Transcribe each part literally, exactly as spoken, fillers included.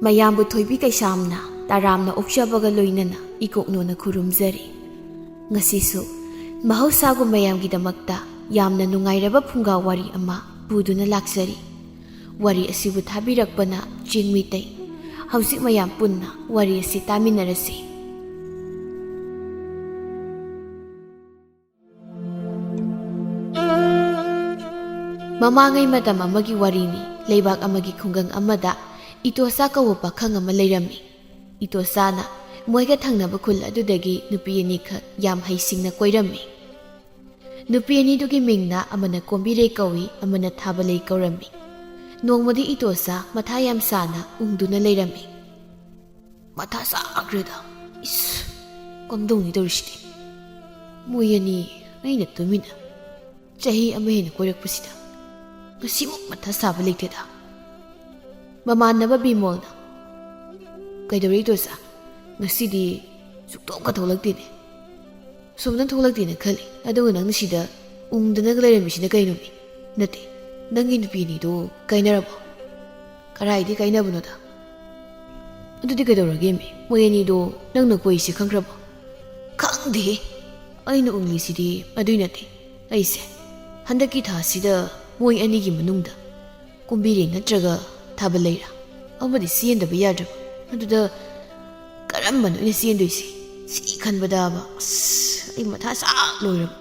ꯃꯌꯥꯝꯕꯨ ꯊꯣꯏꯕꯤ ꯀꯩꯁꯥꯝꯅ ꯇꯔꯥꯝꯅ ꯑꯣꯛꯆꯕꯒ ꯂꯣꯏꯅꯅ ꯏꯀꯣꯛꯅꯣꯅ ꯈꯨꯔꯨꯝꯖꯔꯤ꯫ ꯉꯁꯤꯁꯨ ꯃꯍꯧꯁꯥꯒꯨꯝ ꯃꯌꯥꯝꯒꯤꯗꯃꯛꯇ ꯌꯥꯝꯅ ꯅꯨꯡꯉꯥꯏꯔꯕ ꯐꯨꯡꯒꯥ ꯋꯥꯔꯤ ꯑꯃ ꯄꯨꯗꯨꯅ ꯂꯥꯛꯆꯔꯤ꯫ ꯋꯥꯔꯤ ꯑꯁꯤꯕꯨ ꯊꯥꯕꯤꯔꯛꯄꯅ ꯆꯤꯡꯃꯤꯇꯩ꯫ ꯍꯧꯖꯤꯛ ꯃꯌꯥꯝ ꯄꯨꯟꯅ ꯋꯥꯔꯤ ꯑꯁꯤ ꯇꯥꯃꯤꯟꯅꯔꯁꯤ꯫ ꯃꯃꯥꯡꯉꯩ ꯃꯇꯝ ꯑꯃꯒꯤ ꯋꯥꯔꯤꯅꯤ꯫ ꯂꯩꯕꯥꯛ ꯑꯃꯒꯤ ꯈꯨꯡꯒꯪ ꯑꯃꯗ ꯏꯇꯣꯆꯥ ꯀꯧꯕ ꯄꯥꯈꯪ ꯑꯃ ꯂꯩꯔꯝꯃꯤ꯫ ꯏꯇꯣꯆꯥꯅ ꯃꯣꯏꯒ ꯊꯪꯅꯕ ꯈꯨꯜ ꯑꯗꯨꯗꯒꯤ ꯅꯨꯄꯤ ꯑꯅꯤꯈꯛ ꯌꯥꯝ ꯍꯩꯁꯤꯡꯅ ꯀꯣꯏꯔꯝꯃꯤ꯫ ꯅꯨꯄꯤ ꯑꯅꯤꯗꯨꯒꯤ ꯃꯤꯡꯅ ꯑꯃꯅ ꯀꯣꯝꯕꯤꯔꯩ ꯀꯧꯏ, ꯑꯃꯅ ꯊꯥꯕꯂꯩ ꯀꯧꯔꯝꯃꯤ꯫ ꯅꯣꯡꯃꯗꯤ ꯏꯇꯣꯆꯥ ꯃꯊꯥ ꯌꯥꯝ ꯁꯥꯅ ꯎꯪꯗꯨꯅ ꯂꯩꯔꯝꯃꯤ꯫ "ꯃꯊꯥ ꯁꯥꯈ꯭ꯔꯦꯗ꯫ ꯏꯁ, ꯀꯝꯗꯧꯅꯤ ꯇꯧꯔꯤꯁꯤꯗꯤ? ꯃꯣꯏ ꯑꯅꯤ ꯑꯩꯅ ꯇꯨꯃꯤꯟꯅ ꯆꯍꯤ ꯑꯃ ꯍꯦꯟꯅ ꯀꯣꯏꯔꯛꯄꯁꯤꯗ ꯉꯁꯤꯃꯨꯛ ꯃꯊꯥ ꯁꯥꯕ ꯂꯩꯇꯦꯗ꯫" ꯃꯃꯥꯟꯅꯕ ꯕꯤꯃꯣꯜꯅ, "ꯀꯩꯗꯧꯔꯛꯏ ꯏꯇꯣꯆꯥ? ꯉꯁꯤꯗꯤ ꯁꯨꯛꯊꯣꯛꯀ ꯊꯣꯛꯂꯛꯇꯦꯅꯦ꯫ ꯁꯣꯝꯗ ꯊꯣꯛꯂꯛꯇꯦꯅ ꯈꯜꯂꯤ, ꯑꯗꯨꯒ ꯅꯪꯅ ꯁꯤꯗ ꯎꯪꯗꯅꯒ ꯂꯩꯔꯝꯃꯤꯁꯤꯅ ꯀꯩꯅꯣꯃꯤ? ꯅꯠꯇꯦ, ꯅꯪꯒꯤ ꯅꯨꯄꯤ ꯑꯅꯤꯗꯣ ꯀꯥꯏꯅꯔꯕꯣ?" "ꯀꯔꯥꯏꯗꯤ ꯀꯥꯏꯅꯕꯅꯣꯗ?" "ꯑꯗꯨꯗꯤ ꯀꯩꯗꯧꯔꯒꯦꯃꯤ? ꯃꯣꯏ ꯑꯅꯤꯗꯣ ꯅꯪꯅ ꯀꯣꯏꯁꯦ ꯈꯪꯈ꯭ꯔꯕꯣ?" "ꯈꯪꯗꯦꯍꯦ, ꯑꯩꯅ ꯎꯪꯂꯤꯁꯤꯗꯤ ꯑꯗꯨꯏ ꯅꯠꯇꯦ꯫ ꯑꯩꯁꯦ ꯍꯟꯗꯛꯀꯤ ꯊꯥꯁꯤꯗ ꯃꯣꯏ ꯑꯅꯤꯒꯤ ꯃꯅꯨꯡꯗ ꯀꯨꯝꯕꯤꯔꯦ ꯅꯠꯇ꯭ꯔꯒ ꯊꯥꯕꯜ ꯂꯩꯔꯥ ꯑꯃꯗꯤ ꯆꯦꯟꯗꯕ ꯌꯥꯗ꯭ꯔꯕ꯫ ꯑꯗꯨꯗ ꯀꯔꯝꯕꯅꯣ ꯑꯩꯅ ꯆꯦꯟꯗꯣꯏꯁꯦ? ꯁꯤ ꯈꯟꯕꯗꯕ ꯑꯁ ꯑꯩ ꯃꯊꯥ ꯁꯥ ꯂꯣꯏꯔꯕ꯫"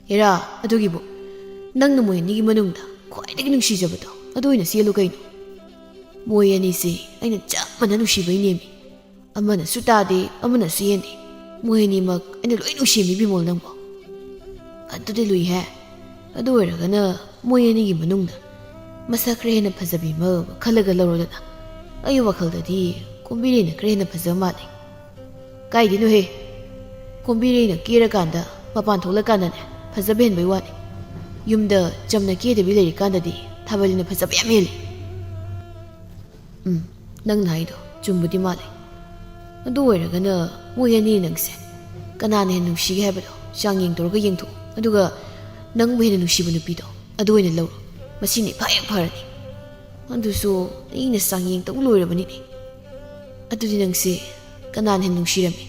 "ꯍꯦꯔꯥ, ꯑꯗꯨꯒꯤꯕꯨ ꯅꯪꯅ ꯃꯣꯏ ꯑꯅꯤꯒꯤ ꯃꯅꯨꯡꯗ ꯈ꯭ꯋꯥꯏꯗꯒꯤ ꯅꯨꯡꯁꯤꯖꯕꯗꯣ ꯑꯗꯨ ꯑꯣꯏꯅ ꯆꯦꯜꯂꯨ ꯀꯩꯅꯣ꯫ ꯃꯣꯏ ꯑꯅꯤꯁꯦ ꯑꯩꯅ ꯆꯞ ꯃꯥꯟꯅ ꯅꯨꯡꯁꯤꯕꯩꯅꯦꯃꯤ꯫ ꯑꯃꯅꯁꯨ ꯇꯥꯗꯦ, ꯑꯃꯅꯁꯨ ꯌꯦꯟꯗꯦ꯫ ꯃꯣꯏ ꯑꯅꯤꯃꯛ ꯑꯩꯅ ꯂꯣꯏ ꯅꯨꯡꯁꯤꯃꯤ ꯕꯤꯃꯣꯜ ꯅꯪꯕꯣ꯫" "ꯑꯗꯨꯗꯤ ꯂꯨꯏꯍꯦ꯫ ꯑꯗꯨ ꯑꯣꯏꯔꯒꯅ ꯃꯣꯏ ꯑꯅꯤꯒꯤ ꯃꯅꯨꯡꯗ ꯃꯁꯛ ꯈꯔ ꯍꯦꯟꯅ ꯐꯖꯕꯤ ꯑꯃ ꯈꯜꯂꯒ ꯂꯧꯔꯣꯗꯅ꯫ ꯑꯩ ꯋꯥꯈꯜꯗꯗꯤ ꯀꯣꯝꯕꯤꯔꯩꯅ ꯈꯔ ꯍꯦꯟꯅ ꯐꯖꯕ ꯃꯥꯜꯂꯦ꯫" "ꯀꯥꯏꯗꯩꯅꯣꯍꯦ? ꯀꯣꯝꯕꯤꯔꯩꯅ ꯀꯦꯔꯀꯥꯟꯗ ꯃꯄꯥꯟ ꯊꯣꯛꯂꯀꯥꯟꯗꯅꯦ ꯐꯖꯕ ꯍꯦꯟꯕꯩ ꯋꯥꯅꯤ꯫ ꯌꯨꯝꯗ ꯆꯝꯅ ꯀꯦꯗꯕꯤ ꯂꯩꯔꯤꯀꯥꯟꯗꯗꯤ ꯊꯥꯕꯜꯅ ꯐꯖꯕ ꯌꯥꯝ ꯍꯦꯜꯂꯤ꯫" "ꯎꯝ, ꯅꯪꯅ ꯍꯥꯏꯗꯣ ꯆꯨꯝꯕꯗꯤ ꯃꯥꯜꯂꯦ꯫ ꯑꯗꯨ ꯑꯣꯏꯔꯒꯅ ꯃꯣꯏ ꯑꯅꯤ ꯅꯪꯁꯦ ꯀꯅꯥꯅ ꯍꯦꯟꯅ ꯅꯨꯡꯁꯤꯒꯦ ꯍꯥꯏꯕꯗꯣ ꯆꯥꯡꯌꯦꯡ ꯇꯧꯔꯒ ꯌꯦꯡꯊꯣꯛꯑꯣ꯫ ꯑꯗꯨꯒ ꯅꯪꯕꯨ ꯍꯦꯟꯅ ꯅꯨꯡꯁꯤꯕ ꯅꯨꯄꯤꯗꯣ ꯑꯗꯨ ꯑꯣꯏꯅ ꯂꯧꯔꯣ꯫ ꯃꯁꯤꯅ ꯏꯐ ꯍꯦꯛ ꯐꯔꯅꯤ꯫" ꯑꯗꯨꯁꯨ ꯑꯩꯅ ꯆꯥꯡꯌꯦꯡ ꯇꯧ ꯂꯣꯏꯔꯕꯅꯤꯅꯦ꯫ ꯑꯗꯨꯗꯤ ꯅꯪꯁꯦ ꯀꯅꯥꯅ ꯍꯦꯟꯅ ꯅꯨꯡꯁꯤꯔꯝꯃꯤ?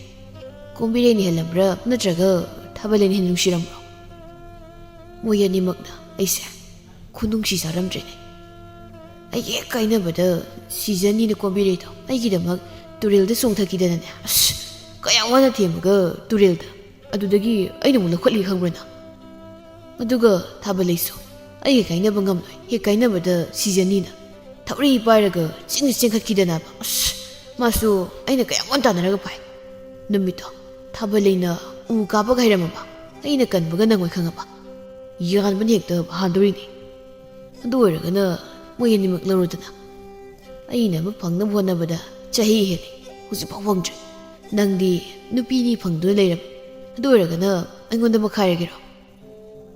ꯀꯣꯝꯕꯤꯔꯩꯅ ꯍꯦꯜꯂꯝꯕ꯭ꯔꯥ, ꯅꯠꯇ꯭ꯔꯒ ꯊꯥꯕꯂꯩꯅ ꯍꯦꯟꯅ ꯅꯨꯡꯁꯤꯔꯝꯕ꯭ꯔꯣ? ꯃꯣꯏ ꯑꯅꯤꯃꯛꯅ ꯑꯩꯁꯦ ꯈꯨꯅꯨꯡꯁꯤ ꯆꯥꯔꯝꯗ꯭ꯔꯦꯅꯦ꯫ ꯑꯩ ꯍꯦꯛ ꯀꯥꯏꯅꯕꯗ ꯁꯤꯖꯟꯅꯤꯅ ꯀꯣꯝꯕꯤꯔꯩꯗꯣ ꯑꯩꯒꯤꯗꯃꯛ ꯇꯨꯔꯦꯜꯗ ꯆꯣꯡꯊꯈꯤꯗꯅꯅꯦ, ꯑꯁ, ꯀꯌꯥꯝ ꯋꯥꯅ ꯊꯦꯝꯃꯒ ꯇꯨꯔꯦꯜꯗ꯫ ꯑꯗꯨꯗꯒꯤ ꯑꯩꯅ ꯑꯃꯨꯛ ꯂꯧꯈꯠꯂꯤ ꯈꯪꯕ꯭ꯔ ꯅꯪ? ꯑꯗꯨꯒ ꯊꯥꯕꯂꯩꯁꯨ ꯑꯩꯒ ꯀꯥꯏꯅꯕ ꯉꯝꯂꯣꯏ, ꯍꯦꯛ ꯀꯥꯏꯅꯕꯗ ꯁꯤꯖꯟꯅꯤꯅ ꯊꯧꯔꯤ ꯄꯥꯏꯔꯒ ꯆꯤꯡꯗ ꯆꯦꯟꯈꯠꯈꯤꯗꯅꯕ꯫ ꯑꯁ, ꯃꯥꯁꯨ ꯑꯩꯅ ꯀꯌꯥꯝ ꯋꯥꯅ ꯇꯥꯟꯅꯔꯒ ꯐꯥꯏ꯫ ꯅꯨꯃꯤꯠꯇꯣ ꯊꯥꯕꯂꯩꯅ ꯎ ꯀꯥꯕꯒ ꯍꯩꯔꯝꯃꯕ, ꯑꯩꯅ ꯀꯟꯕꯒ ꯅꯪꯉꯣꯏ ꯈꯪꯉꯕ꯫ ꯌꯥꯟꯕꯅ ꯍꯦꯛꯇ ꯍꯥꯟꯗꯣꯔꯤꯅꯤ꯫ ꯑꯗꯨ ꯑꯣꯏꯔꯒꯅ ꯃꯣꯏ ꯑꯅꯤꯃꯛ ꯂꯧꯔꯣꯗꯅ꯫ ꯑꯩꯅ ꯑꯃ ꯐꯪꯅꯕ ꯍꯣꯠꯅꯕꯗ ꯆꯍꯤ ꯍꯦꯜꯂꯦ, ꯍꯧꯖꯤꯛꯐꯥꯎ ꯐꯪꯗ꯭ꯔꯤ꯫ ꯅꯪꯗꯤ ꯅꯨꯄꯤ ꯑꯅꯤ ꯐꯪꯗꯨꯅ ꯂꯩꯔꯝꯃꯤ꯫ ꯑꯗꯨ ꯑꯣꯏꯔꯒꯅ ꯑꯩꯉꯣꯟꯗ ꯃꯈꯥꯏꯔꯒꯦꯔꯣ?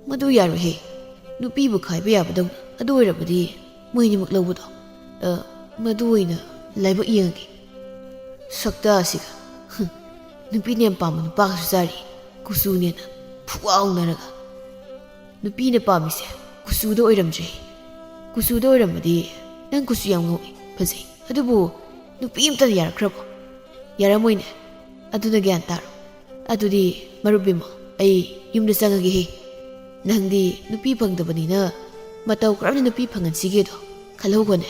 ꯃꯗꯨ ꯌꯥꯔꯣꯏꯍꯦ꯫ ꯅꯨꯄꯤꯕꯨ ꯈꯥꯏꯕ ꯌꯥꯕꯗꯧꯅ꯫ ꯑꯗꯨ ꯑꯣꯏꯔꯕꯗꯤ ꯃꯣꯏ ꯑꯅꯤꯃꯛ ꯂꯧꯕꯗꯣ, ꯑ, ꯃꯗꯨ ꯑꯣꯏꯅ ꯂꯥꯏꯕꯛ ꯌꯦꯡꯉꯒꯦ꯫ ꯁꯛꯇꯥ ꯑꯁꯤꯒ꯫ ꯍꯨꯝ, ꯅꯨꯄꯤꯅ ꯌꯥꯝ ꯄꯥꯝꯕ ꯅꯨꯄꯥꯒꯁꯨ ꯆꯥꯔꯤ꯫ ꯀꯨꯆꯨꯅꯦꯅ ꯐꯨꯋꯥ ꯎꯅꯔꯒ꯫ ꯅꯨꯄꯤꯅ ꯄꯥꯝꯃꯤꯁꯦ ꯀꯨꯆꯨꯗ ꯑꯣꯏꯔꯝꯗ꯭ꯔꯦ꯫ ꯀꯨꯆꯨꯗ ꯑꯣꯏꯔꯝꯃꯗꯤ ꯅꯪ ꯀꯨꯆꯨ ꯌꯥꯝ ꯉꯧꯏ, ꯐꯖꯩ꯫ ꯑꯗꯨꯕꯨ ꯅꯨꯄꯤ ꯑꯃꯇꯅ ꯌꯥꯔꯛꯈ꯭ꯔꯕꯣ? ꯌꯥꯔꯝꯃꯣꯏꯅꯦ꯫ ꯑꯗꯨꯅ ꯒ꯭ꯌꯥꯟ ꯇꯥꯔꯣ꯫ ꯑꯗꯨꯗꯤ ꯃꯔꯨꯞ ꯕꯤꯃꯣꯜ, ꯑꯩ ꯌꯨꯝꯗ ꯆꯪꯉꯒꯦꯍꯦ꯫ ꯅꯪꯗꯤ ꯅꯨꯄꯤ ꯐꯪꯗꯕꯅꯤꯅ ꯃꯇꯧ ꯀꯔꯝꯅ ꯅꯨꯄꯤ ꯐꯪꯍꯟꯁꯤꯒꯦꯗꯣ ꯈꯜꯍꯧꯒꯣꯅꯦ꯫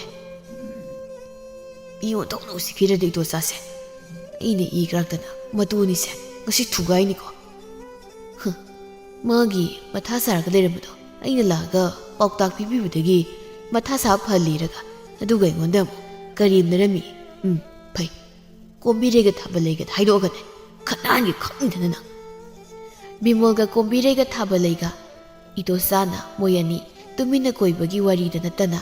ꯃꯤ ꯑꯣꯟꯊꯣꯛꯅ ꯎꯁꯤꯠꯈꯤꯗ꯭ꯔꯗꯤ ꯏꯇꯣꯆꯥꯁꯦ꯫ ꯑꯩꯅ ꯏ ꯀꯥꯔꯛꯇꯅ ꯃꯇꯨ ꯑꯅꯤꯁꯦ ꯉꯁꯤ ꯊꯨꯒꯥꯏꯅꯤꯀꯣ꯫ ꯍ, ꯃꯥꯒꯤ ꯃꯊꯥ ꯁꯥꯔꯒ ꯂꯩꯔꯝꯕꯗꯣ ꯑꯩꯅ ꯂꯥꯛꯑꯒ ꯄꯥꯎꯇꯥꯛ ꯄꯤꯕꯤꯕꯗꯒꯤ ꯃꯊꯥ ꯁꯥꯕ ꯐꯍꯜꯂꯤꯔꯒ, ꯑꯗꯨꯒ ꯑꯩꯉꯣꯟꯗ ꯑꯃꯨꯛ ꯀꯔꯦꯝꯅꯔꯝꯃꯤ꯫ ꯎꯝ, ꯐꯩ꯫ ꯀꯣꯝꯕꯤꯔꯩꯒ ꯊꯥꯕꯂꯩꯒ ꯍꯥꯏꯗꯣꯛꯑꯒꯅꯦ ꯈꯠꯅꯍꯟꯒꯦ ꯈꯪꯗꯅ ꯅꯪ꯫ ꯕꯤꯃꯣꯜꯒ ꯀꯣꯝꯕꯤꯔꯩꯒ ꯊꯥꯕꯂꯩꯒ ꯏꯇꯣꯆꯥꯅ ꯃꯣꯏ ꯑꯅꯤ ꯇꯨꯃꯤꯟꯅ ꯀꯣꯏꯕꯒꯤ ꯋꯥꯔꯤꯗ ꯅꯠꯇꯅ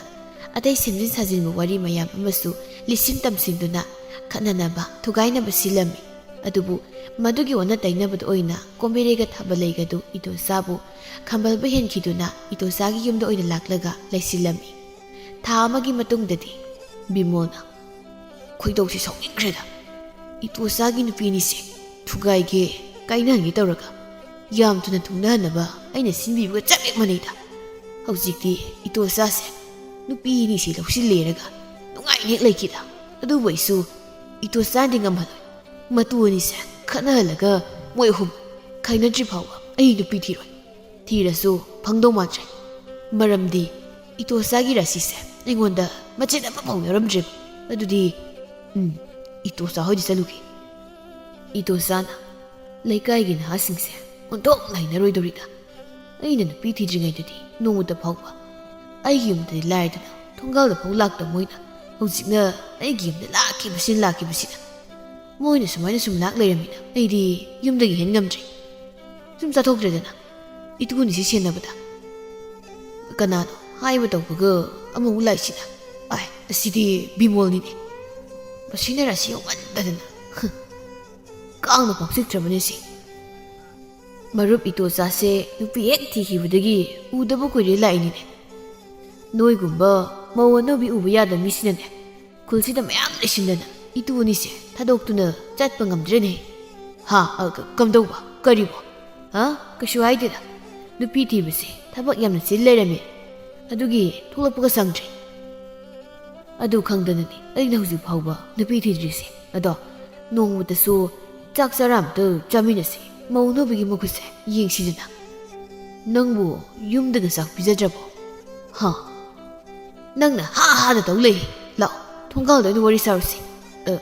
ꯑꯇꯩ ꯁꯦꯝꯖꯤꯟ ꯁꯥꯖꯤꯟꯕ ꯋꯥꯔꯤ ꯃꯌꯥꯝ ꯑꯃꯁꯨ ꯂꯤꯁꯤꯟ ꯇꯝꯁꯤꯟꯗꯨꯅ ꯈꯠꯅꯅꯕ, ꯊꯨꯒꯥꯏꯅꯕ ꯁꯤꯜꯂꯝꯃꯤ꯫ ꯑꯗꯨꯕꯨ ꯃꯗꯨꯒꯤ ꯑꯣꯟꯅ ꯇꯩꯅꯕꯗ ꯑꯣꯏꯅ ꯀꯣꯝꯕꯤꯔꯩꯒ ꯊꯥꯕꯂꯩꯒꯗꯨ ꯏꯇꯣꯆꯥꯕꯨ ꯈꯝꯕꯜꯕ ꯍꯦꯟꯈꯤꯗꯨꯅ ꯏꯇꯣꯆꯥꯒꯤ ꯌꯨꯝꯗ ꯑꯣꯏꯅ ꯂꯥꯛꯂꯒ ꯂꯩꯁꯤꯜꯂꯝꯃꯤ꯫ ꯊꯥ ꯑꯃꯒꯤ ꯃꯇꯨꯡꯗꯗꯤ ꯕꯤꯃꯣꯜꯅ, "ꯈꯣꯏꯗꯧꯁꯤ ꯁꯥꯎꯅꯤꯡꯈ꯭ꯔꯦꯗ꯫ ꯏꯇꯣꯆꯥꯒꯤ ꯅꯨꯄꯤ ꯑꯅꯤꯁꯦ ꯊꯨꯒꯥꯏꯒꯦ, ꯀꯥꯏꯅꯍꯟꯒꯦ ꯇꯧꯔꯒ ꯌꯥꯝ ꯊꯨꯅ ꯊꯨꯡꯅꯍꯟꯅꯕ ꯑꯩꯅ ꯁꯤꯟꯕꯤꯕꯒ ꯆꯞ ꯍꯦꯛ ꯃꯥꯟꯅꯩꯗ꯫ ꯍꯧꯖꯤꯛꯇꯤ ꯏꯇꯣꯆꯥꯁꯦ ꯅꯨꯄꯤ ꯑꯅꯤꯁꯤ ꯂꯧꯁꯤꯜꯂꯦꯔꯒ ꯅꯨꯡꯉꯥꯏꯅ ꯍꯦꯛ ꯂꯩꯈꯤꯗ꯫ ꯑꯗꯨꯕꯨ ꯑꯩꯁꯨ ꯏꯇꯣꯆꯥꯟꯗꯤ ꯉꯝꯍꯜꯂꯣꯏ꯫ ꯃꯇꯨ ꯑꯅꯤꯁꯦ ꯈꯠꯅꯍꯜꯂꯒ ꯃꯣꯏ ꯑꯍꯨꯝ ꯈꯥꯏꯅꯗ꯭ꯔꯤ ꯐꯥꯎꯕ ꯑꯩ ꯅꯨꯄꯤ ꯊꯤꯔꯣꯏ꯫ ꯊꯤꯔꯁꯨ ꯐꯪꯗꯧ ꯃꯥꯟꯗ꯭ꯔꯦ꯫ ꯃꯔꯝꯗꯤ ꯏꯇꯣꯆꯥꯒꯤ ꯔꯥꯁꯤꯁꯦ ꯑꯩꯉꯣꯟꯗ ꯃꯆꯦꯠ ꯑꯃꯐꯥꯎ ꯌꯥꯎꯔꯝꯗ꯭ꯔꯦꯕ꯫ ꯑꯗꯨꯗꯤ, ꯎꯝ, ꯏꯇꯣꯆꯥ ꯍꯣꯏꯗ ꯆꯠꯂꯨꯒꯦ꯫ ꯏꯇꯣꯆꯥꯅ ꯂꯩꯀꯥꯏꯒꯤ ꯅꯍꯥꯁꯤꯡꯁꯦ ꯑꯣꯟꯊꯣꯛꯅ ꯍꯩꯅꯔꯣꯏꯗꯧꯔꯤꯗ꯫ ꯑꯩꯅ ꯅꯨꯄꯤ ꯊꯤꯗ꯭ꯔꯤꯉꯩꯗꯗꯤ ꯅꯣꯡꯃꯇ ꯐꯥꯎꯕ ꯑꯩꯒꯤ ꯌꯨꯝꯗꯗꯤ ꯂꯥꯏꯔꯗꯅ ꯊꯣꯡꯒꯥꯜꯗ ꯐꯥꯎ ꯂꯥꯛꯇꯕ ꯃꯣꯏꯅ ꯍꯧꯖꯤꯛꯅ ꯑꯩꯒꯤ ꯌꯨꯝꯗ ꯂꯥꯛꯈꯤꯕꯁꯤꯅ ꯂꯥꯛꯈꯤꯕꯁꯤꯅ꯫ ꯃꯣꯏꯅ ꯁꯨꯃꯥꯏꯅ ꯁꯨꯝ ꯂꯥꯛ ꯂꯩꯔꯝꯃꯤꯅ ꯑꯩꯗꯤ ꯌꯨꯝꯗꯒꯤ ꯍꯦꯟ ꯉꯝꯗ꯭ꯔꯦ꯫ ꯁꯨꯝ ꯆꯥꯊꯣꯛꯇ꯭ꯔꯦꯗꯅ ꯏꯇꯨꯅꯤꯁꯤ ꯁꯦꯟꯅꯕꯗ꯫ ꯀꯅꯥꯅꯣ ꯍꯥꯏꯕ ꯇꯧꯕꯒ ꯑꯃꯃꯨꯛ ꯂꯥꯛꯏꯁꯤꯅ? ꯑꯥꯏ, ꯑꯁꯤꯗꯤ ꯕꯤꯃꯣꯜꯅꯤꯅꯦ꯫ ꯃꯁꯤꯅ ꯔꯥꯁꯤ ꯌꯧꯃꯟꯗꯗꯅ꯫ ꯍ, ꯀꯥꯡꯅ ꯄꯥꯎꯁꯤꯠꯇ꯭ꯔꯕꯅꯦ ꯁꯤ꯫ ꯃꯔꯨꯞ ꯏꯇꯣꯆꯥꯁꯦ ꯅꯨꯄꯤ ꯍꯦꯛ ꯊꯤꯈꯤꯕꯗꯒꯤ ꯎꯗꯕ ꯀꯨꯏꯔꯦ ꯂꯥꯛꯏꯅꯤꯅꯦ꯫ ꯅꯣꯏꯒꯨꯝꯕ ꯃꯧ ꯑꯅꯧꯕꯤ ꯎꯕ ꯌꯥꯗꯕ ꯃꯤꯁꯤꯅꯅꯦ, ꯈꯨꯜꯁꯤꯗ ꯃꯌꯥꯝ ꯂꯩꯁꯤꯟꯗꯅ ꯏꯇꯨ ꯑꯅꯤꯁꯦ ꯊꯥꯗꯣꯛꯇꯨꯅ ꯆꯠꯄ ꯉꯝꯗ꯭ꯔꯦꯅꯦ꯫ ꯍꯥ, ꯑ, ꯀ-, ꯀꯝꯗꯧꯕ? ꯀꯔꯤꯕꯣ? ꯍꯥ? ꯀꯩꯁꯨ ꯍꯥꯏꯗꯦꯗ꯫ ꯅꯨꯄꯤ ꯊꯤꯕꯁꯦ ꯊꯕꯛ ꯌꯥꯝꯅ ꯆꯤꯜ ꯂꯩꯔꯝꯃꯦ꯫ ꯑꯗꯨꯒꯤ ꯊꯣꯛꯂꯛꯄꯒ ꯁꯪꯗ꯭ꯔꯦ꯫ ꯑꯗꯨ ꯈꯪꯗꯅꯅꯦ ꯑꯩꯅ ꯍꯧꯖꯤꯛ ꯐꯥꯎꯕ ꯅꯨꯄꯤ ꯊꯤꯗ꯭ꯔꯤꯁꯦ꯫ ꯑꯗꯣ ꯅꯣꯡꯃꯇꯁꯨ ꯆꯥꯛ ꯆꯔꯥ ꯑꯝꯇ ꯆꯥꯃꯤꯟꯅꯁꯤ꯫ ꯃꯧ ꯑꯅꯧꯕꯤꯒꯤ ꯃꯈꯨꯠꯁꯦ ꯌꯦꯡꯁꯤꯗꯅ꯫ ꯅꯪꯕꯨ ꯌꯨꯝꯗꯒ ꯆꯥꯛ ꯄꯤꯖꯗ꯭ꯔꯕꯣ? ꯍꯥ? ꯅꯪꯅ ꯍꯥ ꯍꯥꯗ ꯇꯧ ꯂꯩ꯫ ꯂꯥꯛꯑꯣ, ꯊꯣꯡꯒꯥꯜꯗ ꯑꯣꯏꯅ ꯋꯥꯔꯤ ꯁꯥꯔꯨꯁꯤ꯫ ꯑ,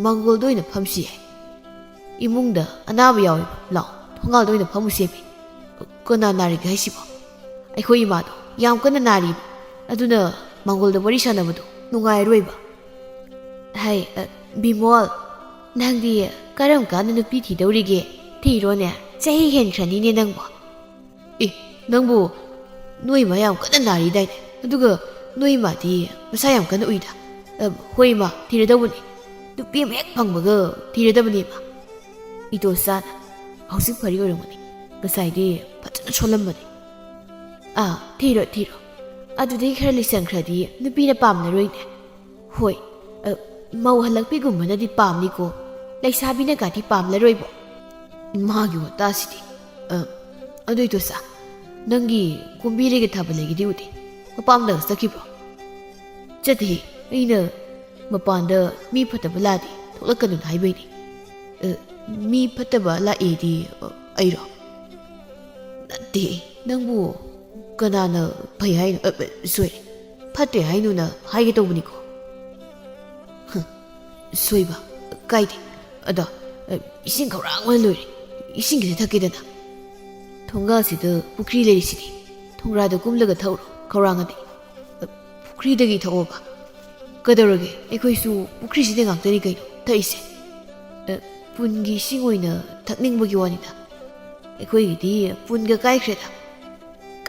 ꯃꯥꯡꯒꯣꯜꯗ ꯑꯣꯏꯅ ꯐꯝꯁꯤ ꯍꯥꯏ꯫ ꯏꯃꯨꯡꯗ ꯑꯅꯥꯕ ꯌꯥꯎꯋꯦꯕ꯫ ꯂꯥꯛꯑꯣ, ꯊꯣꯡꯒꯥꯜꯗ ꯑꯣꯏꯅ ꯐꯝꯃꯨꯁꯦꯃꯤ꯫ ꯀꯅꯥ ꯅꯥꯔꯤꯒꯦ ꯍꯥꯏꯁꯤꯕꯣ? ꯑꯩꯈꯣꯏ ꯏꯃꯥꯗꯣ ꯌꯥꯝ ꯀꯟꯅ ꯅꯥꯔꯤꯕ꯫ ꯑꯗꯨꯅ ꯃꯥꯡꯒꯣꯜꯗ ꯋꯥꯔꯤ ꯁꯥꯟꯅꯕꯗꯣ ꯅꯨꯡꯉꯥꯏꯔꯣꯏꯕ꯫ ꯍꯥꯏ, ꯑ, ꯕꯤꯃꯣꯜ, ꯅꯪꯗꯤ ꯀꯔꯝ ꯀꯥꯟꯗ ꯅꯨꯄꯤ ꯊꯤꯗꯧꯔꯤꯒꯦ? ꯊꯤꯔꯣꯅꯦ, ꯆꯍꯤ ꯍꯦꯟꯈ꯭ꯔꯅꯤꯅꯦ ꯅꯪꯕꯣ꯫ ꯑꯦ, ꯅꯪꯕꯨ ꯅꯣꯏ ꯏꯃꯥ ꯌꯥꯝ ꯀꯟꯅ ꯅꯥꯔꯤꯗꯥꯏꯅꯦ? ꯑꯗꯨꯒ ꯅꯣꯏ ꯏꯃꯥꯗꯤ ꯃꯁꯥ ꯌꯥꯝ ꯀꯟꯅ ꯎꯏꯗ꯫ ꯑ, ꯍꯣꯏ ꯏꯃꯥ, ꯊꯤꯔꯗꯧꯕꯅꯤ꯫ ꯅꯨꯄꯤ ꯑꯃ ꯍꯦꯛ ꯐꯪꯕꯒ ꯊꯤꯔꯗꯕꯅꯤ ꯏꯃꯥ꯫ ꯏꯇꯣꯆꯥꯅ, ꯍꯧꯖꯤꯛ ꯐꯔꯤ ꯑꯣꯏꯔꯝꯒꯅꯤ, ꯉꯁꯥꯏꯗꯤ ꯐꯖꯅ ꯁꯣꯜꯂꯝꯕꯅꯤ꯫ ꯑꯥ, ꯊꯤꯔꯣ, ꯊꯤꯔꯣ꯫ ꯑꯗꯨꯗꯩ ꯈꯔ ꯂꯤꯁꯪꯈ꯭ꯔꯗꯤ ꯅꯨꯄꯤꯅ ꯄꯥꯝꯅꯔꯣꯏꯅꯦ꯫ ꯍꯣꯏ, ꯑ, ꯃꯧ ꯍꯜꯂꯛꯄꯤꯒꯨꯝꯕꯅꯗꯤ ꯄꯥꯝꯅꯤꯀꯣ, ꯂꯩꯁꯥꯕꯤꯅ ꯀꯥꯗꯤ ꯄꯥꯝꯂꯔꯣꯏꯕꯣ꯫ ꯃꯥꯒꯤ ꯋꯥꯇꯥꯁꯤꯗꯤ꯫ ꯑ, ꯑꯗꯨ ꯏꯇꯣꯆꯥ, ꯅꯪꯒꯤ ꯀꯣꯝꯕꯤꯔꯩꯒ ꯊꯥꯕ ꯂꯩꯒꯤꯗꯤ ꯎꯗꯦ, ꯃꯄꯥꯝꯗꯒ ꯆꯠꯈꯤꯕ꯭ꯔꯣ? ꯅꯠꯇꯦ, ꯑꯩꯅ ꯃꯄꯥꯟꯗ ꯃꯤ ꯐꯠꯇꯕ ꯂꯥꯛꯑꯗꯤ ꯊꯣꯛꯂꯛꯀꯅꯨꯅ ꯍꯥꯏꯕꯩꯅꯦ꯫ ꯑ, ꯃꯤ ꯐꯠꯇꯕ ꯂꯥꯛꯑꯦꯗꯤ, ꯑ, ꯑꯩꯔꯣ? ꯅꯠꯇꯦ, ꯅꯪꯕꯨ ꯀꯅꯥꯅ ꯐꯩ ꯍꯥꯏꯅꯣ? ꯑ, ꯑ, ꯁꯣꯏꯔꯦ, ꯐꯠꯇꯦ ꯍꯥꯏꯅꯣꯅ ꯍꯥꯏꯒꯦ ꯇꯧꯕꯅꯤꯀꯣ꯫ ꯍ, ꯁꯣꯏꯕ ꯀꯥꯏꯗꯦ꯫ ꯑꯗꯣ, ꯑ, ꯏꯁꯤꯡ ꯈꯧꯔꯥꯡꯕꯅ ꯂꯣꯏꯔꯦ꯫ ꯏꯁꯤꯡ ꯈꯤꯇ ꯊꯛꯀꯦꯗꯅ꯫ ꯊꯣꯡꯒꯥꯜꯁꯤꯗ ꯄꯨꯈ꯭ꯔꯤ ꯂꯩꯔꯤꯁꯤꯗꯤ꯫ ꯊꯣꯡꯒ꯭ꯔꯥꯗ ꯀꯨꯝꯂꯒ ꯊꯛꯎꯔꯣ, ꯈꯧꯔꯥꯡꯉꯗꯤ꯫ ꯑ, ꯄꯨꯈ꯭ꯔꯤꯗꯒꯤ ꯊꯛꯑꯣꯕ꯫ ꯀꯩꯗꯧꯔꯒꯦ? ꯑꯩꯈꯣꯏꯁꯨ ꯄꯨꯈ꯭ꯔꯤꯁꯤꯗ ꯉꯥꯛꯇꯅꯤ ꯀꯩꯅꯣ ꯊꯛꯏꯁꯦ꯫ ꯑ, ꯄꯨꯟꯒꯤ ꯏꯁꯤꯡ ꯑꯣꯏꯅ ꯊꯛꯅꯤꯡꯕꯒꯤ ꯋꯥꯅꯤꯗ꯫ ꯑꯩꯈꯣꯏꯒꯤꯗꯤ ꯄꯨꯟꯒ ꯀꯥꯏꯈ꯭ꯔꯦꯗ꯫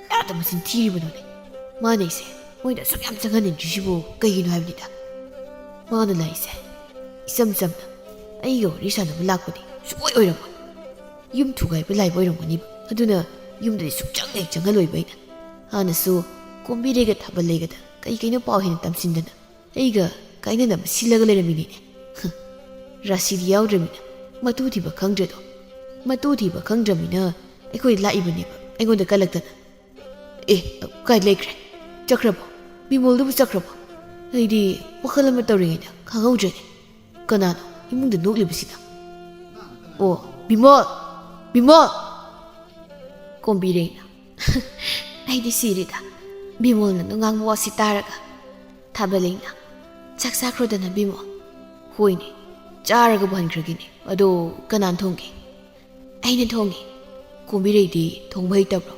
ꯀꯌꯥꯗ ꯃꯆꯤꯟ ꯊꯤꯔꯤꯕꯅꯣꯅꯦ? ꯃꯥꯅ ꯑꯩꯁꯦ ꯃꯣꯏꯗ ꯑꯁꯨꯛ ꯌꯥꯝ ꯆꯪꯍꯟꯅꯤꯡꯗ꯭ꯔꯤꯁꯤꯕꯨ ꯀꯩꯒꯤꯅꯣ ꯍꯥꯏꯕꯅꯤꯗ꯫ ꯃꯥꯅ ꯂꯥꯛꯏꯁꯦ ꯏꯆꯝ ꯆꯝꯅ ꯑꯩꯒ ꯋꯥꯔꯤ ꯁꯥꯟꯅꯕ ꯂꯥꯛꯄꯗꯤ ꯁꯨꯡꯑꯣꯏ ꯑꯣꯏꯔꯝꯃꯣꯏ꯫ ꯌꯨꯝ ꯊꯨꯒꯥꯏꯕ ꯂꯥꯏꯕ ꯑꯣꯏꯔꯝꯒꯅꯤꯕ꯫ ꯑꯗꯨꯅ ꯌꯨꯝꯗꯗꯤ ꯁꯨꯛꯆꯪ ꯍꯦꯛ ꯆꯪꯍꯜꯂꯣꯏꯕ ꯑꯩꯅ꯫ ꯍꯥꯟꯅꯁꯨ ꯀꯣꯝꯕꯤꯔꯩꯒ ꯊꯥꯕꯜꯂꯩꯒꯗ ꯀꯩ ꯀꯩꯅꯣ ꯄꯥꯎ ꯍꯦꯟꯅ ꯇꯝꯁꯤꯟꯗꯅ ꯑꯩꯒ ꯀꯥꯏꯅꯅꯕ ꯁꯤꯜꯂꯒ ꯂꯩꯔꯝꯃꯤꯅꯤꯅꯦ꯫ ꯍ, ꯔꯥꯁꯤꯗꯤ ꯌꯥꯎꯗ꯭ꯔꯃꯤꯅ ꯃꯇꯨ ꯊꯤꯕ ꯈꯪꯗ꯭ꯔꯦꯗꯣ꯫ ꯃꯇꯨ ꯊꯤꯕ ꯈꯪꯗ꯭ꯔꯃꯤꯅ ꯑꯩꯈꯣꯏ ꯂꯥꯛꯏꯕꯅꯦꯕ ꯑꯩꯉꯣꯟꯗ ꯀꯜꯂꯛꯇꯅ꯫ ꯑꯦ, ꯀꯥꯏ ꯂꯩꯈ꯭ꯔꯦ? ꯆꯠꯈ꯭ꯔꯕꯣ? ꯕꯤꯃꯣꯜꯗꯨꯕꯨ ꯆꯠꯈ꯭ꯔꯕꯣ? ꯑꯩꯗꯤ ꯋꯥꯈꯜ ꯑꯃ ꯇꯧꯔꯤꯉꯩꯗ ꯈꯪꯍꯧꯗ꯭ꯔꯦꯅꯦ꯫ ꯀꯅꯥꯅꯣ ꯏꯃꯨꯡꯗ ꯅꯣꯛꯂꯤꯕꯁꯤꯅ? ꯑꯣ, ꯕꯤꯃꯣꯜ! ꯕꯤꯃꯣꯜ! ꯀꯣꯝꯕꯤꯔꯩꯅ꯫ ꯑꯩꯗꯤ ꯁꯤꯔꯦꯗ, ꯕꯤꯃꯣꯜꯅ ꯅꯨꯡꯉꯥꯡꯕ ꯋꯥꯁꯤ ꯇꯥꯔꯒ꯫ ꯊꯥꯕꯂꯩꯅ꯫ ꯆꯥꯛ ꯆꯥꯈ꯭ꯔꯣꯗꯅ, ꯕꯤꯃꯣꯜ꯫ ꯍꯣꯏꯅꯦ, ꯆꯥꯔꯒꯕꯨ ꯍꯟꯈ꯭ꯔꯒꯦꯅꯦ꯫ ꯑꯗꯣ ꯀꯅꯥꯅ ꯊꯣꯡꯒꯦ? ꯑꯩꯅ ꯊꯣꯡꯉꯤ꯫ ꯀꯣꯝꯕꯤꯔꯩꯗꯤ ꯊꯣꯡꯕ ꯍꯩꯇꯕ꯭ꯔꯣ?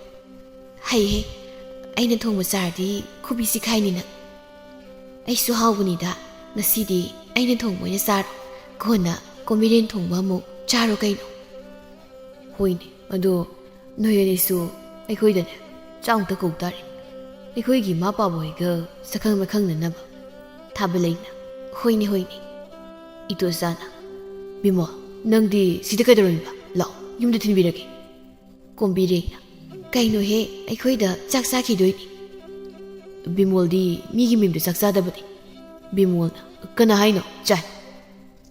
ꯍꯩꯍꯦ꯫ ꯑꯩꯅ ꯊꯣꯡꯕ ꯆꯥꯔꯗꯤ ꯈꯨꯕꯤꯁꯤ ꯈꯥꯏꯅꯤ ꯅꯪ꯫ ꯑꯩꯁꯨ ꯍꯥꯎꯕꯅꯤꯗ꯫ ꯉꯁꯤꯗꯤ ꯑꯩꯅ ꯊꯣꯡꯕ ꯑꯣꯏꯅ ꯆꯥꯔꯣ꯫ ꯀꯣꯟꯅ ꯀꯣꯝꯕꯤꯔꯩꯅ ꯊꯣꯡꯕ ꯑꯃꯨꯛ ꯆꯥꯔꯣ ꯀꯩꯅꯣ꯫ ꯍꯣꯏꯅꯦ, ꯑꯗꯣ ꯅꯣꯏ ꯑꯅꯤꯁꯨ ꯑꯩꯈꯣꯏꯗꯅꯦ ꯆꯥꯛ ꯑꯃꯨꯛꯇ ꯀꯧ ꯇꯥꯔꯦ꯫ ꯑꯩꯈꯣꯏꯒꯤ ꯏꯃꯥ ꯄꯥꯕ ꯍꯣꯏꯒ ꯁꯛꯈꯪ ꯃꯥꯏꯈꯪꯅꯅꯕ꯫ ꯊꯥꯕꯂꯩꯅ꯫ ꯍꯣꯏꯅꯦ, ꯍꯣꯏꯅꯦ꯫ ꯏꯇꯣꯆꯥꯅ꯫ ꯕꯤꯃꯣꯜ, ꯅꯪꯗꯤ ꯁꯤꯗ ꯀꯩꯗꯧꯔꯝꯃꯤꯕ? ꯂꯥꯛꯑꯣ, ꯌꯨꯝꯗ ꯊꯤꯟꯕꯤꯔꯒꯦ꯫ ꯀꯣꯝꯕꯤꯔꯩꯅ꯫ ꯀꯩꯅꯣꯍꯦ, ꯑꯩꯈꯣꯏꯗ ꯆꯥꯛ ꯆꯥꯈꯤꯗꯣꯏꯅꯤ꯫ ꯕꯤꯃꯣꯜꯗꯤ ꯃꯤꯒꯤ ꯃꯌꯨꯝꯗ ꯆꯥꯛ ꯆꯥꯗꯕꯅꯤ꯫ ꯕꯤꯃꯣꯜꯅ꯫ ꯀꯅꯥ ꯍꯥꯏꯅꯣ? ꯆꯥꯏ꯫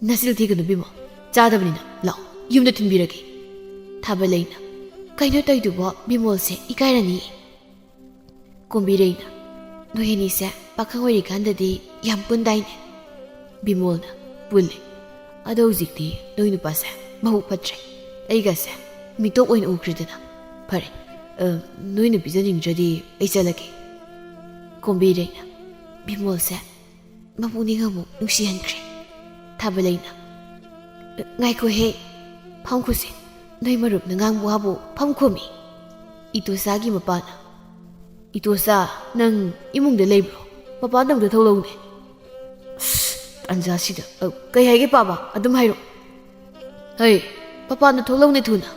ꯅꯆꯤꯜ ꯊꯤꯒꯅꯨ ꯕꯤꯃꯣꯜ, ꯆꯥꯗꯕꯅꯤꯅ꯫ ꯂꯥꯛꯑꯣ, ꯌꯨꯝꯗ ꯊꯤꯟꯕꯤꯔꯒꯦ꯫ ꯊꯥꯕꯂꯩꯅ꯫ ꯀꯩꯅꯣ ꯇꯧꯏꯗꯨꯕꯣ? ꯕꯤꯃꯣꯜꯁꯦ ꯏꯀꯥꯏꯔꯅꯤꯌꯦ꯫ ꯀꯣꯝꯕꯤꯔꯩꯅ꯫ ꯅꯣꯏ ꯑꯅꯤꯁꯦ ꯄꯥꯈꯪ ꯑꯣꯏꯔꯤꯀꯥꯟꯗꯗꯤ ꯌꯥꯝ ꯄꯨꯟꯗꯥꯏꯅꯦ? ꯕꯤꯃꯣꯜꯅ: "ꯄꯨꯜꯂꯦ꯫ ꯑꯗꯣ ꯍꯧꯖꯤꯛꯇꯤ ꯅꯣꯏ ꯅꯨꯄꯥꯁꯦ ꯃꯕꯨꯛ ꯐꯠꯇ꯭ꯔꯦ꯫ ꯑꯩꯒꯁꯦ ꯃꯤꯇꯣꯞ ꯑꯣꯏꯅ ꯎꯈ꯭ꯔꯦꯗꯅ꯫ ꯐꯔꯦ, ꯑ, ꯅꯣꯏꯅ ꯄꯤꯖꯅꯤꯡꯗ꯭ꯔꯗꯤ ꯑꯩ ꯆꯠꯂꯒꯦ"꯫ ꯀꯣꯝꯕꯤꯔꯩꯅ: "ꯕꯤꯃꯣꯜꯁꯦ ꯃꯄꯨꯛꯅꯤꯡ ꯑꯃꯨꯛ ꯅꯨꯡꯁꯤꯍꯟꯈ꯭ꯔꯦ"꯫ ꯊꯥꯕꯂꯩꯅ: "ꯉꯥꯏꯈꯣꯍꯦ, ꯐꯝꯈꯣꯁꯦ꯫ ꯅꯣꯏ ꯃꯔꯨꯞꯅ ꯉꯥꯡꯕ ꯋꯥꯕꯨ ꯐꯝꯈꯣꯃꯤ"꯫ ꯏꯇꯣꯆꯥꯒꯤ ꯃꯄꯥꯅ: "ꯏꯇꯣꯆꯥ, ꯅꯪ ꯏꯃꯨꯡꯗ ꯂꯩꯕ꯭ꯔꯣ? ꯃꯄꯥꯟꯗ ꯑꯝꯇ ꯊꯣꯛꯂꯛꯎꯅꯦ"꯫ "ꯑꯁ, ꯇꯥꯟꯖꯥꯁꯤꯗ꯫ ꯑ, ꯀꯩ ꯍꯥꯏꯒꯦ ꯄꯥꯕ? ꯑꯗꯨꯝ ꯍꯥꯏꯔꯣ"꯫ "ꯍꯩ, ꯃꯄꯥꯟꯗ ꯊꯣꯛꯂꯛꯎꯅꯦ ꯊꯨꯅ"꯫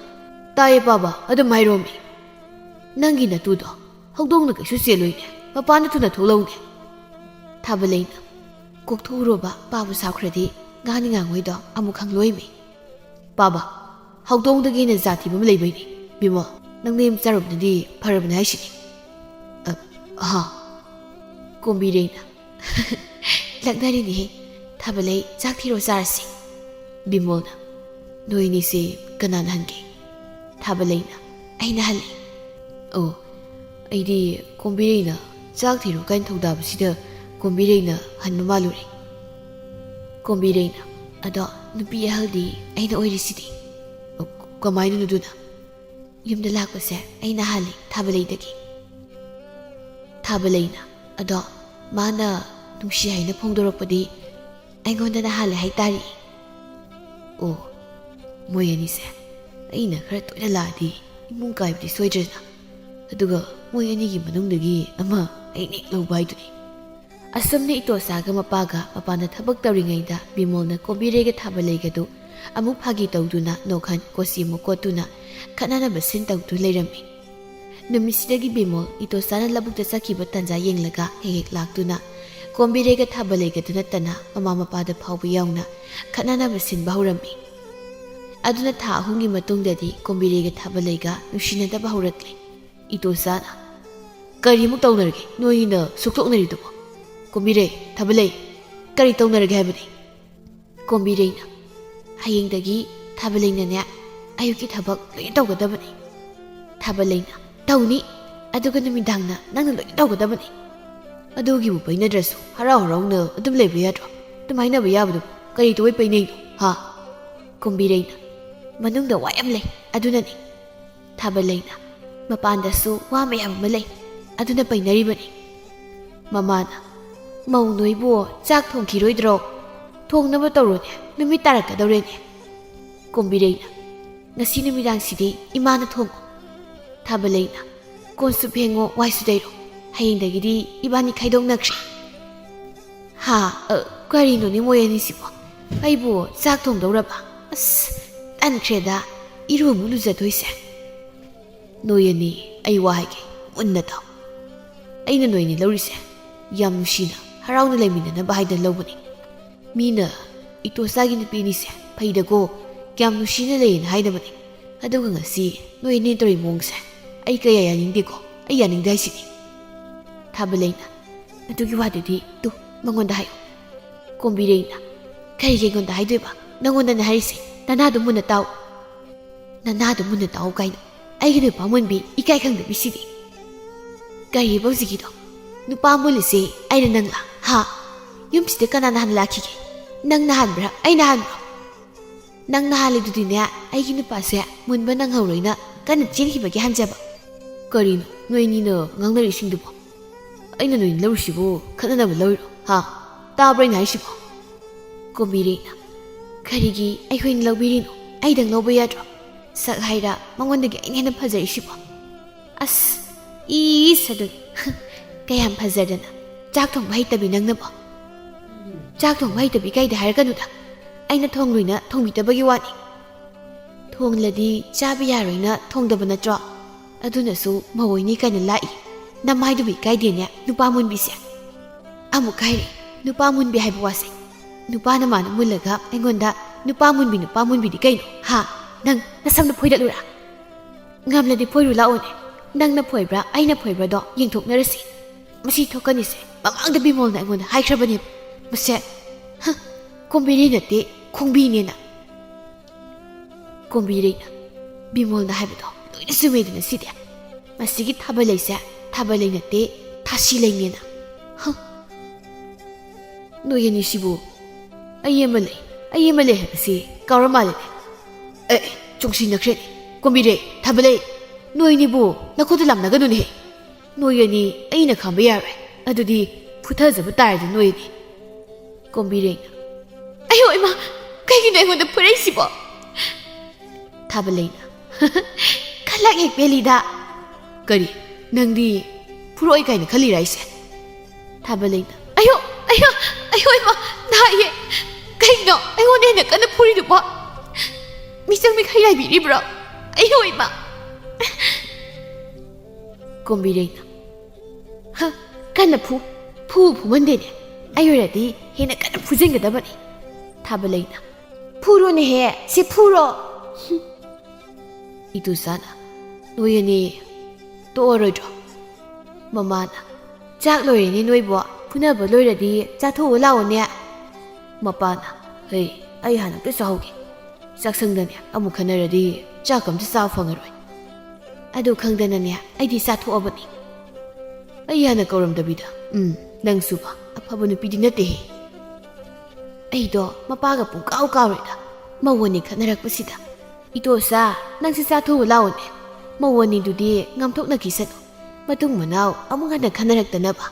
"ꯇꯥꯏꯌꯦ ꯄꯥꯕ, ꯑꯗꯨꯝ ꯍꯥꯏꯔꯣꯃꯤ"꯫ "ꯅꯪꯒꯤ ꯅꯇꯨꯗꯣ ꯍꯧꯗꯣꯡꯅ ꯀꯩꯁꯨ ꯆꯦꯜꯂꯣꯏꯅꯦ, ꯃꯄꯥꯟꯗ ꯊꯨꯅ ꯊꯣꯛꯂꯛꯎꯅꯦ"꯫ ꯊꯥꯕꯂꯩꯅ: "ꯀꯣꯛꯊꯣꯛꯎꯔꯣꯕ, ꯄꯥꯕ ꯁꯥꯎꯈ꯭ꯔꯗꯤ ꯉꯥꯡꯅꯤ ꯉꯥꯡꯉꯣꯏꯗꯣ ꯑꯃꯨꯛ ꯈꯪꯂꯣꯏꯃꯤ"꯫ "ꯄꯥꯕ, ꯍꯧꯗꯣꯡꯗꯒꯤ ꯍꯦꯟꯅ ꯖꯥꯠ ꯊꯤꯕ ꯑꯃ ꯂꯩꯕꯩꯅꯦ꯫ ꯕꯤꯃꯣꯜ, ꯅꯪ ꯅꯌꯨꯝ ꯆꯥꯔꯨꯕꯅꯗꯤ ꯐꯔꯕꯅꯦ ꯍꯥꯏꯁꯤꯅꯤ"꯫ "ꯑ, ꯑꯍꯥ"꯫ ꯀꯣꯝꯕꯤꯔꯩꯅ: "ꯂꯛꯅꯔꯤꯅꯦꯍꯦ꯫ ꯊꯥꯕꯂꯩ, ꯆꯥꯛ ꯊꯤꯔꯣ, ꯆꯥꯔꯁꯤ"꯫ ꯕꯤꯃꯣꯜꯅ: "ꯅꯣꯏꯅꯤꯁꯦ ꯀꯅꯥꯅ ꯍꯟꯒꯦ?" ꯊꯥꯕꯂꯩꯅ: "ꯑꯩꯅ ꯍꯜꯂꯦ"꯫ "ꯑꯣ, ꯑꯩꯗꯤ ꯀꯣꯝꯕꯤꯔꯩꯅ ꯆꯥꯛ ꯊꯤꯔꯣ ꯀꯥꯏꯅ ꯊꯧꯗꯥꯕꯁꯤꯗ ꯀꯣꯝꯕꯤꯔꯩꯅ ꯍꯟꯕ ꯃꯥꯜꯂꯨꯔꯦ"꯫ ꯀꯣꯝꯕꯤꯔꯩꯅ: "ꯑꯗꯣ ꯅꯨꯄꯤ ꯑꯍꯜꯗꯤ ꯑꯩꯅ ꯑꯣꯏꯔꯤꯁꯤꯗꯤ"꯫ "ꯑꯣ, ꯀꯃꯥꯏꯅꯅꯣ ꯑꯗꯨꯅ?" "ꯌꯨꯝꯗ ꯂꯥꯛꯄꯁꯦ ꯑꯩꯅ ꯍꯥꯜꯂꯤ ꯊꯥꯕꯂꯩꯗꯒꯤ"꯫ ꯊꯥꯕꯂꯩꯅ: "ꯑꯗꯣ ꯃꯥꯅ ꯅꯨꯡꯁꯤ ꯍꯥꯏꯅ ꯐꯣꯡꯗꯣꯔꯛꯄꯗꯤ ꯑꯩꯉꯣꯟꯗꯅ ꯍꯥꯜꯂꯦ ꯍꯥꯏꯇꯥꯔꯦ"꯫ "ꯑꯣ, ꯃꯣꯏ ꯑꯅꯤꯁꯦ ꯑꯩꯅ ꯈꯔ ꯇꯣꯏꯅ ꯂꯥꯛꯑꯗꯤ ꯏꯃꯨꯡ ꯀꯥꯏꯕꯗꯤ ꯁꯣꯏꯗ꯭ꯔꯦꯗꯅ꯫ ꯑꯗꯨꯒ ꯃꯣꯏ ꯑꯅꯤꯒꯤ ꯃꯅꯨꯡꯗꯒꯤ ꯑꯃ ꯑꯩꯅ ꯍꯦꯛ ꯂꯧꯕ ꯍꯥꯏꯗꯨꯅꯤ"꯫ ꯑꯁꯨꯝꯅ ꯏꯇꯣꯆꯥꯒ ꯃꯄꯥꯒ ꯃꯄꯥꯟꯗ ꯊꯕꯛ ꯇꯧꯔꯤꯉꯩꯗ ꯕꯤꯃꯣꯜꯅ ꯀꯣꯝꯕꯤꯔꯩꯒ ꯊꯥꯕꯂꯩꯒꯗꯨ ꯑꯃꯨꯛ ꯐꯥꯒꯤ ꯇꯧꯗꯨꯅ, ꯅꯣꯛꯍꯟ ꯀꯣꯆꯤ ꯑꯃꯨꯛ ꯀꯣꯠꯇꯨꯅ ꯈꯠꯅꯅꯕ ꯁꯤꯟ ꯇꯧꯗꯨ ꯂꯩꯔꯝꯃꯤ꯫ ꯅꯨꯃꯤꯠꯁꯤꯗꯒꯤ ꯕꯤꯃꯣꯜ ꯏꯇꯣꯆꯥꯅ ꯂꯧꯕꯨꯛꯇ ꯆꯠꯈꯤꯕ ꯇꯥꯟꯖꯥ ꯌꯦꯡꯂꯒ ꯍꯦꯛ ꯍꯦꯛ ꯂꯥꯛꯇꯨꯅ ꯀꯣꯝꯕꯤꯔꯩꯒ ꯊꯥꯕꯂꯩꯒꯗꯨ ꯅꯠꯇꯅ ꯃꯃꯥ ꯃꯄꯥꯗ ꯐꯥꯎꯕ ꯌꯥꯎꯅ ꯈꯠꯅꯅꯕ ꯁꯤꯟꯕ ꯍꯧꯔꯝꯃꯤ꯫ ꯑꯗꯨꯅ ꯊꯥ ꯑꯍꯨꯝꯒꯤ ꯃꯇꯨꯡꯗꯗꯤ ꯀꯣꯝꯕꯤꯔꯩꯒ ꯊꯥꯕꯂꯩꯒ ꯅꯨꯡꯁꯤꯅꯗꯕ ꯍꯧꯔꯛꯂꯦ꯫ ꯏꯇꯣꯆꯥꯅ: "ꯀꯔꯤꯃꯨꯛ ꯇꯧꯅꯔꯒꯦ ꯅꯣꯏꯅ ꯁꯨꯛꯇꯣꯛꯅꯔꯤꯗꯨꯕꯣ? ꯀꯣꯝꯕꯤꯔꯩ, ꯊꯥꯕꯂꯩ, ꯀꯔꯤ ꯇꯧꯅꯔꯒꯦ ꯍꯥꯏꯕꯅꯤ?" ꯀꯣꯝꯕꯤꯔꯩꯅ: "ꯍꯌꯦꯡꯗꯒꯤ ꯊꯥꯕꯂꯩꯅꯅꯦ ꯑꯌꯨꯛꯀꯤ ꯊꯕꯛ ꯂꯣꯏꯅ ꯇꯧꯒꯗꯕꯅꯤ"꯫ ꯊꯥꯕꯂꯩꯅ: "ꯇꯧꯅꯤ, ꯑꯗꯨꯒ ꯅꯨꯃꯤꯗꯥꯡꯅ ꯅꯪꯅ ꯂꯣꯏꯅ ꯇꯧꯒꯗꯕꯅꯤ"꯫ ꯑꯗꯨꯒꯤꯕꯨ ꯄꯩꯅꯗ꯭ꯔꯁꯨ ꯍꯔꯥꯎ ꯍꯔꯥꯎꯅ ꯑꯗꯨꯝ ꯂꯩꯕ ꯌꯥꯗ꯭ꯔꯣ? ꯑꯗꯨꯃꯥꯏꯅꯕ ꯌꯥꯕꯗꯨꯕꯨ ꯀꯔꯤ ꯇꯧꯕꯩ ꯄꯩꯅꯩꯅꯣ, ꯍꯥ? ꯀꯨꯝꯕꯤꯔꯩꯅ, ꯃꯅꯨꯡꯗ ꯋꯥ ꯌꯥꯝ ꯂꯩ, ꯑꯗꯨꯅꯅꯤ꯫ ꯊꯥꯕꯂꯩꯅ, ꯃꯄꯥꯟꯗꯁꯨ ꯋꯥ ꯃꯌꯥꯝ ꯑꯃ ꯂꯩ, ꯑꯗꯨꯅ ꯄꯩꯅꯔꯤꯕꯅꯤ꯫ ꯃꯃꯥꯅ, ꯃꯧ ꯅꯣꯏꯕꯨ ꯆꯥꯛ ꯊꯣꯡꯈꯤꯔꯣꯏꯗ꯭ꯔꯣ? ꯊꯣꯡꯅꯕ ꯇꯧꯔꯣꯅꯦ, ꯅꯨꯃꯤꯠ ꯇꯥꯔꯛꯀꯗꯧꯔꯦꯅꯦ꯫ ꯀꯨꯝꯕꯤꯔꯩꯅ, ꯉꯁꯤ ꯅꯨꯃꯤꯗꯥꯡꯁꯤꯗꯤ ꯏꯃꯥꯅ ꯊꯣꯡꯉꯣ꯫ ꯊꯥꯕꯂꯩꯅ, ꯀꯣꯟꯁꯨ ꯐꯦꯡꯉꯣ, ꯋꯥꯏꯁꯨ ꯇꯩꯔꯣ, ꯍꯌꯦꯡꯗꯒꯤꯗꯤ ꯏꯕꯥꯅꯤ ꯈꯥꯏꯗꯣꯛꯅꯈ꯭ꯔꯦ꯫ ꯍꯥ? ꯑ, ꯀꯔꯤꯅꯣꯅꯦ ꯃꯣꯏ ꯑꯅꯤꯁꯤꯕꯣ? ꯑꯩꯕꯨ ꯆꯥꯛ ꯊꯣꯡꯗꯧꯔꯕ? ꯑꯁ, ꯇꯟꯈ꯭ꯔꯦꯗ, ꯏꯔꯨ ꯑꯃꯨꯛ ꯂꯨꯖꯗꯣꯏꯁꯦ꯫ ꯅꯣꯏ ꯑꯅꯤ, ꯑꯩ ꯋꯥ ꯍꯥꯏꯒꯦ, ꯃꯨꯟꯅ ꯇꯥꯎ꯫ ꯑꯩꯅ ꯅꯣꯏ ꯑꯅꯤ ꯂꯧꯔꯤꯁꯦ ꯌꯥꯝ ꯅꯨꯡꯁꯤꯅ, ꯍꯔꯥꯎꯅ ꯂꯩꯃꯤꯟꯅꯅꯕ ꯍꯥꯏꯗꯅ ꯂꯧꯕꯅꯤ꯫ ꯃꯤꯅ ꯏꯇꯣꯆꯥꯒꯤ ꯅꯨꯄꯤ ꯑꯅꯤꯁꯦ ꯐꯩꯗꯀꯣ, ꯀꯌꯥꯝ ꯅꯨꯡꯁꯤꯅ ꯂꯩꯌꯦꯅ ꯍꯥꯏꯅꯕꯅꯤ꯫ ꯑꯗꯨꯒ ꯉꯁꯤ ꯅꯣꯏ ꯑꯅꯤ ꯇꯧꯔꯤ ꯃꯑꯣꯡꯁꯦ ꯑꯩ ꯀꯌꯥ ꯌꯥꯅꯤꯡꯗꯦꯀꯣ, ꯑꯩ ꯌꯥꯅꯤꯡꯗꯦ ꯍꯥꯏꯁꯤꯅꯤ꯫ ꯊꯥꯕꯂꯩꯅ, ꯑꯗꯨꯒꯤ ꯋꯥꯗꯨꯗꯤ ꯇꯨ, ꯃꯉꯣꯟꯗ ꯍꯥꯏꯌꯨ꯫ ꯀꯣꯝꯕꯤꯔꯩꯅ, ꯀꯔꯤꯒꯤ ꯑꯩꯉꯣꯟꯗ ꯍꯥꯏꯗꯣꯏꯕ? ꯅꯉꯣꯟꯗꯅꯦ ꯍꯥꯏꯔꯤꯁꯦ, ꯅꯅꯥꯗꯣ ꯃꯨꯟꯅ ꯇꯥꯎ꯫ ꯅꯅꯥꯗꯣ ꯃꯨꯟꯅ ꯇꯥꯎ ꯀꯥꯏꯅ, ꯑꯩꯒꯤ ꯅꯨꯄꯥ ꯃꯨꯟꯕꯤ ꯏꯀꯥꯏ ꯈꯪꯗꯕꯤꯁꯤꯗꯤ꯫ ꯀꯔꯤꯕ ꯍꯧꯖꯤꯛꯀꯤꯗꯣ? ꯅꯨꯄꯥ ꯃꯨꯜꯂꯤꯁꯦ ꯑꯩꯅ ꯅꯪꯂꯥ? ꯍꯥ? ꯌꯨꯝꯁꯤꯗ ꯀꯅꯥꯅ ꯍꯥꯟꯅ ꯂꯥꯛꯈꯤꯒꯦ? ꯅꯪꯅ ꯍꯥꯟꯕ꯭ꯔꯥ, ꯑꯩꯅ ꯍꯥꯟꯕ꯭ꯔꯥ? ꯅꯪꯅ ꯍꯥꯜꯂꯤꯗꯨꯗꯤꯅꯦ, ꯑꯩꯒꯤ ꯅꯨꯄꯥꯁꯦ ꯃꯨꯟꯕ ꯅꯪꯍꯧꯔꯣꯏꯅ ꯀꯟꯅ ꯆꯦꯟꯈꯤꯕꯒꯤ ꯍꯥꯟꯖꯕ꯫ ꯀꯔꯤꯅꯣ ꯅꯣꯏ ꯑꯅꯤꯅ ꯉꯥꯡꯅꯔꯤꯁꯤꯡꯗꯨꯕꯣ? ꯑꯩꯅ ꯅꯣꯏ ꯂꯧꯔꯤꯁꯤꯕꯨ ꯈꯠꯅꯅꯕ ꯂꯧꯔꯤꯔꯣ? ꯍꯥ? ꯇꯥꯕ꯭ꯔꯣ ꯑꯩꯅ ꯍꯥꯏꯁꯤꯕꯣ? ꯀꯣꯝꯕꯤꯔꯩꯅ, ꯀꯔꯤꯒꯤ ꯑꯩꯈꯣꯏꯅ ꯂꯧꯕꯤꯔꯤꯅꯣ? ꯑꯩꯗꯪ ꯂꯧꯕ ꯌꯥꯗ꯭ꯔꯣ? ꯁꯛ ꯍꯥꯏꯔ ꯃꯉꯣꯟꯗꯒꯤ ꯑꯩꯅ ꯍꯦꯟꯅ ꯐꯖꯔꯤꯁꯤꯕꯣ? ꯑꯁ, ꯏꯁ ꯑꯗꯨꯅꯤ꯫ ꯀꯌꯥꯝ ꯐꯖꯗꯅ꯫ ꯆꯥꯛ ꯊꯣꯡꯕ ꯍꯩꯇꯕꯤ ꯅꯪꯅꯕꯣ? ꯆꯥꯛ ꯊꯣꯡꯕ ꯍꯩꯇꯕꯤ ꯀꯩꯗ ꯍꯥꯏꯔꯛꯀꯅꯨꯗ꯫ ꯑꯩꯅ ꯊꯣꯡꯂꯣꯏꯅ ꯊꯣꯡꯕꯤꯗꯕꯒꯤ ꯋꯥꯅꯤ꯫ ꯊꯣꯡꯂꯗꯤ ꯆꯥꯕ ꯌꯥꯔꯣꯏꯅ ꯊꯣꯡꯗꯕ ꯅꯠꯇ꯭ꯔꯣ? ꯑꯗꯨꯅꯁꯨ ꯃꯧ ꯑꯣꯏꯅꯤ ꯀꯥꯏꯅ ꯂꯥꯛꯏ꯫ ꯅꯃꯥꯏꯗꯨꯕꯨ ꯏꯀꯥꯏꯗꯦꯅꯦ, ꯅꯨꯄꯥ ꯃꯨꯟꯕꯤꯁꯦ꯫ ꯑꯃꯨꯛ ꯍꯥꯏꯔꯦ, ꯅꯨꯄꯥ ꯃꯨꯟꯕꯤ ꯍꯥꯏꯕ ꯋꯥꯁꯦ꯫ ꯅꯨꯄꯥꯅ ꯃꯥꯅ ꯃꯨꯜꯂꯒ ꯑꯩꯉꯣꯟꯗ ꯅꯨꯄꯥ ꯃꯨꯟꯕꯤ, ꯅꯨꯄꯥ ꯃꯨꯟꯕꯤꯗꯤ ꯀꯩꯅꯣ? ꯍꯥ? ꯅꯪ ꯅꯁꯝꯗ ꯐꯣꯏꯗꯠꯂꯨꯔꯥ? ꯉꯝꯂꯗꯤ ꯐꯣꯏꯔꯨ ꯂꯥꯛꯑꯣꯅꯦ꯫ ꯅꯪꯅ ꯐꯣꯏꯕ꯭ꯔꯥ, ꯑꯩꯅ ꯐꯣꯏꯕ꯭ꯔꯥꯗꯣ ꯌꯦꯡꯊꯣꯛꯅꯔꯁꯤ꯫ ꯃꯁꯤ ꯊꯣꯛꯀꯅꯤꯁꯦ ꯃꯃꯥꯡꯗ ꯕꯤꯃꯣꯜꯅ ꯑꯩꯉꯣꯟꯗ ꯍꯥꯏꯈ꯭ꯔꯕꯅꯦꯕ꯫ ꯃꯁꯦ, ꯍ, ꯀꯣꯝꯕꯤꯔꯤ ꯅꯠꯇꯦ, ꯈꯣꯡꯕꯤꯅꯦꯅ꯫ ꯀꯣꯝꯕꯤꯔꯩꯅ, ꯕꯤꯃꯣꯜꯅ ꯍꯥꯏꯕꯗꯣ ꯂꯣꯏꯅ ꯆꯨꯝꯃꯦꯗꯅ ꯁꯤꯗꯤ꯫ ꯃꯁꯤꯒꯤ ꯊꯥꯕꯜ ꯂꯩꯁꯦ ꯊꯥꯕꯜ ꯂꯩ ꯅꯠꯇꯦ, ꯊꯥꯁꯤ ꯂꯩꯅꯦꯅ꯫ ꯍ, ꯅꯣꯏ ꯑꯅꯤꯁꯤꯕꯨ ꯑꯩ ꯑꯃ ꯂꯩ, ꯑꯩ ꯑꯃ ꯂꯩ ꯍꯥꯏꯕꯁꯤ ꯀꯥꯎꯔ ꯃꯥꯜꯂꯦꯅꯦ꯫ ꯑꯦ, ꯆꯣꯡꯁꯤꯟꯅꯈ꯭ꯔꯦꯅꯦ꯫ ꯀꯣꯝꯕꯤꯔꯩ, ꯊꯥꯕꯂꯩ, ꯅꯣꯏ ꯑꯅꯤꯕꯨ ꯅꯈꯨꯠꯇ ꯂꯥꯝꯅꯒꯅꯨꯅꯦꯍꯦ꯫ ꯅꯣꯏ ꯑꯅꯤ ꯑꯩꯅ ꯈꯥꯝꯕ ꯌꯥꯔꯣꯏ꯫ ꯑꯗꯨꯗꯤ ꯐꯨꯊꯖꯕ ꯇꯥꯔꯦꯗ ꯅꯣꯏ ꯑꯅꯤ꯫ ꯀꯣꯝꯕꯤꯔꯩꯅ, "ꯑꯌꯣ ꯏꯃꯥ, ꯀꯩꯒꯤꯅꯣ ꯑꯩꯉꯣꯟꯗ ꯐꯨꯔꯛꯏꯁꯤꯕꯣ?" ꯊꯥꯕꯂꯩꯅ, "ꯈꯂꯛ ꯍꯦꯛ ꯄꯦꯜꯂꯤꯗ꯫ ꯀꯔꯤ, ꯅꯪꯗꯤ ꯐꯨꯔꯛꯑꯣꯏ ꯀꯥꯏꯅ ꯈꯜꯂꯤꯔ ꯑꯩꯁꯦ?" ꯊꯥꯕꯂꯩꯅ, "ꯑꯌꯣ, ꯑꯌꯣ, ꯑꯌꯣ ꯏꯃꯥ, ꯅꯥꯏꯌꯦ꯫ ꯀꯩꯅꯣ ꯑꯩꯉꯣꯟꯗ ꯍꯦꯟꯅ ꯀꯟꯅ ꯐꯨꯔꯤꯗꯨꯕꯣ? ꯃꯤꯆꯪ ꯃꯤꯈꯥꯏ ꯅꯥꯏꯕꯤꯔꯤꯕ꯭ꯔꯣ? ꯑꯌꯣ ꯏꯃꯥ!" ꯀꯣꯝꯕꯤꯔꯩꯅ, "ꯍ, ꯀꯟꯅ ꯐꯨ, ꯐꯨ ꯐꯨꯃꯟꯗꯦꯅꯦ꯫ ꯑꯩ ꯑꯣꯏꯔꯗꯤ ꯍꯦꯟꯅ ꯀꯟꯅ ꯐꯨꯖꯤꯟꯒꯗꯕꯅꯤ꯫" ꯊꯥꯕꯂꯩꯅ, "ꯐꯨꯔꯣꯅꯦꯍꯦ, ꯁꯤ ꯐꯨꯔꯣ꯫" ꯏꯇꯨꯆꯥꯅ, "ꯅꯣꯏ ꯑꯅꯤ ꯇꯣꯛꯑꯔꯣꯏꯗ꯭ꯔꯣ?" ꯃꯃꯥꯅ, "ꯆꯥꯛ ꯂꯣꯏꯔꯦꯅꯦ ꯅꯣꯏꯕꯣ, ꯐꯨꯅꯕ ꯂꯣꯏꯔꯗꯤ ꯆꯥꯊꯣꯛꯑ ꯂꯥꯛꯑꯣꯅꯦ꯫" ꯃꯄꯥꯅ, "ꯍꯩ, ꯑꯩ ꯍꯥꯟꯅ ꯑꯝꯇ ꯆꯥꯍꯧꯒꯦ꯫ ꯆꯥꯛꯁꯪꯗꯅꯦ ꯑꯃꯨꯛ ꯈꯟꯅꯔꯗꯤ ꯆꯥꯛꯀ ꯑꯝꯇ ꯆꯥꯕ ꯐꯪꯉꯔꯣꯏ꯫ ꯑꯗꯨ ꯈꯪꯗꯅꯅꯦ ꯑꯩꯗꯤ ꯆꯥꯊꯣꯛꯑꯕꯅꯤ꯫" ꯑꯩ ꯍꯥꯟꯅ ꯀꯧꯔꯝꯗꯕꯤꯗ꯫ ꯎꯝ, ꯅꯪꯁꯨꯕ ꯑꯐꯕ ꯅꯨꯄꯤꯗꯤ ꯅꯠꯇꯦꯍꯦ꯫ ꯑꯩꯗꯣ ꯃꯄꯥꯒ ꯄꯨꯡꯀꯥꯎ ꯀꯥꯎꯔꯦꯗ꯫ ꯃꯧ ꯑꯅꯤ ꯈꯠꯅꯔꯛꯄꯁꯤꯗ꯫ ꯏꯇꯣꯆꯥ, ꯅꯪꯁꯨ ꯆꯥꯊꯣꯛꯎ ꯂꯥꯛꯑꯣꯅꯦ꯫ ꯃꯧ ꯑꯅꯤꯗꯨꯗꯤ ꯉꯥꯝꯊꯣꯛꯅꯈꯤꯁꯅꯨ꯫ ꯃꯇꯨꯡ ꯃꯅꯥꯎ ꯑꯃꯨꯛ ꯍꯟꯅ ꯈꯠꯅꯔꯛꯇꯅꯕ꯫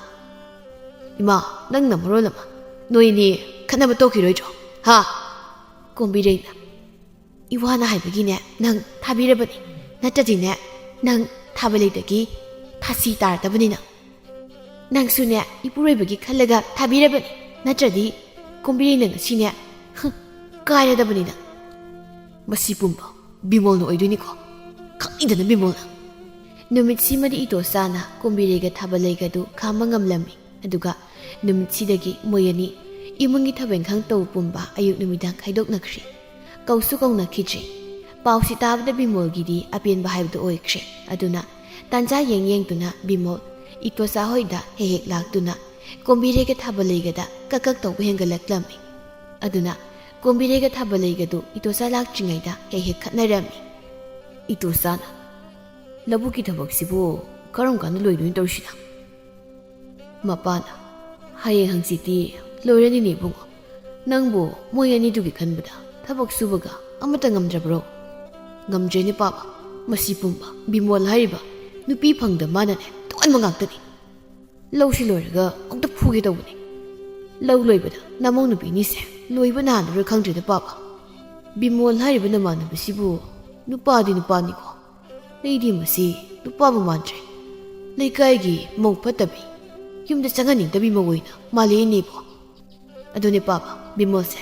ꯏꯃꯥ, ꯅꯪꯅ ꯃꯔꯣꯜ ꯑꯃ꯫ ꯅꯣꯏꯅꯤ ꯈꯠꯅꯕ ꯇꯣꯛꯈꯤꯔꯣꯏꯗ꯭ꯔꯣ? ꯍꯥ? ꯀꯣꯝꯕꯤꯔꯩꯅ, "ꯏꯋꯥꯅ ꯍꯥꯏꯕꯒꯤꯅꯦ ꯅꯪ ꯊꯥꯕꯤꯔꯕꯅꯤ꯫ ꯅꯠꯇ꯭ꯔꯗꯤꯅꯦ ꯅꯪ ꯊꯥꯕꯂꯩꯗꯒꯤ ꯊꯥꯁꯤ ꯇꯥꯔꯗꯕꯅꯤ ꯅꯪ꯫ ꯅꯪꯁꯨꯅꯦ ꯏꯄꯨꯔꯣꯏꯕꯒꯤ ꯈꯜꯂꯒ ꯊꯥꯕꯤꯔꯕꯅꯤ꯫ ꯅꯠꯇ꯭ꯔꯗꯤ ꯀꯣꯝꯕꯤꯔꯩꯅ ꯉꯁꯤꯅꯦ, ꯍꯨꯝ, ꯀꯥꯏꯔꯗꯕꯅꯤ ꯅꯪ꯫" ꯃꯁꯤ ꯄꯨꯝꯕ ꯕꯤꯃꯣꯜꯅ ꯑꯣꯏꯗꯣꯏꯅꯤꯀꯣ꯫ ꯈꯪꯏꯗꯅ ꯕꯤꯃꯣꯜꯅ꯫ ꯅꯨꯃꯤꯠꯁꯤꯃꯗꯤ ꯏꯇꯣꯆꯥꯅ ꯀꯣꯝꯕꯤꯔꯩꯒ ꯊꯥꯕꯂꯩꯒꯗꯨ ꯈꯥꯝꯕ ꯉꯝꯂꯝꯃꯤ꯫ ꯑꯗꯨꯒ ꯅꯨꯃꯤꯠꯁꯤꯗꯒꯤ ꯃꯣꯏ ꯑꯅꯤ ꯏꯃꯨꯡꯒꯤ ꯊꯕꯛ ꯏꯪꯈꯥꯡ ꯇꯧꯕ ꯄꯨꯝꯕ ꯑꯌꯨꯛ ꯅꯨꯃꯤꯗꯥꯡ ꯈꯥꯏꯗꯣꯛꯅꯈ꯭ꯔꯦ꯫ ꯀꯧꯁꯨ ꯀꯧꯅꯈꯤꯗ꯭ꯔꯦ꯫ ꯄꯥꯎꯁꯤ ꯇꯥꯕꯗ ꯕꯤꯃꯣꯜꯒꯤꯗꯤ ꯑꯄꯦꯟꯕ ꯍꯥꯏꯕꯗꯨ ꯑꯣꯏꯈ꯭ꯔꯦ꯫ ꯑꯗꯨꯅ ꯇꯥꯟꯖꯥ ꯌꯦꯡ ꯌꯦꯡꯗꯨꯅ ꯕꯤꯃꯣꯜ ꯏꯇꯣꯆꯥ ꯍꯣꯏꯗ ꯍꯦꯛ ꯍꯦꯛ ꯂꯥꯛꯇꯨꯅ ꯀꯣꯝꯕꯤꯔꯩꯒ ꯊꯥꯕꯂꯩꯒꯗ ꯀꯛ ꯀꯛ ꯇꯧꯕ ꯍꯦꯟꯒꯠꯂꯛꯂꯝꯃꯤ꯫ ꯑꯗꯨꯅ ꯀꯣꯝꯕꯤꯔꯩꯒ ꯊꯥꯕꯂꯩꯒꯗꯨ ꯏꯇꯣꯆꯥ ꯂꯥꯛꯇ꯭ꯔꯤꯉꯩꯗ ꯍꯦꯛ ꯍꯦꯛ ꯈꯠꯅꯔꯝꯃꯤ꯫ ꯏꯇꯣꯆꯥꯅ, "ꯂꯧꯕꯨꯛꯀꯤ ꯊꯕꯛꯁꯤꯕꯨ ꯀꯔꯝ ꯀꯥꯟꯗ ꯂꯣꯏꯗꯣꯏꯅꯣ ꯇꯧꯔꯤꯁꯤꯅ?" ꯃꯄꯥꯅ, "ꯍꯌꯦꯡ ꯍꯪꯆꯤꯠꯇꯤ ꯂꯣꯏꯔꯅꯤꯅꯦ ꯏꯕꯨꯡꯉꯣ꯫ ꯅꯪꯕꯨ ꯃꯣꯏ ꯑꯅꯤꯗꯨꯒꯤ ꯈꯟꯕꯗ ꯊꯕꯛ ꯁꯨꯕꯒ ꯑꯃꯠꯇ ꯉꯝꯗ꯭ꯔꯕ꯭ꯔꯣ?" "ꯉꯝꯗ꯭ꯔꯦꯅꯦ ꯄꯥꯕ, ꯃꯁꯤ ꯄꯨꯝꯕ ꯕꯤꯃꯣꯜ ꯍꯥꯏꯔꯤꯕ ꯅꯨꯄꯤ ꯐꯪꯗ ꯃꯥꯅꯅꯦ ꯇꯣꯟꯕ ꯉꯥꯛꯇꯅꯤ꯫ ꯂꯧꯁꯤ ꯂꯣꯏꯔꯒ ꯑꯃꯨꯛꯇ ꯐꯨꯒꯦ ꯇꯧꯕꯅꯤ꯫ ꯂꯧ ꯂꯣꯏꯕꯗ ꯅꯃꯧ ꯅꯨꯄꯤ ꯑꯅꯤꯁꯦ ꯂꯣꯏꯕ ꯅꯥꯍꯜꯂꯔꯣꯏ ꯈꯪꯗ꯭ꯔꯦꯗ ꯄꯥꯕ꯫ ꯕꯤꯃꯣꯜ ꯍꯥꯏꯔꯤꯕ ꯅꯃꯥꯟꯅꯕꯁꯤꯕꯨ ꯅꯨꯄꯥꯗꯤ ꯅꯨꯄꯥꯅꯤꯀꯣ꯫ ꯑꯩꯗꯤ ꯃꯁꯤ ꯅꯨꯄꯥꯕꯨ ꯃꯥꯟꯗ꯭ꯔꯦ꯫ ꯂꯩꯀꯥꯏꯒꯤ ꯃꯧ ꯐꯠꯇꯕꯤ, ꯌꯨꯝꯗ ꯆꯪꯍꯟꯅꯤꯡꯗꯕꯤ ꯃꯧ ꯑꯣꯏꯅ ꯃꯥꯜꯂꯦꯅꯦꯕꯣ꯫ ꯑꯗꯨꯅꯦ ꯄꯥꯕ, ꯕꯤꯃꯣꯜꯁꯦ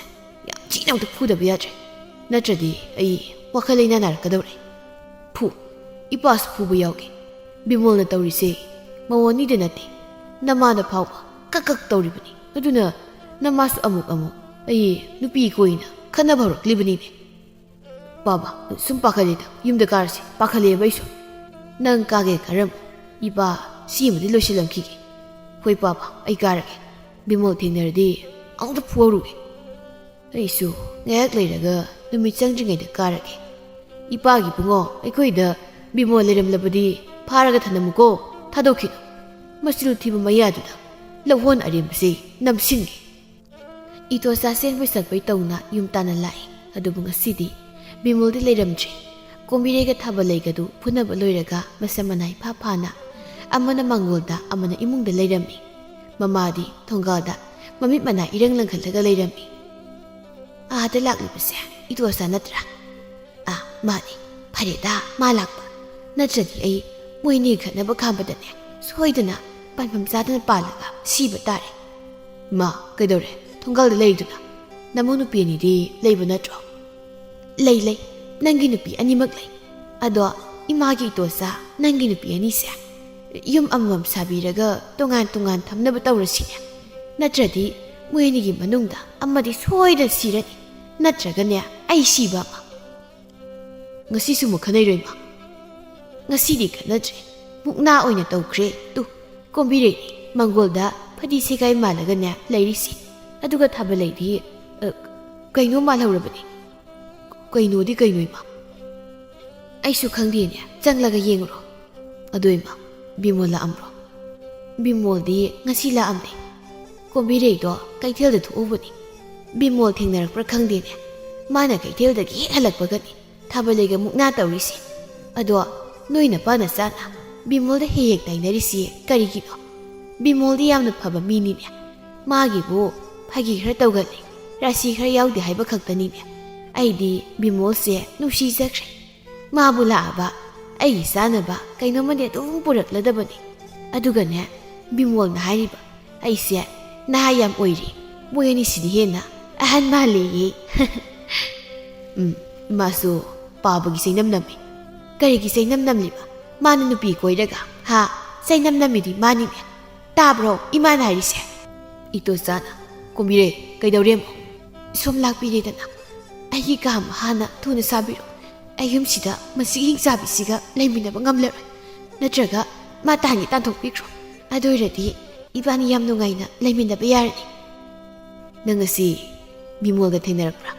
ꯌꯥꯝ ꯊꯤꯅ ꯑꯃꯨꯛꯇ ꯐꯨꯗꯕ ꯌꯥꯗ꯭ꯔꯦ꯫ ꯅꯠꯇ꯭ꯔꯗꯤ ꯑꯩ ꯋꯥꯈꯜ ꯂꯩꯅꯥ ꯅꯥꯔꯛꯀꯗꯧꯔꯦ꯫ ꯐꯨ, ꯏꯄꯥꯁꯨ ꯐꯨꯕ ꯌꯥꯎꯒꯦ꯫ ꯕꯤꯃꯣꯜꯅ ꯇꯧꯔꯤꯁꯦ ꯃꯧ ꯑꯅꯤꯗ ꯅꯠꯇꯦ, ꯅꯃꯥꯗ ꯐꯥꯎꯕ ꯀꯛ ꯀꯛ ꯇꯧꯔꯤꯕꯅꯤ꯫ ꯑꯗꯨꯅ ꯅꯃꯥꯁꯨ ꯑꯃꯨꯛ ꯑꯃꯨꯛ ꯑꯩ ꯅꯨꯄꯤ ꯀꯣꯏꯅ ꯈꯠꯅꯕ ꯍꯧꯔꯛꯂꯤꯕꯅꯤꯅꯦ꯫ ꯄꯥꯕ, ꯁꯨꯝ ꯄꯥꯈꯠꯂꯦꯗ, ꯌꯨꯝꯗ ꯀꯥꯔꯁꯤ, ꯄꯥꯈꯠꯂꯦꯕ ꯑꯩꯁꯨ꯫ ꯅꯪ ꯀꯥꯒꯦ ꯀꯥꯔꯝꯃꯨ, ꯏꯄꯥ ꯁꯤ ꯑꯃꯗꯤ ꯂꯣꯏꯁꯤꯜꯂꯝꯈꯤꯒꯦ꯫ ꯍꯣꯏ ꯄꯥꯕ, ꯑꯩ ꯀꯥꯔꯒꯦ꯫ ꯕꯤꯃꯣꯜ ꯊꯦꯡꯅꯔꯗꯤ ꯑꯃꯨꯛꯇ ꯐꯨꯍꯧꯔꯨꯒꯦ꯫ ꯑꯩꯁꯨ ꯉꯥꯏꯍꯥꯛ ꯂꯩꯔꯒ ꯅꯨꯃꯤꯠ ꯆꯪꯗ꯭ꯔꯤꯉꯩꯗ ꯀꯥꯔꯒꯦ꯫ ꯏꯄꯥꯒꯤ ꯏꯕꯨꯡꯉꯣ, ꯑꯩꯈꯣꯏꯗ ꯕꯤꯃꯣꯜ ꯂꯩꯔꯝꯂꯕꯗꯤ ꯐꯥꯔꯒ ꯊꯅꯝꯃꯨꯀꯣ, ꯊꯥꯗꯣꯛꯈꯤꯅꯨ꯫ ꯃꯆꯤꯜ ꯊꯤꯕ ꯃꯌꯥꯗꯨꯗ ꯂꯧꯍꯣꯟ ꯑꯔꯦꯝꯕꯁꯤ ꯅꯝꯁꯤꯟꯒꯦ꯫ ꯏꯇꯣꯆꯥ ꯆꯦꯟꯕꯣꯏ ꯆꯠꯄꯣꯏ ꯇꯧꯅ ꯌꯨꯝ ꯇꯥꯟꯅ ꯂꯥꯛꯏ꯫ ꯑꯗꯨꯕꯨ ꯉꯁꯤꯗꯤ ꯕꯤꯃꯣꯜꯗꯤ ꯂꯩꯔꯝꯗ꯭ꯔꯦ꯫ ꯀꯣꯝꯕꯤꯔꯩꯒ ꯊꯥꯕꯜꯂꯩꯒꯗꯨ ꯐꯨꯅꯕ ꯂꯣꯏꯔꯒ ꯃꯁꯝ ꯃꯅꯥꯏ ꯐꯥ ꯐꯥꯅ ꯑꯃꯅ ꯃꯥꯡꯒꯣꯜꯗ, ꯑꯃꯅ ꯏꯃꯨꯡꯗ ꯂꯩꯔꯝꯃꯤ꯫ ꯃꯃꯥꯗꯤ ꯊꯣꯡꯒꯥꯜꯗ ꯃꯃꯤꯠ ꯃꯅꯥ ꯏꯔꯪ ꯂꯪꯈꯠꯂꯒ ꯂꯩꯔꯝꯃꯤ꯫ "ꯑꯥꯗ ꯂꯥꯛꯂꯤꯕꯁꯦ ꯏꯇꯣꯆꯥ ꯅꯠꯇ꯭ꯔꯥ?" "ꯑꯥ, ꯃꯥꯅꯤ꯫ ꯐꯔꯦꯗ, ꯃꯥ ꯂꯥꯛꯄ꯫ ꯅꯠꯇ꯭ꯔꯗꯤ ꯑꯩ ꯃꯣꯏꯅꯤ ꯈꯠꯅꯕ ꯈꯥꯝꯕꯗꯅꯦ ꯁꯣꯏꯗꯅ ꯄꯥꯟꯐꯝ ꯆꯥꯗꯅ ꯄꯥꯜꯂꯒ ꯁꯤꯕ ꯇꯥꯔꯦ꯫ ꯃꯥ, ꯀꯩꯗꯧꯔꯦ? ꯊꯣꯡꯒꯥꯜꯗ ꯂꯩꯔꯤꯗꯨꯅ? ꯅꯃꯧ ꯅꯨꯄꯤ ꯑꯅꯤꯗꯤ ꯂꯩꯕ ꯅꯠꯇ꯭ꯔꯣ?" "ꯂꯩ, ꯂꯩ꯫ ꯅꯪꯒꯤ ꯅꯨꯄꯤ ꯑꯅꯤꯃꯛ ꯂꯩ꯫ ꯑꯗꯣ ꯏꯃꯥꯒꯤ ꯏꯇꯣꯆꯥ, ꯅꯪꯒꯤ ꯅꯨꯄꯤ ꯑꯅꯤꯁꯦ ꯌꯨꯝ ꯑꯃꯃꯝ ꯁꯥꯕꯤꯔꯒ ꯇꯣꯉꯥꯟ ꯇꯣꯉꯥꯟ ꯊꯝꯅꯕ ꯇꯧꯔꯁꯤꯅꯦ꯫ ꯅꯠꯇ꯭ꯔꯗꯤ ꯃꯣꯏ ꯑꯅꯤꯒꯤ ꯃꯅꯨꯡꯗ ꯑꯃꯗꯤ ꯁꯣꯏꯗꯅ ꯁꯤꯔꯅꯤ꯫ ꯅꯠꯇ꯭ꯔꯒꯅꯦ ꯑꯩ ꯁꯤꯕ ꯑꯃ꯫" "ꯉꯁꯤꯁꯨ ꯑꯃꯨꯛ ꯈꯟꯅꯩꯔꯣ ꯏꯃꯥ?" "ꯉꯁꯤꯗꯤ ꯈꯟꯅꯗ꯭ꯔꯦ꯫ ꯃꯨꯛꯅꯥ ꯑꯣꯏꯅ ꯇꯧꯈ꯭ꯔꯦ꯫ ꯇꯨ, ꯀꯣꯝꯕꯤꯔꯩꯅꯤ ꯃꯪꯒꯣꯜꯗ ꯐꯗꯤ ꯁꯦꯒꯥꯏ ꯃꯥꯜꯂꯒꯅꯦ ꯂꯩꯔꯤꯁꯤ꯫ ꯑꯗꯨꯒ ꯊꯥꯕꯜꯂꯩꯗꯤ, ꯑ, ꯀꯩꯅꯣ ꯃꯥꯜꯍꯧꯔꯕꯅꯤ꯫" "ꯀꯩꯅꯣꯗꯤ ꯀꯩꯅꯣ ꯏꯃꯥ?" "ꯑꯩꯁꯨ ꯈꯪꯗꯦꯅꯦ꯫ ꯆꯪꯂꯒ ꯌꯦꯡꯉꯨꯔꯣ꯫" "ꯑꯗꯣ ꯏꯃꯥ, ꯕꯤꯃꯣꯜ ꯂꯥꯛꯑꯝꯕ꯭ꯔꯣ?" ꯕꯤꯃꯣꯜꯗꯤ ꯉꯁꯤ ꯂꯥꯛꯑꯝꯗꯦ꯫ ꯀꯣꯝꯕꯤꯔꯩꯗꯣ ꯀꯩꯊꯦꯜꯗ ꯊꯣꯛꯎꯕꯅꯤ꯫ ꯕꯤꯃꯣꯜ ꯊꯦꯡꯅꯔꯛꯄ꯭ꯔꯥ ꯈꯪꯗꯦꯅꯦ꯫ ꯃꯥꯅ ꯀꯩꯊꯦꯜꯗꯒꯤ ꯍꯦꯛ ꯍꯜꯂꯛꯄꯒꯅꯤ ꯊꯥꯕꯂꯩꯒ ꯃꯨꯛꯅꯥ ꯇꯧꯔꯤꯁꯦ꯫ ꯑꯗꯣ ꯅꯣꯏ ꯅꯄꯥ ꯅꯆꯥꯅ ꯕꯤꯃꯣꯜꯗ ꯍꯦꯛ ꯍꯦꯛ ꯇꯥꯏꯅꯔꯤꯁꯤ ꯀꯔꯤꯒꯤꯅꯣ? ꯕꯤꯃꯣꯜꯗꯤ ꯌꯥꯝꯅ ꯐꯕ ꯃꯤꯅꯤꯅꯦ꯫ ꯃꯥꯒꯤꯕꯨ ꯐꯥꯒꯤ ꯈꯔ ꯇꯧꯒꯜꯂꯤ, ꯔꯥꯁꯤ ꯈꯔ ꯌꯥꯎꯗꯦ ꯍꯥꯏꯕ ꯈꯛꯇꯅꯤꯅꯦ꯫ ꯑꯩꯗꯤ ꯕꯤꯃꯣꯜꯁꯦ ꯅꯨꯡꯁꯤꯖꯈ꯭ꯔꯦ꯫ ꯃꯥꯕꯨ ꯂꯥꯛꯑꯕ ꯑꯩꯒꯤ ꯆꯥꯅꯕ ꯀꯩꯅꯣꯝꯃꯗꯤ ꯑꯗꯨꯝ ꯄꯨꯔꯛꯂꯗꯕꯅꯤ꯫ ꯑꯗꯨꯒꯅꯦ, ꯕꯤꯃꯣꯜꯅ ꯍꯥꯏꯔꯤꯕ, ꯑꯩꯁꯦ ꯅꯍꯥ ꯌꯥꯝ ꯑꯣꯏꯔꯤ, ꯃꯣꯏ ꯑꯅꯤꯁꯤꯗꯤ ꯍꯦꯟꯅ ꯑꯍꯟ ꯃꯥꯜꯂꯦꯌꯦ꯫ ꯎꯝ, ꯃꯥꯁꯨ ꯄꯥꯕꯒꯤ ꯆꯩꯅꯝ ꯅꯝꯃꯤ꯫ ꯀꯔꯤꯒꯤ ꯆꯩꯅꯝ ꯅꯝꯂꯤꯕ? ꯃꯥꯅ ꯅꯨꯄꯤ ꯀꯣꯏꯔꯒ, ꯍꯥ? ꯆꯩꯅꯝ ꯅꯝꯃꯤꯗꯤ ꯃꯥꯅꯤꯅꯦ꯫ ꯇꯥꯕ꯭ꯔꯣ ꯏꯃꯥꯅ ꯍꯥꯏꯔꯤꯁꯦ? ꯏꯇꯣꯆꯥꯅ, ꯀꯣꯝꯕꯤꯔꯩ, ꯀꯩꯗꯧꯔꯦ ꯑꯃꯨꯛ? ꯁꯣꯝ ꯂꯥꯛꯄꯤꯔꯦꯗꯅ꯫ ꯑꯩꯒꯤ ꯀꯥ ꯑꯃ ꯍꯥꯟꯅ ꯊꯨꯅ ꯁꯥꯕꯤꯔꯣ꯫ ꯑꯩ ꯌꯨꯝꯁꯤꯗ ꯃꯁꯤꯒꯤ ꯍꯤꯡꯆꯥꯕꯤꯁꯤꯒ ꯂꯩꯃꯤꯟꯅꯕ ꯉꯝꯂꯔꯣꯏ꯫ ꯅꯠꯇ꯭ꯔꯒ ꯃꯥ ꯇꯥꯟꯒꯦ ꯇꯥꯟꯊꯣꯛꯄꯤꯈ꯭ꯔꯣ꯫ ꯑꯗꯨ ꯑꯣꯏꯔꯗꯤ ꯏꯕꯥꯅꯤ ꯌꯥꯝ ꯅꯨꯡꯉꯥꯏꯅ ꯂꯩꯃꯤꯟꯅꯕ ꯌꯥꯔꯅꯤ꯫ ꯅꯪ ꯉꯁꯤ ꯕꯤꯃꯣꯜꯒ ꯊꯦꯡꯅꯔꯛꯄ꯭ꯔꯥ?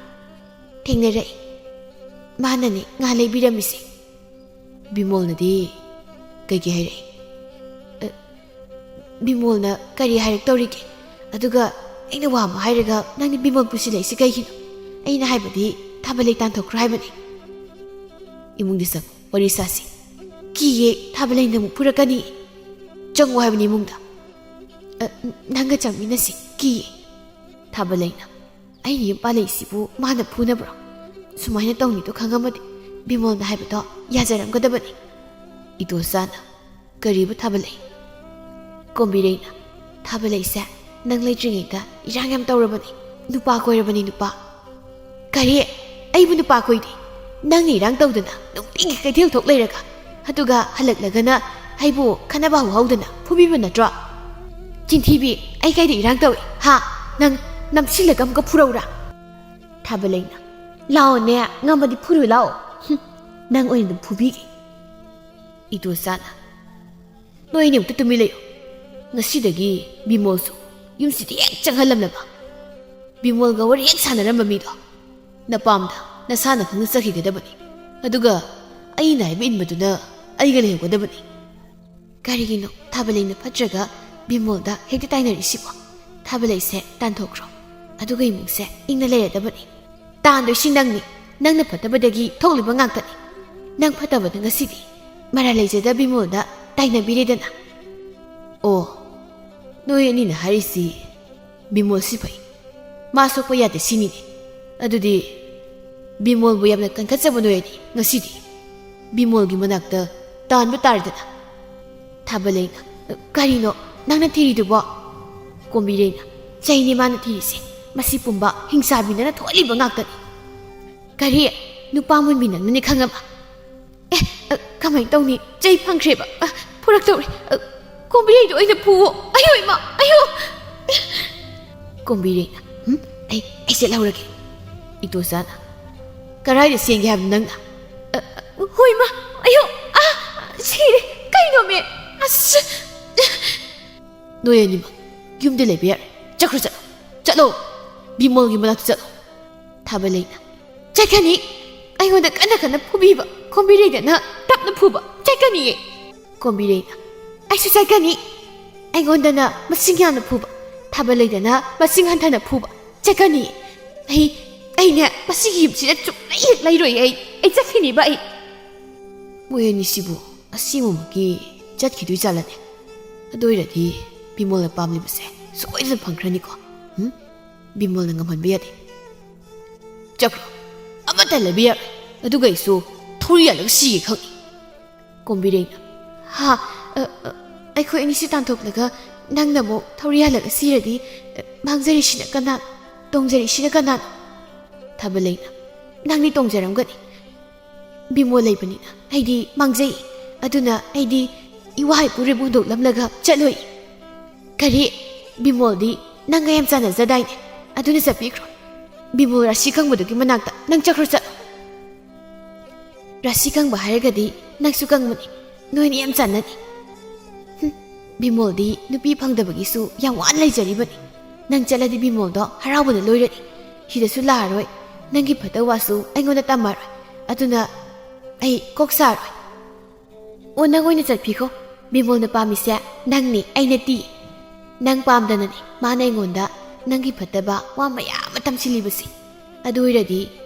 ꯊꯦꯡꯅꯔꯛꯏ꯫ ꯃꯥꯅꯅꯦ ꯉꯥ ꯂꯩꯕꯤꯔꯝꯃꯤꯁꯦ꯫ ꯕꯤꯃꯣꯜꯅꯗꯤ ꯀꯩꯀꯩ ꯍꯥꯏꯔꯛꯏ? ꯑ, ꯕꯤꯃꯣꯜꯅ ꯀꯔꯤ ꯍꯥꯏꯔꯛꯇꯧꯔꯤꯒꯦ? ꯑꯗꯨꯒ ꯑꯩꯅ ꯋꯥ ꯑꯃ ꯍꯥꯏꯔꯒ ꯅꯪꯗꯤ ꯕꯤꯃꯣꯜ ꯄꯨꯁꯤꯜꯂꯛꯏꯁꯦ ꯀꯩꯒꯤꯅꯣ? ꯑꯩꯅ ꯍꯥꯏꯕꯗꯤ ꯊꯥꯕꯂꯩ ꯇꯥꯟꯊꯣꯛꯈ꯭ꯔꯣ ꯍꯥꯏꯕꯅꯤ꯫ ꯏꯃꯨꯡꯗ ꯆꯪꯉꯨ, ꯋꯥꯔꯤ ꯁꯥꯁꯤ꯫ ꯀꯤꯌꯦ, ꯊꯥꯕꯂꯩꯅ ꯑꯃꯨꯛ ꯐꯨꯔꯛꯀꯅꯤ꯫ ꯆꯪꯉꯨ ꯍꯥꯏꯕꯅꯤ ꯏꯃꯨꯡꯗ꯫ ꯑ, ꯅꯪꯒ ꯆꯪꯃꯤꯟꯅꯁꯤ, ꯀꯤꯌꯦ꯫ ꯊꯥꯕꯂꯩꯅ, ꯑꯩꯅ ꯌꯨꯝ ꯄꯥꯜꯂꯛꯏꯁꯤꯕꯨ ꯃꯥꯅ ꯐꯨꯅꯕ꯭ꯔꯣ? ꯁꯨꯃꯥꯏꯅ ꯇꯧꯅꯤꯗꯣ ꯈꯪꯉꯝꯃꯗꯤ ꯕꯤꯃꯣꯜꯅ ꯍꯥꯏꯕꯗꯣ ꯌꯥꯖꯔꯝꯒꯗꯕꯅꯤ꯫ ꯏꯇꯣꯆꯥꯅ, ꯀꯔꯤꯕ ꯊꯥꯕꯂꯩ? ꯀꯣꯝꯕꯤꯔꯩꯅ, ꯊꯥꯕꯂꯩꯁꯦ ꯅꯪ ꯂꯩꯇ꯭ꯔꯤꯉꯩꯗ ꯏꯔꯥꯡ ꯌꯥꯝ ꯇꯧꯔꯕꯅꯤ, ꯅꯨꯄꯥ ꯀꯣꯏꯔꯕꯅꯤ, ꯅꯨꯄꯥ꯫ ꯀꯔꯤ? ꯑꯩꯕꯨ ꯅꯨꯄꯥ ꯀꯣꯏꯗꯦ? ꯅꯪꯅ ꯏꯔꯥꯡ ꯇꯧꯗꯅ ꯅꯨꯡꯇꯤꯒꯤ ꯀꯩꯊꯦꯜ ꯊꯣꯛ ꯂꯩꯔꯒ, ꯑꯗꯨꯒ ꯍꯜꯂꯛꯂꯒꯅ ꯑꯩꯕꯨ ꯈꯠꯅꯕ ꯍꯧꯍꯧꯗꯅ ꯐꯨꯕꯤꯕ ꯅꯠꯇ꯭ꯔꯣ? ꯆꯤꯟꯊꯤꯕꯤ, ꯑꯩ ꯀꯩꯗ ꯏꯔꯥꯡ ꯇꯧꯏ? ꯍꯥ? ꯅꯪ ꯅꯝꯁꯤꯜꯂꯒ ꯑꯃꯨꯛꯀ ꯐꯨꯔꯧꯔꯥ? ꯊꯥꯕꯂꯩꯅ, ꯂꯥꯛꯑꯣꯅꯦ, ꯉꯝꯃꯗꯤ ꯐꯨꯔꯨ ꯂꯥꯛꯑꯣ꯫ ꯍꯨꯝ, ꯅꯪ ꯑꯣꯏꯅ ꯑꯗꯨꯝ ꯐꯨꯕꯤꯒꯦ꯫ ꯏꯇꯣꯆꯥꯅ, ꯅꯣꯏ ꯑꯅꯤ ꯑꯃꯨꯛꯇ ꯇꯨꯃꯤꯟ ꯂꯩꯌꯨ꯫ ꯉꯁꯤꯗꯒꯤ ꯕꯤꯃꯣꯜꯁꯨ ꯌꯨꯝꯁꯤꯗ ꯍꯦꯛ ꯆꯪꯍꯜꯂꯝꯂꯕ꯫ ꯕꯤꯃꯣꯜꯒ ꯋꯥꯔꯤ ꯍꯦꯛ ꯁꯥꯟꯅꯔꯝꯕ ꯃꯤꯗꯣ ꯅꯄꯥꯝꯗ ꯅꯁꯥꯅ ꯈꯪꯅ ꯆꯠꯈꯤꯒꯗꯕꯅꯤ꯫ ꯑꯗꯨꯒ ꯑꯩꯅ ꯍꯥꯏꯕ ꯏꯟꯕꯗꯨꯅ ꯑꯩꯒ ꯂꯩꯍꯧꯒꯗꯕꯅꯤ꯫ ꯀꯔꯤꯒꯤꯅꯣ ꯊꯥꯕꯂꯩꯅ ꯐꯠꯇ꯭ꯔꯒ ꯕꯤꯃꯣꯜꯗ ꯍꯦꯛꯇ ꯇꯥꯏꯅꯔꯤꯁꯤꯕꯣ? ꯊꯥꯕꯂꯩꯁꯦ ꯇꯥꯟꯊꯣꯛꯈ꯭ꯔꯣ, ꯑꯗꯨꯒ ꯏꯃꯨꯡꯁꯦ ꯏꯪꯅ ꯂꯩꯔꯗꯕꯅꯤ꯫ ꯇꯥꯟꯗꯣꯏꯁꯤ ꯅꯪꯅꯤ꯫ ꯅꯪꯅ ꯐꯠꯇꯕꯗꯒꯤ ꯊꯣꯛꯂꯤꯕ ꯉꯥꯛꯇꯅꯤ꯫ ꯅꯪ ꯐꯠꯇꯕꯗ ꯉꯁꯤꯗꯤ ꯃꯔꯥꯜ ꯂꯩꯖꯗ ꯕꯤꯃꯣꯜꯗ ꯇꯥꯏꯅꯕꯤꯔꯦꯗꯅ꯫ ꯑꯣ, ꯅꯣꯏ ꯑꯅꯤꯅ ꯍꯥꯏꯔꯤꯁꯤ ꯕꯤꯃꯣꯜꯁꯤ ꯐꯩ, ꯃꯥ ꯁꯣꯛꯄ ꯌꯥꯗꯦ ꯁꯤꯅꯤꯅꯦ꯫ ꯑꯗꯨꯗꯤ ꯕꯤꯃꯣꯜꯕꯨ ꯌꯥꯝꯅ ꯀꯟꯈꯠꯆꯕ ꯅꯣꯏ ꯑꯅꯤ ꯉꯁꯤꯗꯤ ꯕꯤꯃꯣꯜꯒꯤ ꯃꯅꯥꯛꯇ ꯇꯥꯟꯕ ꯇꯥꯔꯦꯗꯅ꯫ ꯊꯥꯕꯂꯩꯅ, "ꯀꯔꯤꯅꯣ ꯅꯪꯅ ꯊꯤꯔꯤꯗꯨꯕꯣ?" ꯀꯣꯝꯕꯤꯔꯩꯅ, "ꯆꯩꯅꯤ ꯃꯥꯅ ꯊꯤꯔꯤꯁꯦ꯫ ꯃꯁꯤ ꯄꯨꯝꯕ ꯍꯤꯡꯆꯥꯕꯤꯅꯅ ꯊꯣꯛꯍꯜꯂꯤꯕ ꯉꯥꯛꯇꯅꯤ꯫" "ꯀꯔꯤ? ꯅꯨꯄꯥ ꯃꯨꯟꯕꯤ ꯅꯪꯅꯅꯦ ꯈꯪꯉꯕ?" "ꯑꯦ, ꯑ, ꯀꯃꯥꯏꯅ ꯇꯧꯅꯤ? ꯆꯩ ꯐꯪꯈ꯭ꯔꯦꯕ꯫ ꯑ, ꯐꯨꯔꯛꯇꯧꯔꯦ꯫ ꯑ, ꯀꯣꯝꯕꯤꯔꯩꯗꯣ ꯑꯣꯏꯅ ꯐꯨꯋꯣ꯫ ꯑꯌꯣ ꯏꯃꯥ, ꯑꯌꯣ!" ꯀꯣꯝꯕꯤꯔꯩꯅ, "ꯍꯨꯝ? ꯑꯩ, ꯑꯩ ꯆꯦꯠꯍꯧꯔꯒꯦ꯫" ꯏꯇꯣꯆꯥꯅ, "ꯀꯔꯥꯏꯗ ꯆꯦꯟꯒꯦ ꯍꯥꯏꯕꯅꯣ ꯅꯪꯅ?" "ꯑ, ꯑ, ꯍꯣꯏ ꯏꯃꯥ, ꯑꯌꯣ! ꯑꯥ, ꯁꯤꯔꯦ! ꯀꯩꯅꯣꯃꯦ? ꯑꯁ!" "ꯅꯣꯏ ꯑꯅꯤꯃꯛ ꯌꯨꯝꯗ ꯂꯩꯕ ꯌꯥꯔꯣꯏ꯫ ꯆꯠꯈ꯭ꯔꯣ, ꯆꯠꯂꯣ꯫ ꯆꯠꯂꯣ꯫ ꯕꯤꯃꯣꯜꯒꯤ ꯃꯅꯥꯛꯇ ꯆꯠꯂꯣ꯫" ꯊꯥꯕꯂꯩꯅ, "ꯆꯠꯀꯅꯤ꯫ ꯑꯩꯉꯣꯟꯗ ꯀꯟꯅ ꯀꯟꯅ ꯐꯨꯕꯤꯕ ꯀꯣꯝꯕꯤꯔꯩꯗꯅ ꯇꯞꯅ ꯐꯨꯕ꯫ ꯆꯠꯀꯅꯤꯌꯦ꯫" ꯀꯣꯝꯕꯤꯔꯩꯅ, "ꯑꯩꯁꯨ ꯆꯠꯀꯅꯤ꯫ ꯑꯩꯉꯣꯟꯗꯅ ꯃꯁꯤꯡ ꯌꯥꯝꯅ ꯐꯨꯕ ꯊꯥꯕꯂꯩꯗꯅ ꯃꯁꯤꯡ ꯍꯟꯊꯅ ꯐꯨꯕ꯫ ꯆꯠꯀꯅꯤ꯫ ꯑꯩ, ꯑꯩꯅꯦ ꯃꯁꯤꯒꯤ ꯌꯨꯝꯁꯤꯗ ꯆꯨꯝꯅ ꯍꯦꯛ ꯂꯩꯔꯣꯏ꯫ ꯑꯩ, ꯑꯩ ꯆꯠꯈꯤꯅꯤꯕ ꯑꯩ꯫" ꯃꯣꯏ ꯑꯅꯤꯁꯤꯕꯨ ꯑꯁꯦꯡꯕꯃꯛꯀꯤ ꯆꯠꯈꯤꯗꯣꯏ ꯖꯥꯠꯂꯅꯦ? ꯑꯗꯨ ꯑꯣꯏꯔꯗꯤ ꯕꯤꯃꯣꯜꯅ ꯄꯥꯝꯂꯤꯕꯁꯦ ꯁꯣꯏꯗꯅ ꯐꯪꯈ꯭ꯔꯅꯤꯀꯣ꯫ ꯎꯝ? ꯕꯤꯃꯣꯜꯅ ꯉꯝꯍꯟꯕ ꯌꯥꯗꯦ꯫ "ꯆꯠꯈ꯭ꯔꯣ꯫ ꯑꯃꯠꯇ ꯂꯩꯕ ꯌꯥꯔꯣꯏ꯫ ꯑꯗꯨꯒ ꯑꯩꯁꯨ ꯊꯧꯔꯤ ꯌꯥꯜꯂꯒ ꯁꯤꯒꯦ ꯈꯪꯉꯤ꯫" ꯀꯣꯝꯕꯤꯔꯩꯅ, "ꯍꯥ? ꯑ, ꯑ, ꯑꯩꯈꯣꯏ ꯑꯅꯤꯁꯤ ꯇꯥꯟꯊꯣꯛꯂꯒ ꯅꯪꯅ ꯑꯃꯨꯛ ꯊꯧꯔꯤ ꯌꯥꯜꯂꯒ ꯁꯤꯔꯗꯤ, ꯑ, ꯃꯥꯡꯖꯔꯤꯁꯤꯅ ꯀꯅꯥꯅꯣ? ꯇꯣꯡꯖꯔꯤꯁꯤꯅ ꯀꯅꯥꯅꯣ?" ꯊꯥꯕꯂꯩꯅ, "ꯅꯪꯗꯤ ꯇꯣꯡꯖꯔꯝꯒꯅꯤ꯫ ꯕꯤꯃꯣꯜ ꯂꯩꯕꯅꯤꯅ ꯑꯩꯗꯤ ꯃꯥꯡꯖꯩ꯫ ꯑꯗꯨꯅ ꯑꯩꯗꯤ ꯏꯋꯥ ꯏꯄꯨꯔꯣꯏꯕꯨ ꯍꯨꯟꯗꯣꯛꯂꯝꯂꯒ ꯆꯠꯂꯣꯏ꯫" "ꯀꯔꯤ? ꯕꯤꯃꯣꯜꯗꯤ ꯅꯪꯒ ꯌꯥꯝ ꯆꯥꯟꯅꯖꯗꯥꯏꯅꯦ? ꯑꯗꯨꯅ ꯆꯠꯄꯤꯈ꯭ꯔꯣ꯫ ꯕꯤꯃꯣꯜ ꯔꯥꯁꯤ ꯈꯪꯕꯗꯨꯒꯤ ꯃꯅꯥꯛꯇ ꯅꯪ ꯆꯠꯈ꯭ꯔꯣ, ꯆꯠꯂꯣ꯫" "ꯔꯥꯁꯤ ꯈꯪꯕ ꯍꯥꯏꯔꯒꯗꯤ ꯅꯪꯁꯨ ꯈꯪꯕꯅꯤ꯫ ꯅꯣꯏꯅꯤ ꯌꯥꯝ ꯆꯥꯟꯅꯅꯤ꯫" "ꯍꯨꯝ, ꯕꯤꯃꯣꯜꯗꯤ ꯅꯨꯄꯤ ꯐꯪꯗꯕꯒꯤꯁꯨ ꯌꯥꯝ ꯋꯥꯅ ꯂꯩꯖꯔꯤꯕꯅꯤ꯫ ꯅꯪ ꯆꯠꯂꯗꯤ ꯕꯤꯃꯣꯜꯗꯣ ꯍꯔꯥꯎꯕꯅ ꯂꯣꯏꯔꯅꯤ꯫ ꯁꯤꯗꯁꯨ ꯂꯥꯛꯑꯔꯣꯏ꯫ ꯅꯪꯒꯤ ꯐꯠꯇ ꯋꯥꯁꯨ ꯑꯩꯉꯣꯟꯗ ꯇꯝꯃꯔꯣꯏ꯫ ꯑꯗꯨꯅ ꯑꯩ ꯀꯣꯛ ꯁꯥꯔꯣꯏ꯫ ꯑꯣ, ꯅꯪ ꯑꯣꯏꯅ ꯆꯠꯄꯤꯈꯣ꯫" ꯕꯤꯃꯣꯜꯅ ꯄꯥꯝꯃꯤꯁꯦ ꯅꯪꯅꯤ, ꯑꯩ ꯅꯠꯇꯦ꯫ ꯅꯪ ꯄꯥꯝꯗꯅꯅꯤ ꯃꯥꯅ ꯑꯩꯉꯣꯟꯗ ꯅꯪꯒꯤ ꯐꯠꯇꯕ ꯋꯥ ꯃꯌꯥꯝ ꯑꯃ ꯇꯝꯁꯤꯜꯂꯤꯕꯁꯦ꯫ ꯑꯗꯨ ꯑꯣꯏꯔꯗꯤ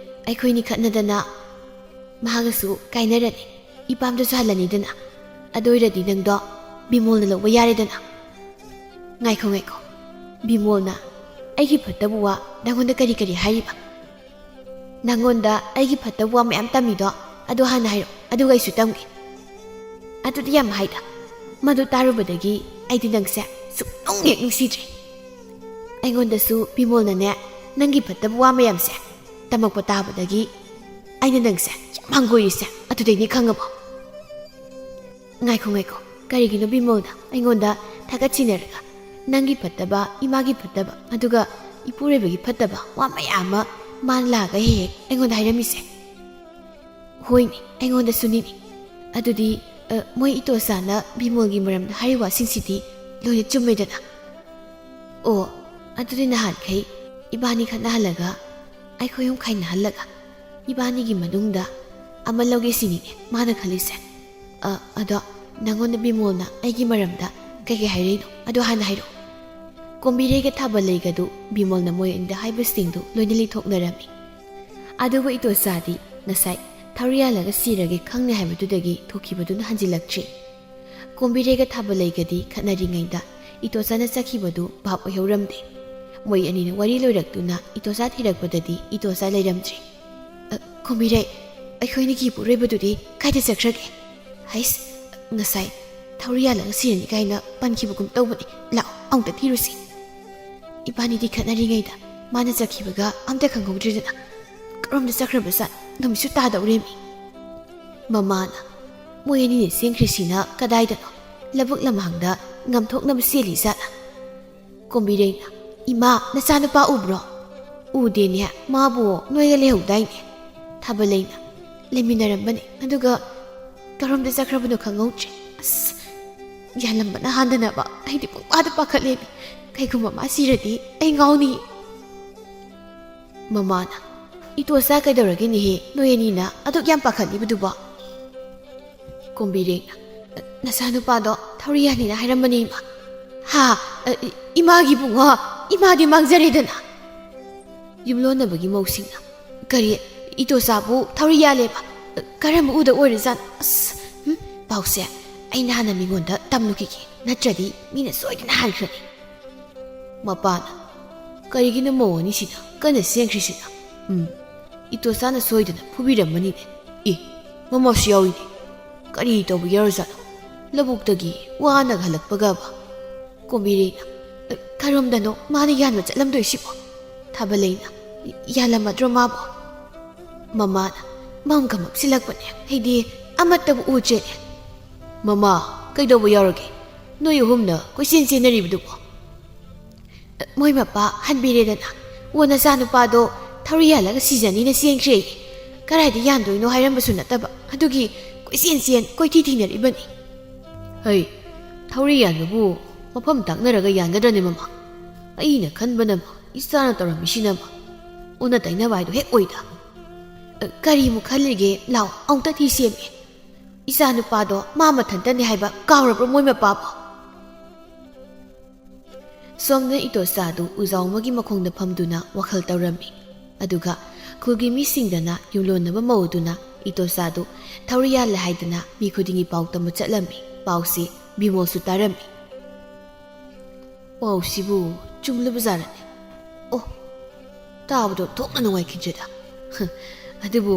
ꯑꯩꯈꯣꯏꯅꯤ ꯈꯠꯅꯗꯅ ꯃꯍꯥꯛꯀꯁꯨ ꯀꯥꯏꯅꯔꯅꯤ, ꯏꯄꯥꯝꯗꯁꯨ ꯍꯜꯂꯅꯤꯗꯅ꯫ ꯑꯗꯨ ꯑꯣꯏꯔꯗꯤ ꯅꯪꯗꯣ ꯕꯤꯃꯣꯜꯅ ꯂꯧꯕ ꯌꯥꯔꯦꯗꯅ꯫ ꯉꯥꯏꯈꯣ, ꯉꯥꯏꯈꯣ, ꯕꯤꯃꯣꯜꯅ ꯑꯩꯒꯤ ꯐꯠꯇꯕ ꯋꯥ ꯅꯪꯉꯣꯟꯗ ꯀꯔꯤ ꯀꯔꯤ ꯍꯥꯏꯔꯤꯕ? ꯅꯪꯉꯣꯟꯗ ꯑꯩꯒꯤ ꯐꯠꯇꯕ ꯋꯥ ꯃꯌꯥꯝ ꯇꯝꯃꯤꯗꯣ ꯑꯗꯨ ꯍꯥꯟꯅ ꯍꯥꯏꯔꯛꯑꯣ, ꯑꯗꯨꯒ ꯑꯩꯁꯨ ꯇꯝꯒꯦ꯫ ꯑꯗꯨꯗꯤ ꯌꯥꯝ ꯍꯥꯏꯗ꯫ ꯃꯗꯨ ꯇꯥꯔꯨꯕꯗꯒꯤ ꯑꯩꯗꯤ ꯅꯪꯁꯦ ꯁꯨꯛꯅꯨꯡ ꯍꯦꯛ ꯅꯨꯡꯁꯤꯗ꯭ꯔꯦ꯫ ꯑꯩꯉꯣꯟꯗꯁꯨ ꯕꯤꯃꯣꯜꯅꯅꯦ ꯅꯪꯒꯤ ꯐꯠꯇꯕ ꯋꯥ ꯃꯌꯥꯝꯁꯦ ꯇꯝꯃꯛꯄ ꯇꯥꯕꯗꯒꯤ ꯑꯩꯅ ꯅꯪꯁꯦ ꯌꯥꯝ ꯍꯪꯒꯣꯏꯔꯤꯁꯦ ꯑꯗꯨꯗꯩꯅꯦ, ꯈꯪꯉꯕꯣ? ꯉꯥꯏꯈꯣ, ꯉꯥꯏꯈꯣ, ꯀꯔꯤꯒꯤꯅꯣ ꯕꯤꯃꯣꯜꯅ ꯑꯩꯉꯣꯟꯗ ꯊꯥꯒꯠꯁꯤꯟꯅꯔꯒ ꯅꯪꯒꯤ ꯐꯠꯇꯕ, ꯏꯃꯥꯒꯤ ꯐꯠꯇꯕ, ꯑꯗꯨꯒ ꯏꯄꯨꯔꯣꯏꯕꯒꯤ ꯐꯠꯇꯕ ꯋꯥ ꯃꯌꯥꯝ ꯑꯃ ꯃꯥꯅ ꯂꯥꯛꯑꯒ ꯍꯦꯛ ꯍꯦꯛ ꯑꯩꯉꯣꯟꯗ ꯍꯥꯏꯔꯝꯃꯤꯁꯦ? ꯍꯣꯏꯅꯦ, ꯑꯩꯉꯣꯟꯗꯁꯨꯅꯤꯅꯦ꯫ ꯑꯗꯨꯗꯤ, ꯑ, ꯃꯣꯏ ꯏꯇꯣꯆꯥꯅ ꯕꯤꯃꯣꯜꯒꯤ ꯃꯔꯝꯗ ꯍꯥꯏꯔꯤꯕ ꯋꯥꯁꯤꯡꯁꯤꯗꯤ ꯂꯣꯏꯅ ꯆꯨꯝꯃꯦꯗꯅ? ꯑꯣ, ꯑꯗꯨꯗꯤ ꯅꯍꯥꯟꯈꯩ ꯏꯕꯥꯅꯤ ꯈꯠꯅꯍꯜꯂꯒ, ꯑꯩꯈꯣꯏ ꯑꯍꯨꯝ ꯈꯥꯏꯅꯍꯜꯂꯒ, ꯏꯕꯥꯅꯤꯒꯤ ꯃꯅꯨꯡꯗ ꯑꯃ ꯂꯧꯒꯦ ꯁꯤꯅꯤꯅꯦ ꯃꯥꯅ ꯈꯜꯂꯤꯁꯦ꯫ ꯑ, ꯑꯗꯣ ꯅꯪꯉꯣꯟꯗ ꯕꯤꯃꯣꯜꯅ ꯑꯩꯒꯤ ꯃꯔꯝꯗ ꯀꯩꯀꯩ ꯍꯥꯏꯔꯛꯏꯅꯣ? ꯑꯗꯨ ꯍꯥꯟꯅ ꯍꯥꯏꯔꯛꯑꯣ꯫ ꯀꯣꯝꯕꯤꯔꯩꯒ ꯊꯥꯕꯜꯂꯩꯒꯗꯨ ꯕꯤꯃꯣꯜꯅ ꯃꯣꯏ ꯑꯅꯤꯗ ꯍꯥꯏꯕꯁꯤꯡꯗꯨ ꯂꯣꯏꯅ ꯂꯤꯊꯣꯛꯅꯔꯝꯃꯤ꯫ ꯑꯗꯨꯕꯨ ꯏꯇꯣꯆꯥꯗꯤ ꯉꯁꯥꯏ ꯊꯧꯔꯤ ꯌꯥꯜꯂꯒ ꯁꯤꯔꯒꯦ ꯈꯪꯅꯤ ꯍꯥꯏꯕꯗꯨꯗꯒꯤ ꯊꯣꯛꯈꯤꯕꯗꯨꯅ ꯍꯟꯖꯤꯜꯂꯛꯇ꯭ꯔꯤ꯫ ꯀꯣꯝꯕꯤꯔꯩꯒ ꯊꯥꯕꯜꯂꯩꯒꯗꯤ ꯈꯠꯅꯔꯤꯉꯩꯗ ꯏꯇꯣꯆꯥꯅ ꯆꯠꯈꯤꯕꯗꯨ ꯚꯥꯞ ꯑꯣꯏꯍꯧꯔꯝꯗꯦ꯫ ꯃꯣꯏ ꯑꯅꯤꯅ ꯋꯥꯔꯤ ꯂꯣꯏꯔꯛꯇꯨꯅ ꯏꯇꯣꯆꯥ ꯊꯤꯔꯛꯄꯗꯗꯤ ꯏꯇꯣꯆꯥ ꯂꯩꯔꯝꯗ꯭ꯔꯦ꯫ "ꯑ, ꯀꯣꯝꯕꯤꯔꯩ, ꯑꯩꯈꯣꯏꯅꯤꯒꯤ ꯏꯄꯨꯔꯣꯏꯕꯗꯨꯗꯤ ꯀꯥꯏꯗ ꯆꯠꯈ꯭ꯔꯒꯦ? ꯍꯩꯁ, ꯉꯁꯥꯏ ꯊꯧꯔꯤ ꯌꯥꯜꯂꯒ ꯁꯤꯔꯅꯤ ꯀꯥꯏꯅ ꯄꯟꯈꯤꯕꯒꯨꯝ ꯇꯧꯕꯅꯤ꯫ ꯂꯥꯛꯑꯣ, ꯑꯃꯨꯛꯇ ꯊꯤꯔꯨꯁꯤ꯫ ꯏꯕꯥꯅꯤꯗꯤ ꯈꯠꯅꯔꯤꯉꯩꯗ ꯃꯥꯅ ꯆꯠꯈꯤꯕꯒ ꯑꯝꯇ ꯈꯪꯍꯧꯗ꯭ꯔꯦꯗꯅ꯫ ꯀꯔꯣꯝꯗ ꯆꯠꯈ꯭ꯔꯕꯖꯥꯠ? ꯅꯨꯃꯤꯠꯁꯨ ꯇꯥꯗꯧꯔꯦꯃꯤ꯫" ꯃꯃꯥꯅ, "ꯃꯣꯏ ꯑꯅꯤꯅ ꯆꯦꯟꯈ꯭ꯔꯤꯁꯤꯅ ꯀꯗꯥꯏꯗꯅꯣ? ꯂꯧꯕꯨꯛ ꯂꯝꯍꯥꯡꯗ ꯉꯝꯊꯣꯛꯅꯕ ꯆꯦꯜꯂꯤ ꯖꯥꯠꯂ?" ꯀꯣꯝꯕꯤꯔꯩꯅ, "ꯏꯃꯥ, ꯅꯆꯥꯅꯨꯄꯥ ꯎꯕ꯭ꯔꯣ?" "ꯎꯗꯦꯅꯦ, ꯃꯥꯕꯨ ꯅꯣꯏꯒ ꯂꯩꯍꯧꯗꯥꯏꯅꯦ?" ꯊꯥꯕꯜꯂꯩꯅ, "ꯂꯩꯃꯤꯟꯅꯔꯝꯕꯅꯦ, ꯑꯗꯨꯒ ꯀꯔꯣꯝꯗ ꯆꯠꯈ꯭ꯔꯕꯅꯣ ꯈꯪꯍꯧꯗ꯭ꯔꯦ꯫ ꯑꯁ, ꯌꯥꯜꯂꯝꯕꯅ ꯍꯥꯟꯗꯅꯕ ꯑꯩꯗꯤ ꯄꯨꯡꯄꯥꯗ ꯄꯥꯈꯠꯂꯦꯃꯤ꯫ ꯀꯩꯒꯨꯝꯕ ꯃꯥ ꯁꯤꯔꯗꯤ ꯑꯩ ꯉꯥꯎꯅꯤ꯫" ꯃꯃꯥꯅ, "ꯏꯇꯣꯆꯥ, ꯀꯩꯗꯧꯔꯒꯦꯅꯦꯍꯦ, ꯅꯣꯏ ꯑꯅꯤꯅ ꯑꯗꯨꯛ ꯌꯥꯝ ꯄꯥꯈꯠꯂꯤꯕꯗꯨꯕꯣ?" ꯀꯣꯝꯕꯤꯔꯩꯅ, "ꯅꯆꯥꯅꯨꯄꯥꯗꯣ ꯊꯧꯔꯤ ꯌꯥꯜꯂꯤꯅ ꯍꯥꯏꯔꯝꯕꯅꯤ, ꯏꯃꯥ"꯫ "ꯍꯥ? ꯑ, ꯏ-, ꯏꯃꯥꯒꯤ ꯏꯕꯨꯡꯉꯣ? ꯏꯃꯥꯗꯤ ꯃꯥꯡꯖꯔꯦꯗꯅ!" ꯌꯨꯝꯂꯣꯟꯅꯕꯒꯤ ꯃꯧꯁꯤꯡꯅ, "ꯀꯔꯤ? ꯏꯇꯣꯆꯥꯕꯨ ꯊꯧꯔꯤ ꯌꯥꯜꯂꯦꯕ? ꯀꯔꯝꯕ ꯎꯗ ꯑꯣꯏꯔꯖꯥꯠꯅꯣ? ꯑꯁ, ꯍꯨꯝ, ꯄꯥꯎꯁꯦ ꯑꯩꯅ ꯍꯥꯟꯅ ꯃꯤꯉꯣꯟꯗ ꯇꯝꯂꯨꯈꯤꯒꯦ, ꯅꯠꯇ꯭ꯔꯗꯤ ꯃꯤꯅ ꯁꯣꯏꯗꯅ ꯍꯥꯏꯈ꯭ꯔꯅꯤ"꯫ ꯃꯄꯥꯅ, "ꯀꯔꯤꯒꯤꯅꯣ ꯃꯧ ꯑꯅꯤꯁꯤꯅ ꯀꯟꯅ ꯆꯦꯟꯈ꯭ꯔꯤꯁꯤꯅ? ꯎꯝ, ꯏꯇꯣꯆꯥꯅ ꯁꯣꯏꯗꯅ ꯐꯨꯕꯤꯔꯝꯃꯅꯤꯅꯦ꯫ ꯑꯦ, ꯃꯃꯥꯁꯨ ꯌꯥꯎꯏꯅꯦ꯫ ꯀꯔꯤ ꯇꯧꯕ ꯌꯥꯎꯔꯖꯥꯠꯅꯣ? ꯂꯧꯕꯨꯛꯇꯒꯤ ꯋꯥꯅ ꯍꯜꯂꯛꯄꯒꯕ?" ꯀꯣꯝꯕꯤꯔꯩꯅ, "ꯀꯔꯣꯝꯗꯅꯣ ꯃꯥꯅ ꯌꯥꯟꯕ ꯆꯠꯂꯝꯗꯣꯏꯁꯤꯕꯣ? ꯊꯥꯕꯂꯩꯅ ꯌꯥꯜꯂꯝꯃꯗ꯭ꯔꯣ ꯃꯥꯕꯣ?" ꯃꯃꯥꯅ, "ꯃꯝꯒ ꯃꯝꯁꯤꯜꯂꯛꯄꯅꯦ, ꯑꯩꯗꯤ ꯑꯃꯠꯇꯕꯨ ꯎꯗ꯭ꯔꯦꯅꯦ"꯫ "ꯃꯃꯥ, ꯀꯩꯗꯧꯕ ꯌꯥꯎꯔꯒꯦ? ꯅꯣꯏ ꯑꯍꯨꯝꯅ ꯀꯣꯏꯆꯦꯟ ꯆꯦꯟꯅꯔꯤꯕꯗꯨꯕꯣ?" "ꯃꯣꯏ ꯃꯄꯥ ꯍꯟꯕꯤꯔꯦꯗꯅ, ꯑꯣ, ꯅꯆꯥꯅꯨꯄꯥꯗꯣ ꯊꯧꯔꯤ ꯌꯥꯜꯂꯒ ꯁꯤꯖꯅꯤꯅ ꯆꯦꯟꯈ꯭ꯔꯦ꯫ ꯀꯗꯥꯏꯗ ꯌꯥꯟꯗꯣꯏꯅꯣ ꯍꯥꯏꯔꯝꯕꯁꯨ ꯅꯠꯇꯕ, ꯑꯗꯨꯒꯤ ꯀꯣꯏꯆꯦꯟ ꯆꯦꯟ ꯀꯣꯏꯊꯤ ꯊꯤꯅꯔꯤꯕꯅꯤ"꯫ "ꯍꯩ, ꯊꯧꯔꯤ ꯌꯥꯟꯕꯕꯨ ꯃꯐꯝ ꯇꯥꯛꯅꯔꯒ ꯌꯥꯟꯒꯗ꯭ꯔꯅꯦ, ꯃꯃꯥ? ꯑꯩꯅ ꯈꯟꯕꯅ ꯏꯆꯥꯅ ꯇꯧꯔꯝꯃꯤꯁꯤꯅ ꯑꯣꯟꯅ ꯇꯩꯅꯕ ꯍꯥꯏꯗꯣ ꯍꯦꯛ ꯑꯣꯏꯗ꯫ ꯀꯔꯤꯃꯨꯛ ꯈꯜꯂꯤꯒꯦ? ꯂꯥꯎ, ꯑꯃꯨꯛꯇ ꯊꯤ ꯁꯦꯝꯃꯦ꯫ ꯏꯆꯥ ꯅꯨꯄꯥꯗꯣ ꯃꯥ ꯃꯊꯟꯇꯅꯤ ꯍꯥꯏꯕ ꯀꯥꯎꯔꯕ꯭ꯔꯣ ꯃꯣꯏ ꯃꯄꯥꯕꯣ?" ꯁꯣꯝꯗ ꯏꯇꯣꯆꯥꯗꯨ ꯎꯖꯥꯎ ꯑꯃꯒꯤ ꯃꯈꯣꯡꯗ ꯐꯝꯗꯨꯅ ꯋꯥꯈꯜ ꯇꯧꯔꯝꯃꯤ꯫ ꯑꯗꯨꯒ ꯈꯨꯜꯒꯤ ꯃꯤꯁꯤꯡꯗꯅ ꯌꯨꯝꯂꯣꯟꯅꯕ ꯃꯧꯗꯨꯅ ꯏꯇꯣꯆꯥꯗꯨ ꯊꯧꯔꯤ ꯌꯥꯜꯂꯦ ꯍꯥꯏꯗꯨꯅ ꯃꯤ ꯈꯨꯗꯤꯡꯒꯤ ꯄꯥꯎ ꯇꯝꯕ ꯆꯠꯂꯝꯃꯤ꯫ ꯄꯥꯎꯁꯤ ꯕꯤꯃꯣꯜꯁꯨ ꯇꯥꯔꯝꯃꯤ꯫ "ꯄꯥꯎꯁꯤꯕꯨ ꯆꯨꯝꯂꯕꯖꯥꯠꯔꯅꯦ? ꯑꯣ, ꯇꯥꯕꯗꯣ ꯊꯣꯛꯅ ꯅꯨꯡꯉꯥꯏꯈꯤꯗ꯭ꯔꯦꯗ꯫ ꯑꯗꯨꯕꯨ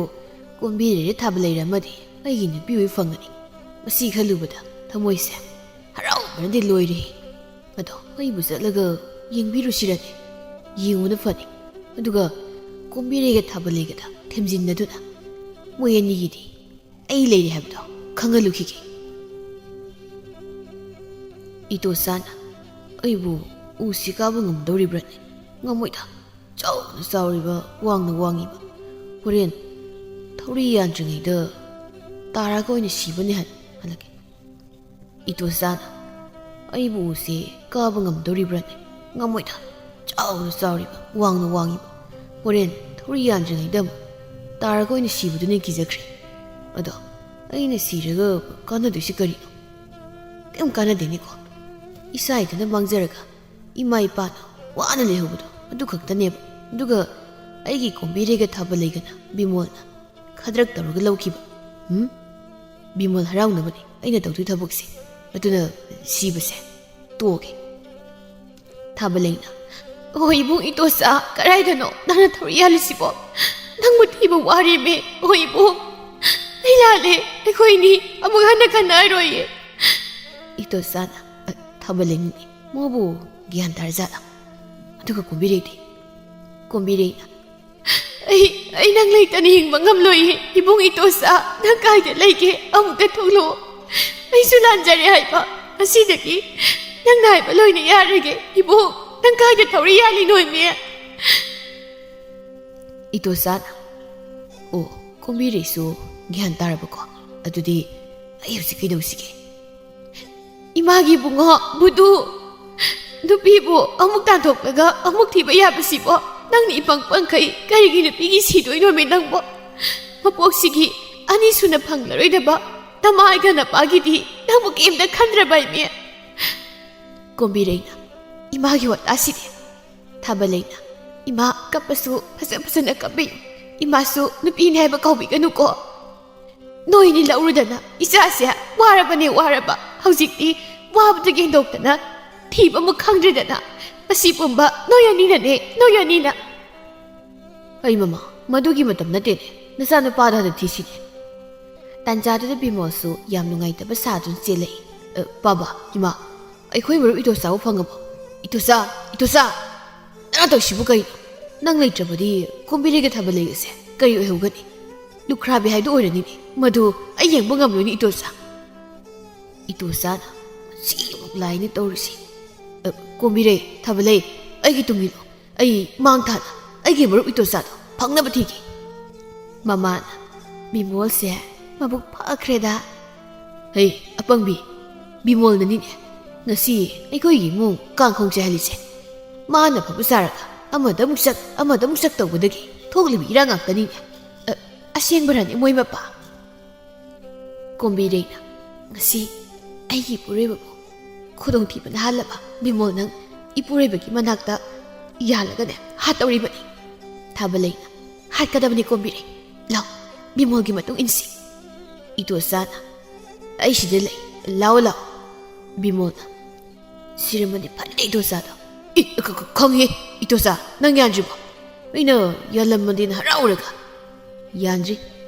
ꯀꯣꯝꯕꯤꯔꯩꯔ ꯊꯥꯕꯂꯩꯔ ꯑꯃꯗꯤ ꯑꯩꯒꯤ ꯅꯨꯄꯤ ꯑꯣꯏ ꯐꯪꯒꯅꯤ꯫ ꯃꯁꯤ ꯈꯜꯂꯨꯕꯗ ꯊꯃꯣꯏꯁꯦ ꯍꯔꯥꯎꯕꯅꯗꯤ ꯂꯣꯏꯔꯦ꯫ ꯑꯗꯣ ꯑꯩꯕꯨ ꯆꯠꯂꯒ ꯌꯦꯡꯕꯤꯔꯨꯁꯤꯔꯅꯦ? ꯌꯦꯡꯉꯨꯅ ꯐꯅꯤ꯫ ꯑꯗꯨꯒ ꯀꯣꯝꯕꯤꯔꯩꯒ ꯊꯥꯕꯂꯩꯒꯗ ꯊꯦꯝꯖꯤꯟꯅꯗꯨꯅ ꯃꯣꯏ ꯑꯅꯤꯒꯤꯗꯤ ꯑꯩ ꯂꯩꯔꯤ ꯍꯥꯏꯕꯗꯣ ꯈꯪꯍꯜꯂꯨꯈꯤꯒꯦ"꯫ ꯏꯇꯣꯆꯥꯅ, "ꯑꯩꯕꯨ ꯎꯁꯤ ꯀꯥꯕ ꯉꯝꯗꯧꯔꯤꯕ꯭ꯔꯅꯦ? ꯉꯝꯃꯣꯏꯗ꯫ ꯆꯥꯎꯅ ꯆꯥꯎꯔꯤꯕ, ꯋꯥꯡꯅ ꯋꯥꯡꯉꯤꯕ꯫ ꯍꯣꯔꯦꯟ ꯊꯧꯔꯤ ꯌꯥꯟꯗ꯭ꯔꯤꯉꯩꯗ ꯇꯥꯔꯒ ꯑꯣꯏꯅ ꯁꯤꯕꯅꯦ ꯍꯥꯏꯅ ꯍꯜꯂꯛꯀꯦ"꯫ ꯏꯇꯣꯆꯥꯅ, "ꯑꯩꯕꯨ ꯎꯁꯤ ꯀꯥꯕ ꯉꯝꯗꯧꯔꯤꯕ꯭ꯔꯅꯦ? ꯉꯝꯃꯣꯏꯗ꯫ ꯆꯥꯎꯅ ꯆꯥꯎꯔꯤꯕ, ꯋꯥꯡꯅ ꯋꯥꯡꯉꯤꯕ꯫ ꯍꯣꯔꯦꯟ ꯊꯧꯔꯤ ꯌꯥꯟꯗ꯭ꯔꯤꯉꯩꯗ ꯑꯃꯨꯛ ꯇꯥꯔꯒ ꯑꯣꯏꯅ ꯁꯤꯕꯗꯨꯅ ꯀꯤꯖꯈ꯭ꯔꯦ꯫ ꯑꯗꯣ ꯑꯩꯅ ꯁꯤꯔꯒ ꯀꯥꯟꯅꯗꯣꯏꯁꯤ ꯀꯔꯤꯅꯣ? ꯀꯩꯝ ꯀꯥꯟꯅꯗꯦꯅꯦꯀꯣ꯫ ꯏꯁꯥ ꯏꯊꯟꯇ ꯃꯥꯡꯖꯔꯒ ꯏꯃꯥ ꯏꯄꯥꯅ ꯋꯥꯅ ꯂꯩꯍꯧꯕꯗꯣ ꯑꯗꯨ ꯈꯛꯇꯅꯦꯕ꯫ ꯑꯗꯨꯒ ꯑꯩꯒꯤ ꯀꯣꯝꯕꯤꯔꯩꯒ ꯊꯥꯕꯂꯩꯒꯅ ꯕꯤꯃꯣꯜꯅ ꯈꯗ꯭ꯔꯛ ꯇꯧꯔꯒ ꯂꯧꯈꯤꯕ꯫ ꯎꯝ? ꯕꯤꯃꯣꯜ ꯍꯔꯥꯎꯅꯕꯅꯤ ꯑꯩꯅ ꯇꯧꯗꯣꯏ ꯊꯕꯛꯁꯦ꯫ ꯑꯗꯨꯅ ꯁꯤꯕꯁꯦ ꯇꯣꯛꯑꯒꯦ꯫ ꯊꯥꯕꯂꯩꯅ, "ꯑꯣ ꯏꯕꯨꯡ ꯏꯇꯣꯆꯥ, ꯀꯗꯥꯏꯗꯅꯣ ꯅꯪꯅ ꯊꯧꯔꯤ ꯌꯥꯜꯂꯤꯁꯤꯕꯣ? ꯅꯪꯕꯨ ꯊꯤꯕ ꯋꯥꯔꯦꯃꯦ꯫ ꯑꯣ ꯏꯕꯨꯡ, ꯑꯩ ꯂꯥꯜꯂꯦ꯫ ꯑꯩꯈꯣꯏꯅꯤ ꯑꯃꯨꯛ ꯍꯟꯅ ꯈꯟꯅꯔꯣꯏꯌꯦ꯫" ꯏꯇꯣꯆꯥꯅ, "ꯑ, ꯊꯥꯕꯂꯩꯅꯤꯅꯦ꯫ ꯃꯥꯕꯨ ꯒ꯭ꯌꯥꯟ ꯇꯥꯔꯖꯥꯠꯂ?" ꯑꯗꯨꯒ ꯀꯣꯝꯕꯤꯔꯩꯗꯤ? ꯀꯣꯝꯕꯤꯔꯩꯅ, "ꯑꯩ, ꯑꯩ ꯅꯪ ꯂꯩꯇꯅ ꯍꯤꯡꯕ ꯉꯝꯂꯣꯏꯌꯦ꯫ ꯏꯕꯨꯡ ꯏꯇꯣꯆꯥ, ꯅꯪ ꯀꯥꯏꯗ ꯂꯩꯒꯦ? ꯑꯃꯨꯛꯇ ꯊꯣꯛꯂꯛꯑꯣ꯫ ꯑꯩꯁꯨ ꯂꯥꯟꯖꯔꯦ ꯍꯥꯏꯕ꯫ ꯉꯁꯤꯗꯒꯤ ꯅꯪꯅ ꯍꯥꯏꯕ ꯂꯣꯏꯅ ꯌꯥꯔꯒꯦ꯫ ꯏꯕꯨꯡ, ꯅꯪ ꯀꯥꯏꯗ ꯊꯧꯔꯤ ꯌꯥꯜꯂꯤꯅꯣꯃꯤ?" ꯏꯇꯣꯆꯥꯅ, "ꯑꯣ, ꯀꯣꯝꯕꯤꯔꯩꯁꯨ ꯒ꯭ꯌꯥꯟ ꯇꯥꯔꯕꯀꯣ? ꯑꯗꯨꯗꯤ ꯑꯩ ꯍꯧꯖꯤꯛ ꯀꯩꯗꯧꯁꯤꯒꯦ?" "ꯏꯃꯥꯒꯤ ꯏꯕꯨꯡꯉꯣ, ꯕꯨꯗꯨ, ꯅꯨꯄꯤꯕꯨ ꯑꯃꯨꯛ ꯇꯥꯟꯊꯣꯛꯂꯒ ꯑꯃꯨꯛ ꯊꯤꯕ ꯌꯥꯕꯁꯤꯕꯣ? ꯅꯪꯅ ꯏꯄꯪ ꯄꯪꯈꯩ ꯀꯔꯤꯒꯤ ꯅꯨꯄꯤꯒꯤ ꯁꯤꯗꯣꯏꯅꯣꯃꯤ ꯅꯪꯕꯣ? ꯃꯄꯣꯛꯁꯤꯒꯤ ꯑꯅꯤꯁꯨꯅ ꯐꯪꯂꯔꯣꯏꯗꯕ ꯅꯃꯥꯒ ꯅꯄꯥꯒꯤꯗꯤ ꯅꯪꯕꯨ ꯀꯩꯝꯇ ꯈꯟꯗ꯭ꯔꯕ ꯏꯃꯦ?" ꯀꯣꯝꯕꯤꯔꯩꯅ, "ꯏꯃꯥꯒꯤ ꯋꯥꯇꯥꯁꯤꯗꯤ꯫" ꯊꯥꯕꯂꯩꯅ, "ꯏꯃꯥ, ꯀꯞꯄꯁꯨ ꯐꯖ ꯐꯖꯅ ꯀꯞꯄꯤꯌꯨ꯫ ꯏꯃꯥꯁꯨ ꯅꯨꯄꯤꯅꯤ ꯍꯥꯏꯕ ꯀꯥꯎꯕꯤꯒꯅꯨꯀꯣ꯫ ꯅꯣꯏꯅꯤ ꯂꯧꯔꯨꯗꯅ ꯏꯆꯥꯁꯦ ꯋꯥꯔꯕꯅꯦ ꯋꯥꯔꯕ꯫ ꯍꯧꯖꯤꯛꯇꯤ ꯋꯥꯕꯗꯒꯤ ꯍꯦꯟꯗꯣꯛꯇꯅ ꯊꯤꯕ ꯑꯃ ꯈꯪꯗ꯭ꯔꯦꯗꯅ꯫ ꯃꯁꯤ ꯄꯨꯝꯕ ꯅꯣꯏ ꯑꯅꯤꯅꯅꯦ, ꯅꯣꯏ ꯑꯅꯤꯅ꯫" "ꯑꯩ ꯃꯃꯥ, ꯃꯗꯨꯒꯤ ꯃꯇꯝ ꯅꯠꯇꯦꯅꯦ꯫ ꯅꯆꯥꯅꯨꯄꯥꯗꯣ ꯍꯥꯟꯅ ꯊꯤꯁꯤꯅꯦ꯫" ꯇꯥꯟꯖꯥꯗꯨꯗ ꯕꯤꯃꯣꯜꯁꯨ ꯌꯥꯝ ꯅꯨꯡꯉꯥꯏꯇꯕ ꯁꯥꯗꯨꯅ ꯆꯦꯜꯂꯛꯏ꯫ "ꯑ, ꯕꯥꯕꯥ, ꯏꯃꯥ, ꯑꯩꯈꯣꯏ ꯃꯔꯨꯞ ꯏꯇꯣꯆꯥꯕꯨ ꯐꯪꯉꯕꯣ? ꯏꯇꯣꯆꯥ, ꯏꯇꯣꯆꯥ! ꯅꯪꯅ ꯇꯧꯔꯤꯁꯤꯕꯨ ꯀꯔꯤꯅꯣ? ꯅꯪ ꯂꯩꯇ꯭ꯔꯕꯗꯤ ꯀꯣꯝꯕꯤꯔꯩꯒ ꯊꯥꯕꯂꯩꯒꯁꯦ ꯀꯔꯤ ꯑꯣꯏꯍꯧꯒꯅꯤ? ꯂꯨꯈ꯭ꯔꯥꯕꯤ ꯍꯥꯏꯗꯣ ꯑꯣꯏꯔꯅꯤꯅꯦ꯫ ꯃꯗꯨ ꯑꯩ ꯌꯦꯡꯕ ꯉꯝꯂꯣꯏꯅꯦ, ꯏꯇꯣꯆꯥ꯫" ꯏꯇꯣꯆꯥꯅ ꯃꯁꯤꯃꯨꯛ ꯂꯥꯏꯅ ꯇꯧꯔꯤꯁꯤ꯫ "ꯑ, ꯀꯣꯝꯕꯤꯔꯩ, ꯊꯥꯕꯂꯩ, ꯑꯩꯒꯤ ꯇꯨꯡ ꯏꯜꯂꯣ꯫ ꯑꯩ ꯃꯥꯡ ꯊꯥꯅ ꯑꯩꯒꯤ ꯃꯔꯨꯞ ꯏꯇꯣꯆꯥꯗꯣ ꯐꯪꯅꯕ ꯊꯤꯒꯦ꯫" ꯃꯃꯥꯅ ꯕꯤꯃꯣꯜꯁꯦ ꯃꯕꯨꯛ ꯐꯈ꯭ꯔꯦꯗ꯫ "ꯍꯩ, ꯑꯄꯪꯕꯤ, ꯕꯤꯃꯣꯜꯅꯅꯤꯅꯦ ꯉꯁꯤ ꯑꯩꯈꯣꯏꯒꯤ ꯏꯃꯨꯡ ꯀꯥꯡꯈꯣꯡ ꯆꯥꯏꯍꯜꯂꯤꯁꯦ꯫ ꯃꯥꯅ ꯐꯕ ꯁꯥꯔꯒ ꯑꯃꯗ ꯑꯃꯨꯛ ꯆꯠ, ꯑꯃꯗ ꯑꯃꯨꯛ ꯆꯠ ꯇꯧꯕꯗꯒꯤ ꯊꯣꯛꯂꯤꯕ ꯏꯔꯥꯡ ꯉꯥꯛꯇꯅꯤꯅꯦ꯫ ꯑ, ꯑꯁꯦꯡꯕꯔꯅꯦ ꯃꯣꯏ ꯃꯄꯥ?" ꯀꯣꯝꯕꯤꯔꯩꯅ, "ꯉꯁꯤ ꯑꯩꯒꯤ ꯏꯄꯨꯔꯣꯏꯕꯕꯨ ꯈꯨꯗꯣꯡꯊꯤꯕꯅ ꯍꯥꯜꯂꯕ ꯕꯤꯃꯣꯜ ꯅꯪ ꯏꯄꯨꯔꯣꯏꯕꯒꯤ ꯃꯅꯥꯛꯇ ꯌꯥꯜꯂꯒꯅꯦ ꯍꯥꯠꯇꯧꯔꯤꯕꯅꯤ꯫ ꯊꯥꯕꯂꯩꯅ, "ꯍꯥꯠꯀꯗꯕꯅꯤ ꯀꯣꯝꯕꯤꯔꯩ꯫ ꯂꯥꯎ, ꯕꯤꯃꯣꯜꯒꯤ ꯃꯇꯨꯡ ꯏꯟꯁꯤ꯫" ꯏꯇꯣꯆꯥꯅ, "ꯑꯩ ꯁꯤꯗ ꯂꯩ, ꯂꯥꯛꯑꯣ ꯂꯥꯛꯑꯣ꯫" ꯕꯤꯃꯣꯜꯅ, "ꯁꯤꯔꯝꯃꯗꯤ ꯐꯅꯤꯗ ꯏꯇꯣꯆꯥꯗꯣ꯫" "ꯏ, ꯈ-, ꯈ-, ꯈꯪꯉꯤ꯫ ꯏꯇꯣꯆꯥ, ꯅꯪ ꯌꯥꯟꯗ꯭ꯔꯤꯕꯣ? ꯑꯩꯅ ꯌꯥꯜꯂꯝꯃꯗꯤꯅ ꯍꯔꯥꯎꯔꯒ꯫" "ꯌꯥꯟꯗ꯭ꯔꯤ꯫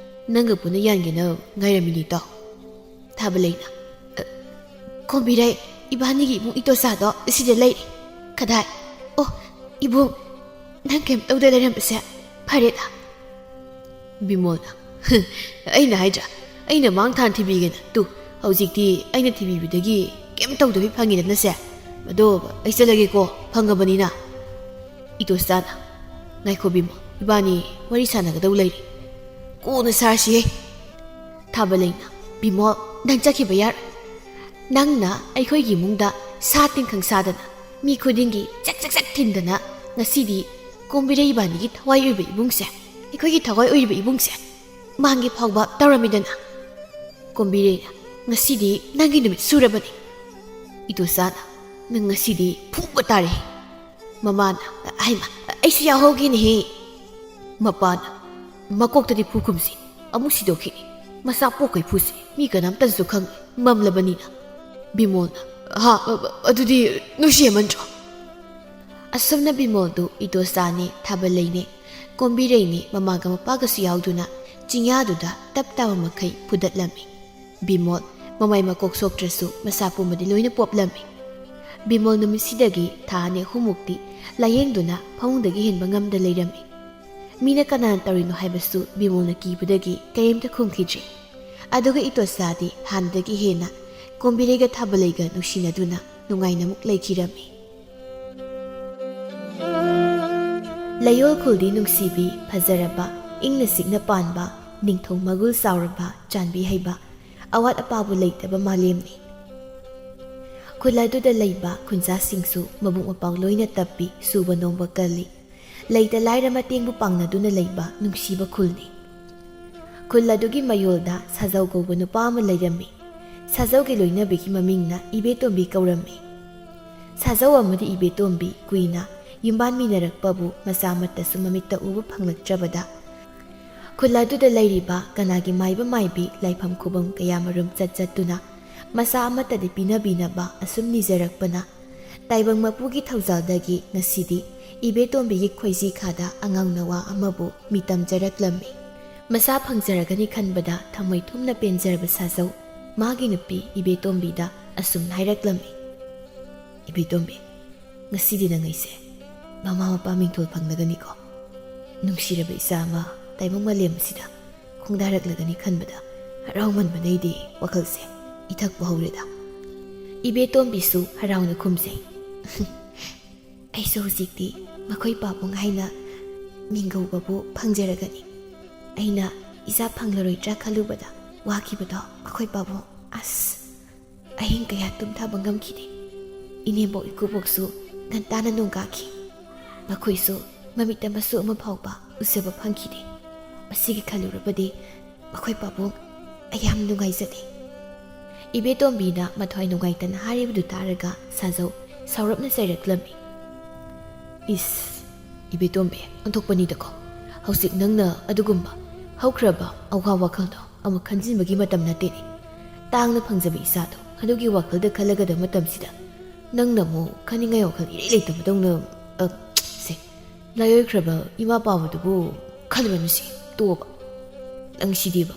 ꯅꯪꯒ ꯄꯨꯟꯅ ꯌꯥꯟꯒꯦꯅ ꯉꯥꯏꯔꯝꯃꯤꯅꯤ ꯏꯇꯥꯎ꯫" ꯊꯥꯕꯂꯩꯅ, "ꯑ, ꯀꯣꯝꯕꯤꯔꯩ, ꯏꯕꯥꯅꯤꯒꯤ ꯏꯕꯨꯡ ꯏꯇꯣꯆꯥꯗꯣ ꯁꯤꯗ ꯂꯩꯔꯦ꯫" "ꯀꯗꯥꯏ? ꯑꯣ, ꯏꯕꯨꯡ, ꯅꯪ ꯀꯩꯝ ꯇꯧꯗ ꯂꯩꯔꯝꯕꯁꯦ ꯐꯔꯦꯗ꯫" ꯕꯤꯃꯣꯜꯅ, "ꯑꯩꯅ ꯍꯥꯏꯗ꯭ꯔꯥ, ꯑꯩꯅ ꯃꯥꯡ ꯊꯥꯅ ꯊꯤꯕꯤꯒꯦꯅ꯫ ꯇꯨ, ꯍꯧꯖꯤꯛꯇꯤ ꯑꯩꯅ ꯊꯤꯕꯤꯕꯗꯒꯤ ꯀꯩꯝ ꯇꯧꯗꯕꯤ ꯐꯪꯉꯤꯗꯅꯁꯦ꯫ ꯑꯗꯣ ꯑꯩ ꯆꯠꯂꯒꯦꯀꯣ, ꯐꯪꯉꯕꯅꯤꯅ꯫" ꯏꯇꯣꯆꯥꯅ, "ꯉꯥꯏꯈꯣ ꯕꯤꯃꯣꯜ, ꯏꯕꯥꯅꯤ ꯋꯥꯔꯤ ꯁꯥꯟꯅꯒꯗꯧ ꯂꯩꯔꯤ꯫ ꯀꯣꯟꯅ ꯁꯥꯔꯁꯤꯍꯦ꯫" ꯊꯥꯕꯂꯩꯅ, "ꯕꯤꯃꯣꯜ, ꯅꯪ ꯆꯠꯈꯤꯕ ꯌꯥꯔꯣꯏ꯫ ꯅꯪꯅ ꯑꯩꯈꯣꯏꯒꯤ ꯏꯃꯨꯡꯗ ꯁꯥ ꯇꯤꯟꯈꯪ ꯁꯥꯗꯅ, ꯃꯤ ꯈꯨꯗꯤꯡꯒꯤ ꯆꯛ ꯆꯛ ꯆꯛ ꯊꯤꯟꯗꯅ, ꯉꯁꯤꯗꯤ ꯀꯣꯝꯕꯤꯔꯩ ꯏꯕꯥꯅꯤꯒꯤ ꯊꯋꯥꯏ ꯑꯣꯏꯕ ꯏꯕꯨꯡꯁꯦ, ꯑꯩꯈꯣꯏꯒꯤ ꯊꯋꯥꯏ ꯑꯣꯏꯔꯤꯕ ꯏꯕꯨꯡꯁꯦ ꯃꯥꯡꯒꯦ ꯐꯥꯎꯕ ꯇꯧꯔꯝꯃꯤꯗꯅ꯫ ꯀꯣꯝꯕꯤꯔꯩꯅ, ꯉꯁꯤꯗꯤ ꯅꯪꯒꯤ ꯅꯨꯃꯤꯠ ꯁꯨꯔꯕꯅꯤ꯫" ꯏꯇꯣꯆꯥꯅ, "ꯅꯪ ꯉꯁꯤꯗꯤ ꯐꯨꯕ ꯇꯥꯔꯦ꯫" ꯃꯃꯥꯅ, "ꯍꯩꯃ, ꯑꯩꯁꯨ ꯌꯥꯎꯍꯧꯒꯦꯅꯦꯍꯦ꯫" ꯃꯄꯥꯅ, "ꯃꯀꯣꯛꯇꯗꯤ ꯐꯨ ꯀꯨꯝꯁꯤ, ꯑꯃꯨꯛ ꯁꯤꯗꯣꯛꯈꯤꯅꯤ꯫ ꯃꯆꯥ ꯄꯣꯛꯀꯩ ꯐꯨꯁꯤ, ꯃꯤ ꯀꯅꯥꯝꯇꯅꯁꯨ ꯈꯪꯉꯣꯏ, ꯃꯝꯂꯕꯅꯤꯅ꯫" ꯕꯤꯃꯣꯜꯅ, "ꯍꯥ, ꯑ-, ꯑ-, ꯑꯗꯨꯗꯤ ꯅꯨꯡꯁꯤ ꯍꯦꯟꯃꯟꯗ꯭ꯔꯣ?" ꯑꯁꯨꯝꯅ ꯕꯤꯃꯣꯜꯗꯨ ꯏꯇꯣꯆꯥꯅꯦ, ꯊꯥꯕꯂꯩꯅꯦ, ꯀꯣꯝꯕꯤꯔꯩꯅꯦ, ꯃꯃꯥꯒ ꯃꯄꯥꯒꯁꯨ ꯌꯥꯎꯗꯨꯅ ꯆꯤꯡꯌꯥꯗꯨꯗ ꯇꯞ ꯇꯥꯕ ꯃꯈꯩ ꯐꯨꯗꯠꯂꯝꯃꯤ꯫ ꯕꯤꯃꯣꯜ ꯃꯃꯥꯏ ꯃꯀꯣꯛ ꯁꯣꯛꯇ꯭ꯔꯁꯨ ꯃꯁꯥ ꯄꯨꯝꯕꯗꯤ ꯂꯣꯏꯅ ꯄꯣꯞꯂꯝꯃꯤ꯫ ꯕꯤꯃꯣꯜ ꯅꯨꯃꯤꯠꯁꯤꯗꯒꯤ ꯊꯥ ꯑꯅꯤ ꯑꯍꯨꯝꯃꯨꯛꯇꯤ ꯂꯥꯌꯦꯡꯗꯨꯅ ꯐꯃꯨꯡꯗꯒꯤ ꯍꯦꯟꯕ ꯉꯝꯗ ꯂꯩꯔꯝꯃꯤ꯫ ꯃꯤꯅ ꯀꯅꯥꯅ ꯇꯧꯔꯤꯅꯣ ꯍꯥꯏꯕꯁꯨ ꯕꯤꯃꯣꯜꯅ ꯀꯤꯕꯗꯒꯤ ꯀꯔꯤꯝꯇ ꯈꯨꯝꯈꯤꯗ꯭ꯔꯤ꯫ ꯑꯗꯨꯒ ꯏꯇꯣꯆꯥꯗꯤ ꯍꯥꯟꯅꯗꯒꯤ ꯍꯦꯟꯅ ꯀꯣꯝꯕꯤꯔꯩꯒ ꯊꯥꯕꯂꯩꯒ ꯅꯨꯡꯁꯤꯅꯗꯨꯅ ꯅꯨꯡꯉꯥꯏꯅ ꯑꯃꯨꯛ ꯂꯩꯈꯤꯔꯝꯃꯤ꯫ ꯂꯩꯌꯣꯜ ꯈꯨꯜꯗꯤ ꯅꯨꯡꯁꯤꯕꯤ, ꯐꯖꯔꯕ, ꯏꯪꯅ ꯆꯤꯛꯅ ꯄꯥꯟꯕ, ꯅꯤꯡꯊꯧ ꯃꯒꯨꯜ ꯆꯥꯎꯔꯕ, ꯆꯥꯟꯕꯤ ꯍꯩꯕ, ꯑꯋꯥꯠ ꯑꯄꯥꯕꯨ ꯂꯩꯇꯕ ꯃꯥꯂꯦꯝꯅꯤ꯫ ꯈꯨꯜ ꯑꯗꯨꯗ ꯂꯩꯕ ꯈꯨꯟꯖꯥꯁꯤꯡꯁꯨ ꯃꯕꯨꯛ ꯃꯄꯥꯎ ꯂꯣꯏꯅ ꯇꯞꯄꯤ, ꯁꯨꯕ ꯅꯣꯝꯕ ꯀꯜꯂꯤ꯫ ꯂꯩꯇ ꯂꯥꯏꯔ ꯃꯇꯦꯡꯕꯨ ꯄꯥꯡꯅꯗꯨꯅ ꯂꯩꯕ ꯅꯨꯡꯁꯤꯕ ꯈꯨꯜꯅꯤ꯫ ꯈꯨꯜ ꯑꯗꯨꯒꯤ ꯃꯌꯣꯜꯗ ꯁꯥꯖꯧ ꯀꯧꯕ ꯅꯨꯄꯥ ꯑꯃ ꯂꯩꯔꯝꯃꯤ꯫ ꯁꯥꯖꯧꯒꯤ ꯂꯣꯏꯅꯕꯤꯒꯤ ꯃꯃꯤꯡꯅ ꯏꯕꯦꯇꯣꯝꯕꯤ ꯀꯧꯔꯝꯃꯤ꯫ ꯁꯥꯖꯧ ꯑꯃꯗꯤ ꯏꯕꯦꯇꯣꯝꯕꯤ ꯀꯨꯏꯅ ꯌꯨꯝꯕꯥꯟꯃꯤꯟꯅꯔꯛꯄꯕꯨ ꯃꯆꯥ ꯑꯃꯠꯇꯁꯨ ꯃꯃꯤꯠꯇ ꯎꯕ ꯐꯪꯂꯛꯇ꯭ꯔꯕꯗ, ꯈꯨꯜ ꯑꯗꯨꯗ ꯂꯩꯔꯤꯕ ꯀꯅꯥꯒꯤ ꯃꯥꯏꯕ ꯃꯥꯏꯕꯤ, ꯂꯥꯏꯐꯝ ꯈꯨꯕꯝ ꯀꯌꯥꯃꯔꯨꯝ ꯆꯠ ꯆꯠꯇꯨꯅ ꯃꯆꯥ ꯑꯃꯠꯇꯗꯤ ꯄꯤꯅꯕꯤꯅꯕ ꯑꯁꯨꯝ ꯅꯤꯖꯔꯛꯄꯅ, ꯇꯥꯏꯕꯪ ꯃꯄꯨꯒꯤ ꯊꯧꯖꯥꯜꯗꯒꯤ ꯉꯁꯤꯗꯤ ꯏꯕꯦꯇꯣꯝꯕꯤꯒꯤ ꯈꯣꯏꯖꯤ ꯈꯥꯗ ꯑꯉꯥꯡ ꯅꯋꯥ ꯑꯃꯕꯨ ꯃꯤꯇꯝꯖꯔꯛꯂꯝꯃꯤ꯫ ꯃꯆꯥ ꯐꯪꯖꯔꯒꯅꯤ ꯈꯟꯕꯗ ꯊꯃꯣꯏ ꯊꯨꯝꯅ ꯄꯦꯟꯖꯔꯕ ꯁꯥꯖꯧ, ꯃꯥꯒꯤ ꯅꯨꯄꯤ ꯏꯕꯦꯇꯣꯝꯕꯤꯗ ꯑꯁꯨꯝ ꯍꯥꯏꯔꯛꯂꯝꯃꯤ, "ꯏꯕꯦꯇꯣꯝꯕꯤ, ꯉꯁꯤꯗꯤ ꯅꯪ ꯑꯩꯁꯦ ꯃꯃꯥ ꯃꯄꯥ ꯃꯤꯡꯊꯣꯜ ꯐꯪꯂꯒꯅꯤꯀꯣ꯫ ꯅꯨꯡꯁꯤꯔꯕ ꯏꯆꯥ ꯑꯃ ꯇꯥꯏꯕꯪ ꯃꯥꯂꯦꯝ ꯑꯁꯤꯗ ꯈꯣꯡꯗꯥꯔꯛꯂꯒꯅꯤ ꯈꯟꯕꯗ ꯍꯔꯥꯎꯃꯟꯕꯅ ꯑꯩꯗꯤ ꯋꯥꯈꯜꯁꯦ ꯏꯊꯛꯄ ꯍꯧꯔꯦꯗ꯫" ꯏꯕꯦꯇꯣꯝꯕꯤꯁꯨ ꯍꯔꯥꯎꯅ ꯈꯨꯝꯖꯩ, "ꯑꯩꯁꯨ ꯍꯧꯖꯤꯛꯇꯤ ꯃꯈꯣꯏ ꯄꯥꯕꯨꯡ ꯍꯥꯏꯅ ꯃꯤꯡꯒꯧꯕꯕꯨ ꯐꯪꯖꯔꯒꯅꯤ꯫ ꯑꯩꯅ ꯏꯆꯥ ꯐꯪꯂꯔꯣꯏꯗ꯭ꯔꯥ ꯈꯜꯂꯨꯕꯗ ꯋꯥꯈꯤꯕꯗꯣ ꯃꯈꯣꯏ ꯄꯥꯕꯨꯡ, ꯑꯁ, ꯑꯍꯤꯡ ꯀꯌꯥ ꯇꯨꯝꯊꯕ ꯉꯝꯈꯤꯗꯦ꯫ ꯏꯅꯦꯝꯕꯣꯛ ꯏꯀꯨꯕꯣꯛꯁꯨ ꯉꯟꯇꯥꯅ ꯅꯣꯡꯒꯥꯈꯤ꯫ ꯃꯈꯣꯏꯁꯨ ꯃꯃꯤꯠꯇ ꯃꯁꯨ ꯑꯃ ꯐꯥꯎꯕ ꯎꯖꯕ ꯐꯪꯈꯤꯗꯦ꯫ ꯃꯁꯤꯒꯤ ꯈꯜꯂꯨꯔꯕꯗꯤ ꯃꯈꯣꯏ ꯄꯥꯕꯨꯡ, ꯑꯩ ꯌꯥꯝ ꯅꯨꯡꯉꯥꯏꯖꯗꯦ꯫" ꯏꯕꯦꯇꯣꯝꯕꯤꯅ ꯃꯊ꯭ꯋꯥꯏ ꯅꯨꯡꯉꯥꯏꯇꯅ ꯍꯥꯏꯔꯤꯕꯗꯨ ꯇꯥꯔꯒ ꯁꯥꯖꯧ ꯁꯥꯎꯔꯞꯅ ꯆꯩꯔꯛꯂꯝꯃꯤ꯫ "ꯏꯁ, ꯏꯕꯦꯇꯣꯝꯕꯤ, ꯑꯣꯟꯊꯣꯛꯄꯅꯤꯗꯀꯣ꯫ ꯍꯧꯖꯤꯛ ꯅꯪꯅ ꯑꯗꯨꯒꯨꯝꯕ ꯍꯧꯈ꯭ꯔꯕ ꯑꯋꯥ ꯋꯥꯈꯜꯗꯣ ꯑꯃꯨꯛ ꯈꯟꯖꯤꯟꯕꯒꯤ ꯃꯇꯝ ꯅꯠꯇꯦꯅꯦ꯫ ꯇꯥꯡꯅ ꯐꯪꯖꯕ ꯏꯆꯥꯗꯣ ꯑꯗꯨꯒꯤ ꯋꯥꯈꯜꯗ ꯈꯜꯂꯒꯗꯕ ꯃꯇꯝꯁꯤꯗ ꯅꯪꯅ ꯑꯃꯨꯛ ꯈꯟꯅꯤꯡꯉꯥꯏ ꯋꯥꯈꯜ ꯏꯔꯩ ꯂꯩꯇꯕꯗꯧꯅ, ꯑ, ꯁꯦ, ꯂꯥꯏꯑꯣꯏꯈ꯭ꯔꯕ ꯏꯃꯥ ꯄꯥꯕꯗꯨꯕꯨ ꯈꯜꯂꯨꯔꯅꯨꯁꯦ, ꯇꯣꯛꯑꯣꯕ꯫ ꯅꯪꯁꯤꯗꯤꯕ,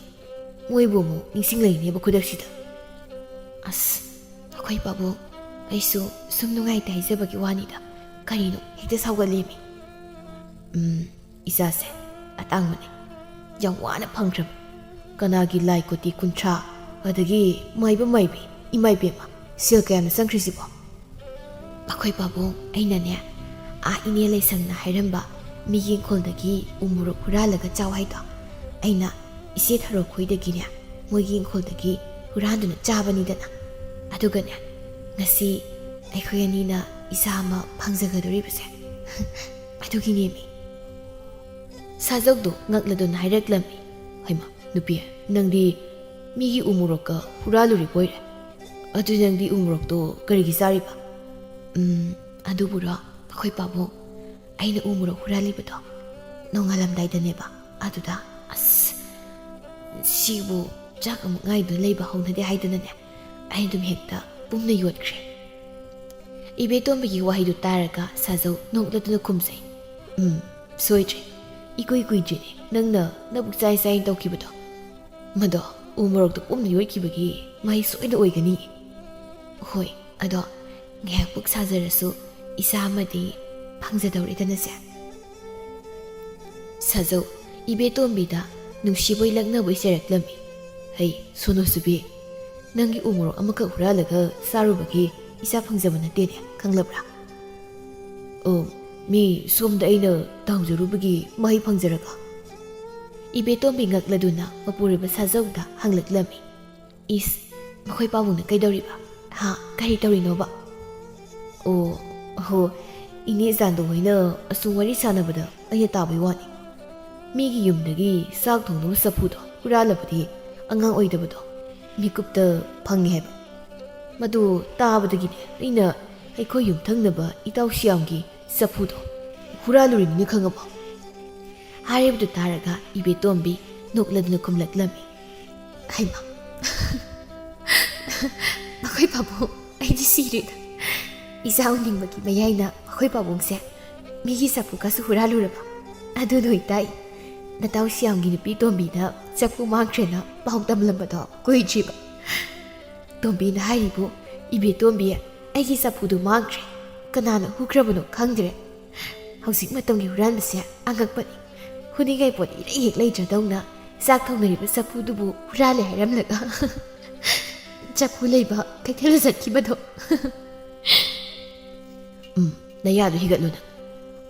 ꯃꯣꯏꯕꯨ ꯑꯃꯨꯛ ꯅꯤꯡꯁꯤꯡꯂꯛꯏꯅꯦꯕ ꯈꯨꯗꯛꯁꯤꯗ꯫ ꯑꯁ, ꯑꯩꯈꯣꯏ ꯄꯥꯕꯨꯡ, ꯑꯩꯁꯨ ꯁꯨꯝ ꯅꯨꯡꯉꯥꯏꯇꯦ ꯍꯥꯏꯖꯕꯒꯤ ꯋꯥꯅꯤꯗ꯫ ꯀꯔꯤꯅꯣ ꯍꯦꯛꯇ ꯁꯥꯎꯒꯠꯂꯦꯃꯤ?" ꯎꯝ, ꯏꯆꯥꯁꯦ ꯑꯇꯥꯡꯕꯅꯦ, ꯌꯥꯝ ꯋꯥꯅ ꯐꯪꯈ꯭ꯔꯕ꯫ ꯀꯅꯥꯒꯤ ꯂꯥꯏ ꯀꯣꯇꯤ ꯀꯨꯟꯊ꯭ꯔꯥ, ꯑꯗꯒꯤ ꯃꯥꯏꯕ ꯃꯥꯏꯕꯤ, ꯏꯃꯥ ꯏꯕꯦꯝꯃ, ꯁꯦꯜ ꯀꯌꯥꯝꯅ ꯆꯪꯈ꯭ꯔꯤꯁꯤꯕꯣ? ꯑꯩꯈꯣꯏ ꯄꯥꯕꯨꯡ, ꯑꯩꯅꯅꯦ, ꯑꯥ ꯏꯅꯦ ꯂꯩꯁꯪꯅ ꯍꯥꯏꯔꯝꯕ ꯃꯤꯒꯤ ꯏꯪꯈꯣꯜꯗꯒꯤ ꯎ ꯃꯣꯔꯣꯛ ꯍꯨꯔꯥꯜꯂꯒ ꯆꯥꯎ ꯍꯥꯏꯗꯣ, ꯑꯩꯅ ꯏꯆꯦ ꯊꯔꯣ ꯈꯣꯏꯗꯒꯤꯅꯦ, ꯃꯣꯏꯒꯤ ꯏꯪꯈꯣꯜꯗꯒꯤ ꯍꯨꯔꯥꯟꯗꯨꯅ ꯆꯥꯕꯅꯤꯗꯅ꯫ ꯑꯗꯨꯒꯅꯦ, ꯉꯁꯤ ꯑꯩꯈꯣꯏ ꯑꯅꯤꯅ ꯏꯆꯥ ꯑꯃ ꯐꯪꯖꯒꯗꯧꯔꯤꯕꯁꯦ꯫ ꯑꯗꯨꯒꯤꯅꯦꯃꯤ꯫ ꯁꯥꯖꯧꯗꯣ ꯉꯛꯂꯗꯨꯅ ꯍꯥꯏꯔꯛꯂꯝꯃꯤ, "ꯍꯩꯃꯥ, ꯅꯨꯄꯤ, ꯅꯪꯗꯤ ꯃꯤꯒꯤ ꯎ ꯃꯣꯔꯣꯛꯀ ꯍꯨꯔꯥꯜꯂꯨꯔꯤꯕ ꯑꯣꯏꯔꯦ꯫ ꯑꯗꯨ ꯅꯪꯗꯤ ꯎ ꯃꯣꯔꯣꯛꯇꯣ ꯀꯔꯤꯒꯤ ꯆꯥꯔꯤꯕ? ꯎꯝ, ꯑꯗꯨꯕꯨꯔꯣ, ꯑꯩꯈꯣꯏ ꯄꯥꯕꯨꯡ, ꯑꯩꯅ ꯎ ꯃꯣꯔꯣꯛ ꯍꯨꯔꯥꯜꯂꯤꯕꯗꯣ ꯅꯣꯡꯉꯥꯜꯂꯝꯗꯥꯏꯗꯅꯦꯕ꯫ ꯑꯗꯨꯗ, ꯑꯁ, ꯁꯤꯕꯨ ꯆꯥꯛ ꯑꯃꯨꯛ ꯉꯥꯏꯗꯨꯅ ꯂꯩꯕ ꯍꯧꯅꯗꯦ ꯍꯥꯏꯗꯨꯅꯅꯦ, ꯑꯩ ꯑꯗꯨꯝ ꯍꯦꯛꯇ ꯄꯨꯝꯅ ꯌꯣꯠꯈ꯭ꯔꯦ꯫ ꯏꯕꯦꯇꯣꯝꯕꯤꯒꯤ ꯋꯥꯍꯩꯗꯨ ꯇꯥꯔꯒ ꯁꯥꯖꯧ ꯅꯣꯛꯂꯗꯨꯅ ꯈꯨꯝꯖꯩ, "ꯎꯝ, ꯁꯣꯏꯗ꯭ꯔꯦ꯫ ꯏꯀꯨꯏ ꯀꯨꯏꯗ꯭ꯔꯤꯅꯦ ꯅꯪꯅ ꯅꯕꯨꯛ ꯆꯥꯏ ꯆꯥꯏꯅ ꯇꯧꯈꯤꯕꯗꯣ꯫ ꯃꯗꯣ ꯎ ꯃꯣꯔꯣꯛꯇ ꯄꯨꯝꯅ ꯌꯣꯠꯈꯤꯕꯒꯤ ꯃꯍꯩ ꯁꯣꯏꯗ ꯑꯣꯏꯒꯅꯤ꯫ ꯍꯣꯏ, ꯑꯗꯣ ꯉꯥꯏꯍꯥꯛ ꯄꯨꯛ ꯁꯥꯖꯔꯁꯨ ꯏꯁꯥ ꯑꯃꯗꯤ ꯐꯪꯖꯗꯧꯔꯦꯗꯅꯁꯦ꯫" ꯁꯥꯖꯧ ꯏꯕꯦꯇꯣꯝꯕꯤꯗ ꯅꯨꯡꯁꯤꯕꯣꯏ ꯂꯛꯅꯕꯣꯏ ꯆꯩꯔꯛꯂꯝꯃꯤ꯫ "ꯍꯩ, ꯁꯣꯅꯣꯁꯨꯕꯤ, ꯅꯪꯒꯤ ꯎ ꯃꯣꯔꯣꯛ ꯑꯃꯈꯛ ꯍꯨꯔꯥꯜꯂꯒ ꯆꯥꯔꯨꯕꯒꯤ ꯏꯆꯥ ꯐꯪꯖꯕ ꯅꯠꯇꯦꯅꯦ, ꯈꯪꯂꯕ꯭ꯔꯥ?" "ꯑꯣ, ꯃꯤ ꯁꯣꯝꯗ ꯑꯩꯅ ꯇꯧꯖꯔꯨꯕꯒꯤ ꯃꯍꯩ ꯐꯪꯖꯔꯒ?" ꯏꯕꯦꯇꯣꯝꯕꯤ ꯉꯛꯂꯗꯨꯅ ꯃꯄꯨꯔꯣꯏꯕ ꯁꯥꯖꯧꯗ ꯍꯪꯂꯛꯂꯝꯃꯤ꯫ "ꯏꯁ, ꯃꯈꯣꯏ ꯄꯥꯕꯨꯡꯅ ꯀꯩꯗꯧꯔꯤꯕ? ꯍꯥ, ꯀꯔꯤ ꯇꯧꯔꯤꯅꯣꯕ?" "ꯑꯣ, ꯑꯍꯣ, ꯏꯅꯦ ꯆꯥꯟꯗꯣ ꯍꯣꯏꯅ ꯑꯁꯨꯝ ꯋꯥꯔꯤ ꯁꯥꯟꯅꯕꯗ ꯑꯩꯅ ꯇꯥꯕꯩ ꯋꯥꯅꯤ꯫ ꯃꯤꯒꯤ ꯌꯨꯝꯗꯒꯤ ꯆꯥꯛ ꯊꯣꯡꯅꯕ ꯆꯐꯨꯗꯣ ꯍꯨꯔꯥꯜꯂꯕꯗꯤ ꯑꯉꯥꯡ ꯑꯣꯏꯗꯕꯗꯣ ꯃꯤꯀꯨꯞꯇ ꯐꯪꯉꯦ ꯍꯥꯏꯕ꯫ ꯃꯗꯨ ꯇꯥꯕꯗꯒꯤꯅꯦ ꯑꯩꯅ ꯑꯩꯈꯣꯏ ꯌꯨꯝꯊꯪꯅꯕ ꯏꯇꯥꯎ ꯁꯤꯌꯥꯝꯒꯤ ꯆꯐꯨꯗꯣ ꯍꯨꯔꯥꯜꯂꯨꯔꯤꯅꯤꯅ, ꯈꯪꯉꯕꯣ?" ꯍꯥꯏꯔꯤꯕꯗꯨ ꯇꯥꯔꯒ ꯏꯕꯦꯇꯣꯝꯕꯤ ꯅꯣꯛꯂꯗꯨꯅ ꯈꯨꯝꯂꯛꯂꯝꯃꯤ꯫ "ꯍꯩꯃꯥ, ꯃꯈꯣꯏ ꯄꯥꯕꯨꯡ, ꯑꯩꯗꯤ ꯁꯤꯔꯦꯗ꯫ ꯏꯆꯥ ꯎꯅꯤꯡꯕꯒꯤ ꯃꯌꯥꯏꯅ ꯃꯈꯣꯏ ꯄꯥꯕꯨꯡꯁꯦ ꯃꯤꯒꯤ ꯆꯐꯨꯒꯁꯨ ꯍꯨꯔꯥꯜꯂꯨꯔꯕ? ꯑꯗꯨ ꯅꯣꯏ ꯇꯥꯏ, ꯅꯇꯥꯎ ꯁꯤꯌꯥꯝꯒꯤ ꯅꯨꯄꯤ ꯇꯣꯝꯕꯤꯅ ꯆꯐꯨ ꯃꯥꯡꯈ꯭ꯔꯦꯅ ꯄꯥꯎ ꯇꯝꯂꯝꯕꯗꯣ ꯀꯨꯏꯗ꯭ꯔꯤꯕ꯫ ꯇꯣꯝꯕꯤꯅ ꯍꯥꯏꯔꯤꯕꯨ, ꯏꯕꯦꯇꯣꯝꯕꯤ, ꯑꯩꯒꯤ ꯆꯐꯨꯗꯨ ꯃꯥꯡꯈ꯭ꯔꯦ, ꯀꯅꯥꯅ ꯍꯨꯈ꯭ꯔꯕꯅꯣ ꯈꯪꯗ꯭ꯔꯦ꯫ ꯍꯧꯖꯤꯛ ꯃꯇꯝꯒꯤ ꯍꯨꯔꯥꯟꯕꯁꯦ ꯑꯉꯛꯄꯅꯤ꯫ ꯍꯨꯅꯤꯡꯉꯥꯏ ꯄꯣꯠ ꯏꯔꯩ ꯍꯦꯛ ꯂꯩꯇ꯭ꯔꯗꯧꯅ ꯆꯥꯛ ꯊꯣꯡꯅꯔꯤꯕ ꯆꯐꯨꯗꯨꯕꯨ ꯍꯨꯔꯥꯜꯂꯦ ꯍꯥꯏꯔꯝꯂꯒ ꯆꯐꯨ ꯂꯩꯕ ꯀꯩꯊꯦꯜꯗ ꯆꯠꯈꯤꯕꯗꯣ꯫" "ꯎꯝ, ꯅꯌꯥꯗꯣ ꯍꯤꯒꯠꯂꯨ ꯅꯪ꯫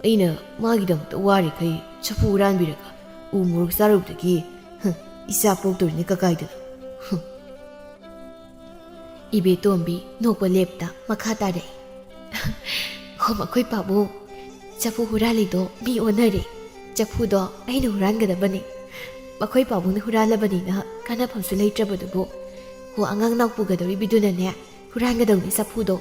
ꯑꯩꯅ ꯃꯥꯒꯤꯗꯃꯛꯇ ꯋꯥꯔꯤꯈꯩ ꯆꯐꯨ ꯍꯨꯔꯥꯟꯕꯤꯔꯒ ꯎ ꯃꯣꯔꯣꯛ ꯆꯥꯔꯨꯕꯗꯒꯤ, ꯍꯨꯝ, ꯏꯆꯥ ꯄꯣꯛꯇꯧꯔꯤꯅꯦ ꯀꯀꯥꯏꯗꯅ꯫ ꯍꯨꯝ꯫" ꯏꯕꯦꯇꯣꯝꯕꯤ ꯅꯣꯛꯄ ꯂꯦꯞꯇ ꯃꯈꯥ ꯇꯥꯔꯛꯏ꯫ "ꯍꯣ, ꯃꯈꯣꯏ ꯄꯥꯕꯨꯡ, ꯆꯐꯨ ꯍꯨꯔꯥꯜꯂꯤꯗꯣ ꯃꯤ ꯑꯣꯟꯅꯔꯦ꯫ ꯆꯐꯨꯗꯣ ꯑꯩꯅ ꯍꯨꯔꯥꯟꯒꯗꯕꯅꯤ꯫ ꯃꯈꯣꯏ ꯄꯥꯕꯨꯡꯅ ꯍꯨꯔꯥꯜꯂꯕꯅꯤꯅ ꯀꯥꯟꯅꯐꯝꯁꯨ ꯂꯩꯇ꯭ꯔꯕꯗꯨꯕꯨ, ꯍꯣ, ꯑꯉꯥꯡ ꯅꯥꯎ ꯄꯨꯒꯗꯧꯔꯤꯕꯤꯗꯨꯅꯅꯦ ꯍꯨꯔꯥꯟꯒꯗꯧꯅꯤ ꯆꯐꯨꯗꯣ꯫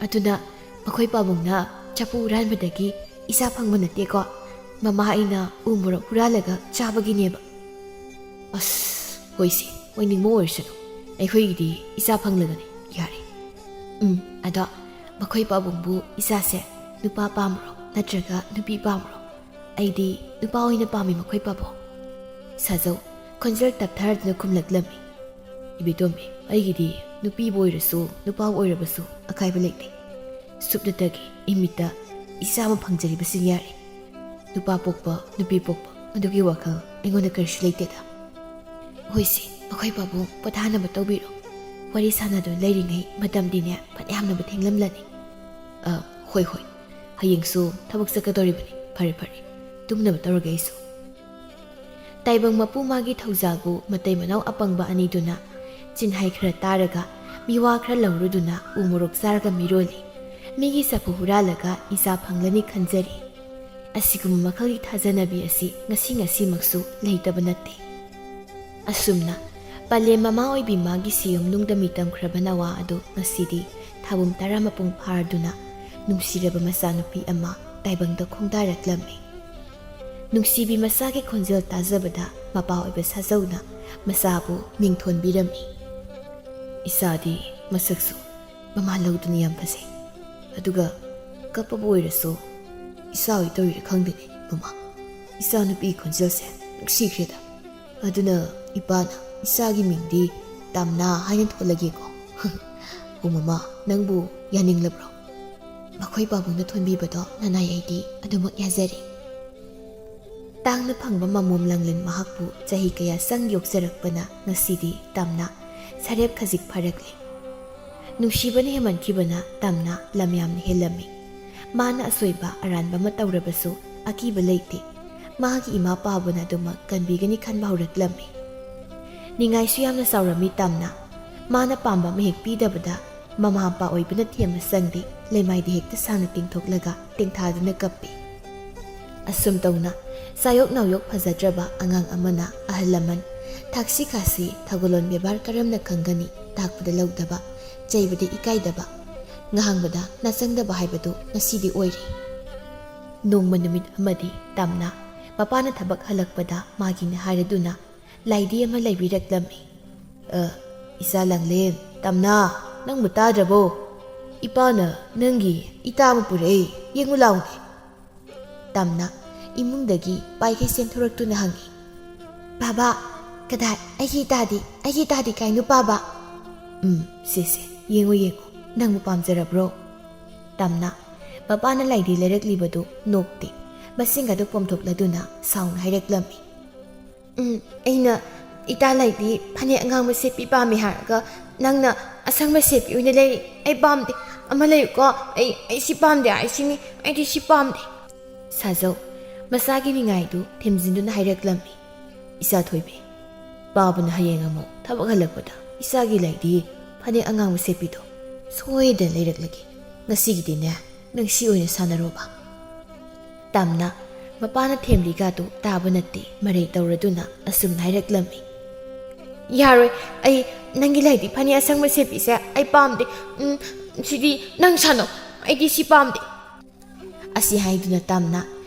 ꯑꯗꯨꯅ ꯃꯈꯣꯏ ꯄꯥꯕꯨꯡꯅ ꯆꯐꯨ ꯍꯨꯔꯥꯟꯕꯗꯒꯤ ꯏꯆꯥ ꯐꯪꯕ ꯅꯠꯇꯦꯀꯣ, ꯃꯃꯥ ꯑꯩꯅ ꯎ ꯃꯣꯔꯣꯛ ꯍꯨꯔꯥꯜꯂꯒ ꯆꯥꯕꯒꯤꯅꯦꯕ꯫ ꯑꯁ, ꯍꯣꯏꯁꯦ, ꯑꯣꯏꯅꯤꯡꯕ ꯑꯣꯏꯔꯁꯅꯨ, ꯑꯩꯈꯣꯏꯒꯤꯗꯤ ꯏꯆꯥ ꯐꯪꯂꯒꯅꯤ꯫ ꯌꯥꯔꯦ꯫ ꯎꯝ, ꯑꯗꯣ ꯃꯈꯣꯏ ꯄꯥꯕꯨꯡꯕꯨ ꯏꯆꯥꯁꯦ ꯅꯨꯄꯥ ꯄꯥꯝꯕ꯭ꯔꯣ ꯅꯠꯇ꯭ꯔꯒ ꯅꯨꯄꯤ ꯄꯥꯝꯕ꯭ꯔꯣ? ꯑꯩꯗꯤ ꯅꯨꯄꯥ ꯑꯣꯏꯅ ꯄꯥꯝꯃꯤ, ꯃꯈꯣꯏ ꯄꯥꯕꯨꯡ꯫ ꯁꯥꯖꯧ ꯈꯣꯟꯖꯦꯜ ꯇꯞꯊꯔꯗꯨꯅ ꯈꯨꯝꯂꯛꯂꯝꯃꯤ꯫ ꯏꯕꯦꯇꯣꯝꯕꯤ, ꯑꯩꯒꯤꯗꯤ ꯅꯨꯄꯤꯕꯨ ꯑꯣꯏꯔꯁꯨ ꯅꯨꯄꯥꯕꯨ ꯑꯣꯏꯔꯕꯁꯨ ꯑꯀꯥꯏꯕ ꯂꯩꯇꯦ꯫ ꯁꯨꯞꯅꯇꯒꯤ ꯏꯃꯤꯠꯇ ꯏꯆꯥ ꯑꯃ ꯐꯪꯖꯔꯤꯕꯁꯤꯅ ꯌꯥꯔꯦ꯫ ꯅꯨꯄꯥ ꯄꯣꯛꯄ, ꯅꯨꯄꯤ ꯄꯣꯛꯄ, ꯑꯗꯨꯒꯤ ꯋꯥꯈꯜ ꯑꯩꯉꯣꯟꯗ ꯀꯔꯤꯁꯨ ꯂꯩꯇꯦꯗ꯫ ꯍꯣꯏꯁꯦ, ꯃꯈꯣꯏ ꯄꯥꯕꯨꯡ ꯄꯣꯊꯥꯅꯕ ꯇꯧꯕꯤꯔꯣ꯫ ꯋꯥꯔꯤ ꯁꯥꯟꯅꯗꯨꯅ ꯂꯩꯔꯤꯉꯩ ꯃꯇꯝꯗꯤꯅꯦ ꯐꯅꯌꯥꯝꯅꯕꯨ ꯊꯦꯡꯂꯝꯂꯅꯤ꯫ ꯑ, ꯍꯣꯏ, ꯍꯣꯏ, ꯍꯌꯦꯡꯁꯨ ꯊꯕꯛ ꯆꯠꯀꯗꯧꯔꯤꯕꯅꯤ꯫ ꯐꯔꯦ, ꯐꯔꯦ, ꯇꯨꯝꯅꯕ ꯇꯧꯔꯒꯦ ꯑꯩꯁꯨ꯫ ꯇꯥꯏꯕꯪ ꯃꯄꯨ ꯃꯥꯒꯤ ꯊꯧꯖꯥꯜꯕꯨ ꯃꯇꯩ ꯃꯅꯥꯎ ꯑꯄꯪꯕ ꯑꯅꯤꯗꯨꯅ ꯆꯤꯟꯍꯥꯏ ꯈꯔ ꯇꯥꯔꯒ, ꯃꯤꯋꯥ ꯈꯔ ꯂꯧꯔꯨꯗꯨꯅ ꯎ ꯃꯣꯔꯣꯛ ꯆꯥꯔꯒ ꯃꯤꯔꯣꯜꯂꯤ꯫ ꯃꯤꯒꯤ ꯆꯐꯨ ꯍꯨꯔꯥꯜꯂꯒ ꯏꯆꯥ ꯐꯪꯂꯅꯤ ꯈꯟꯖꯔꯤ꯫ ꯑꯁꯤꯒꯨꯝꯕ ꯃꯈꯜꯒꯤ ꯊꯥꯖꯅꯕꯤ ꯑꯁꯤ ꯉꯁꯤ ꯉꯁꯤꯃꯛꯁꯨ ꯂꯩꯇꯕ ꯅꯠꯇꯦ꯫ ꯑꯁꯨꯝꯅ ꯄꯂꯦꯝ ꯃꯃꯥ ꯑꯣꯏꯕꯤ ꯃꯥꯒꯤ ꯁꯤꯌꯨꯝꯅꯨꯡꯗ ꯃꯤꯇꯝ ꯈ꯭ꯔꯕ ꯅꯋꯥ ꯑꯗꯨ ꯉꯁꯤꯗꯤ ꯊꯥꯕꯨꯝ ꯇꯔꯥ ꯃꯄꯨꯡ ꯐꯥꯔꯗꯨꯅ ꯅꯨꯡꯁꯤꯔꯕ ꯃꯆꯥꯅꯨꯄꯤ ꯑꯃ ꯇꯥꯏꯕꯪꯗ ꯈꯣꯡꯗꯥꯔꯛꯂꯝꯃꯤ꯫ ꯅꯨꯡꯁꯤꯕꯤ ꯃꯆꯥꯒꯤ ꯈꯣꯟꯖꯦꯜ ꯇꯥꯖꯕꯗ ꯃꯄꯥ ꯑꯣꯏꯕ ꯁꯥꯖꯧꯅ ꯃꯆꯥꯕꯨ ꯃꯤꯡ ꯊꯣꯟꯕꯤꯔꯝꯃꯤ꯫ ꯏꯆꯥꯗꯤ ꯃꯁꯛꯁꯨ ꯃꯃꯥ ꯂꯧꯗꯨꯅ ꯌꯥꯝ ꯐꯖꯩ꯫ ꯑꯗꯨꯒ ꯀꯞꯄꯕꯨ ꯑꯣꯏꯔꯁꯨ ꯏꯆꯥ ꯑꯣꯏ ꯇꯧꯔꯤꯔꯥ ꯈꯪꯗꯦꯅꯦ, ꯃꯃꯥ꯫ ꯏꯆꯥ ꯅꯨꯄꯤ ꯈꯣꯟꯖꯦꯜꯁꯦ ꯅꯨꯡꯁꯤꯈ꯭ꯔꯦꯗ꯫ ꯑꯗꯨꯅ ꯏꯄꯥꯅ ꯏꯆꯥꯒꯤ ꯃꯤꯡꯗꯤ ꯇꯥꯝꯅꯥ ꯍꯥꯏꯅ ꯊꯣꯜꯂꯒꯦꯀꯣ꯫ ꯑꯣ ꯃꯃꯥ, ꯅꯪꯕꯨ ꯌꯥꯅꯤꯡꯂꯕ꯭ꯔꯣ? ꯃꯈꯣꯏ ꯄꯥꯕꯨꯡꯅ ꯊꯣꯟꯕꯤꯕꯗꯣ ꯅꯅꯥꯏ ꯑꯩꯗꯤ ꯑꯗꯨꯃꯛ ꯌꯥꯖꯔꯤ꯫ ꯇꯥꯡꯅ ꯐꯪꯕ ꯃꯃꯣꯝ ꯂꯥꯡꯂꯦꯟ ꯃꯍꯥꯛꯄꯨ ꯆꯍꯤ ꯀꯌꯥ ꯆꯪ ꯌꯣꯛꯆꯔꯛꯄꯅ ꯉꯁꯤꯗꯤ ꯇꯥꯝꯅꯥ ꯁꯔꯦꯞ ꯈꯖꯤꯛ ꯐꯥꯔꯛꯂꯦ꯫ ꯅꯨꯡꯁꯤꯕꯅ ꯍꯦꯟꯃꯟꯈꯤꯕꯅ ꯇꯥꯝꯅꯥ ꯂꯝ ꯌꯥꯝꯅ ꯍꯦꯜꯂꯝꯃꯤ꯫ ꯃꯥꯅ ꯑꯁꯣꯏꯕ ꯑꯔꯥꯟꯕ ꯑꯃ ꯇꯧꯔꯕꯁꯨ ꯑꯀꯤꯕ ꯂꯩꯇꯦ꯫ ꯃꯥꯒꯤ ꯏꯃꯥ ꯄꯥꯕꯨꯅ ꯑꯗꯨꯃꯛ ꯀꯟꯕꯤꯒꯅꯤ ꯈꯟꯕ ꯍꯧꯔꯛꯂꯝꯃꯤ꯫ ꯅꯤꯡꯉꯥꯏꯁꯨ ꯌꯥꯝꯅ ꯆꯥꯎꯔꯝꯃꯤ ꯇꯥꯝꯅꯥ꯫ ꯃꯥꯅ ꯄꯥꯝꯕ ꯑꯃ ꯍꯦꯛ ꯄꯤꯗꯕꯗ ꯃꯃꯥ ꯃꯄꯥ ꯑꯣꯏꯕꯅ ꯊꯦꯝꯕ ꯆꯪꯗꯦ, ꯂꯩꯃꯥꯏꯗ ꯍꯦꯛꯇ ꯁꯥꯡꯅ ꯇꯤꯡꯊꯣꯛꯂꯒ ꯇꯦꯡꯊꯥꯗꯨꯅ ꯀꯞꯄꯤ꯫ ꯑꯁꯨꯝ ꯇꯧꯅ ꯆꯥꯌꯣꯛ ꯅꯥꯎꯌꯣꯛ ꯐꯖꯗ꯭ꯔꯕ ꯑꯉꯥꯡ ꯑꯃꯅ ꯑꯍꯜ ꯂꯃꯟ ꯊꯥꯛꯁꯤ ꯈꯥꯁꯤ ꯊꯧꯒꯜꯂꯣꯟ ꯕꯦꯕꯥꯔ ꯀꯔꯝꯅ ꯈꯪꯒꯅꯤ? ꯇꯥꯛꯄꯗ ꯂꯧꯗꯕ, ꯆꯩꯕꯗ ꯏꯀꯥꯏꯗꯕ, ꯉꯍꯥꯡꯕꯗ ꯅꯆꯪꯗꯕ ꯍꯥꯏꯕꯗꯨ ꯉꯁꯤꯗꯤ ꯑꯣꯏꯔꯦ꯫ ꯅꯣꯡꯃ ꯅꯨꯃꯤꯠ ꯑꯃꯗꯤ ꯇꯝꯅ ꯃꯄꯥꯅ ꯊꯕꯛ ꯍꯜꯂꯛꯄꯗ ꯃꯥꯒꯤꯅꯤ ꯍꯥꯏꯔꯗꯨꯅ ꯂꯥꯏꯗꯤ ꯑꯃ ꯂꯩꯕꯤꯔꯛꯂꯝꯃꯤ꯫ "ꯑ, ꯏꯆꯥ ꯂꯥꯡꯂꯦꯟ, ꯇꯝꯅ, ꯅꯪꯕꯨ ꯇꯥꯗ꯭ꯔꯕꯣ? ꯏꯄꯥꯅ ꯅꯪꯒꯤ ꯏꯇꯥ ꯑꯃ ꯄꯨꯔꯛꯑꯦ, ꯌꯦꯡꯉꯨ ꯂꯥꯎꯅꯦ꯫" ꯇꯝꯅ ꯏꯃꯨꯡꯗꯒꯤ ꯄꯥꯏꯈꯩ ꯆꯦꯟꯊꯣꯔꯛꯇꯨꯅ ꯍꯪꯉꯤ, "ꯕꯥꯕꯥ, ꯀꯗꯥꯏ? ꯑꯩꯒꯤ ꯏꯇꯥꯗꯤ, ꯑꯩꯒꯤ ꯏꯇꯥꯗꯤ ꯀꯥꯏꯅꯣ ꯄꯥꯕ?" "ꯎꯝ, ꯁꯦ ꯁꯦ, ꯌꯦꯡꯉꯨ ꯌꯦꯡꯉꯨ, ꯅꯪꯕꯨ ꯄꯥꯝꯖꯔꯕ꯭ꯔꯣ?" ꯇꯝꯅ ꯃꯄꯥꯅ ꯂꯥꯏꯗꯤ ꯂꯩꯔꯛꯂꯤꯕꯗꯨ ꯅꯣꯛꯇꯦ, ꯃꯁꯤꯡ ꯑꯗꯨ ꯄꯣꯝꯊꯣꯛꯂꯗꯨꯅ ꯁꯥꯎꯅ ꯍꯥꯏꯔꯛꯂꯝꯃꯤ꯫ "ꯎꯝ, ꯑꯩꯅ ꯏꯇꯥ ꯂꯥꯏꯗꯤ ꯐꯅꯦꯛ ꯑꯉꯥꯡꯕ ꯁꯦꯠꯄꯤ ꯄꯥꯝꯃꯤ ꯍꯥꯏꯔꯒ ꯅꯪꯅ ꯑꯁꯪꯕ ꯁꯦꯠꯄꯤ ꯑꯣꯏꯅ ꯂꯩꯔꯤ꯫ ꯑꯩ ꯄꯥꯝꯗꯦ꯫ ꯑꯃ ꯂꯩꯌꯨꯀꯣ꯫ ꯑꯩ, ꯑꯩ ꯁꯤ ꯄꯥꯝꯗꯦ ꯍꯥꯏꯁꯤꯅꯤ꯫ ꯑꯩꯗꯤ ꯁꯤ ꯄꯥꯝꯗꯦ꯫" ꯁꯥꯖꯧ ꯃꯆꯥꯒꯤ ꯅꯤꯡꯉꯥꯏꯗꯨ ꯊꯦꯝꯖꯤꯟꯗꯨꯅ ꯍꯥꯏꯔꯛꯂꯝꯃꯤ꯫ "ꯏꯆꯥ ꯊꯣꯏꯕꯤ, ꯄꯥꯕꯅ ꯍꯌꯦꯡ ꯑꯃꯨꯛ ꯊꯕꯛ ꯍꯜꯂꯛꯄꯗ ꯏꯆꯥꯒꯤ ꯂꯥꯏꯗꯤ ꯐꯅꯦꯛ ꯑꯉꯥꯡꯕ ꯁꯦꯠꯄꯤꯗꯣ ꯁꯣꯏꯗꯅ ꯂꯩꯔꯛꯂꯒꯦ꯫ ꯉꯁꯤꯒꯤꯗꯤꯅꯦ, ꯅꯪ ꯁꯤ ꯑꯣꯏꯅ ꯁꯥꯟꯅꯔꯣꯕ꯫" ꯇꯝꯅ ꯃꯄꯥꯅ ꯊꯦꯝꯂꯤꯒꯥꯗꯨ ꯇꯥꯕ ꯅꯠꯇꯦ, ꯃꯔꯩ ꯇꯧꯔꯗꯨꯅ ꯑꯁꯨꯝꯅ ꯍꯥꯏꯔꯛꯂꯝꯃꯤ꯫ "ꯌꯥꯔꯣꯏ, ꯑꯩ ꯅꯪꯒꯤ ꯂꯥꯏꯗꯤ ꯐꯅꯦꯛ ꯑꯁꯪꯕ ꯁꯦꯠꯄꯤꯁꯦ ꯑꯩ ꯄꯥꯝꯗꯦ꯫ ꯎꯝ, ꯁꯤꯗꯤ ꯅꯪ ꯁꯥꯟꯅꯧ, ꯑꯩꯗꯤ ꯁꯤ ꯄꯥꯝꯗꯦ꯫" ꯑꯁꯤ ꯍꯥꯏꯗꯨꯅ ꯇꯝꯅ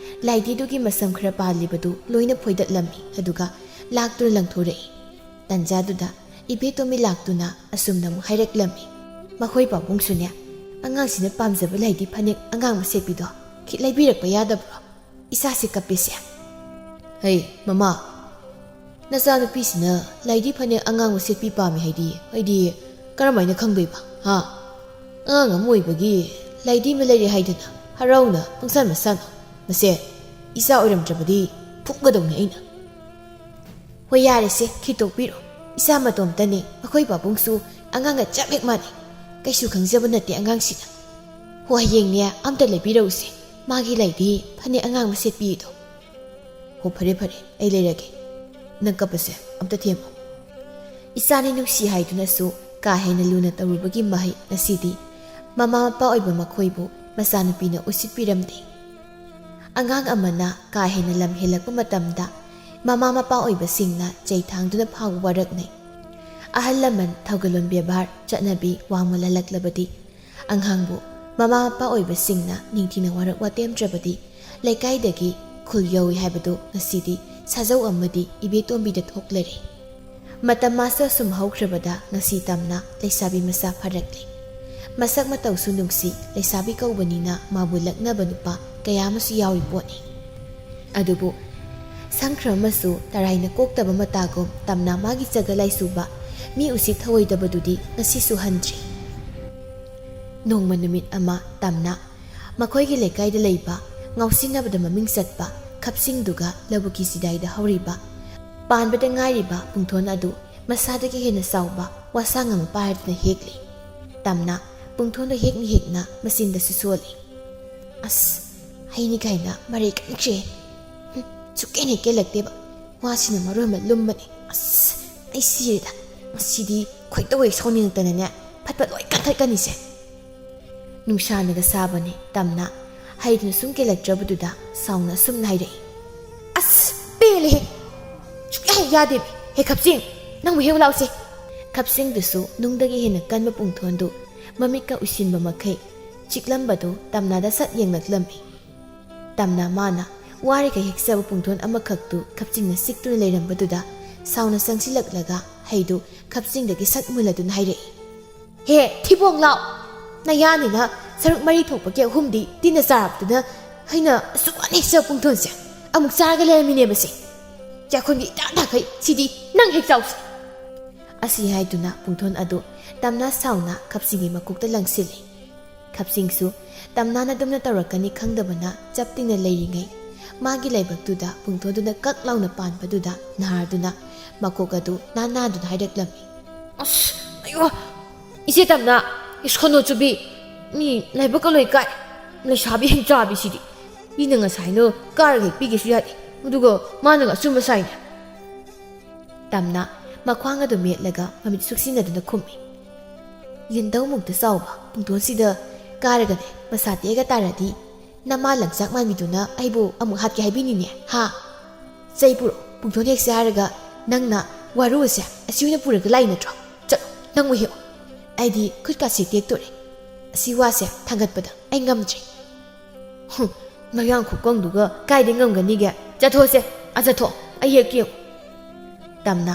ꯂꯥꯏꯗꯤꯗꯨꯒꯤ ꯃꯁꯝ ꯈꯔ ꯄꯥꯜꯂꯤꯕꯗꯨ ꯂꯣꯏꯅ ꯐꯣꯏꯗꯠꯂꯝꯃꯤ, ꯑꯗꯨꯒ ꯂꯥꯛꯇꯨꯅ ꯂꯪꯊꯣꯔꯛꯏ꯫ ꯇꯟꯖꯥꯗꯨꯗ ꯏꯕꯦꯇꯣꯝꯕꯤ ꯂꯥꯛꯇꯨꯅ ꯑꯁꯨꯝꯅ ꯑꯃꯨꯛ ꯍꯥꯏꯔꯛꯂꯝꯃꯤ, "ꯃꯈꯣꯏ ꯄꯥꯕꯨꯡꯁꯨꯅꯦ, ꯑꯉꯥꯡꯁꯤꯅ ꯄꯥꯝꯖꯕ ꯂꯥꯏꯗꯤ ꯐꯅꯦꯛ ꯑꯉꯥꯡꯕ ꯁꯦꯠꯄꯤꯗꯣ ꯈꯤꯠ ꯂꯩꯕꯤꯔꯛꯄ ꯌꯥꯗꯕ꯭ꯔꯣ? ꯏꯆꯥꯁꯦ ꯀꯞꯄꯦꯁꯦ꯫" "ꯍꯩ, ꯃꯃꯥ, ꯅꯆꯥꯅꯨꯄꯤꯁꯤꯅ ꯂꯥꯏꯗꯤ ꯐꯅꯦꯛ ꯑꯉꯥꯡꯕ ꯁꯦꯠꯄꯤ ꯄꯥꯝꯃꯤ ꯍꯥꯏꯗꯤ ꯑꯩꯗꯤ ꯀꯔꯝꯍꯥꯏꯅ ꯈꯪꯗꯣꯏꯕ, ꯍꯥ? ꯑꯉꯥꯡ ꯑꯃ ꯑꯣꯏꯕꯒꯤ ꯂꯥꯏꯗꯤ ꯑꯃ ꯂꯩꯔꯦ ꯍꯥꯏꯗꯅ ꯍꯔꯥꯎꯅ ꯄꯪꯁꯥꯟ ꯃꯁꯥꯟꯅꯣ꯫ ꯃꯁꯦ ꯏꯆꯥ ꯑꯣꯏꯔꯝꯗ꯭ꯔꯕꯗꯤ ꯐꯨꯒꯗꯧꯅꯤ ꯑꯩꯅ꯫" "ꯍꯣꯏ, ꯌꯥꯔꯦꯁꯦ, ꯈꯤꯇꯣꯛꯄꯤꯔꯣ꯫ ꯏꯆꯥ ꯃꯇꯣꯝꯇꯅꯦ, ꯑꯩꯈꯣꯏ ꯄꯥꯕꯨꯡꯁꯨ ꯑꯉꯥꯡꯒ ꯆꯞ ꯍꯦꯛ ꯃꯥꯟꯅꯩ꯫ ꯀꯩꯁꯨ ꯈꯪꯖꯕ ꯅꯠꯇꯦ ꯑꯉꯥꯡꯁꯤꯅ꯫ ꯍꯣ, ꯍꯌꯦꯡꯅꯦ ꯑꯝꯇ ꯂꯩꯕꯤꯔꯛꯎꯁꯦ, ꯃꯥꯒꯤ ꯂꯩꯗꯤ ꯐꯅꯦꯛ ꯑꯉꯥꯡꯕ ꯁꯦꯠꯄꯤꯗꯣ꯫" "ꯍꯣ, ꯐꯔꯦ ꯐꯔꯦ, ꯑꯩ ꯂꯩꯔꯒꯦ꯫ ꯅꯪ ꯀꯞꯄꯁꯦ ꯑꯝꯇ ꯊꯦꯝꯃꯣ꯫" ꯏꯆꯥꯅꯤ ꯅꯨꯡꯁꯤ ꯍꯥꯏꯗꯨꯅꯁꯨ ꯀꯥ ꯍꯦꯟꯅ ꯂꯨꯅ ꯇꯧꯔꯨꯕꯒꯤ ꯃꯍꯩ ꯉꯁꯤꯗꯤ ꯃꯃꯥ ꯃꯄꯥ ꯑꯣꯏꯕ ꯃꯈꯣꯏꯕꯨ ꯃꯆꯥꯅꯨꯄꯤꯅ ꯎꯁꯤꯠꯄꯤꯔꯝꯗꯦ꯫ ꯑꯉꯥꯡ ꯑꯃꯅ ꯀꯥ ꯍꯦꯟꯅ ꯂꯝ ꯍꯦꯜꯂꯛꯄ ꯃꯇꯝꯗ ꯃꯃꯥ ꯃꯄꯥ ꯑꯣꯏꯕꯁꯤꯡꯅ ꯆꯩ ꯊꯥꯡꯗꯨꯅ ꯐꯥꯎꯕ ꯋꯥꯔꯛꯅꯩ꯫ ꯑꯍꯜ ꯂꯃꯟ, ꯊꯧꯒꯜꯂꯣꯟ ꯕꯦꯕꯥꯔ, ꯆꯠꯅꯕꯤ ꯋꯥꯡꯃ ꯂꯥꯜꯂꯛꯂꯕꯗꯤ, ꯑꯉꯥꯡꯕꯨ ꯃꯃꯥ ꯃꯄꯥ ꯑꯣꯏꯕꯁꯤꯡꯅ ꯅꯤꯡꯊꯤꯅ ꯋꯥꯔꯛ ꯋꯥꯇꯦꯝꯗ꯭ꯔꯕꯗꯤ, ꯂꯩꯀꯥꯏꯗꯒꯤ ꯈꯨꯜ ꯌꯧꯏ ꯍꯥꯏꯕꯗꯨ ꯉꯁꯤꯗꯤ ꯁꯥꯖꯧ ꯑꯃꯗꯤ ꯏꯕꯦꯇꯣꯝꯕꯤꯗ ꯊꯣꯛꯂꯔꯦ꯫ ꯃꯇꯝ ꯃꯥꯁꯨ ꯑꯁꯨꯝ ꯍꯧꯈ꯭ꯔꯕꯗ ꯉꯁꯤ ꯇꯝꯅ ꯂꯩꯁꯥꯕꯤ ꯃꯆꯥ ꯐꯥꯔꯛꯂꯦ꯫ ꯃꯁꯛ ꯃꯇꯧꯁꯨ ꯅꯨꯡꯁꯤ, ꯂꯩꯁꯥꯕꯤ ꯀꯧꯕꯅꯤꯅ ꯃꯥꯕꯨ ꯂꯛꯅꯕ ꯅꯨꯄꯥ ꯀꯌꯥ ꯑꯃꯁꯨ ꯌꯥꯎꯔꯤ ꯄꯣꯠꯅꯤ꯫ ꯑꯗꯨꯕꯨ ꯁꯪꯈ꯭ꯔ ꯑꯃꯁꯨ ꯇꯔꯥꯏꯅ ꯀꯣꯛꯇꯕ ꯃꯇꯥꯒꯨꯝ ꯇꯝꯅ ꯃꯥꯒꯤ ꯆꯒ ꯂꯥꯏꯁꯨꯕ, ꯃꯤ ꯎꯁꯤꯠ ꯊꯑꯣꯏꯗꯕꯗꯨꯗꯤ ꯉꯁꯤꯁꯨ ꯍꯟꯗ꯭ꯔꯤ꯫ ꯅꯣꯡꯃ ꯅꯨꯃꯤꯠ ꯑꯃ ꯇꯝꯅ ꯃꯈꯣꯏꯒꯤ ꯂꯩꯀꯥꯏꯗ ꯂꯩꯕ ꯉꯥꯎꯁꯤꯟꯅꯕꯗ ꯃꯃꯤꯡ ꯆꯠꯄ ꯈꯞꯁꯤꯡꯗꯨꯒ ꯂꯧꯕꯨꯛꯀꯤ ꯆꯤꯗꯥꯏꯗ ꯍꯧꯔꯤꯕ ꯄꯥꯟꯕꯗ ꯉꯥꯏꯔꯤꯕ ꯄꯨꯡꯊꯣꯟ ꯑꯗꯨ ꯃꯁꯥꯗꯒꯤ ꯍꯦꯟꯅ ꯆꯥꯎꯕ ꯋꯥꯁꯥꯡ ꯑꯃ ꯄꯥꯏꯔꯗꯨꯅ ꯍꯦꯛꯂꯤ꯫ ꯇꯝꯅ ꯄꯨꯡꯊꯣꯟꯗꯨ ꯍꯦꯛꯅ ꯍꯦꯛꯅ ꯃꯆꯤꯟꯗꯁꯨ ꯁꯣꯜꯂꯤ꯫ "ꯑꯁ, ꯍꯩꯅꯤ ꯀꯥꯏꯅ ꯃꯔꯩ ꯀꯟꯈ꯭ꯔꯦ꯫ ꯍꯨꯝ, ꯁꯨꯛꯀꯦꯟ ꯍꯦꯛ ꯀꯦꯜꯂꯛꯇꯦꯕ꯫ ꯋꯥꯁꯤꯅ ꯃꯔꯣꯟ ꯑꯃ ꯂꯨꯝꯕꯅꯦ꯫ ꯑꯁ, ꯑꯩ ꯁꯤꯔꯦꯗ꯫ ꯉꯁꯤꯗꯤ ꯈꯣꯏꯗꯧ ꯍꯦꯛ ꯁꯥꯎꯅꯤꯡꯉꯛꯇꯅꯅꯦ, ꯐꯠ ꯐꯠ ꯂꯣꯏ ꯀꯟꯊꯠꯀꯅꯤꯁꯦ"꯫ ꯅꯨꯡꯁꯥꯅꯒ ꯁꯥꯕꯅꯦ꯫ ꯇꯝꯅ ꯍꯩꯗꯨꯅ ꯁꯨꯝ ꯀꯦꯜꯂꯛꯇ꯭ꯔꯕꯗꯨꯗ ꯁꯥꯎꯅ ꯑꯁꯨꯝꯅ ꯍꯥꯏꯔꯛꯏ꯫ "ꯑꯁ, ꯄꯦꯜꯂꯦꯍꯦ! ꯁꯨꯛꯌꯥ ꯍꯦꯛ ꯌꯥꯗꯦꯃꯤ꯫ ꯍꯦ ꯈꯞꯆꯤꯡ, ꯅꯪꯕꯨ ꯍꯦꯛ ꯂꯥꯎꯁꯦ!" ꯈꯞꯆꯤꯡꯗꯨꯁꯨ ꯅꯨꯡꯗꯒꯤ ꯍꯦꯟꯅ ꯀꯟꯕ ꯄꯨꯡꯊꯣꯟꯗꯨ ꯃꯃꯤꯠꯀ ꯎꯏꯁꯤꯟꯕ ꯃꯈꯩ ꯆꯤꯛꯂꯝꯕꯗꯨ ꯇꯝꯅꯥꯗ ꯁꯠ ꯌꯦꯡꯂꯛꯂꯝꯃꯤ꯫ ꯇꯝꯅ ꯃꯥꯅ ꯋꯥꯔꯤꯈꯩ ꯍꯦꯛꯆꯕ ꯄꯨꯡꯊꯣꯟ ꯑꯃꯈꯛꯇꯨ ꯈꯞꯆꯤꯡꯅ ꯆꯤꯛꯇꯨꯅ ꯂꯩꯔꯝꯕꯗꯨꯗ ꯁꯥꯎꯅ ꯆꯪꯁꯤꯜꯂꯛꯂꯒ ꯍꯩꯗꯨ ꯈꯞꯆꯤꯡꯗꯒꯤ ꯁꯠ ꯃꯨꯜꯂꯗꯨꯅ ꯍꯥꯏꯔꯛꯏ꯫ "ꯍꯦ, ꯊꯤꯕꯣꯡ ꯂꯥꯎ! ꯅꯌꯥꯅꯤꯅ ꯁꯔꯨꯛ ꯃꯔꯤ ꯊꯣꯛꯄꯒꯤ ꯑꯍꯨꯝꯗꯤ ꯇꯤꯟꯅ ꯆꯥꯔꯕꯗꯨꯅ ꯑꯩꯅ ꯑꯁꯨꯛ ꯋꯥꯅ ꯍꯦꯛꯆꯕ ꯄꯨꯡꯊꯣꯟꯁꯦ ꯑꯃꯨꯛ ꯆꯥꯔꯒ ꯂꯩꯔꯝꯃꯤꯅꯦꯕꯁꯦ꯫ ꯆꯥꯛꯈꯨꯝꯒꯤ ꯏꯇꯥ ꯇꯥꯈꯩ ꯁꯤꯗꯤ ꯅꯪ ꯍꯦꯛ ꯆꯥꯎꯁꯤ!" ꯑꯁꯤ ꯍꯥꯏꯗꯨꯅ ꯄꯨꯡꯊꯣꯟ ꯑꯗꯨ ꯇꯝꯅ ꯁꯥꯎꯅ ꯈꯞꯆꯤꯡꯒꯤ ꯃꯀꯣꯛꯇ ꯂꯪꯁꯤꯜꯂꯤ꯫ ꯈꯞꯆꯤꯡꯁꯨ ꯇꯝꯅꯥꯅ ꯑꯗꯨꯝꯅ ꯇꯧꯔꯛꯀꯅꯤ ꯈꯪꯗꯕꯅ ꯆꯞ ꯇꯤꯡꯅ ꯂꯩꯔꯤꯉꯩ ꯃꯥꯒꯤ ꯂꯥꯏꯕꯛꯇꯨꯗ ꯄꯨꯡꯊꯣꯟꯗꯨꯅ ꯀꯛ ꯂꯥꯎꯅ ꯄꯥꯟꯕꯗꯨꯗ ꯅꯥꯔꯗꯨꯅ ꯃꯀꯣꯛ ꯑꯗꯨ ꯅꯥꯟꯅꯗꯨꯅ ꯍꯥꯏꯔꯛꯂꯝꯃꯤ꯫ "ꯑꯁ, ꯑꯌꯣ! ꯏꯆꯦ ꯇꯝꯅ, ꯏꯁ ꯈꯣꯟꯅꯣ ꯆꯨꯕꯤ, ꯃꯤ ꯂꯥꯏꯕꯛꯀ ꯂꯣꯏ ꯀꯥꯏ꯫ ꯂꯩꯁꯥꯕꯤ ꯍꯤꯡꯆꯥꯕꯤꯁꯤꯗꯤ꯫ ꯃꯤꯅ ꯉꯁꯥꯏꯅ ꯀꯥꯔꯒ ꯍꯦꯛ ꯄꯤꯒꯦꯁꯨ ꯌꯥꯗꯦ, ꯑꯗꯨꯒ ꯃꯥꯅꯒ ꯑꯆꯨꯝꯕ ꯁꯥꯏꯅꯦ"꯫ ꯇꯝꯅ ꯃꯈ꯭ꯋꯥꯡ ꯑꯗꯨ ꯃꯦꯠꯂꯒ ꯃꯃꯤꯠ ꯁꯨꯛꯁꯤꯟꯅꯗꯨꯅ ꯈꯨꯝꯃꯤ꯫ ꯌꯦꯟꯗꯧꯃꯨꯛꯇ ꯆꯥꯎꯕ ꯄꯨꯡꯗꯣꯟꯁꯤꯗ ꯀꯥꯔꯒꯅꯦ ꯃꯁꯥ ꯇꯦꯛꯑꯒ ꯇꯥꯔꯗꯤ ꯅꯃꯥ ꯂꯪꯆꯥꯛ ꯃꯥꯟꯕꯤꯗꯨꯅ ꯑꯩꯕꯨ ꯑꯃꯨꯛ ꯍꯥꯠꯀꯦ ꯍꯥꯏꯕꯤꯅꯤꯅꯦ, ꯍꯥ? ꯆꯩ ꯄꯨꯔꯛꯑꯣ, ꯄꯨꯡꯊꯣꯟ ꯍꯦꯛꯁꯦ ꯍꯥꯏꯔꯒ ꯅꯪꯅ ꯋꯥꯔꯨ ꯑꯁꯦ ꯑꯁꯤ ꯑꯣꯏꯅ ꯄꯨꯔꯒ ꯂꯥꯛꯏ ꯅꯠꯇ꯭ꯔꯣ? ꯆꯠꯂꯣ, ꯅꯪ ꯑꯣꯏ ꯍꯦꯛꯑꯣ꯫ ꯑꯩꯗꯤ ꯈꯨꯠꯀꯥꯁꯦ ꯇꯦꯛꯇꯣꯔꯦ꯫ ꯑꯁꯤ ꯋꯥꯁꯦ ꯊꯥꯡꯒꯠꯄꯗ ꯑꯩ ꯉꯝꯗ꯭ꯔꯦ꯫ ꯍꯨꯝ, ꯃꯌꯥꯡ ꯈꯨꯀꯪꯗꯨꯒ ꯀꯥꯏꯗꯩ ꯉꯝꯒꯅꯤꯒꯦ? ꯆꯠꯊꯣꯛꯑꯁꯦ, ꯑꯥ ꯆꯠꯊꯣꯛ, ꯑꯩ ꯍꯦꯛꯀꯦ ꯌꯦꯡꯉꯨ꯫ ꯇꯝꯅ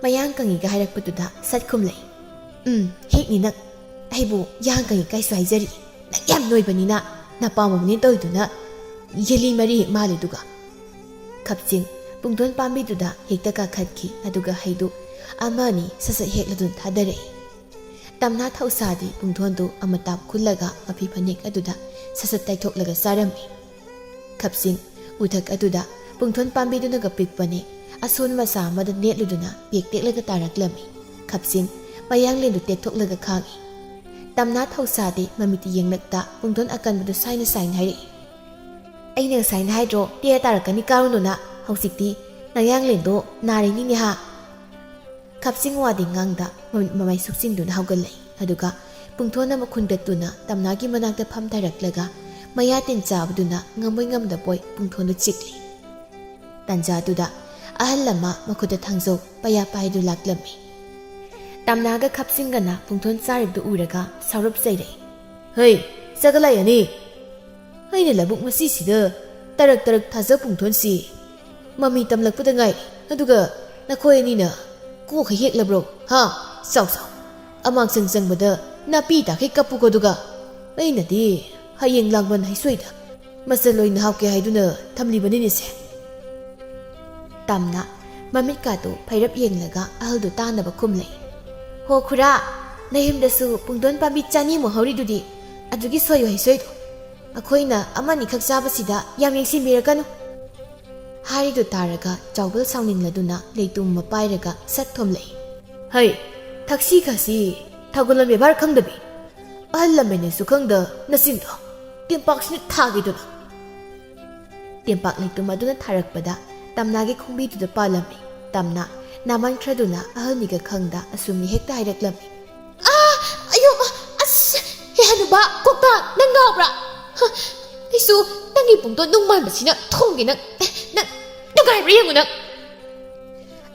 ꯃꯌꯥꯡ ꯀꯪꯉꯤꯒ ꯍꯥꯏꯔꯛꯄꯗꯨꯗ ꯁꯠ ꯈꯨꯝꯂꯛꯏ꯫ ꯎꯝ, ꯍꯦꯛꯅꯤ ꯅꯪ꯫ ꯑꯩꯕꯨ ꯌꯥꯡ ꯀꯪꯉꯤ ꯀꯥꯏꯁꯨ ꯍꯥꯏꯖꯔꯤ꯫ ꯅꯪ ꯌꯥꯝ ꯅꯣꯏꯕꯅꯤꯅ ꯅꯄꯥꯝꯕꯣꯝꯅꯦ ꯇꯧꯔꯤꯗꯨꯅ ꯌꯦꯂꯤ ꯃꯔꯤ ꯍꯦꯛ ꯃꯥꯜꯂꯤꯗꯨꯒ꯫ ꯈꯞꯆꯤꯡ ꯄꯨꯡꯊꯣꯟ ꯄꯥꯝꯕꯤꯗꯨꯗ ꯍꯦꯛꯇ ꯀꯥꯈꯠꯈꯤ, ꯑꯗꯨꯒ ꯍꯩꯗꯨ ꯑꯃ ꯑꯅꯤ ꯁꯠ ꯁꯠ ꯍꯦꯛꯂꯗꯨꯅ ꯊꯥꯗꯔꯛꯏ꯫ ꯇꯝꯅꯥ ꯊꯧꯁꯥꯗꯤ ꯄꯨꯡꯊꯣꯟꯗꯨ ꯑꯃꯇꯥꯞ ꯈꯨꯜꯂꯒ ꯃꯐꯤ ꯐꯅꯦꯛ ꯑꯗꯨꯗ ꯁꯠ ꯁꯠ ꯇꯩꯊꯣꯛꯂꯒ ꯆꯥꯔꯝꯃꯤ꯫ ꯈꯞꯆꯤꯡ ꯎꯊꯛ ꯑꯗꯨꯗ ꯄꯨꯡꯊꯣꯟ ꯄꯥꯝꯕꯤꯗꯨꯅꯒ ꯄꯤꯛꯄꯅꯦ, ꯑꯁꯣꯟ ꯃꯆꯥ ꯑꯃꯗ ꯅꯦꯠꯂꯨꯗꯨꯅ ꯄꯦꯛ ꯇꯦꯛꯂꯒ ꯇꯥꯔꯛꯂꯝꯃꯤ꯫ ꯈꯞꯆꯤꯡ ꯃꯌꯥꯡꯂꯦꯟꯗꯨ ꯇꯦꯛꯊꯣꯛꯂꯒ ꯈꯥꯡꯏ꯫ ꯇꯝꯅꯥ ꯊꯧꯁꯥꯗꯤ ꯃꯃꯤꯠꯇꯤ ꯌꯦꯡꯂꯛꯇ ꯄꯨꯡꯊꯣꯟ ꯑꯀꯟꯕꯗꯨ ꯁꯥꯏꯅ ꯁꯥꯏꯅ ꯍꯥꯏꯔꯛꯏ꯫ ꯑꯩꯅ ꯉꯁꯥꯏꯅ ꯍꯥꯏꯗ꯭ꯔꯣ, ꯇꯦꯔ ꯇꯥꯔꯛꯀꯅꯤ, ꯀꯥꯔꯨꯅꯨꯅ? ꯍꯧꯖꯤꯛꯇꯤ ꯅꯌꯥꯡꯂꯦꯟꯗꯣ ꯅꯥꯔꯤꯅꯤꯅꯦ ꯍꯥ? ꯈꯞꯆꯤꯡ ꯋꯥꯗꯤ ꯉꯥꯡꯗ ꯃꯃꯤꯠ ꯃꯃꯥꯏ ꯁꯨꯛꯆꯤꯡꯗꯨꯅ ꯍꯧꯒꯠꯂꯛꯏ꯫ ꯑꯗꯨꯒ ꯄꯨꯡꯊꯣꯟ ꯑꯃ ꯈꯨꯟꯒꯠꯇꯨꯅ ꯇꯝꯅꯥꯒꯤ ꯃꯅꯥꯛꯇ ꯐꯝꯊꯔꯛꯂꯒ ꯃꯌꯥ ꯇꯤꯟ ꯆꯥꯕꯗꯨꯅ ꯉꯝꯕꯣꯏ ꯉꯝꯗꯕꯣꯏ ꯄꯨꯡꯊꯣꯟꯗꯨ ꯆꯤꯛꯂꯤ꯫ ꯇꯟꯖꯥꯗꯨꯗ ꯑꯍꯜ ꯑꯃ ꯃꯈꯨꯠꯇ ꯊꯥꯡꯖꯧ ꯄꯩꯌꯥ ꯄꯥꯏꯗꯨ ꯂꯥꯛꯂꯝꯃꯤ꯫ ꯇꯝꯅꯥꯒ ꯈꯞꯆꯤꯡꯒꯅ ꯄꯨꯡꯊꯣꯟ ꯆꯥꯔꯤꯕꯗꯨ ꯎꯔꯒ ꯁꯥꯎꯔꯞ ꯆꯩꯔꯛꯏ꯫ ꯍꯩ, ꯆꯒꯂꯥꯏ ꯑꯅꯤ! ꯑꯩꯅ ꯂꯧꯕꯨꯛ ꯃꯆꯤꯁꯤꯗ ꯇꯔꯛ ꯇꯔꯛ ꯊꯥꯖ ꯄꯨꯡꯊꯣꯟꯁꯤ ꯃꯃꯤ ꯇꯝꯂꯛꯄꯗ ꯉꯥꯏꯔꯤ, ꯑꯗꯨꯒ ꯅꯈꯣꯏ ꯑꯅꯤꯅ ꯀꯣꯛꯈ ꯍꯦꯛꯂꯕ꯭ꯔꯣ? ꯍꯥ? ꯆꯥꯎ ꯆꯥꯎ, ꯑꯃꯥꯡꯁꯪ ꯆꯪꯕꯗ ꯅꯥꯄꯤ ꯇꯥꯈꯩ ꯀꯞꯄꯨꯀꯣ, ꯑꯗꯨꯒ ꯑꯩꯅꯗꯤ ꯍꯌꯦꯡ ꯂꯥꯡꯕꯟ ꯍꯩꯁꯣꯏꯗ ꯃꯆꯜ ꯑꯣꯏꯅ ꯍꯥꯞꯀꯦ ꯍꯥꯏꯗꯨꯅ ꯊꯝꯂꯤꯕꯅꯤꯅꯦꯁꯦ꯫ ꯇꯝꯅ ꯃꯃꯤꯠꯀꯥꯗꯨ ꯐꯩꯔꯞ ꯌꯦꯡꯂꯒ ꯑꯍꯜꯗꯨ ꯇꯥꯅꯕ ꯈꯨꯝꯂꯛꯏ꯫ ꯍꯣ ꯈꯨꯔꯥ, ꯅꯌꯨꯝꯗꯁꯨ ꯄꯨꯡꯗꯣꯟ ꯄꯥꯝꯕꯤ ꯆꯅꯤꯃꯨꯛ ꯍꯧꯔꯤꯗꯨꯗꯤ, ꯑꯗꯨꯒꯤ ꯁꯣꯏꯌꯨ ꯍꯩꯁꯣꯏꯗꯣ꯫ ꯑꯩꯈꯣꯏꯅ ꯑꯃꯅꯤꯈꯛ ꯆꯥꯕꯁꯤꯗ ꯌꯥꯝ ꯌꯦꯡꯁꯤꯟꯕꯤꯔꯛꯀꯅꯨ꯫ ꯍꯥꯏꯔꯤꯗꯨ ꯇꯥꯔꯒ ꯆꯥꯎꯕꯜ ꯁꯥꯎꯅꯤꯡꯂꯗꯨꯅ ꯂꯩꯇꯨꯝ ꯑꯃ ꯄꯥꯏꯔꯒ ꯁꯠ ꯊꯣꯝꯂꯛꯏ꯫ ꯍꯩ, ꯊꯛꯁꯤ ꯈꯥꯁꯤ, ꯊꯧꯒꯜꯂꯣꯟ ꯕꯦꯕꯥꯔ ꯈꯪꯗꯕꯤ꯫ ꯑꯍꯜ ꯂꯃꯟꯅꯁꯨ ꯈꯪꯗ ꯅꯆꯤꯟꯗꯣ ꯇꯦꯝꯄꯥꯛꯁꯤꯅ ꯊꯥꯒꯦꯗꯨꯅ꯫ ꯇꯦꯝꯄꯥꯛ ꯂꯩꯇꯨꯝ ꯑꯗꯨꯅ ꯊꯥꯔꯛꯄꯗ ꯇꯝꯅꯥꯒꯤ ꯈꯣꯡꯕꯤꯗꯨꯗ ꯄꯥꯜꯂꯝꯃꯤ꯫ ꯇꯝꯅ ꯅꯥꯃꯟꯈ꯭ꯔꯗꯨꯅ ꯑꯍꯜꯅꯤꯒ ꯈꯪꯗ ꯑꯁꯨꯝꯅ ꯍꯦꯛꯇ ꯍꯥꯏꯔꯛꯂꯝꯃꯤ꯫ ꯑꯥ! ꯑꯌꯣ! ꯑꯁ! ꯍꯦ ꯍꯅꯨꯕ! ꯀꯣꯛꯇ! ꯅꯪ ꯉꯥꯎꯕ꯭ꯔꯥ? ꯍ! ꯑꯩꯁꯨ ꯅꯪꯒꯤ ꯄꯨꯡꯗꯣꯟ ꯅꯨꯡ ꯃꯥꯟꯕꯁꯤꯅ ꯊꯣꯡꯒꯦ ꯅꯪ꯫ ꯑꯦ, ꯅꯪ ꯅꯨꯡꯉꯥꯏꯕ꯭ꯔꯥ ꯌꯦꯡꯉꯨ ꯅꯪ꯫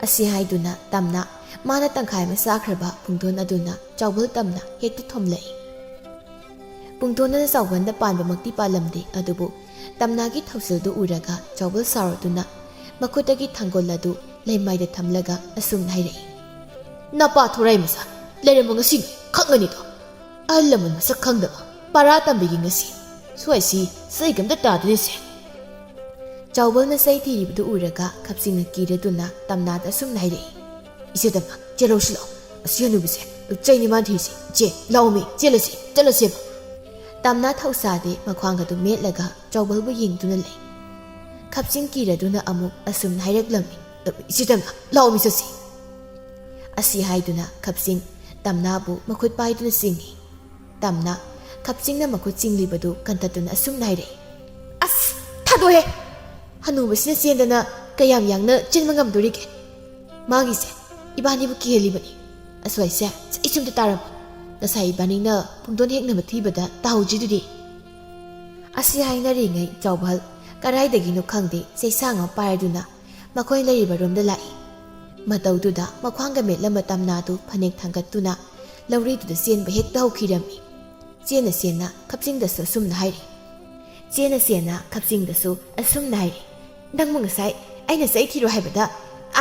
ꯑꯁꯤ ꯍꯥꯏꯗꯨꯅ ꯇꯝꯅ ꯃꯥꯅ ꯇꯪꯈꯥꯏ ꯑꯃ ꯆꯥꯈ꯭ꯔꯕ ꯄꯨꯡꯗꯣꯟ ꯑꯗꯨꯅ ꯆꯥꯎꯕꯜ ꯇꯝꯅ ꯍꯦꯛꯇ ꯊꯣꯝꯂꯛꯏ꯫ ꯄꯨꯡꯗꯣꯟꯅ ꯆꯥꯎꯕꯜꯗ ꯄꯥꯟꯕꯃꯛꯇꯤ ꯄꯥꯜꯂꯝꯗꯦ, ꯑꯗꯨꯕꯨ ꯇꯝꯅꯥꯒꯤ ꯊꯧꯁꯤꯜꯗꯨ ꯎꯔꯒ ꯆꯥꯎꯕꯜ ꯁꯥꯎꯔꯗꯨꯅ ꯃꯈꯨꯠꯇꯒꯤ ꯊꯥꯡꯒꯣꯜ ꯑꯗꯨ ꯂꯩꯃꯥꯏꯗ ꯊꯝꯂꯒ ꯑꯁꯨꯝꯅ ꯍꯥꯏꯔꯛꯏ, "ꯅꯄꯥ ꯊꯣꯔꯥꯏ ꯃꯆꯥ, ꯂꯩꯔꯝꯕ ꯉꯁꯤꯅꯤ ꯈꯪꯒꯅꯤꯗꯣ꯫ ꯑꯍꯜ ꯂꯃꯟ ꯃꯁꯛ ꯈꯪꯗꯕ ꯄꯔꯥ ꯇꯝꯕꯤꯒꯤ ꯉꯁꯤ ꯁ꯭ꯋꯥꯏꯁꯤ ꯆꯩꯒ ꯑꯝꯇ ꯇꯥꯗꯦꯅꯦꯁꯦ꯫" ꯆꯥꯎꯕꯜꯅ ꯆꯩ ꯊꯤꯔꯤꯕꯗꯨ ꯎꯔꯒ ꯈꯞꯁꯤꯡꯅ ꯀꯤꯔꯗꯨꯅ ꯇꯝꯅꯥꯗ ꯑꯁꯨꯝꯅ ꯍꯥꯏꯔꯛꯏ, "ꯏꯆꯦ ꯇꯝꯅꯥ, ꯆꯦꯜꯂꯧꯁꯤ ꯂꯥꯛꯑꯣ꯫ ꯑꯁꯤ ꯍꯅꯨꯕꯤꯁꯦ ꯆꯩꯅꯤ ꯃꯥꯅ ꯊꯤꯔꯤꯁꯦ꯫ ꯏꯆꯦ, ꯂꯥꯛꯑꯣꯃꯤ, ꯆꯦꯜꯂꯁꯤ, ꯆꯠꯂꯁꯦꯕ꯫" ꯇꯝꯅꯥ ꯊꯧꯁꯥꯗꯦ ꯃꯈ꯭ꯋꯥꯡꯒꯗꯨ ꯃꯦꯠꯂꯒ ꯆꯥꯎꯕꯜꯕꯨ ꯌꯦꯡꯗꯨꯅ ꯂꯩ꯫ ꯈꯞꯁꯤꯡ ꯀꯤꯔꯗꯨꯅ ꯑꯃꯨꯛ ꯑꯁꯨꯝꯅ ꯍꯥꯏꯔꯛꯂꯝꯃꯤ, "ꯏꯆꯦ ꯇꯝꯅꯥ, ꯂꯥꯛꯑꯣꯃꯤ ꯆꯠꯁꯤ꯫" ꯑꯁꯤ ꯍꯥꯏꯗꯨꯅ ꯈꯞꯁꯤꯡ ꯇꯝꯅꯥꯕꯨ ꯃꯈꯨꯠ ꯄꯥꯏꯗꯨꯅ ꯆꯤꯡꯏ꯫ ꯇꯝꯅ ꯈꯞꯆꯤꯡꯅ ꯃꯈꯨꯠ ꯆꯤꯡꯂꯤꯕꯗꯨ ꯀꯟꯊꯠꯇꯨꯅ ꯑꯁꯨꯝꯅ ꯍꯥꯏꯔꯛꯏ, "ꯑꯁ, ꯊꯥꯗꯣꯛꯍꯦ! ꯍꯅꯨꯕꯁꯤꯅ ꯆꯦꯟꯗꯅ ꯀꯌꯥꯝ ꯌꯥꯡꯅ ꯆꯦꯟꯕ ꯉꯝꯗꯣꯔꯤꯒꯦ? ꯃꯥꯒꯤꯁꯦ ꯏꯕꯥꯅꯤꯕꯨ ꯀꯤꯍꯜꯂꯤꯕꯅꯤ꯫ ꯑꯁ꯭ꯋꯥꯏꯁꯦ ꯆꯩꯁꯨ ꯑꯝꯇ ꯇꯥꯔꯝꯃꯣ꯫ ꯉꯁꯥꯏ ꯏꯕꯥꯅꯤꯅ ꯄꯨꯡꯗꯣꯟ ꯍꯦꯛꯅꯕ ꯊꯤꯕꯗ ꯇꯥꯍꯧꯗ꯭ꯔꯤꯗꯨꯗꯤ꯫" ꯑꯁꯤ ꯍꯥꯏꯅꯔꯤꯉꯩ ꯆꯥꯎꯕꯜ ꯀꯗꯥꯏꯗꯒꯤꯅꯣ ꯈꯪꯗꯦ ꯆꯩꯁꯥꯡ ꯑꯃ ꯄꯥꯏꯔꯗꯨꯅ ꯃꯈꯣꯏ ꯂꯩꯔꯤꯕ ꯔꯣꯝꯗ ꯂꯥꯛꯏ꯫ ꯃꯇꯧꯗꯨꯗ ꯃꯈ꯭ꯋꯥꯡꯒ ꯃꯦꯠꯂꯝꯕ ꯇꯝꯅꯥꯗꯨ ꯐꯅꯦꯛ ꯊꯥꯡꯒꯠꯇꯨꯅ ꯂꯧꯔꯤꯗꯨꯗ ꯆꯦꯟꯕ ꯍꯦꯛꯇ ꯍꯧꯈꯤꯔꯝꯃꯤ꯫ ꯆꯦꯟꯅ ꯆꯦꯟꯅ ꯈꯞꯆꯤꯡꯗꯁꯨ ꯑꯁꯨꯝꯅ ꯍꯥꯏꯔꯤ꯫ ꯆꯦꯟꯅ ꯆꯦꯟꯅ ꯈꯞꯆꯤꯡꯗꯁꯨ ꯑꯁꯨꯝꯅ ꯍꯥꯏꯔꯤ, "ꯅꯪꯕꯨ ꯉꯁꯥꯏ ꯑꯩꯅ ꯆꯩ ꯊꯤꯔꯣ ꯍꯥꯏꯕꯗ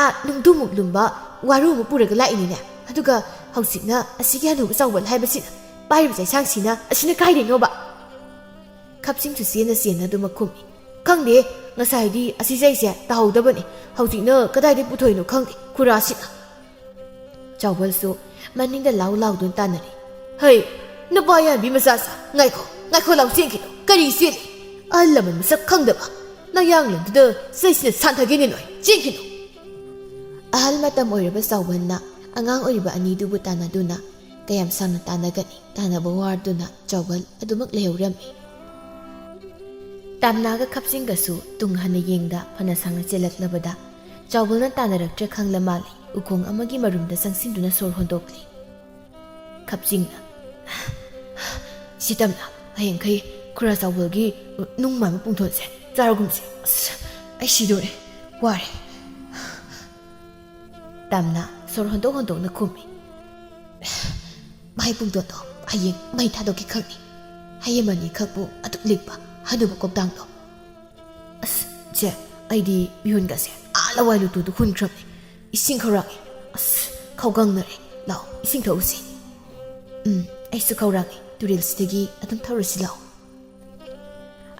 ꯑꯥ ꯅꯨꯡꯗꯨꯃꯨꯛ ꯂꯨꯝꯕ ꯋꯥꯔꯨ ꯑꯃ ꯄꯨꯔꯒ ꯂꯥꯛꯏꯅꯤꯅꯦ꯫ ꯑꯗꯨꯒ ꯍꯧꯖꯤꯛꯅ ꯑꯁꯤꯒꯤ ꯍꯅꯨꯕ ꯆꯥꯎꯕꯜ ꯍꯥꯏꯕꯁꯤꯅ ꯄꯥꯏꯔꯤꯕ ꯆꯩꯁꯥꯡꯁꯤꯅ ꯑꯁꯤꯅ ꯀꯥꯏꯗꯩꯅꯣꯕ?" ꯈꯞꯆꯤꯡꯁꯨ ꯆꯦꯟꯅ ꯆꯦꯟꯅ ꯑꯗꯨꯃꯛ ꯈꯨꯝꯃꯤ, "ꯈꯪꯗꯦ, ꯉꯁꯥꯏꯗꯤ ꯑꯁꯤ ꯆꯩꯁꯦ ꯇꯥꯍꯧꯗꯕꯅꯤ, ꯍꯧꯖꯤꯛꯅ ꯀꯗꯥꯏꯗꯩ ꯄꯨꯊꯣꯛꯏꯅꯣ ꯈꯪꯗꯦ ꯈꯨꯔꯥꯁꯤꯅ꯫" ꯆꯥꯎꯕꯜꯁꯨ ꯃꯅꯤꯡꯗ ꯂꯥꯎ ꯂꯥꯎꯗꯨꯅ ꯇꯥꯟꯅꯔꯤ, "ꯍꯩ, ꯅꯨꯄꯥ ꯌꯥꯟꯕꯤ ꯃꯆꯥꯁꯦ, ꯉꯥꯏꯈꯣ, ꯉꯥꯏꯈꯣ ꯂꯥꯎ, ꯆꯦꯟꯈꯤꯅꯨ꯫ ꯀꯔꯤ ꯆꯦꯜꯂꯤ? ꯑꯍꯜ ꯂꯃꯟ ꯃꯁꯛ ꯈꯪꯗꯕ ꯅꯌꯥꯡꯂꯦꯟꯗꯨꯗ ꯆꯩꯁꯤꯅ ꯁꯥꯟꯊꯒꯦꯅꯦ ꯅꯣꯏ, ꯆꯦꯟꯈꯤꯅꯨ!" ꯑꯍꯜ ꯃꯇꯝ ꯑꯣꯏꯔꯕ ꯆꯥꯎꯕꯜꯅ ꯑꯉꯥꯡ ꯑꯣꯏꯔꯤꯕ ꯑꯅꯤꯗꯨꯕꯨ ꯇꯥꯟꯅꯗꯨꯅ ꯀꯌꯥꯝ ꯁꯥꯡꯅ ꯇꯥꯟꯅꯒꯅꯤ? ꯇꯥꯟꯅꯕ ꯋꯥꯔꯗꯨꯅ ꯆꯥꯎꯕꯜ ꯑꯗꯨꯃꯛ ꯂꯩꯍꯧꯔꯝꯃꯤ꯫ ꯇꯥꯝꯅꯥꯒ ꯈꯞꯆꯤꯡꯒꯁꯨ ꯇꯨꯡ ꯍꯟꯅ ꯌꯦꯡꯗ ꯐꯅ ꯁꯥꯡꯅ ꯆꯦꯜꯂꯛꯂꯕꯗ ꯆꯥꯎꯕꯜꯅ ꯇꯥꯟꯅꯔꯛꯇ꯭ꯔꯦ ꯈꯪꯂ ꯃꯥꯜꯂꯦ ꯎꯈꯣꯡ ꯑꯃꯒꯤ ꯃꯔꯨꯝꯗ ꯆꯪꯁꯤꯟꯗꯨꯅ ꯁꯣꯔ ꯍꯣꯟꯗꯣꯛꯂꯤ꯫ ꯈꯞꯆꯤꯡꯅ, "ꯁꯤꯇꯝꯅ ꯍꯌꯦꯡꯈꯩ ꯈꯨꯔꯥ ꯆꯥꯎꯕꯜꯒꯤ ꯅꯨꯡ ꯃꯥꯟꯕ ꯄꯨꯡꯊꯣꯟꯁꯦ ꯆꯥꯔꯒꯨꯝꯁꯦ꯫ ꯑꯁ, ꯑꯩ ꯁꯤꯗꯣꯔꯦ, ꯋꯥꯔꯦ꯫ ꯇꯝꯅ ꯁꯣꯔ ꯍꯣꯟꯗꯣꯛ ꯍꯣꯟꯗꯣꯛꯅ ꯈꯨꯝꯃꯤ꯫ ꯃꯍꯩ ꯄꯨꯡꯊꯣꯟꯗꯣ ꯍꯌꯦꯡ ꯃꯩ ꯊꯥꯗꯣꯛꯀꯦ ꯈꯪꯅꯤ꯫ ꯍꯌꯦꯡ ꯑꯅꯤ ꯈꯛꯄꯨ ꯑꯗꯨꯛ ꯂꯤꯛꯄ ꯍꯅꯨꯕ ꯀꯣꯛꯇꯥꯡꯗꯣ꯫ ꯑꯁ, ꯆꯦ, ꯑꯩꯗꯤ ꯃꯤꯍꯨꯟꯒꯁꯦ ꯑꯥ ꯂꯋꯥꯏ ꯂꯨꯇꯨꯗ ꯍꯨꯟꯈ꯭ꯔꯕꯅꯤ꯫ ꯏꯁꯤꯡ ꯈꯧꯔꯥꯡꯉꯦ꯫ ꯑꯁ, ꯈꯧꯒꯪꯅꯔꯦ꯫ ꯂꯥꯛꯑꯣ, ꯏꯁꯤꯡ ꯊꯛꯎꯁꯤ꯫ ꯎꯝ, ꯑꯩꯁꯨ ꯈꯧꯔꯥꯡꯉꯦ꯫ ꯇꯨꯔꯦꯜꯁꯤꯗꯒꯤ ꯑꯗꯨꯝ ꯊꯧꯔꯨꯁꯤ ꯂꯥꯛꯑꯣ꯫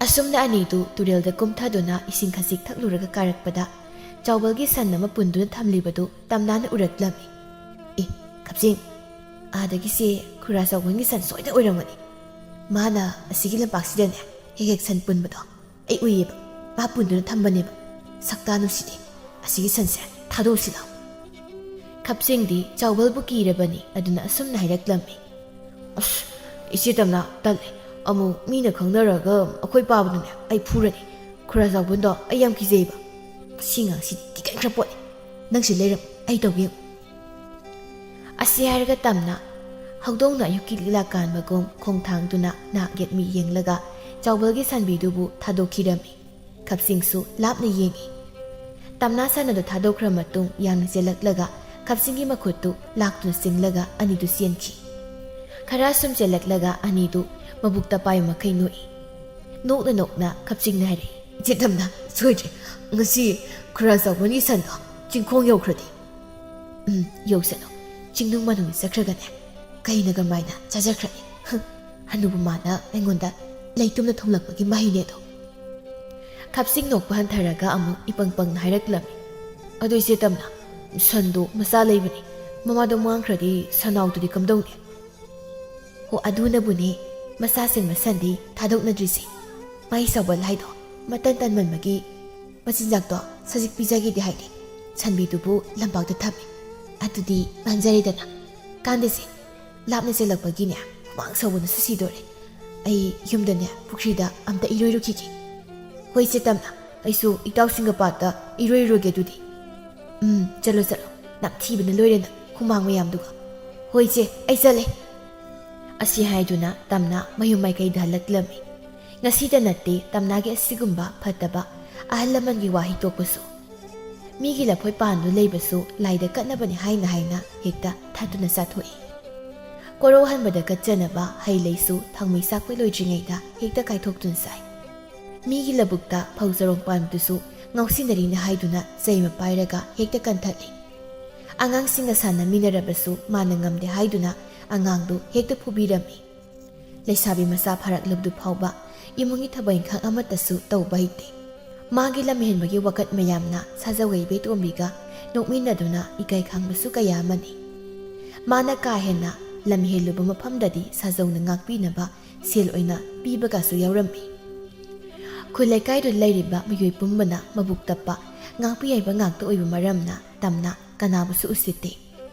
ꯑꯁꯨꯝꯅ ꯑꯅꯤꯗꯨ ꯇꯨꯔꯦꯜꯗ ꯀꯨꯝꯊꯗꯨꯅ ꯏꯁꯤꯡ ꯈꯖꯤꯛ ꯊꯛꯂꯨꯔꯒ ꯀꯥꯔꯛꯄꯗ ꯆꯥꯎꯕꯜꯒꯤ ꯁꯟ ꯑꯃ ꯄꯨꯟꯗꯨꯅ ꯊꯝꯂꯤꯕꯗꯨ ꯇꯝꯅꯥꯅ ꯎꯔꯛꯂꯝꯃꯤ꯫ "ꯑꯦ, ꯀꯛꯆꯤꯡ, ꯑꯥꯗꯒꯤꯁꯦ ꯈꯨꯔꯥ ꯆꯥꯎꯕꯜꯒꯤ ꯁꯟ ꯁꯣꯏꯗ ꯑꯣꯏꯔꯝꯒꯅꯤ꯫ ꯃꯥꯅ ꯑꯁꯤꯒꯤ ꯂꯝꯄꯥꯛꯁꯤꯗꯅꯦ ꯍꯦꯛ ꯍꯦꯛ ꯁꯟ ꯄꯨꯟꯕꯗꯣ ꯑꯩ ꯎꯏꯌꯦꯕ꯫ ꯃꯥ ꯄꯨꯟꯗꯨꯅ ꯊꯝꯕꯅꯦꯕ꯫ ꯁꯛꯇꯥ ꯅꯨꯡꯁꯤꯗꯦ꯫ ꯑꯁꯤꯒꯤ ꯁꯟꯁꯦ ꯊꯥꯗꯣꯛꯎꯁꯤ ꯂꯥꯎ꯫" ꯈꯞꯆꯦꯡꯗꯤ ꯆꯥꯎꯕꯜꯕꯨ ꯀꯤꯔꯕꯅꯤ꯫ ꯑꯗꯨꯅ ꯑꯁꯨꯝꯅ ꯍꯥꯏꯔꯛꯂꯝꯃꯤ꯫ "ꯑꯁ, ꯏꯆꯦ ꯇꯝꯅ, ꯇꯜꯂꯦ꯫ ꯑꯃꯨꯛ ꯃꯤꯅ ꯈꯪꯅꯔꯒ ꯑꯩꯈꯣꯏ ꯄꯥꯕꯗꯨꯅꯦ ꯑꯩ ꯐꯨꯔꯅꯤ꯫ ꯈꯨꯔꯥ ꯆꯥꯎꯕꯜꯗꯣ ꯑꯩ ꯌꯥꯝ ꯀꯤꯖꯩꯌꯦꯕ꯫ ꯁꯤ ꯉꯥꯡꯁꯤꯗꯤ ꯀꯤꯒꯟꯈ꯭ꯔ ꯄꯣꯠꯅꯤ꯫ ꯅꯪꯁꯤ ꯂꯩꯔꯝꯃꯨ, ꯑꯩ ꯇꯧꯒꯦ ꯌꯦꯡꯉꯨ꯫" ꯑꯁꯤ ꯍꯥꯏꯔꯒ ꯇꯝꯅ ꯍꯧꯗꯣꯡꯅ ꯑꯌꯨꯛꯀꯤ ꯂꯤꯛꯂꯥ ꯀꯥꯟꯕꯒꯨꯝ ꯈꯣꯡ ꯊꯥꯡꯗꯨꯅ ꯅꯥꯛ ꯌꯦꯠ ꯃꯤ ꯌꯦꯡꯂꯒ ꯆꯥꯎꯕꯜꯒꯤ ꯁꯟꯕꯤꯗꯨꯕꯨ ꯊꯥꯗꯣꯛꯈꯤꯔꯝꯃꯤ꯫ ꯈꯞꯆꯤꯡꯁꯨ ꯂꯥꯞꯅ ꯌꯦꯡꯏ꯫ ꯇꯝꯅꯥ ꯁꯟ ꯑꯗꯨ ꯊꯥꯗꯣꯛꯈ꯭ꯔ ꯃꯇꯨꯡ ꯌꯥꯝꯅ ꯆꯦꯜꯂꯛꯂꯒ ꯈꯞꯆꯤꯡꯒꯤ ꯃꯈꯨꯠꯇꯨ ꯂꯥꯛꯇꯨꯅ ꯆꯤꯡꯂꯒ ꯑꯅꯤꯗꯨ ꯆꯦꯟꯈꯤ꯫ ꯈꯔ ꯁꯨꯝ ꯆꯦꯜꯂꯛꯂꯒ ꯑꯅꯤꯗꯨ ꯃꯕꯨꯛꯇ ꯄꯥꯏꯕ ꯃꯈꯩ ꯅꯣꯛꯏ꯫ ꯅꯣꯛꯅ ꯅꯣꯛꯅ ꯈꯞꯆꯤꯡꯅ ꯍꯥꯏꯔꯛꯏ, "ꯏꯆꯦ ꯇꯝꯅ, ꯁꯣꯏꯗ꯭ꯔꯦ꯫ ꯉꯁꯤ ꯈꯨꯔꯥ ꯆꯥꯎꯕꯜꯒꯤ ꯁꯟꯗꯣ ꯆꯤꯡꯈꯣꯡ ꯌꯧꯈ꯭ꯔꯗꯤ?" "ꯎꯝ, ꯌꯧꯁꯅꯨ꯫ ꯆꯤꯡꯅꯨꯡ ꯃꯅꯨꯡꯗ ꯆꯠꯈ꯭ꯔꯒꯅꯦ ꯀꯩꯅ ꯀꯃꯥꯏꯅ ꯆꯥꯖꯈ꯭ꯔꯅꯤ꯫ ꯍꯨꯝ, ꯍꯅꯨꯕ ꯃꯥꯅ ꯑꯩꯉꯣꯟꯗ ꯂꯩꯇꯨꯝꯅ ꯊꯣꯝꯂꯛꯄꯒꯤ ꯃꯍꯩꯅꯦ ꯑꯗꯣ꯫" ꯈꯞꯆꯤꯡ ꯅꯣꯛꯄ ꯍꯟꯊꯔꯒ ꯑꯃꯨꯛ ꯏꯄꯪ ꯄꯪꯅ ꯍꯥꯏꯔꯛꯂꯝꯃꯤ, "ꯑꯗꯣ ꯏꯆꯦ ꯇꯝꯅ, ꯁꯟꯗꯣ ꯃꯆꯥ ꯂꯩꯕꯅꯤ꯫ ꯃꯃꯥꯗꯣ ꯃꯥꯡꯈ꯭ꯔꯗꯤ ꯁꯟꯅꯥꯎꯗꯨꯗꯤ ꯀꯝꯗꯧꯅꯤ?" "ꯍꯣ, ꯑꯗꯨꯅꯕꯨꯅꯦ ꯃꯆꯥ ꯁꯦꯟꯕ ꯁꯟꯗꯤ ꯊꯥꯗꯣꯛꯅꯗ꯭ꯔꯤꯁꯦ꯫ ꯃꯥꯏ ꯆꯥꯎꯕꯜ ꯍꯥꯏꯗꯣ ꯃꯇꯟ ꯇꯟꯃꯟꯕꯒꯤ ꯃꯆꯤꯟꯖꯥꯛꯇꯣ ꯁꯖꯤꯛ ꯄꯤꯖꯒꯦꯗꯤ ꯍꯥꯏꯗꯦ꯫ ꯁꯟꯕꯤꯗꯨꯕꯨ ꯂꯝꯄꯥꯛꯇ ꯊꯝꯃꯦ꯫ ꯑꯗꯨꯗꯤ ꯃꯥꯡꯖꯔꯦꯗꯅ꯫ ꯀꯥꯟꯗꯦꯁꯦ, ꯂꯥꯞꯅ ꯆꯦꯜꯂꯛꯄꯒꯤꯅꯦ ꯍꯨꯃꯥꯡ ꯁꯧꯕꯅꯁꯨ ꯁꯤꯗꯣꯔꯦ꯫ ꯑꯩ ꯌꯨꯝꯗꯅꯦ ꯄꯨꯈ꯭ꯔꯤꯗ ꯑꯝꯇ ꯏꯔꯣꯏꯔꯨꯈꯤꯒꯦ꯫" "ꯍꯣꯏ ꯏꯆꯦ ꯇꯝꯅ, ꯑꯩꯁꯨ ꯏꯇꯥꯎꯁꯤꯡꯒ ꯄꯥꯠꯇ ꯏꯔꯣꯏꯔꯨꯔꯒꯦ ꯑꯗꯨꯗꯤ꯫" "ꯎꯝ, ꯆꯠꯂꯣ ꯆꯠꯂꯣ, ꯅꯝꯊꯤꯕꯅ ꯂꯣꯏꯔꯦ ꯅꯪ ꯍꯨꯃꯥꯡ ꯃꯌꯥꯝꯗꯨꯒ꯫" "ꯍꯣꯏ ꯏꯆꯦ, ꯑꯩ ꯆꯠꯂꯦ꯫" ꯑꯁꯤ ꯍꯥꯏꯗꯨꯅ ꯇꯝꯅ ꯃꯌꯨꯝ ꯃꯥꯏꯀꯩꯗ ꯍꯜꯂꯛꯂꯝꯃꯤ꯫ ꯉꯁꯤꯗ ꯅꯠꯇꯦ ꯇꯝꯅꯥꯒꯤ ꯑꯁꯤꯒꯨꯝꯕ ꯐꯠꯇꯕ ꯑꯍꯜ ꯂꯃꯟꯒꯤ ꯋꯥꯍꯩ ꯇꯣꯛꯄꯁꯨ꯫ ꯃꯤꯒꯤ ꯂꯐꯣꯏ ꯄꯥꯟꯗꯨ ꯂꯩꯕꯁꯨ ꯂꯥꯏꯗ ꯀꯠꯅꯕꯅꯤ ꯍꯥꯏꯅ ꯍꯥꯏꯅ ꯍꯦꯛꯇ ꯊꯠꯇꯨꯅ ꯆꯥꯊꯣꯛꯏ꯫ ꯀꯣꯔꯧ ꯍꯟꯕꯗ ꯀꯠꯆꯅꯕ ꯍꯩ ꯂꯩꯁꯨ ꯊꯥꯡꯃꯩ ꯆꯥꯛꯄ ꯂꯣꯏꯗ꯭ꯔꯤꯉꯩꯗ ꯍꯦꯛꯇ ꯀꯥꯏꯊꯣꯛꯇꯨꯅ ꯆꯥꯏ꯫ ꯃꯤꯒꯤ ꯂꯧꯕꯨꯛꯇ ꯐꯧ ꯆꯔꯣꯡ ꯄꯥꯟꯕꯗꯨꯁꯨ ꯉꯥꯎꯁꯤꯟꯅꯔꯤꯅꯤ ꯍꯥꯏꯗꯨꯅ ꯆꯩꯃ ꯄꯥꯏꯔꯒ ꯍꯦꯛꯇ ꯀꯟꯊꯠꯂꯤ꯫ ꯑꯉꯥꯡꯁꯤꯡꯒ ꯁꯥꯟꯅꯃꯤꯟꯅꯔꯕꯁꯨ ꯃꯥꯅ ꯉꯝꯗꯦ ꯍꯥꯏꯗꯨꯅ ꯑꯉꯥꯡꯗꯨ ꯍꯦꯛꯇ ꯐꯨꯕꯤꯔꯝꯃꯤ꯫ ꯂꯩꯁꯥꯕꯤ ꯃꯆꯥ ꯐꯥꯔꯛꯂꯕꯗꯨ ꯐꯥꯎꯕ ꯏꯃꯨꯡꯒꯤ ꯊꯕꯛ ꯏꯪꯈꯥꯡ ꯑꯃꯠꯇꯁꯨ ꯇꯧꯕ ꯍꯩꯇꯦ꯫ ꯃꯥꯒꯤ ꯂꯝꯍꯦꯟꯕꯒꯤ ꯋꯥꯀꯠ ꯃꯌꯥꯝꯅ ꯁꯥꯖꯧ ꯏꯕꯦꯇꯣꯝꯕꯤꯒ ꯅꯣꯛꯃꯤꯟꯅꯗꯨꯅ ꯏꯀꯥꯏ ꯈꯪꯕꯁꯨ ꯀꯌꯥ ꯑꯃꯅꯤ꯫ ꯃꯥꯅ ꯀꯥ ꯍꯦꯟꯅ ꯂꯝꯍꯦꯜꯂꯨꯕ ꯃꯐꯝꯗꯗꯤ ꯁꯥꯖꯧꯅ ꯉꯥꯛꯄꯤꯅꯕ ꯁꯦꯜ ꯑꯣꯏꯅ ꯄꯤꯕꯒꯁꯨ ꯌꯥꯎꯔꯝꯃꯤ꯫ ꯈꯨꯜ ꯂꯩꯀꯥꯏꯗꯨꯗ ꯂꯩꯔꯤꯕ ꯃꯤꯑꯣꯏ ꯄꯨꯝꯕꯅ ꯃꯕꯨꯛ ꯇꯞꯄ, ꯉꯥꯛꯄꯤ ꯌꯩꯕ ꯉꯥꯛꯇ ꯑꯣꯏꯕ ꯃꯔꯝꯅ ꯇꯝꯅ ꯀꯅꯥꯕꯨꯁꯨ ꯎꯁꯤꯠꯇꯦ꯫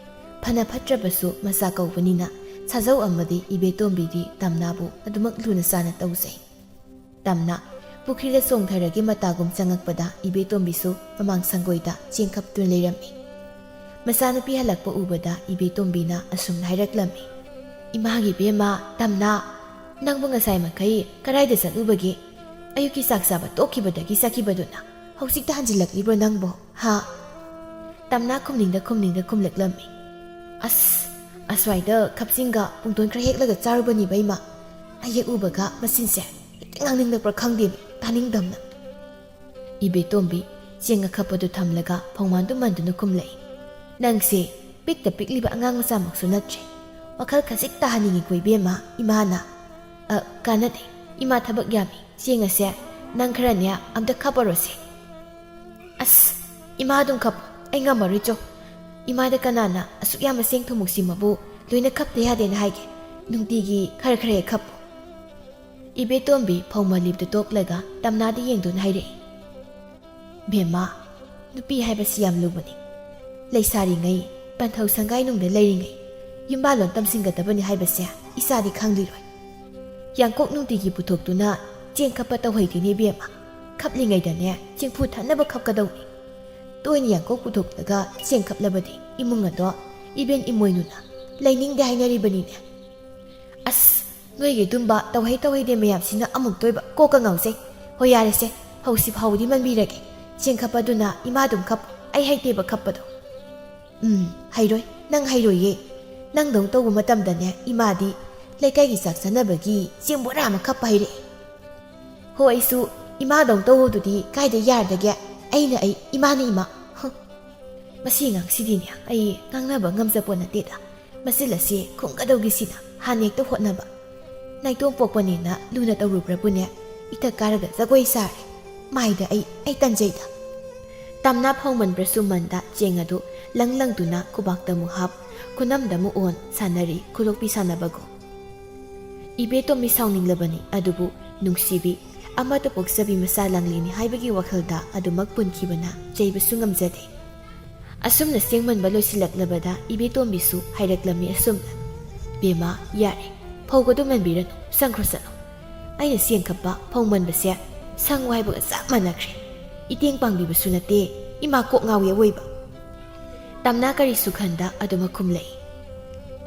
ꯐꯅ ꯐꯠꯇ꯭ꯔꯕꯁꯨ ꯃꯆꯥ ꯀꯧꯕꯅꯤꯅ ꯁꯥꯖꯧ ꯑꯃꯗꯤ ꯏꯕꯦꯇꯣꯝꯕꯤꯗꯤ ꯇꯝꯅꯥꯕꯨ ꯑꯗꯨꯃꯛ ꯂꯨꯅ ꯆꯥꯅ ꯇꯧꯖꯩ꯫ ꯇꯝꯅ ꯄꯨꯈ꯭ꯔꯤꯗ ꯆꯣꯡꯊꯔꯒꯦ ꯃꯇꯥꯒꯨꯝ ꯆꯪꯉꯛꯄꯗ ꯏꯕꯦꯇꯣꯝꯕꯤꯁꯨ ꯃꯃꯥꯡ ꯁꯪꯒꯣꯏꯗ ꯆꯦꯡ ꯈꯞꯇꯨꯅ ꯂꯩꯔꯝꯃꯤ꯫ ꯃꯆꯥꯅꯨꯄꯤ ꯍꯜꯂꯛꯄ ꯎꯕꯗ ꯏꯕꯦꯇꯣꯝꯕꯤꯅ ꯑꯁꯨꯝꯅ ꯍꯥꯏꯔꯛꯂꯝꯃꯤ, "ꯏꯃꯥꯒꯤ ꯏꯕꯦꯝꯃ, ꯇꯝꯅ, ꯅꯪꯕꯨ ꯉꯁꯥꯏ ꯃꯈꯩ ꯀꯗꯥꯏꯗ ꯆꯠꯂꯨꯕꯒꯦ? ꯑꯌꯨꯛꯀꯤ ꯆꯥꯛ ꯆꯥꯕ ꯇꯣꯛꯈꯤꯕꯗꯒꯤ ꯆꯠꯈꯤꯕꯗꯨꯅ ꯍꯧꯖꯤꯛꯇ ꯍꯟꯖꯤꯜꯂꯛꯂꯤꯕ꯭ꯔꯣ ꯅꯪꯕꯣ? ꯍꯥ?" ꯇꯝꯅ ꯈꯨꯝꯅꯤꯡꯗ ꯈꯨꯝꯅꯤꯡꯗ ꯈꯨꯝꯂꯛꯂꯝꯃꯤ, "ꯑꯁ, ꯑꯁ꯭ꯋꯥꯏꯗ ꯈꯞꯆꯤꯡꯒ ꯄꯨꯡꯗꯣꯟ ꯈꯔ ꯍꯦꯛꯂꯒ ꯆꯥꯔꯨꯕꯅꯤꯕ ꯏꯃꯥ꯫ ꯑꯩ ꯍꯦꯛ ꯎꯕꯒ ꯃꯆꯤꯟꯁꯦ ꯍꯦꯛꯇ ꯉꯥꯡꯅꯤꯡꯂꯛꯄ꯭ꯔꯥ ꯈꯪꯗꯦꯅꯦ, ꯇꯥꯅꯤꯡꯗꯝꯅ꯫" ꯏꯕꯦꯇꯣꯝꯕꯤ ꯆꯦꯡ ꯑꯈꯞꯄꯗꯨ ꯊꯝꯂꯒ ꯐꯧꯃꯥꯟꯗꯨ ꯃꯟꯗꯨꯅ ꯈꯨꯝꯂꯛꯏ, "ꯅꯪꯁꯦ ꯄꯤꯛꯇ ꯄꯤꯛꯂꯤꯕ ꯑꯉꯥꯡ ꯃꯆꯥꯃꯛꯁꯨ ꯅꯠꯇ꯭ꯔꯦ꯫ ꯋꯥꯈꯜ ꯈꯖꯤꯛ ꯇꯥꯍꯟꯅꯤꯡꯉꯤꯀꯣ ꯏꯕꯦꯝꯃ, ꯏꯃꯥꯅ꯫" "ꯑ, ꯀꯥꯟꯅꯗꯦ꯫ ꯏꯃꯥ ꯊꯕꯛ ꯌꯥꯝꯃꯤ꯫ ꯆꯦꯡ ꯑꯁꯦ ꯅꯪ ꯈꯔꯅꯦ ꯑꯝꯇ ꯈꯞꯄꯔꯣꯁꯦ꯫" "ꯑꯁ, ꯏꯃꯥ ꯑꯗꯨꯝ ꯈꯞꯄꯣ꯫ ꯑꯩ ꯉꯝꯃꯔꯣꯏ ꯆꯣ꯫ ꯏꯃꯥꯗ ꯀꯅꯥꯅ ꯑꯁꯨꯛ ꯌꯥꯝꯕ ꯆꯦꯡ ꯊꯨꯝꯃꯣꯛꯁꯤꯃꯕꯨ ꯂꯣꯏꯅ ꯈꯞꯇ ꯌꯥꯗꯦꯅ ꯍꯥꯏꯒꯦ? ꯅꯨꯡꯇꯤꯒꯤ ꯈꯔ ꯈꯔ ꯍꯦꯛ ꯈꯞꯄꯣ꯫" ꯏꯕꯦꯇꯣꯝꯕꯤ ꯐꯧ ꯃꯂꯤꯞꯇ ꯇꯣꯛꯂꯒ ꯇꯝꯅꯥꯗ ꯌꯦꯡꯗꯨꯅ ꯍꯥꯏꯔꯛꯏ, "ꯕꯦꯝꯃ, ꯅꯨꯄꯤ ꯍꯥꯏꯕꯁꯤ ꯌꯥꯝ ꯂꯨꯕꯅꯤ꯫ ꯂꯩꯁꯥꯔꯤꯉꯩ, ꯄꯟꯊꯧ ꯁꯪꯒꯥꯏꯅꯨꯡꯗ ꯂꯩꯔꯤꯉꯩ, ꯌꯨꯝꯕꯥꯜꯂꯣꯟ ꯇꯝꯁꯤꯟꯒꯗꯕꯅꯤ ꯍꯥꯏꯕꯁꯦ ꯏꯆꯥꯗꯤ ꯈꯪꯂꯤꯔꯣꯏ꯫ ꯌꯥꯡꯀꯣꯛ ꯅꯨꯡꯇꯤꯒꯤ ꯄꯨꯊꯣꯛꯇꯨꯅ ꯆꯦꯡ ꯈꯞꯄ ꯇꯧꯍꯩꯗꯦꯅꯦ ꯏꯕꯦꯝꯃ꯫ ꯈꯞꯂꯤꯉꯩꯗꯅꯦ ꯆꯦꯡꯐꯨ ꯊꯟꯅꯕ ꯈꯞꯀꯗꯧꯅꯤ꯫ ꯇꯣꯏꯅ ꯌꯥꯡꯀꯣꯛ ꯄꯨꯊꯣꯛꯂꯒ ꯆꯦꯡ ꯈꯞꯂꯕꯗꯤ ꯏꯃꯨꯡ ꯑꯗꯣ ꯏꯕꯦꯟ ꯏꯃꯣꯏꯅꯨꯅ ꯂꯩꯅꯤꯡꯗꯦ ꯍꯥꯏꯅꯔꯤꯕꯅꯤꯅꯦ꯫" "ꯑꯁ, ꯅꯣꯏꯒꯤ ꯑꯗꯨꯝꯕ ꯇꯧꯍꯩ ꯇꯧꯍꯩꯗꯦ ꯃꯌꯥꯝꯁꯤꯅ ꯑꯃꯨꯛꯇꯣꯏꯕ ꯀꯣꯛꯀ ꯉꯥꯎꯖꯩ꯫ ꯍꯣꯏ, ꯌꯥꯔꯦꯁꯦ, ꯍꯧꯁꯤ ꯐꯥꯎꯗꯤ ꯃꯟꯕꯤꯔꯒꯦ꯫ ꯆꯦꯡ ꯈꯞꯄꯗꯨꯅ ꯏꯃꯥ ꯑꯗꯨꯝ ꯈꯞꯄꯨ, ꯑꯩ ꯍꯩꯇꯦꯕ ꯈꯞꯄꯗꯣ꯫ ꯎꯝ, ꯍꯩꯔꯣꯏ, ꯅꯪ ꯍꯩꯔꯣꯏꯌꯦ꯫ ꯅꯪꯗꯧ ꯇꯧꯕ ꯃꯇꯝꯗꯅꯦ, ꯏꯃꯥꯗꯤ ꯂꯩꯀꯥꯏꯒꯤ ꯆꯥꯛ ꯆꯥꯅꯕꯒꯤ ꯆꯦꯡ ꯕꯣꯔꯥ ꯑꯃ ꯈꯞꯄ ꯍꯩꯔꯛꯑꯦ꯫ ꯍꯣ, ꯑꯩꯁꯨ ꯏꯃꯥꯗꯧ ꯇꯧꯍꯧꯗꯨꯗꯤ ꯀꯥꯏꯗ ꯌꯥꯔꯗꯒꯦ? ꯑꯩꯅ ꯑꯩ, ꯏꯃꯥꯅ ꯏꯃꯥ꯫ ꯍ, ꯃꯁꯤ ꯑꯉꯥꯡꯁꯤꯗꯤꯅꯦ, ꯑꯩ ꯉꯥꯡꯅꯕ ꯉꯝꯖꯄꯣꯠ ꯅꯠꯇꯦꯗ꯫ ꯃꯆꯤꯜ ꯑꯁꯤ ꯈꯨꯝꯒꯗꯧꯒꯤꯁꯤꯅ ꯍꯥꯟꯅ ꯍꯦꯛꯇ ꯍꯣꯠꯅꯕ꯫ ꯅꯥꯏꯇꯣꯝ ꯄꯣꯛꯄꯅꯦꯅ ꯂꯨꯅ ꯇꯧꯔꯨꯕ꯭ꯔꯕꯨꯅꯦ, ꯏꯊꯛ ꯀꯥꯔꯒ ꯖꯒꯣꯏ ꯁꯥꯔꯦ꯫ ꯃꯥꯏꯗ ꯑꯩ, ꯑꯩ ꯇꯟꯖꯩꯗ꯫ ꯇꯝꯅ ꯐꯧ ꯃꯟꯕ꯭ꯔꯁꯨ ꯃꯟꯗ ꯆꯦꯡ ꯑꯗꯨ ꯂꯪ ꯂꯪꯗꯨꯅ ꯈꯨꯕꯥꯛꯇ ꯑꯃꯨꯛ ꯍꯥꯞ, ꯈꯨꯅꯝꯗ ꯑꯃꯨꯛ ꯑꯣꯟ ꯁꯥꯟꯅꯔꯤ, ꯈꯨꯂꯣꯛꯄꯤ ꯁꯥꯟꯅꯕꯒꯨꯝ꯫ ꯏꯕꯦꯇꯣꯝꯕꯤ ꯁꯥꯎꯅꯤꯡꯂꯕꯅꯤ, ꯑꯗꯨꯕꯨ ꯅꯨꯡꯁꯤꯕꯤ, ꯑꯃꯠꯇ ꯄꯣꯛꯆꯕꯤ ꯃꯆꯥ ꯂꯥꯡꯂꯦꯅꯤ ꯍꯥꯏꯕꯒꯤ ꯋꯥꯈꯜꯗ ꯑꯗꯨꯃꯛ ꯄꯨꯟꯈꯤꯕꯅ ꯆꯩꯕꯁꯨ ꯉꯝꯖꯗꯦ꯫ ꯑꯁꯨꯝꯅ ꯆꯦꯡ ꯃꯟꯕ ꯂꯣꯏꯁꯤꯜꯂꯛꯂꯕꯗ ꯏꯕꯦꯇꯣꯝꯕꯤꯁꯨ ꯍꯥꯏꯔꯛꯂꯝꯃꯤ ꯑꯁꯨꯝꯅ, "ꯕꯦꯝꯃ, ꯌꯥꯔꯦ, ꯐꯧꯒꯗꯨ ꯃꯟꯕꯤꯔꯅꯨ, ꯆꯪꯈ꯭ꯔꯣ ꯆꯠꯂꯣ꯫ ꯑꯩꯅ ꯆꯦꯡ ꯈꯞꯄ, ꯐꯧ ꯃꯟꯕꯁꯦ ꯁꯪꯉꯨ ꯍꯥꯏꯕꯒ ꯆꯞ ꯃꯥꯟꯅꯈ꯭ꯔꯦ꯫ ꯏꯇꯦꯡ ꯄꯥꯡꯕꯤꯕꯁꯨ ꯅꯠꯇꯦ, ꯏꯃꯥ ꯀꯣꯛ ꯉꯥꯎꯏ ꯑꯋꯣꯏꯕ"꯫ ꯇꯝꯅ ꯀꯔꯤꯁꯨ ꯈꯟꯗ ꯑꯗꯨꯃꯛ ꯈꯨꯝꯂꯛꯏ꯫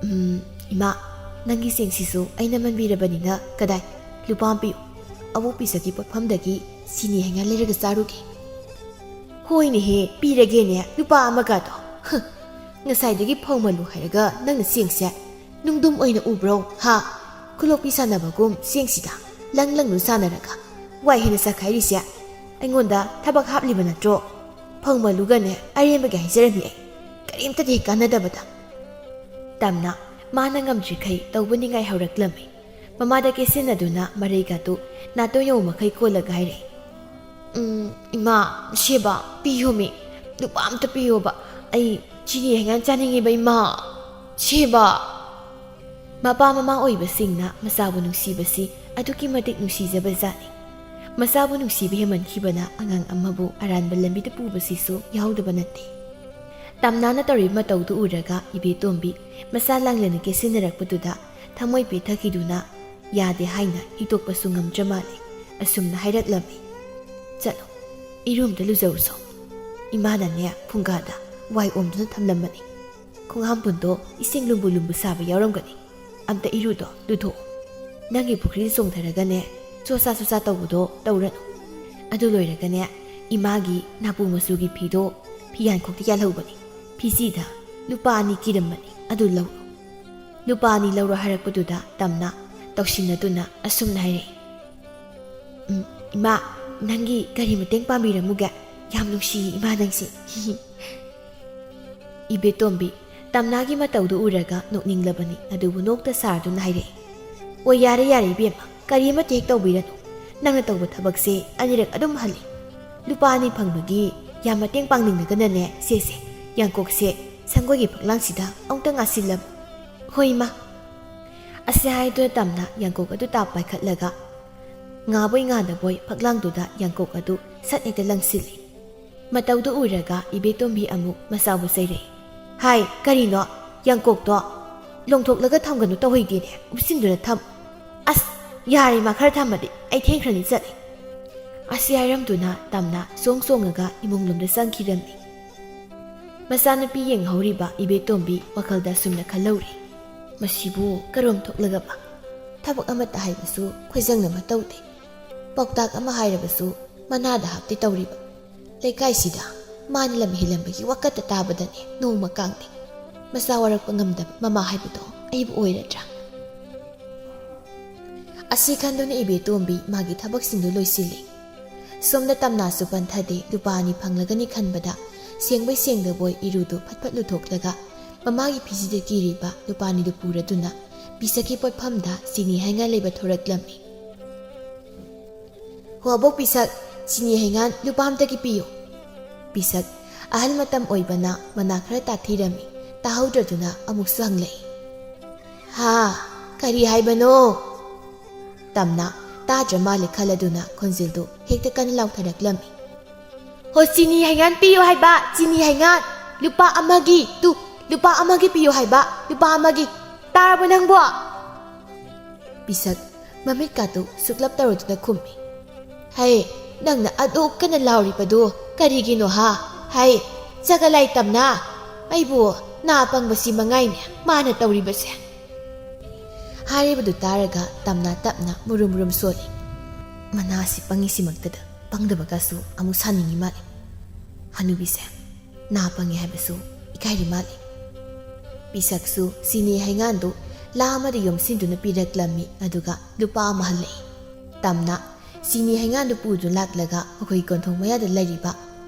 "ꯎꯝ, ꯏꯃꯥ, ꯅꯪꯒꯤ ꯆꯦꯡꯁꯤꯁꯨ ꯑꯩꯅ ꯃꯟꯕꯤꯔꯕꯅꯤꯅ ꯀꯗꯥꯏ? ꯂꯨꯄꯥ ꯑꯃ ꯄꯤꯌꯨ꯫ ꯑꯕꯣꯛ ꯄꯤꯖꯒꯤ ꯄꯣꯠꯐꯝꯗꯒꯤ ꯆꯤꯅꯤ ꯍꯩꯉꯥ ꯂꯩꯔꯒ ꯆꯥꯔꯨꯒꯦ"꯫ "ꯍꯣꯏꯅꯦꯍꯦ, ꯄꯤꯔꯒꯦꯅꯦ, ꯂꯨꯄꯥ ꯑꯃꯒꯗꯣ꯫ ꯍ, ꯉꯁꯥꯏꯗꯒꯤ ꯐꯧ ꯃꯜꯂꯨ ꯍꯥꯏꯔꯒ ꯅꯪꯅ ꯆꯦꯡꯁꯦ ꯅꯨꯡꯗꯨꯝ ꯑꯣꯏꯅ ꯎꯕ꯭ꯔꯣ, ꯍꯥ? ꯈꯨꯂꯣꯛꯄꯤ ꯁꯥꯟꯅꯕꯒꯨꯝ ꯆꯦꯡꯁꯤꯗ ꯂꯪ ꯂꯪꯗꯨ ꯁꯥꯟꯅꯔꯒ ꯋꯥꯏ ꯍꯦꯟꯅ ꯆꯈꯥꯏꯔꯤꯁꯦ꯫ ꯑꯩꯉꯣꯟꯗ ꯊꯕꯛ ꯍꯥꯞꯂꯤꯕ ꯅꯠꯇ꯭ꯔꯣ? ꯐꯧ ꯃꯜꯂꯨꯒꯅꯦ, ꯑꯔꯦꯝꯕꯒꯤ ꯍꯥꯏꯖꯔꯝꯃꯤ ꯑꯩ꯫ ꯀꯔꯤꯝꯇꯗꯤ ꯀꯥꯟꯅꯗꯕꯗ"꯫ ꯇꯝꯅ ꯃꯥꯅ ꯉꯝꯗ꯭ꯔꯤꯈꯩ ꯇꯧꯕ ꯅꯤꯡꯉꯥꯏ ꯍꯧꯔꯛꯂꯝꯃꯤ꯫ ꯃꯃꯥꯗ ꯀꯦꯁꯤꯟꯅꯗꯨꯅ ꯃꯔꯩꯒꯗꯨ ꯅꯥꯇꯣꯟ ꯌꯧ ꯃꯈꯩ ꯀꯣꯜꯂꯒ ꯍꯥꯏꯔꯛꯏ꯫ "ꯎꯝ, ꯏꯃꯥ, ꯁꯦꯕꯥ, ꯄꯤꯌꯣꯃꯤ꯫ ꯂꯨꯄꯥ ꯑꯝꯇ ꯄꯤꯌꯣꯕ꯫ ꯑꯩ ꯆꯤꯅꯤ ꯍꯩꯉꯥꯟ ꯆꯥꯅꯤꯡꯉꯦꯕ, ꯏꯃꯥ꯫ ꯁꯦꯕꯥ"꯫ ꯃꯄꯥ ꯃꯃꯥ ꯑꯣꯏꯕꯁꯤꯡꯅ ꯃꯆꯥꯕꯨ ꯅꯨꯡꯁꯤꯕꯁꯤ ꯑꯗꯨꯛꯀꯤ ꯃꯇꯤꯛ ꯅꯨꯡꯁꯤꯖꯕꯖꯥꯠꯅꯤ꯫ ꯃꯆꯥꯕꯨ ꯅꯨꯡꯁꯤꯕ ꯍꯦꯟꯃꯟꯈꯤꯕꯅ ꯑꯉꯥꯡ ꯑꯃꯕꯨ ꯑꯔꯥꯟꯕ ꯂꯝꯕꯤꯗ ꯄꯨꯕꯁꯤꯁꯨ ꯌꯥꯎꯗꯕ ꯅꯠꯇꯦ꯫ ꯇꯝꯅꯥꯅ ꯇꯧꯔꯤꯕ ꯃꯇꯧꯗꯨ ꯎꯔꯒ ꯏꯕꯦꯇꯣꯝꯕꯤ ꯃꯆꯥ ꯂꯥꯡꯂꯦꯟꯅ ꯀꯦꯁꯤꯟꯅꯔꯛꯄꯗꯨꯗ ꯊꯃꯣꯏ ꯄꯦꯊꯈꯤꯗꯨꯅ ꯌꯥꯗꯦ ꯍꯥꯏꯅ ꯍꯤꯛꯇꯣꯛꯄꯁꯨ ꯉꯝꯗ꯭ꯔ ꯃꯥꯜꯂꯦ꯫ ꯑꯁꯨꯝꯅ ꯍꯥꯏꯔꯛꯂꯝꯃꯤ, "ꯆꯠꯂꯣ, ꯏꯔꯨ ꯑꯝꯇ ꯂꯨꯖꯧꯁꯣ꯫ ꯏꯃꯥꯅꯅꯦ ꯐꯨꯡꯒꯥꯗ ꯋꯥꯏ ꯑꯣꯝꯗꯨꯅ ꯊꯝꯂꯝꯕꯅꯤ꯫ ꯈꯣꯡꯍꯥꯝꯄꯨꯟꯗꯣ ꯏꯁꯤꯡ ꯂꯨꯝꯕꯨ ꯂꯨꯝꯕꯨ ꯁꯥꯕ ꯌꯥꯎꯔꯝꯒꯅꯤ꯫ ꯑꯝꯇ ꯏꯔꯨꯗꯣ ꯂꯨꯊꯣꯛꯑꯣ"꯫ ꯅꯪꯒꯤ ꯄꯨꯈ꯭ꯔꯤꯗ ꯆꯣꯡꯊꯔꯒꯅꯦ, ꯆꯣꯠꯆꯥ ꯆꯣꯠꯆꯥ ꯇꯧꯕꯗꯣ ꯇꯧꯔꯅꯨ꯫ ꯑꯗꯨ ꯂꯣꯏꯔꯒꯅꯦ, ꯏꯃꯥꯒꯤ ꯅꯥꯄꯨ ꯃꯆꯨꯒꯤ ꯐꯤꯗꯣ ꯐꯤ ꯌꯥꯟꯈꯣꯛꯇ ꯌꯥꯜꯍꯧꯕꯅꯤ꯫ ꯐꯤꯁꯤꯗ ꯂꯨꯄꯥ ꯑꯅꯤ ꯀꯤꯔꯝꯕꯅꯤ, ꯑꯗꯨ ꯂꯧꯔꯣ꯫ ꯂꯨꯄꯥ ꯑꯅꯤ ꯂꯧꯔꯣ ꯍꯥꯏꯔꯛꯄꯗꯨꯗ ꯇꯝꯅ ꯇꯧꯁꯤꯟꯅꯗꯨꯅ ꯑꯁꯨꯝꯅ ꯍꯥꯏꯔꯛꯏ, "ꯎꯝ, ꯏꯃꯥ, ꯅꯪꯒꯤ ꯀꯔꯤ ꯃꯇꯦꯡ ꯄꯥꯡꯕꯤꯔꯝꯃꯨꯒꯦ? ꯌꯥꯝ ꯅꯨꯡꯁꯤꯌꯦ ꯏꯃꯥ ꯅꯪꯁꯦ꯫" ꯏꯕꯦꯇꯣꯝꯕꯤ ꯇꯝꯅꯥꯒꯤ ꯃꯇꯧꯗꯨ ꯎꯔꯒ ꯅꯣꯛꯅꯤꯡꯂꯕꯅꯤ, ꯑꯗꯨꯕꯨ ꯅꯣꯛꯇ ꯁꯥꯔꯗꯨꯅ ꯍꯥꯏꯔꯛꯏ, "ꯑꯣ, ꯌꯥꯔꯦ ꯌꯥꯔꯦ ꯏꯕꯦꯝꯃ, ꯀꯔꯤ ꯑꯃꯠꯇ ꯍꯦꯛ ꯇꯧꯕꯤꯔꯅꯨ꯫ ꯅꯪꯅ ꯇꯧꯕ ꯊꯕꯛꯁꯦ ꯑꯅꯤꯔꯛ ꯑꯗꯨꯝ ꯍꯜꯂꯤ꯫ ꯂꯨꯄꯥ ꯑꯅꯤ ꯐꯪꯕꯒꯤ ꯌꯥꯝ ꯃꯇꯦꯡ ꯄꯥꯡꯅꯤꯡꯂꯒꯅꯅꯦ, ꯁꯦꯁꯦ, ꯌꯥꯡꯀꯣꯛꯁꯦ ꯁꯪꯒꯣꯏꯒꯤ ꯐꯛꯂꯥꯡꯁꯤꯗ ꯑꯃꯨꯛꯇ ꯉꯥꯁꯤꯜꯂꯝꯃꯨ꯫" "ꯍꯣꯏ ꯏꯃꯥ꯫" ꯑꯁꯤ ꯍꯥꯏꯗꯨꯅ ꯇꯝꯅ ꯌꯥꯡꯀꯣꯛ ꯑꯗꯨ ꯇꯥꯞ ꯄꯥꯏꯈꯠꯂꯒ ꯉꯥꯕꯣꯏ ꯉꯥꯗꯕꯣꯏ ꯐꯛꯂꯥꯡꯗꯨꯗ ꯌꯥꯡꯀꯣꯛ ꯑꯗꯨ ꯁꯠ ꯍꯦꯛꯇ ꯂꯪꯁꯤꯜꯂꯤ꯫ ꯃꯇꯧꯗꯨ ꯎꯔꯒ ꯏꯕꯦꯇꯣꯝꯕꯤ ꯑꯃꯨꯛ ꯃꯆꯥꯕꯨ ꯆꯩꯔꯛꯏ꯫ "ꯍꯥꯏ, ꯀꯔꯤꯅꯣ? ꯌꯥꯡꯀꯣꯛꯇꯣ ꯂꯣꯡꯊꯣꯛꯂꯒ ꯊꯝꯒꯅꯨ ꯇꯧꯍꯩꯗꯦꯅꯦ, ꯎꯞꯁꯤꯟꯗꯨꯅ ꯊꯝ꯫" "ꯑꯁ, ꯌꯥꯔꯦ ꯏꯃꯥ, ꯈꯔ ꯊꯝꯃꯗꯤ, ꯑꯩ ꯊꯦꯡꯈ꯭ꯔꯅꯤ, ꯆꯠꯂꯤ꯫" ꯑꯁꯤ ꯍꯥꯏꯔꯝꯗꯨꯅ ꯇꯝꯅ ꯆꯣꯡ ꯆꯣꯡꯉꯒ ꯏꯃꯨꯡꯂꯣꯝꯗ ꯆꯪꯈꯤꯔꯝꯃꯤ꯫ ꯃꯆꯥꯅꯨꯄꯤ ꯌꯦꯡꯍꯧꯔꯤꯕ ꯏꯕꯦꯇꯣꯝꯕꯤ ꯋꯥꯈꯜꯗ ꯑꯁꯨꯝꯅ ꯈꯜꯍꯧꯔꯤ, "ꯃꯁꯤꯕꯨ ꯀꯔꯣꯝ ꯊꯣꯛꯂꯒꯕ? ꯊꯕꯛ ꯑꯃꯠꯇ ꯍꯥꯏꯕꯁꯨ ꯈꯣꯏꯖꯪꯅꯕ ꯇꯧꯗꯦ꯫ ꯄꯥꯎꯇꯥꯛ ꯑꯃ ꯍꯥꯏꯔꯕꯁꯨ ꯃꯅꯥꯗ ꯍꯥꯞꯇꯦ ꯇꯧꯔꯤꯕ꯫ ꯂꯩꯀꯥꯏꯁꯤꯗ ꯃꯥꯅ ꯂꯝ ꯍꯦꯜꯂꯝꯕꯒꯤ ꯋꯥꯀꯠꯇ ꯇꯥꯕꯗꯅꯦ ꯅꯣꯡꯃ ꯀꯥꯡꯗꯦ꯫ ꯃꯆꯥ ꯋꯥꯔꯛꯄ ꯉꯝꯗꯕ ꯃꯃꯥ ꯍꯥꯏꯕꯗꯣ ꯑꯩꯕꯨ ꯑꯣꯏꯔꯗ꯭ꯔꯥ?" ꯑꯁꯤ ꯈꯟꯗꯨꯅ ꯏꯕꯦꯇꯣꯝꯕꯤ ꯃꯥꯒꯤ ꯊꯕꯛꯁꯤꯡꯗꯨ ꯂꯣꯏꯁꯤꯜꯂꯤ꯫ ꯁꯣꯝꯗ ꯇꯝꯅꯥꯁꯨ ꯄꯟꯊꯗꯦ, ꯂꯨꯄꯥ ꯑꯅꯤ ꯐꯪꯂꯒꯅꯤ ꯈꯟꯕꯗ ꯁꯦꯡꯕꯣꯏ ꯁꯦꯡꯗꯕꯣꯏ ꯏꯔꯨꯗꯨ ꯐꯠ ꯐꯠ ꯂꯨꯊꯣꯛꯂꯒ ꯃꯃꯥꯒꯤ ꯐꯤꯁꯤꯗ ꯀꯤꯔꯤꯕ ꯂꯨꯄꯥ ꯑꯅꯤꯗꯨ ꯄꯨꯔꯗꯨꯅ ꯄꯤꯁꯛꯀꯤ ꯄꯣꯠꯐꯝꯗ ꯆꯤꯅꯤ ꯍꯩꯉꯥꯟ ꯂꯩꯕ ꯊꯣꯔꯛꯂꯝꯃꯤ꯫ "ꯍꯣ ꯑꯕꯣꯛ ꯄꯤꯁꯛ, ꯆꯤꯅꯤ ꯍꯩꯉꯥꯟ ꯂꯨꯄꯥ ꯑꯝꯇꯒꯤ ꯄꯤꯌꯨ꯫" ꯄꯤꯁꯛ ꯑꯍꯜ ꯃꯇꯝ ꯑꯣꯏꯕꯅ ꯃꯅꯥ ꯈꯔ ꯇꯥꯊꯤꯔꯝꯃꯤ, ꯇꯥꯍꯧꯗ꯭ꯔꯗꯨꯅ ꯑꯃꯨꯛꯁꯨ ꯍꯪꯂꯛꯏ, "ꯍꯥ, ꯀꯔꯤ ꯍꯥꯏꯕꯅꯣ?" ꯇꯝꯅ ꯇꯥꯗ꯭ꯔ ꯃꯥꯜꯂꯦ ꯈꯜꯂꯗꯨꯅ ꯈꯣꯟꯖꯦꯜꯗꯨ ꯍꯦꯛꯇ ꯀꯟꯅ ꯂꯥꯎꯊꯔꯛꯂꯝꯃꯤ꯫ "ꯍꯣ, ꯆꯤꯅꯤ ꯍꯩꯉꯥꯟ ꯄꯤꯌꯨ ꯍꯥꯏꯕ, ꯆꯤꯅꯤ ꯍꯩꯉꯥꯟ ꯂꯨꯄꯥ ꯑꯃꯒꯤ, ꯇꯨ, ꯂꯨꯄꯥ ꯑꯃꯒꯤ ꯄꯤꯌꯨ ꯍꯥꯏꯕ, ꯂꯨꯄꯥ ꯑꯃꯒꯤ꯫ ꯇꯥꯔꯕꯣ ꯅꯪꯕꯣ?" ꯄꯤꯁꯛ ꯃꯃꯤꯠꯀꯥꯗꯨ ꯁꯨꯛꯂꯞ ꯇꯧꯔꯗꯨꯅ ꯈꯨꯝꯃꯤ꯫ "ꯍꯩ, ꯅꯪꯅ ꯑꯗꯨꯛ ꯀꯟꯅ ꯂꯥꯎꯔꯤꯕꯗꯨ ꯀꯔꯤꯒꯤꯅꯣ ꯍꯥ? ꯍꯩ, ꯆꯒꯂꯥꯏ ꯇꯝꯅ, ꯑꯩꯕꯨ ꯅꯥ ꯄꯪꯕꯁꯤ ꯃꯉꯥꯏꯅꯦ ꯃꯥꯅ ꯇꯧꯔꯤꯕꯁꯦ꯫" ꯍꯥꯏꯔꯤꯕꯗꯨ ꯇꯥꯔꯒ ꯇꯝꯅ ꯇꯞꯅ ꯃꯨꯔꯨꯝ ꯃꯨꯔꯨꯝ ꯁꯣꯜꯂꯤ꯫ ꯃꯅꯥꯁꯤ ꯄꯪꯉꯤꯁꯤꯃꯛꯇꯗ ꯄꯪꯗꯕꯒꯁꯨ ꯑꯃꯨꯛ ꯁꯥꯅꯤꯡꯉꯤ ꯃꯥꯜꯂꯤ꯫ ꯍꯅꯨꯕꯤꯁꯦ ꯅꯥ ꯄꯪꯉꯤ ꯍꯥꯏꯕꯁꯨ ꯏꯀꯥꯏꯔꯤ ꯃꯥꯜꯂꯤ꯫ ꯄꯤꯁꯛꯁꯨ ꯆꯤꯅꯤ ꯍꯩꯉꯥꯟꯗꯨ ꯂꯥ ꯑꯃꯗ ꯌꯣꯝꯁꯤꯟꯗꯨꯅ ꯄꯤꯔꯛꯂꯝꯃꯤ, ꯑꯗꯨꯒ ꯂꯨꯄꯥ ꯑꯃ ꯍꯜꯂꯛꯏ꯫ ꯇꯝꯅ ꯆꯤꯅꯤ ꯍꯩꯉꯥꯟꯗꯨ ꯄꯨꯗꯨꯅ ꯂꯥꯛꯂꯒ ꯃꯈꯣꯏ ꯀꯣꯟꯊꯣꯡ ꯃꯌꯥꯗ ꯂꯩꯔꯤꯕ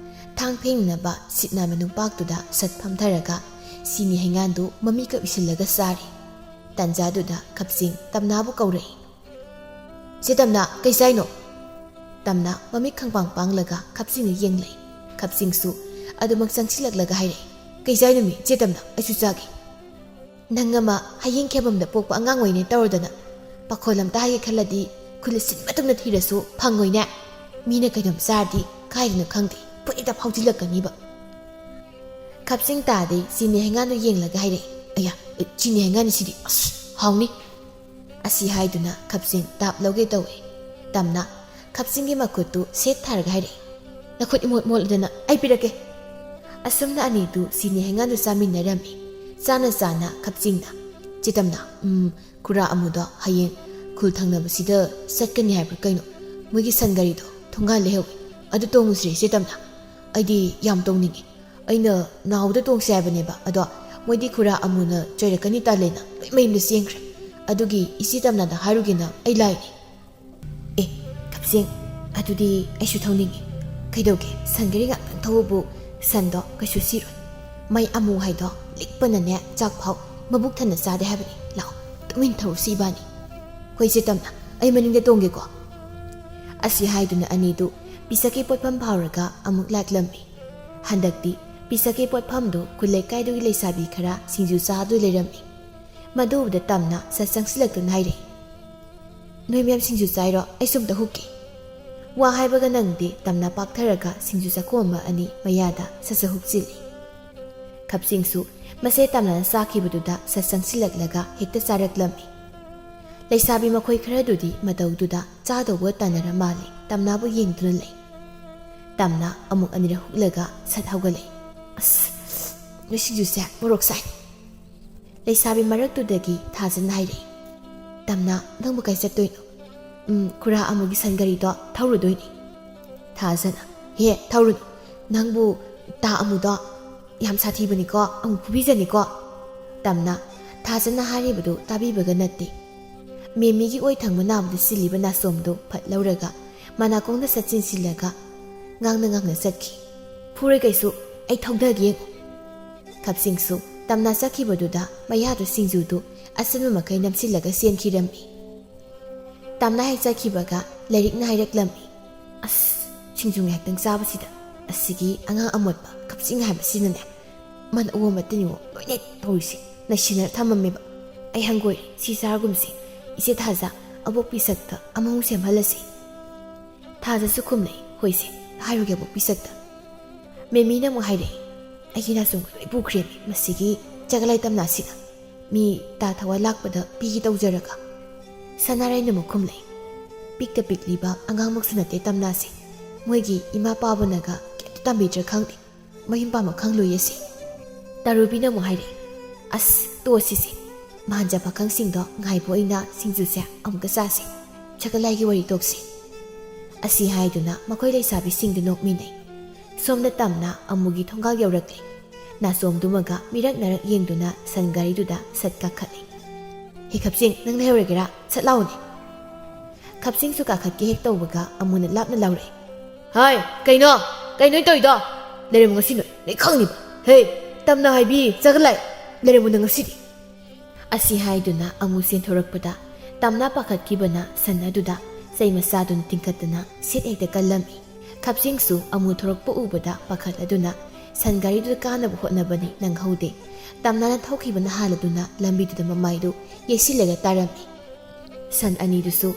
ꯊꯥꯡ ꯐꯦꯡꯅꯕ ꯁꯤꯠ ꯅꯥꯟꯕ ꯅꯨꯡꯄꯥꯛꯇꯨꯗ ꯁꯠ ꯐꯝꯊꯔꯒ ꯆꯤꯅꯤ ꯍꯩꯉꯥꯟꯗꯨ ꯃꯃꯤꯠꯀ ꯎꯏꯁꯤꯜꯂꯒ ꯆꯥꯔꯤ꯫ ꯇꯟꯖꯥꯗꯨꯗ ꯈꯞꯆꯤꯡ ꯇꯝꯅꯥꯕꯨ ꯀꯧꯔꯛꯏ꯫ "ꯆꯦ ꯇꯝꯅꯥ, ꯀꯩ ꯆꯥꯏꯅꯣ?" ꯇꯝꯅꯥ ꯃꯃꯤꯠ ꯈꯪꯄꯥꯡ ꯄꯥꯡꯂꯒ ꯈꯞꯆꯤꯡꯗ ꯌꯦꯡꯂꯩ꯫ ꯈꯞꯆꯤꯡꯁꯨ ꯑꯗꯨꯃꯛ ꯆꯪꯁꯤꯜꯂꯛꯂꯒ ꯍꯥꯏꯔꯛꯏ, "ꯀꯩ ꯆꯥꯏꯅꯣꯃꯤ, ꯆꯦ ꯇꯝꯅꯥ? ꯑꯩꯁꯨ ꯆꯥꯒꯦ꯫ ꯅꯪ ꯑꯃ ꯍꯌꯦꯡ ꯈꯦꯕꯝꯗ ꯄꯣꯛꯄ ꯑꯉꯥꯡ ꯑꯣꯏꯅꯦ ꯇꯧꯔꯗꯅ꯫ ꯄꯥꯈꯣꯜ ꯑꯝꯇ ꯍꯥꯏꯒꯦ ꯈꯜꯂꯗꯤ ꯈꯨꯜ ꯑꯁꯤꯟꯕ ꯊꯨꯡꯅ ꯊꯤꯔꯁꯨ ꯐꯪꯉꯣꯏꯅꯦ꯫ ꯃꯤꯅ ꯀꯩꯅꯣꯝ ꯆꯥꯔꯗꯤ ꯀꯥꯏꯗꯅꯣ ꯈꯪꯗꯦ, ꯐꯨꯔꯤꯠ ꯍꯦꯛꯇ ꯐꯥꯎꯖꯤꯜꯂꯛꯀꯅꯤꯕ꯫" ꯈꯞꯆꯤꯡ ꯇꯥꯗꯩ ꯆꯤꯅꯤ ꯍꯩꯉꯥꯟꯗꯨ ꯌꯦꯡꯂꯒ ꯍꯥꯏꯔꯛꯏ, "ꯑꯌꯥ, ꯑꯦ, ꯆꯤꯅꯤ ꯍꯩꯉꯥꯟꯅꯤ ꯁꯤꯗꯤ, ꯑꯁ, ꯍꯥꯎꯅꯤ꯫" ꯑꯁꯤ ꯍꯥꯏꯗꯨꯅ ꯈꯞꯆꯤꯡ ꯇꯥꯞ ꯂꯧꯒꯦ ꯇꯧꯏ꯫ ꯇꯝꯅ ꯈꯞꯆꯤꯡꯒꯤ ꯃꯈꯨꯠꯇꯨ ꯁꯦꯠ ꯊꯥꯔꯒ ꯍꯥꯏꯔꯛꯏ, "ꯅꯈꯨꯠ ꯏꯃꯣꯠ ꯃꯣꯠꯂꯗꯅ ꯑꯩ ꯄꯤꯔꯛꯀꯦ꯫" ꯑꯁꯨꯝꯅ ꯑꯅꯤꯗꯨ ꯆꯤꯅꯤ ꯍꯩꯉꯥꯟꯗꯨ ꯆꯥꯃꯤꯟꯅꯔꯝꯃꯤ꯫ ꯆꯥꯅ ꯆꯥꯅ ꯈꯞꯆꯤꯡꯅ, "ꯆꯦ ꯇꯝꯅ, ꯎꯝ, ꯈꯨꯔꯥ ꯑꯃꯨꯗꯣ ꯍꯌꯦꯡ ꯈꯨꯜ ꯊꯪꯅꯕꯁꯤꯗ ꯆꯠꯀꯅꯤ ꯍꯥꯏꯕ꯭ꯔꯥ ꯀꯩꯅꯣ? ꯃꯣꯏꯒꯤ ꯁꯟ ꯒꯥꯔꯤꯗꯣ ꯊꯣꯡꯒꯥꯟ ꯂꯩꯍꯧꯏ꯫ ꯑꯗꯨ ꯇꯣꯡꯉꯨꯁꯤꯔꯦ ꯆꯦ ꯇꯝꯅ? ꯑꯩꯗꯤ ꯌꯥꯝ ꯇꯣꯡꯅꯤꯡꯉꯤ꯫ ꯑꯩꯅ ꯅꯥꯎꯗ ꯇꯣꯡꯁꯦ ꯍꯥꯏꯕꯅꯦꯕ, ꯑꯗꯣ ꯃꯣꯏꯗꯤ ꯈꯨꯔꯥ ꯑꯃꯨꯅ ꯆꯩꯔꯛꯀꯅꯤ ꯇꯥꯂꯦꯅ ꯂꯣꯏ ꯃꯌꯨꯝꯗ ꯆꯦꯟꯈ꯭ꯔꯦ꯫ ꯑꯗꯨꯒꯤ ꯏꯆꯦ ꯇꯝꯅꯗ ꯍꯥꯏꯔꯨꯒꯦꯅ ꯑꯩ ꯂꯥꯛꯏꯅꯤ꯫" "ꯑꯦ, ꯀꯛꯆꯦꯡ, ꯑꯗꯨꯗꯤ ꯑꯩꯁꯨ ꯊꯧꯅꯤꯡꯉꯤ꯫ ꯀꯩꯗꯧꯒꯦ, ꯁꯟ ꯒꯥꯔꯤ ꯉꯥꯛꯇꯪ ꯊꯧꯕꯕꯨ ꯁꯟꯗꯣ ꯀꯩꯁꯨ ꯁꯤꯔꯣꯏ꯫ ꯃꯩ ꯑꯃꯨ ꯍꯥꯏꯗꯣ ꯂꯤꯛꯄꯅꯅꯦ ꯆꯥꯛ ꯐꯥꯎ ꯃꯕꯨꯛ ꯊꯟꯅ ꯆꯥꯗꯦ ꯍꯥꯏꯕꯅꯤ꯫ ꯂꯥꯛꯑꯣ, ꯇꯨꯃꯤꯟ ꯊꯧꯔꯨꯁꯤ ꯏꯕꯥꯅꯤ꯫" "ꯍꯣꯏ ꯆꯦ ꯇꯝꯅ, ꯑꯩ ꯃꯅꯤꯡꯗ ꯇꯣꯡꯒꯦꯀꯣ꯫" ꯑꯁꯤ ꯍꯥꯏꯗꯨꯅ ꯑꯅꯤꯗꯨ ꯄꯤꯁꯛꯀꯤ ꯄꯣꯠꯐꯝ ꯐꯥꯎꯔꯒ ꯑꯃꯨꯛ ꯂꯥꯛꯂꯝꯃꯤ꯫ ꯍꯟꯗꯛꯇꯤ ꯄꯤꯁꯛꯀꯤ ꯄꯣꯠꯐꯝꯗꯨ ꯈꯨꯜ ꯂꯩꯀꯥꯏꯗꯨꯒꯤ ꯂꯩꯁꯥꯕꯤ ꯈꯔ ꯁꯤꯡꯖꯨ ꯆꯥꯗꯨ ꯂꯩꯔꯝꯃꯤ꯫ ꯃꯗꯨ ꯎꯕꯗ ꯇꯝꯅ ꯁꯠ ꯆꯪꯁꯤꯜꯂꯛꯇꯨꯅ ꯍꯥꯏꯔꯛꯏ, "ꯅꯣꯏ ꯃꯌꯥꯝ ꯁꯤꯡꯖꯨ ꯆꯥꯏꯔꯣ? ꯑꯩꯁꯨ ꯑꯝꯇ ꯍꯨꯛꯀꯦ꯫" ꯋꯥ ꯍꯥꯏꯕꯒ ꯅꯪꯗꯦ ꯇꯝꯅ ꯄꯥꯛꯊꯔꯒ ꯁꯤꯡꯖꯨ ꯆꯥꯈꯣꯝꯕ ꯑꯅꯤ ꯃꯌꯥꯗ ꯁꯠ ꯁꯠ ꯍꯨꯛꯆꯤꯜꯂꯤ꯫ ꯈꯞꯆꯤꯡꯁꯨ ꯃꯁꯦ ꯇꯝꯅꯅ ꯆꯥꯈꯤꯕꯗꯨꯗ ꯁꯠ ꯆꯪꯁꯤꯜꯂꯛꯂꯒ ꯍꯦꯛꯇ ꯆꯥꯔꯛꯂꯝꯃꯤ꯫ ꯂꯩꯁꯥꯕꯤ ꯃꯈꯣꯏ ꯈꯔꯗꯨꯗꯤ ꯃꯇꯧꯗꯨꯗ ꯆꯥꯗꯧꯕ ꯇꯥꯟꯅꯔ ꯃꯥꯜꯂꯤ, ꯇꯝꯅꯥꯕꯨ ꯌꯦꯡꯗꯨꯅ ꯂꯩ꯫ ꯇꯝꯅ ꯑꯃꯨꯛ ꯑꯅꯤꯔꯛ ꯍꯨꯛꯂꯒ ꯁꯠ ꯍꯧꯒꯠꯂꯛꯏ꯫ "ꯑꯁ, ꯅꯣꯏ ꯁꯤꯡꯖꯨꯁꯦ ꯃꯣꯔꯣꯛ ꯁꯥꯏ꯫" ꯂꯩꯁꯥꯕꯤ ꯃꯔꯛꯇꯨꯗꯒꯤ ꯊꯥꯖꯟ ꯍꯥꯏꯔꯛꯏ, "ꯇꯝꯅ, ꯅꯪꯕꯨ ꯀꯥꯏ ꯆꯠꯇꯣꯏꯅꯣ?" "ꯎꯝ, ꯈꯨꯔꯥ ꯑꯃꯨꯒꯤ ꯁꯟ ꯒꯥꯔꯤꯗꯣ ꯊꯧꯔꯨꯗꯣꯏꯅꯤ꯫" ꯊꯥꯖꯅ, "ꯍꯦ, ꯊꯧꯔꯨꯅꯨ꯫ ꯅꯪꯕꯨ ꯇꯥ ꯑꯃꯨꯗꯣ ꯌꯥꯝ ꯁꯥꯊꯤꯕꯅꯤꯀꯣ, ꯑꯃꯨꯛ ꯐꯨꯕꯤꯖꯅꯤꯀꯣ꯫" ꯇꯝꯅ ꯊꯥꯖꯅ ꯍꯥꯏꯔꯤꯕꯗꯨ ꯇꯥꯕꯤꯕꯒ ꯅꯠꯇꯦ꯫ ꯃꯦꯃꯤꯒꯤ ꯑꯣꯏ ꯊꯪꯕ ꯅꯥꯕꯗ ꯁꯤꯜꯂꯤꯕ ꯅꯥꯆꯣꯝꯗꯨ ꯐꯠ ꯂꯧꯔꯒ ꯃꯅꯥꯀꯣꯡꯗ ꯁꯠ ꯆꯤꯟꯁꯤꯜꯂꯒ ꯉꯥꯡꯅ ꯉꯥꯡꯅ ꯆꯠꯈꯤ꯫ "ꯐꯨꯔꯣꯏ ꯀꯩꯁꯨ, ꯑꯩ ꯊꯧꯗꯒꯦ ꯌꯦꯡꯉꯨ꯫" ꯈꯞꯁꯤꯡꯁꯨ ꯇꯝꯅ ꯆꯠꯈꯤꯕꯗꯨꯗ ꯃꯌꯥꯗꯨ ꯁꯤꯡꯖꯨꯗꯨ ꯑꯆꯟꯕ ꯃꯈꯩ ꯅꯝꯁꯤꯜꯂꯒ ꯆꯦꯟꯈꯤꯔꯝꯃꯤ꯫ ꯇꯝꯅ ꯍꯦꯛ ꯆꯠꯈꯤꯕꯒ ꯂꯥꯏꯔꯤꯛꯅ ꯍꯥꯏꯔꯛꯂꯝꯃꯤ, "ꯑꯁ, ꯁꯤꯡꯖꯨ ꯉꯥꯏꯍꯥꯛꯇꯪ ꯆꯥꯕꯁꯤꯗ ꯑꯁꯤꯒꯤ ꯑꯉꯥꯡ ꯑꯃꯣꯠꯄ ꯀꯛꯆꯤꯡ ꯍꯥꯏꯕꯁꯤꯅꯅꯦ, ꯃꯅ ꯑꯣ ꯃꯇꯤꯟꯉꯣ ꯂꯣꯏꯅ ꯇꯧꯔꯤꯁꯦ ꯅꯩꯁꯤꯟꯅ ꯊꯝꯃꯝꯃꯦꯕ꯫ ꯑꯩ ꯍꯪꯒꯣꯏꯔꯦ, ꯁꯤ ꯆꯥꯔꯒꯨꯝꯁꯤ꯫ ꯏꯆꯦ ꯊꯥꯖ, ꯑꯕꯣꯛꯄꯤ ꯁꯛꯇ ꯑꯃꯃꯨꯛ ꯁꯦꯝꯍꯜꯂꯁꯤ꯫" ꯊꯥꯖꯁꯨ ꯈꯨꯝꯂꯛꯏ, "ꯍꯣꯏꯁꯦ, ꯍꯥꯏꯔꯨꯒꯦ ꯑꯕꯣꯛꯄꯤ ꯁꯛꯇ꯫" ꯃꯦꯃꯤꯅ ꯑꯃꯨꯛ ꯍꯥꯏꯔꯛꯏ, "ꯑꯩꯒꯤ ꯅꯥꯆꯣꯝꯒ ꯂꯣꯏ ꯄꯨꯈ꯭ꯔꯦꯃꯤ ꯃꯁꯤꯒꯤ ꯆꯒꯂꯥꯏ ꯇꯝꯅꯥꯁꯤꯅ꯫ ꯃꯤ ꯇꯥ ꯊꯋꯥꯏ ꯂꯥꯛꯄꯗ ꯄꯤꯒꯦ ꯇꯧꯖꯔꯒ꯫" ꯁꯅꯥꯔꯩꯅ ꯑꯃꯨꯛ ꯈꯨꯝꯂꯛꯏ, "ꯄꯤꯛꯇ ꯄꯤꯛꯂꯤꯕ ꯑꯉꯥꯡꯃꯛꯁꯨ ꯅꯠꯇꯦ ꯇꯝꯅꯥꯁꯦ꯫ ꯃꯣꯏꯒꯤ ꯏꯃꯥ ꯄꯥꯕꯅꯒ ꯀꯩꯝꯇ ꯇꯝꯕꯤꯗ꯭ꯔꯥ ꯈꯪꯗꯦ꯫ ꯃꯌꯨꯝ ꯄꯥꯟꯕ ꯈꯪꯂꯣꯏꯌꯦ ꯁꯤ꯫" ꯇꯥꯔꯨꯕꯤꯅ ꯑꯃꯨꯛ ꯍꯥꯏꯔꯛꯏ, "ꯑꯁ, ꯇꯣꯛꯑꯁꯤꯁꯦ꯫ ꯃꯍꯥꯟꯖ ꯄꯥꯈꯪꯁꯤꯡꯗꯣ ꯉꯥꯏꯕ ꯑꯣꯏꯅ ꯁꯤꯡꯖꯨꯁꯦ ꯑꯃꯨꯛꯀ ꯆꯥꯁꯤ꯫ ꯆꯒꯂꯥꯏꯒꯤ ꯋꯥꯔꯤ ꯇꯣꯛꯁꯤ꯫" ꯑꯁꯤ ꯍꯥꯏꯗꯨꯅ ꯃꯈꯣꯏ ꯂꯩꯁꯥꯕꯤꯁꯤꯡꯗꯨ ꯅꯣꯛꯃꯤꯟꯅꯩ꯫ ꯁꯣꯝꯗ ꯇꯝꯅ ꯑꯃꯨꯒꯤ ꯊꯣꯡꯒꯥꯜ ꯌꯧꯔꯛꯂꯤ꯫ ꯅꯥꯆꯣꯝꯗꯨꯃꯒ ꯃꯤꯔꯛ ꯅꯥꯔꯛ ꯌꯦꯡꯗꯨꯅ ꯁꯟ ꯒꯥꯔꯤꯗꯨꯗ ꯁꯠ ꯀꯥꯈꯠꯂꯤ꯫ "ꯍꯦ ꯈꯞꯆꯤꯡ, ꯅꯪ ꯂꯩꯍꯧꯔꯒꯦꯔꯥ? ꯁꯠ ꯂꯥꯎꯅꯦ꯫" ꯈꯞꯆꯤꯡꯁꯨ ꯀꯥꯈꯠꯀꯦ ꯍꯦꯛ ꯇꯧꯕꯒ ꯑꯃꯨꯅ ꯂꯥꯞꯅ ꯂꯥꯎꯔꯛꯏ, "ꯍꯥꯏ, ꯀꯩꯅꯣ? ꯀꯩꯅꯣ ꯇꯧꯔꯤꯗꯣ? ꯂꯩꯔꯝꯃꯨ ꯉꯁꯤ ꯅꯣꯏ, ꯅꯣꯏ ꯈꯪꯅꯤꯕ꯫ ꯍꯦ, ꯇꯝꯅ ꯍꯥꯏꯕꯤ ꯆꯒꯂꯥꯏ, ꯂꯩꯔꯝꯃꯨ ꯅꯪ ꯉꯁꯤꯗꯤ꯫" ꯑꯁꯤ ꯍꯥꯏꯗꯨꯅ ꯑꯃꯨ ꯆꯦꯟꯊꯣꯔꯛꯄꯗ ꯇꯝꯅ ꯄꯥꯈꯠꯈꯤꯕꯅ ꯁꯟ ꯑꯗꯨꯗ ꯆꯩ ꯃꯆꯥꯗꯨꯅ ꯇꯤꯡꯈꯠꯇꯅ ꯁꯤꯠ ꯍꯦꯛꯇ ꯀꯜꯂꯝꯃꯤ꯫ ꯈꯞꯆꯤꯡꯁꯨ ꯑꯃꯨ ꯊꯣꯔꯛꯄ ꯎꯕꯗ ꯄꯥꯈꯠꯂꯗꯨꯅ ꯁꯟ ꯒꯥꯔꯤꯗꯨꯗ ꯀꯥꯅꯕ ꯍꯣꯠꯅꯕꯅꯤ ꯅꯪꯍꯧꯗꯦ꯫ ꯇꯝꯅꯅ ꯊꯧꯈꯤꯕꯅ ꯍꯥꯜꯂꯗꯨꯅ ꯂꯝꯕꯤꯗꯨꯗ ꯃꯃꯥꯏꯗꯨ ꯌꯩꯁꯤꯜꯂꯒ ꯇꯥꯔꯝꯃꯤ꯫ ꯁꯟ ꯑꯅꯤꯗꯨꯁꯨ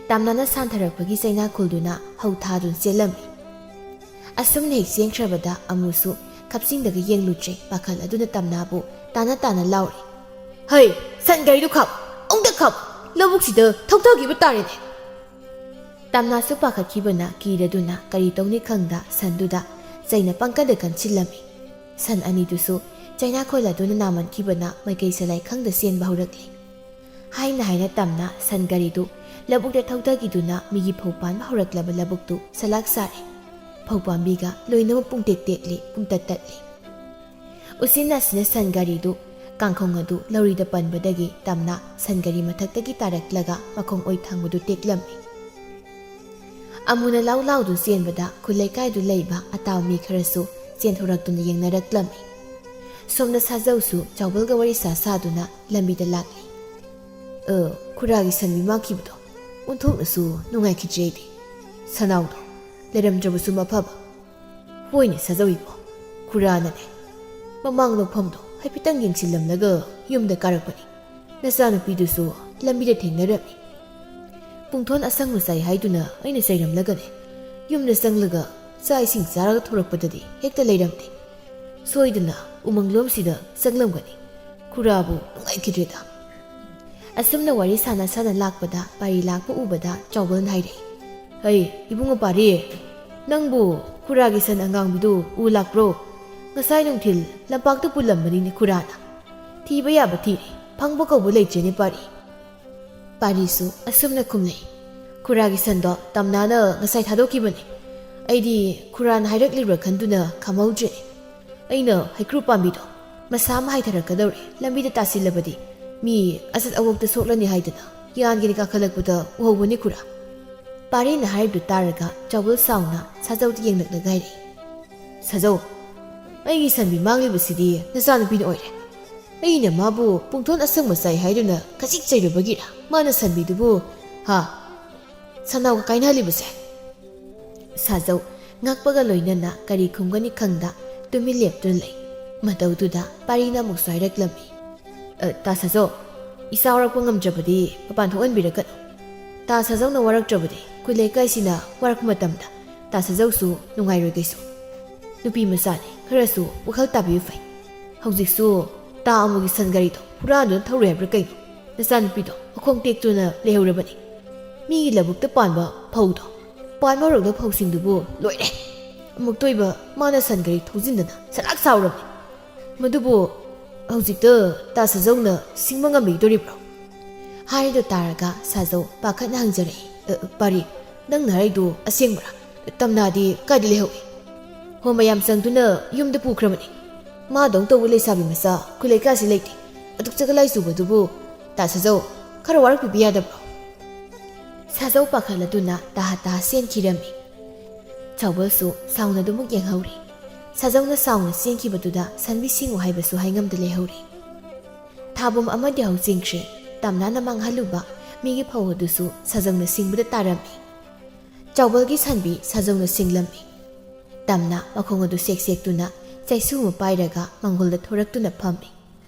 ꯇꯝꯅꯅ ꯁꯥꯟꯊꯔꯛꯄꯒꯤ ꯆꯩꯅꯥ ꯈꯨꯜꯗꯨꯅ ꯍꯧ ꯊꯥꯗꯨꯅ ꯆꯦꯜꯂꯝꯃꯤ꯫ ꯑꯁꯨꯝꯅ ꯍꯦꯛ ꯆꯦꯟꯈ꯭ꯔꯕꯗ ꯑꯃꯨꯁꯨ ꯈꯞꯆꯤꯡꯗꯒ ꯌꯦꯡꯂꯨꯗ꯭ꯔꯦ꯫ ꯄꯥꯈꯠ ꯑꯗꯨꯅ ꯇꯝꯅꯥꯕꯨ ꯇꯥꯅ ꯇꯥꯅ ꯂꯥꯎꯔꯦ, "ꯍꯩ, ꯁꯟ ꯒꯥꯔꯤꯗꯨ ꯈꯥꯝ, ꯑꯃꯨꯛꯇ ꯈꯥꯝ, ꯂꯧꯕꯨꯛꯁꯤꯗ ꯊꯧꯊꯈꯤꯕ ꯇꯥꯔꯦꯅꯦ!" ꯇꯝꯅꯥꯁꯨ ꯄꯥꯈꯠꯈꯤꯕꯅ ꯀꯤꯔꯗꯨꯅ ꯀꯔꯤ ꯇꯧꯅꯤ ꯈꯪꯗ ꯁꯟꯗꯨꯗ ꯆꯩꯅ ꯄꯪꯀꯟꯗ ꯀꯟꯁꯤꯜꯂꯝꯃꯤ꯫ ꯁꯟ ꯑꯅꯤꯗꯨꯁꯨ ꯆꯩꯅꯥ ꯈꯣꯜ ꯑꯗꯨꯅ ꯅꯥꯃꯟꯈꯤꯕꯅ ꯃꯥꯏꯀꯩ ꯁꯂꯥꯏ ꯈꯪꯗ ꯆꯦꯟꯕ ꯍꯧꯔꯛꯂꯤ꯫ ꯍꯥꯏꯅ ꯍꯥꯏꯅ ꯇꯝꯅ ꯁꯟ ꯒꯥꯔꯤꯗꯨ ꯂꯧꯕꯨꯛꯇ ꯊꯧꯊꯈꯤꯗꯨꯅ ꯃꯤꯒꯤ ꯐꯧ ꯄꯥꯟꯕ ꯍꯧꯔꯛꯂꯕ ꯂꯧꯕꯨꯛꯇꯨ ꯁꯂꯥꯛ ꯁꯥꯔꯦ꯫ ꯐꯧ ꯄꯥꯝꯕꯤꯒ ꯂꯣꯏꯅꯃꯛ ꯄꯨꯡꯇꯦꯛ ꯇꯦꯛꯂꯤ, ꯄꯨꯡꯇꯠ ꯇꯠꯂꯤ꯫ ꯎꯆꯤꯟ ꯅꯥꯆꯤꯟꯅ ꯁꯟ ꯒꯥꯔꯤꯗꯨ ꯀꯥꯡꯈꯣꯡ ꯑꯗꯨ ꯂꯧꯔꯤꯗ ꯄꯟꯕꯗꯒꯤ ꯇꯝꯅ ꯁꯟ ꯒꯥꯔꯤ ꯃꯊꯛꯇꯒꯤ ꯇꯥꯔꯛꯂꯒ ꯃꯈꯣꯡ ꯑꯣꯏ ꯊꯪꯕꯗꯨ ꯇꯦꯛꯂꯝꯃꯤ꯫ ꯑꯃꯨꯅ ꯂꯥꯎ ꯂꯥꯎꯗꯨ ꯆꯦꯟꯕꯗ ꯈꯨꯜ ꯂꯩꯀꯥꯏꯗꯨ ꯂꯩꯕ ꯑꯇꯥꯎ ꯃꯤ ꯈꯔꯁꯨ ꯆꯦꯟꯊꯣꯔꯛꯇꯨꯅ ꯌꯦꯡꯅꯔꯛꯂꯝꯃꯤ꯫ ꯁꯣꯝꯗ ꯁꯥꯖꯧꯁꯨ ꯆꯥꯎꯕꯜꯒ ꯋꯥꯔꯤ ꯁꯥ ꯁꯥꯗꯨꯅ ꯂꯝꯕꯤꯗ ꯂꯥꯛꯂꯤ꯫ "ꯑ, ꯈꯨꯔꯥꯒꯤ ꯁꯟ ꯃꯤ ꯃꯥꯡꯈꯤꯕꯗꯣ ꯑꯣꯟꯊꯣꯛꯅꯁꯨ ꯅꯨꯡꯉꯥꯏꯈꯤꯗ꯭ꯔꯦ ꯑꯩꯗꯤ꯫ ꯁꯅꯥꯎꯗꯣ ꯂꯩꯔꯝꯗ꯭ꯔꯕꯁꯨ ꯃꯐꯕ꯫ ꯍꯣꯏꯅꯦ ꯁꯥꯖꯧ ꯏꯕꯣ, ꯈꯨꯔꯥꯅꯅꯦ ꯃꯃꯥꯡ ꯂꯧꯐꯝꯗꯣ ꯍꯥꯏꯐꯦꯠꯇꯪ ꯌꯦꯡꯁꯤꯜꯂꯝꯂꯒ ꯌꯨꯝꯗ ꯀꯥꯔꯛꯄꯅꯤ꯫ ꯅꯆꯥꯅꯨꯄꯤꯗꯨꯁꯨ ꯂꯝꯕꯤꯗ ꯊꯦꯡꯅꯔꯝꯃꯤ꯫ ꯄꯨꯡꯊꯣꯟ ꯑꯁꯪꯕ ꯆꯥꯏ ꯍꯥꯏꯗꯨꯅ ꯑꯩꯅ ꯆꯩꯔꯝꯂꯒꯅꯦ ꯌꯨꯝꯗ ꯆꯪꯂꯒ ꯆꯥꯛ ꯏꯁꯤꯡ ꯆꯥꯔꯒ ꯊꯣꯔꯛꯄꯗꯗꯤ ꯍꯦꯛꯇ ꯂꯩꯔꯝꯗꯦ꯫ ꯁꯣꯏꯗꯅ ꯎꯃꯪꯂꯣꯝꯁꯤꯗ ꯆꯪꯂꯝꯒꯅꯤ꯫ ꯈꯨꯔꯥꯕꯨ ꯅꯨꯡꯉꯥꯏꯈꯤꯗ꯭ꯔꯦꯗ꯫" ꯑꯁꯨꯝꯅ ꯋꯥꯔꯤ ꯁꯥꯟꯅ ꯁꯥꯟꯅ ꯂꯥꯛꯄꯗ ꯄꯥꯔꯤ ꯂꯥꯛꯄ ꯎꯕꯗ ꯆꯥꯎꯕꯜꯅ ꯍꯥꯏꯔꯛꯏ, "ꯍꯩ, ꯏꯕꯨꯡꯉꯣ ꯄꯥꯔꯤ, ꯅꯪꯕꯨ ꯈꯨꯔꯥꯒꯤ ꯁꯟ ꯑꯉꯥꯡꯕꯤꯗꯨ ꯎ ꯂꯥꯛꯄ꯭ꯔꯣ? ꯉꯁꯥꯏ ꯅꯨꯡꯊꯤꯜ ꯂꯝꯄꯥꯛꯇ ꯄꯨꯜꯂꯝꯕꯅꯤꯅꯦ ꯈꯨꯔꯥꯅ꯫ ꯊꯤꯕ ꯌꯥꯕ ꯊꯤꯔꯦ, ꯐꯪꯕ ꯀꯧꯕ ꯂꯩꯇ꯭ꯔꯦꯅꯦ ꯄꯥꯔꯤ꯫" ꯄꯥꯔꯤꯁꯨ ꯑꯁꯨꯝꯅ ꯈꯨꯝꯂꯛꯏ, "ꯈꯨꯔꯥꯒꯤ ꯁꯟꯗꯣ ꯇꯝꯅꯥꯅ ꯉꯁꯥꯏ ꯊꯥꯗꯣꯛꯈꯤꯕꯅꯤ꯫ ꯑꯩꯗꯤ ꯈꯨꯔꯥꯅ ꯍꯥꯏꯔꯛꯂꯤꯕ꯭ꯔꯥ ꯈꯟꯗꯨꯅ ꯈꯝꯍꯧꯗ꯭ꯔꯦꯅꯦ꯫ ꯑꯩꯅ ꯍꯩꯀ꯭ꯔꯨ ꯄꯥꯝꯕꯤꯗꯣ ꯃꯁꯥ ꯑꯃ ꯍꯥꯏꯊꯔꯛꯀꯗꯧꯔꯦ, ꯂꯝꯕꯤꯗ ꯇꯥꯁꯤꯜꯂꯕꯗꯤ ꯃꯤ ꯑꯆꯠ ꯑꯋꯣꯛꯇ ꯁꯣꯛꯂꯅꯤ ꯍꯥꯏꯗꯅ ꯌꯥꯟꯒꯤꯅ ꯀꯥꯈꯠꯂꯛꯄꯗ ꯎꯍꯧꯕꯅꯤ ꯈꯨꯔꯥ꯫" ꯄꯥꯔꯤꯅ ꯍꯥꯏꯔꯤꯕꯗꯨ ꯇꯥꯔꯒ ꯆꯥꯎꯕꯜ ꯁꯥꯎꯅ ꯁꯥꯖꯧꯗ ꯌꯦꯡꯂꯛꯂꯒ ꯍꯥꯏꯔꯛꯏ, "ꯁꯥꯖꯧ, ꯑꯩꯒꯤ ꯁꯟꯕꯤ ꯃꯥꯡꯂꯤꯕꯁꯤꯗꯤ ꯅꯆꯥꯅꯨꯄꯤꯅ ꯑꯣꯏꯔꯦ꯫ ꯑꯩꯅ ꯃꯥꯕꯨ ꯄꯨꯡꯊꯣꯟ ꯑꯁꯪꯕ ꯆꯥꯏ ꯍꯥꯏꯗꯨꯅ ꯈꯖꯤꯛ ꯆꯩꯔꯨꯕꯒꯤꯔ ꯃꯥꯅ ꯁꯟꯕꯤꯗꯨꯕꯨ, ꯍꯥ, ꯁꯅꯥꯎꯒ ꯀꯥꯏꯅꯍꯜꯂꯤꯕꯁꯦ?" ꯁꯥꯖꯧ ꯉꯛꯄꯒ ꯂꯣꯏꯅꯅ ꯀꯔꯤ ꯈꯨꯝꯒꯅꯤ ꯈꯪꯗ ꯇꯨꯃꯤꯟ ꯂꯦꯞꯇꯨꯅ ꯂꯩ꯫ ꯃꯇꯧꯗꯨꯗ ꯄꯥꯔꯤꯅ ꯑꯃꯨꯛꯁꯨ ꯍꯥꯏꯔꯛꯂꯝꯃꯤ, "ꯑ, ꯇꯥ ꯁꯥꯖꯧ, ꯏꯆꯥ ꯋꯥꯔꯛꯄ ꯉꯝꯗ꯭ꯔꯕꯗꯤ ꯃꯄꯥꯟ ꯊꯣꯛꯍꯟꯕꯤꯔꯛꯀꯅꯨ꯫ ꯇꯥ ꯁꯥꯖꯧꯅ ꯋꯥꯔꯛꯇ꯭ꯔꯕꯗꯤ ꯑꯩꯈꯣꯏ ꯂꯩꯀꯥꯏꯁꯤꯅ ꯋꯥꯔꯛꯄ ꯃꯇꯝꯗ ꯇꯥ ꯁꯥꯖꯧꯁꯨ ꯅꯨꯡꯉꯥꯏꯔꯣꯏ ꯀꯩꯁꯨ꯫ ꯅꯨꯄꯤ ꯃꯆꯥꯅꯤ, ꯈꯔꯁꯨ ꯋꯥꯈꯜ ꯇꯥꯕꯤꯌꯨ ꯐꯩ꯫ ꯍꯧꯖꯤꯛꯁꯨ ꯇꯥ ꯑꯃꯨꯒꯤ ꯁꯟ ꯒꯥꯔꯤꯗꯣ ꯍꯨꯔꯥꯟꯗꯨꯅ ꯊꯧꯔꯨꯏ ꯍꯥꯏꯕ꯭ꯔꯥ ꯀꯩꯅꯣ? ꯅꯆꯥꯅꯨꯄꯤꯗꯣ ꯃꯈꯣꯡ ꯇꯦꯛꯇꯨꯅ ꯂꯩꯍꯧꯔꯕꯅꯤ꯫ ꯃꯤꯒꯤ ꯂꯧꯕꯨꯛꯇ ꯄꯥꯟꯕ ꯐꯧꯗꯣ ꯄꯥꯟꯕ ꯍꯧꯔꯛꯂꯕ ꯐꯧꯁꯤꯡꯗꯨꯕꯨ ꯂꯣꯏꯔꯦ꯫ ꯑꯃꯨꯛꯇ ꯑꯣꯏꯕ ꯃꯥꯅ ꯁꯟ ꯒꯥꯔꯤ ꯊꯧꯖꯤꯟꯗꯅ ꯁꯂꯥꯛ ꯁꯥꯎꯔꯕꯅꯤ꯫ ꯃꯗꯨꯕꯨ ꯍꯧꯖꯤꯛꯇ ꯇꯥ ꯁꯥꯖꯧꯅ ꯁꯤꯡꯕ ꯉꯝꯕꯤꯗꯣꯔꯤꯕ꯭ꯔꯣ?" ꯍꯥꯏꯔꯤꯗꯨ ꯇꯥꯔꯒ ꯁꯥꯖꯧ ꯄꯥꯈꯠꯅ ꯍꯪꯖꯔꯛꯏ, "ꯑ, ꯄꯥꯔꯤ, ꯅꯪꯅ ꯍꯥꯏꯔꯤꯗꯨ ꯑꯁꯦꯡꯕ꯭ꯔꯥ? ꯇꯝꯅꯥꯗꯤ ꯀꯥꯏꯗ ꯂꯩꯍꯧꯏ?" "ꯍꯣ ꯃꯌꯥꯝ ꯆꯪꯗꯨꯅ ꯌꯨꯝꯗ ꯄꯨꯈ꯭ꯔꯕꯅꯤ꯫ ꯃꯥꯗꯧ ꯇꯧꯕ ꯂꯩꯁꯥꯕꯤ ꯃꯆꯥ ꯑꯩꯈꯣꯏ ꯂꯩꯀꯥꯏꯁꯤ ꯂꯩꯇꯦ꯫ ꯑꯗꯨꯛ ꯆꯒ ꯂꯥꯏ ꯆꯨꯕꯗꯨꯕꯨ꯫ ꯇꯥ ꯁꯥꯖꯧ, ꯈꯔ ꯋꯥꯔꯛꯄꯤꯕ ꯌꯥꯗꯕ꯭ꯔꯣ?" ꯁꯥꯖꯧ ꯄꯥꯈꯠꯂꯗꯨꯅ ꯇꯥꯍꯥ ꯇꯥꯍꯥ ꯆꯦꯟꯈꯤꯔꯝꯃꯤ꯫ ꯆꯥꯎꯕꯜꯁꯨ ꯁꯥꯎꯅ ꯑꯗꯨꯃꯛ ꯌꯦꯡꯍꯧꯔꯤ꯫ ꯁꯥꯖꯧꯅ ꯁꯥꯎꯅ ꯆꯦꯟꯈꯤꯕꯗꯨꯗ ꯁꯟꯕꯤ ꯁꯤꯡꯉꯨ ꯍꯥꯏꯕꯁꯨ ꯍꯥꯏꯉꯝꯗ ꯂꯩꯍꯧꯔꯤ꯫ ꯊꯥꯕꯨꯝ ꯑꯃꯗꯤ ꯍꯧꯖꯤꯟꯈ꯭ꯔꯦ꯫ ꯇꯝꯅꯥꯅ ꯃꯥꯡꯍꯜꯂꯨꯕ ꯃꯤꯒꯤ ꯐꯧ ꯑꯗꯨꯁꯨ ꯁꯥꯖꯧꯅ ꯁꯤꯡꯕꯗ ꯇꯥꯔꯝꯃꯤ꯫ ꯆꯥꯎꯕꯜꯒꯤ ꯁꯟꯕꯤ ꯁꯥꯖꯧꯅ ꯁꯤꯡꯂꯝꯃꯤ꯫ ꯇꯝꯅꯥ ꯃꯈꯣꯡ ꯑꯗꯨ ꯁꯦꯛ ꯁꯦꯛꯇꯨꯅ ꯆꯩꯁꯨ ꯑꯃ ꯄꯥꯏꯔꯒ ꯃꯪꯒꯣꯜꯗ ꯊꯣꯔꯛꯇꯨꯅ ꯐꯝꯃꯤ꯫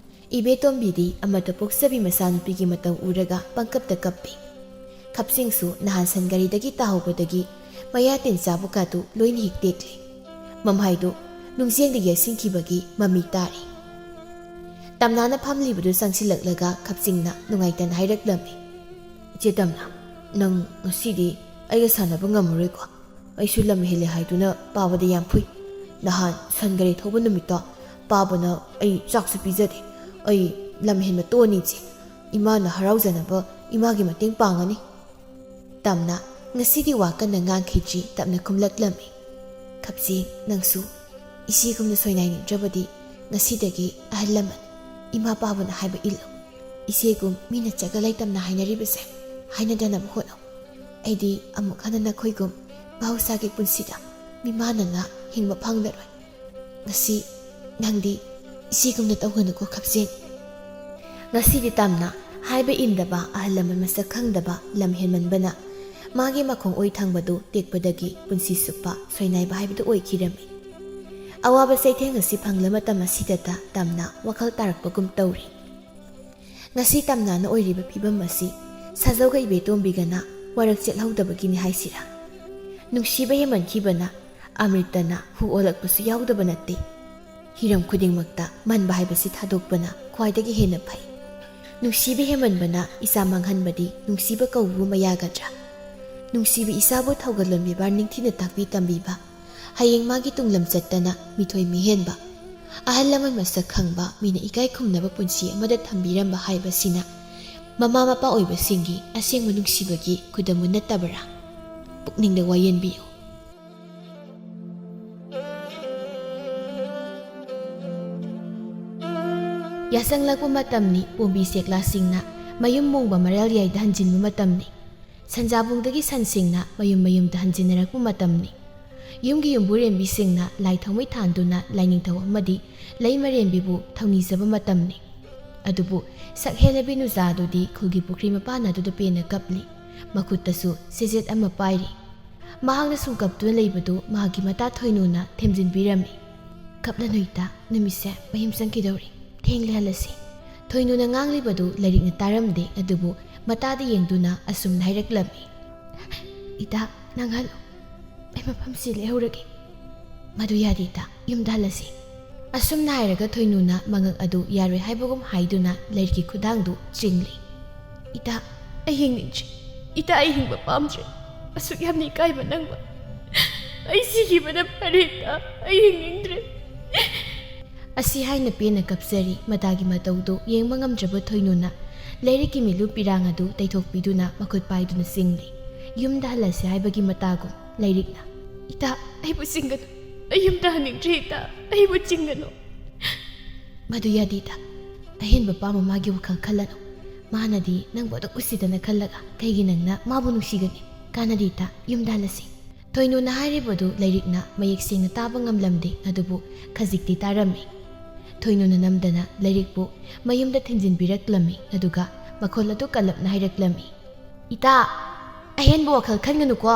ꯏꯕꯦꯇꯣꯝꯕꯤꯗꯤ ꯑꯃꯠꯇ ꯄꯣꯛꯆꯕꯤ ꯃꯆꯥꯅꯨꯄꯤꯒꯤ ꯃꯇꯧ ꯎꯔꯒ ꯄꯪꯀꯞꯇ ꯀꯞꯄꯤ꯫ ꯈꯞꯆꯤꯡꯁꯨ ꯅꯍꯥꯟ ꯁꯟ ꯒꯥꯔꯤꯗꯒꯤ ꯇꯥꯍꯧꯕꯗꯒꯤ ꯃꯌꯥ ꯇꯤꯟ ꯆꯥꯕ ꯀꯥꯗꯨ ꯂꯣꯏꯅ ꯍꯦꯛ ꯇꯦꯛꯂꯦ꯫ ꯃꯃꯥꯏꯗꯨ ꯅꯨꯡꯖꯦꯡꯗ ꯌꯩꯁꯤꯟꯈꯤꯕꯒꯤ ꯃꯃꯤ ꯇꯥꯔꯤ꯫ ꯇꯝꯅꯥꯅ ꯐꯝꯂꯤꯕꯗꯨ ꯆꯪꯁꯤꯜꯂꯛꯂꯒ ꯈꯞꯆꯤꯡꯅ ꯅꯨꯡꯉꯥꯏꯇꯅ ꯍꯥꯏꯔꯛꯂꯝꯃꯤ, "ꯏꯆꯦ ꯇꯝꯅꯥ, ꯅꯪ ꯉꯁꯤꯗꯤ ꯑꯩꯒ ꯁꯥꯟꯅꯕ ꯉꯝꯃꯔꯣꯏꯀꯣ? ꯑꯩꯁꯨ ꯂꯝ ꯍꯦꯜꯂꯦ ꯍꯥꯏꯗꯨꯅ ꯄꯥꯕꯗ ꯌꯥꯝ ꯐꯨꯏ꯫ ꯅꯍꯥꯟ ꯁꯟ ꯒꯥꯔꯤ ꯊꯧꯕ ꯅꯨꯃꯤꯠꯇꯣ ꯄꯥꯕꯅ ꯑꯩ ꯆꯥꯛꯁꯨ ꯄꯤꯖꯗꯦ꯫ ꯑꯩ ꯂꯝ ꯍꯦꯟꯕ ꯇꯣꯛꯑꯅꯤ ꯏꯆꯦ꯫ ꯏꯃꯥꯅ ꯍꯔꯥꯎꯖꯅꯕ ꯏꯃꯥꯒꯤ ꯃꯇꯦꯡ ꯄꯥꯡꯉꯅꯤ꯫" ꯇꯝꯅꯥ ꯉꯁꯤꯗꯤ ꯋꯥ ꯀꯟꯅ ꯉꯥꯡꯈꯤꯗ꯭ꯔꯤ ꯇꯞꯅ ꯈꯨꯝꯂꯛꯂꯝꯃꯤ, "ꯈꯞꯆꯦꯡ, ꯅꯪꯁꯨ ꯏꯆꯦꯒꯨꯝꯅ ꯁꯣꯏꯅꯥꯏꯅꯤꯡꯗ꯭ꯔꯕꯗꯤ ꯉꯁꯤꯗꯒꯤ ꯑꯍꯜ ꯂꯃꯟ, ꯏꯃꯥ ꯄꯥꯕꯅ ꯍꯥꯏꯕ ꯏꯜꯂꯨ꯫ ꯏꯆꯦꯒꯨꯝ ꯃꯤꯅ ꯆꯒ ꯂꯩꯇꯝꯅ ꯍꯥꯏꯅꯔꯤꯕꯁꯦ ꯍꯥꯏꯅꯗꯅꯕ ꯍꯣꯠꯅꯧ꯫ ꯑꯩꯗꯤ ꯑꯃꯨꯛ ꯍꯟꯅ ꯅꯈꯣꯏꯒꯨꯝ ꯃꯍꯧꯁꯥꯒꯤ ꯄꯨꯟꯁꯤꯗ ꯃꯤꯃꯥꯟꯅꯅ ꯍꯤꯡꯕ ꯐꯪꯂꯔꯣꯏ꯫ ꯉꯁꯤ ꯅꯪꯗꯤ ꯏꯆꯦꯒꯨꯝꯅ ꯇꯧꯒꯅꯨꯀꯣ ꯈꯞꯆꯦꯡ꯫" ꯉꯁꯤꯗꯤ ꯇꯝꯅꯥ ꯍꯥꯏꯕ ꯏꯟꯗꯕ ꯑꯍꯜ ꯂꯃꯟ ꯃꯁꯛ ꯈꯪꯗꯕ ꯂꯝ ꯍꯦꯟꯃꯟꯕꯅ ꯃꯥꯒꯤ ꯃꯈꯣꯡ ꯑꯣꯏ ꯊꯪꯕꯗꯨ ꯇꯦꯛꯄꯗꯒꯤ ꯄꯨꯟꯁꯤ ꯆꯨꯞꯄ ꯁꯣꯏꯅꯥꯏꯕ ꯍꯥꯏꯕꯗꯨ ꯑꯣꯏꯈꯤꯔꯝꯃꯤ꯫ ꯑꯋꯥꯕ ꯆꯩꯊꯦꯡ ꯑꯁꯤ ꯐꯪꯂ ꯃꯇꯝ ꯑꯁꯤꯗꯇ ꯇꯝꯅꯥ ꯋꯥꯈꯜ ꯇꯥꯔꯛꯄꯒꯨꯝ ꯇꯧꯔꯤ꯫ ꯉꯁꯤ ꯇꯝꯅꯥꯅ ꯑꯣꯏꯔꯤꯕ ꯐꯤꯕꯝ ꯑꯁꯤ ꯁꯥꯖꯧꯒ ꯏꯕꯦꯇꯣꯝꯕꯤꯒꯅ ꯋꯥꯔꯛ ꯆꯦꯠꯍꯧꯗꯕꯒꯤꯅꯤ ꯍꯥꯏꯁꯤꯔꯥ? ꯅꯨꯡꯁꯤꯕ ꯍꯦꯟꯃꯟꯈꯤꯕꯅ ꯑꯃ꯭ꯔꯤꯇꯅ ꯍꯨ ꯑꯣꯜꯂꯛꯄꯁꯨ ꯌꯥꯎꯗꯕ ꯅꯠꯇꯦ꯫ ꯍꯤꯔꯝ ꯈꯨꯗꯤꯡꯃꯛꯇ ꯃꯟꯕ ꯍꯥꯏꯕꯁꯤ ꯊꯥꯗꯣꯛꯄꯅ ꯈ꯭ꯋꯥꯏꯗꯒꯤ ꯍꯦꯟꯅ ꯐꯩ꯫ ꯅꯨꯡꯁꯤꯕ ꯍꯦꯟꯃꯟꯕꯅ ꯏꯆꯥ ꯃꯥꯡꯍꯟꯕꯗꯤ ꯅꯨꯡꯁꯤꯕ ꯀꯧꯕꯕꯨ ꯃꯌꯥꯒꯗ꯭ꯔꯥ? ꯅꯨꯡꯁꯤꯕ ꯏꯆꯥꯕꯨ ꯊꯧꯒꯜꯂꯣꯟ ꯕꯦꯕꯥꯔ ꯅꯤꯡꯊꯤꯅ ꯇꯥꯛꯄꯤ ꯇꯝꯕꯤꯕ, ꯍꯌꯦꯡ ꯃꯥꯒꯤ ꯇꯨꯡꯂꯝ ꯆꯠꯇꯅ ꯃꯤꯊꯣꯏ ꯃꯤꯍꯦꯟꯕ, ꯑꯍꯜ ꯂꯃꯟ ꯃꯁꯛ ꯈꯪꯕ, ꯃꯤꯅ ꯏꯀꯥꯏ ꯈꯨꯝꯅꯕ ꯄꯨꯟꯁꯤ ꯑꯃꯗ ꯊꯝꯕꯤꯔꯝꯕ ꯍꯥꯏꯕꯁꯤꯅ ꯃꯃꯥ ꯃꯄꯥ ꯑꯣꯏꯕꯁꯤꯡꯒꯤ ꯑꯁꯦꯡꯕ ꯅꯨꯡꯁꯤꯕꯒꯤ ꯈꯨꯗꯝ ꯅꯠꯇꯕꯔꯥ? ꯄꯨꯛꯅꯤꯡꯗ ꯋꯥꯌꯦꯟꯕꯤꯌꯨ꯫ ꯌꯥꯁꯪꯂꯛꯄ ꯃꯇꯝꯅꯤ, ꯄꯣꯝꯕꯤ ꯆꯦꯛꯂꯥꯁꯤꯡꯅ ꯃꯌꯨꯝ ꯃꯣꯡꯕ ꯃꯔꯦꯜ ꯌꯥꯏꯗ ꯍꯟꯖꯤꯟꯕ ꯃꯇꯝꯅꯤ꯫ ꯁꯟꯖꯥꯕꯨꯡꯗꯒꯤ ꯁꯟꯁꯤꯡꯅ ꯃꯌꯨꯝ ꯃꯌꯨꯝꯗ ꯍꯟꯖꯤꯟꯅꯔꯛꯄ ꯃꯇꯝꯅꯤ꯫ ꯌꯨꯝꯒꯤ ꯌꯨꯝꯕꯨꯔꯦꯝꯕꯤꯁꯤꯡꯅ ꯂꯥꯏ ꯊꯥꯎꯃꯩ ꯊꯥꯟꯗꯨꯅ ꯂꯥꯏꯅꯤꯡꯊꯧ ꯑꯃꯗꯤ ꯂꯩꯃꯔꯦꯝꯕꯤꯕꯨ ꯊꯧꯅꯤꯖꯕ ꯃꯇꯝꯅꯤ꯫ ꯑꯗꯨꯕꯨ ꯁꯛꯍꯦꯜꯂꯕꯤ ꯅꯨꯖꯥꯗꯨꯗꯤ ꯈꯨꯜꯒꯤ ꯄꯨꯈ꯭ꯔꯤ ꯃꯄꯥꯟ ꯑꯗꯨꯗ ꯄꯦꯟꯅ ꯀꯞꯂꯤ꯫ ꯃꯈꯨꯠꯇꯁꯨ ꯆꯦꯖꯦꯠ ꯑꯃ ꯄꯥꯏꯔꯤ꯫ ꯃꯍꯥꯛꯅ ꯁꯨꯝ ꯀꯞꯇꯨꯅ ꯂꯩꯕꯗꯨ ꯃꯍꯥꯛꯀꯤ ꯃꯇꯥ ꯊꯣꯏꯅꯨꯅ ꯊꯦꯝꯖꯤꯟꯕꯤꯔꯝꯃꯤ꯫ "ꯀꯞꯂꯅꯨ ꯏꯇꯥ, ꯅꯨꯃꯤꯠꯁꯦ ꯃꯌꯨꯝ ꯆꯪꯈꯤꯗꯧꯔꯤ꯫ ꯊꯦꯡꯂꯦ, ꯍꯜꯂꯁꯤ꯫" ꯊꯣꯏꯅꯨꯅ ꯉꯥꯡꯂꯤꯕꯗꯨ ꯂꯩꯔꯤꯛꯅ ꯇꯥꯔꯝꯗꯦ, ꯑꯗꯨꯕꯨ ꯃꯇꯥꯗ ꯌꯦꯡꯗꯨꯅ ꯑꯁꯨꯝꯅ ꯍꯥꯏꯔꯛꯂꯝꯃꯤ, "ꯏꯇꯥ, ꯅꯪ ꯍꯜꯂꯨ꯫ ꯑꯩ ꯃꯐꯝꯁꯤ ꯂꯩꯍꯧꯔꯒꯦ꯫" "ꯃꯗꯨ ꯌꯥꯗꯦ ꯏꯇꯥ, ꯌꯨꯝꯗ ꯍꯜꯂꯁꯤ꯫" ꯑꯁꯨꯝꯅ ꯍꯥꯏꯔꯒ ꯊꯣꯏꯅꯨꯅ ꯃꯉꯛ ꯑꯗꯨ ꯌꯥꯔꯣꯏ ꯍꯥꯏꯕꯒꯨꯝ ꯍꯥꯏꯗꯨꯅ ꯂꯩꯔꯤꯛꯀꯤ ꯈꯨꯗꯥꯡꯗꯨ ꯆꯤꯡꯂꯤ꯫ "ꯏꯇꯥ, ꯑꯩ ꯍꯤꯡꯅꯤꯡꯗ꯭ꯔꯦ꯫ ꯏꯇꯥ, ꯑꯩ ꯍꯤꯡꯕ ꯄꯥꯝꯗ꯭ꯔꯦ꯫ ꯑꯁꯨꯛ ꯌꯥꯝꯅ ꯏꯀꯥꯏꯕ ꯅꯪꯕ꯫ ꯑꯩ ꯁꯤꯈꯤꯕꯅ ꯐꯔꯦ ꯏꯇꯥ꯫ ꯑꯩ ꯍꯤꯡꯅꯤꯡꯗ꯭ꯔꯦ꯫" ꯑꯁꯤ ꯍꯥꯏꯅ ꯄꯦꯟꯅ ꯀꯞꯆꯔꯤ꯫ ꯃꯇꯥꯒꯤ ꯃꯇꯧꯗꯨ ꯌꯦꯡꯕ ꯉꯝꯗ꯭ꯔꯕ ꯊꯣꯏꯅꯨꯅ ꯂꯩꯔꯤꯛꯀꯤ ꯃꯤꯠꯂꯨ ꯄꯤꯔꯥꯡ ꯑꯗꯨ ꯇꯩꯊꯣꯛꯄꯤꯗꯨꯅ ꯃꯈꯨꯠ ꯄꯥꯏꯗꯨꯅ ꯆꯤꯡꯂꯤ꯫ ꯌꯨꯝꯗ ꯍꯜꯂꯁꯤ ꯍꯥꯏꯕꯒꯤ ꯃꯇꯥꯒꯨꯝ ꯂꯩꯔꯤꯛꯅ, "ꯏꯇꯥ, ꯑꯩꯕꯨ ꯆꯤꯡꯒꯅꯨ꯫ ꯑꯩ ꯌꯨꯝꯗ ꯍꯟꯅꯤꯡꯗ꯭ꯔꯦ ꯏꯇꯥ꯫ ꯑꯩꯕꯨ ꯆꯤꯡꯒꯅꯨ꯫" "ꯃꯗꯨ ꯌꯥꯗꯦ ꯏꯇꯥ꯫ ꯑꯍꯦꯟꯕ ꯄꯥꯝꯕ ꯃꯥꯒꯤ ꯋꯥꯈꯜ ꯈꯜꯂꯅꯨ꯫ ꯃꯥꯅꯗꯤ ꯅꯪꯕꯨ ꯑꯗꯨꯛ ꯎꯁꯤꯠꯇꯅ ꯈꯜꯂꯒ ꯀꯩꯒꯤ ꯅꯪꯅ ꯃꯥꯕꯨ ꯅꯨꯡꯁꯤꯒꯅꯤ? ꯀꯥꯟꯅꯗꯦ ꯏꯇꯥ, ꯌꯨꯝꯗ ꯍꯜꯂꯁꯤ꯫" ꯊꯣꯏꯅꯨꯅ ꯍꯥꯏꯔꯤꯕꯗꯨ ꯂꯩꯔꯤꯛꯅ ꯃꯌꯦꯛ ꯁꯦꯡꯅ ꯇꯥꯕ ꯉꯝꯂꯝꯗꯦ, ꯑꯗꯨꯕꯨ ꯈꯖꯤꯛꯇꯤ ꯇꯥꯔꯝꯃꯤ꯫ ꯊꯣꯏꯅꯨꯅ ꯅꯝꯗꯅ ꯂꯩꯔꯤꯛꯄꯨ ꯃꯌꯨꯝꯗ ꯊꯤꯟꯖꯤꯟꯕꯤꯔꯛꯂꯝꯃꯤ, ꯑꯗꯨꯒ ꯃꯈꯣꯜ ꯑꯗꯨ ꯀꯜꯂꯞꯅ ꯍꯥꯏꯔꯛꯂꯝꯃꯤ, "ꯏꯇꯥ, ꯑꯍꯦꯟꯕ ꯋꯥꯈꯜ ꯈꯟꯒꯅꯨꯀꯣ꯫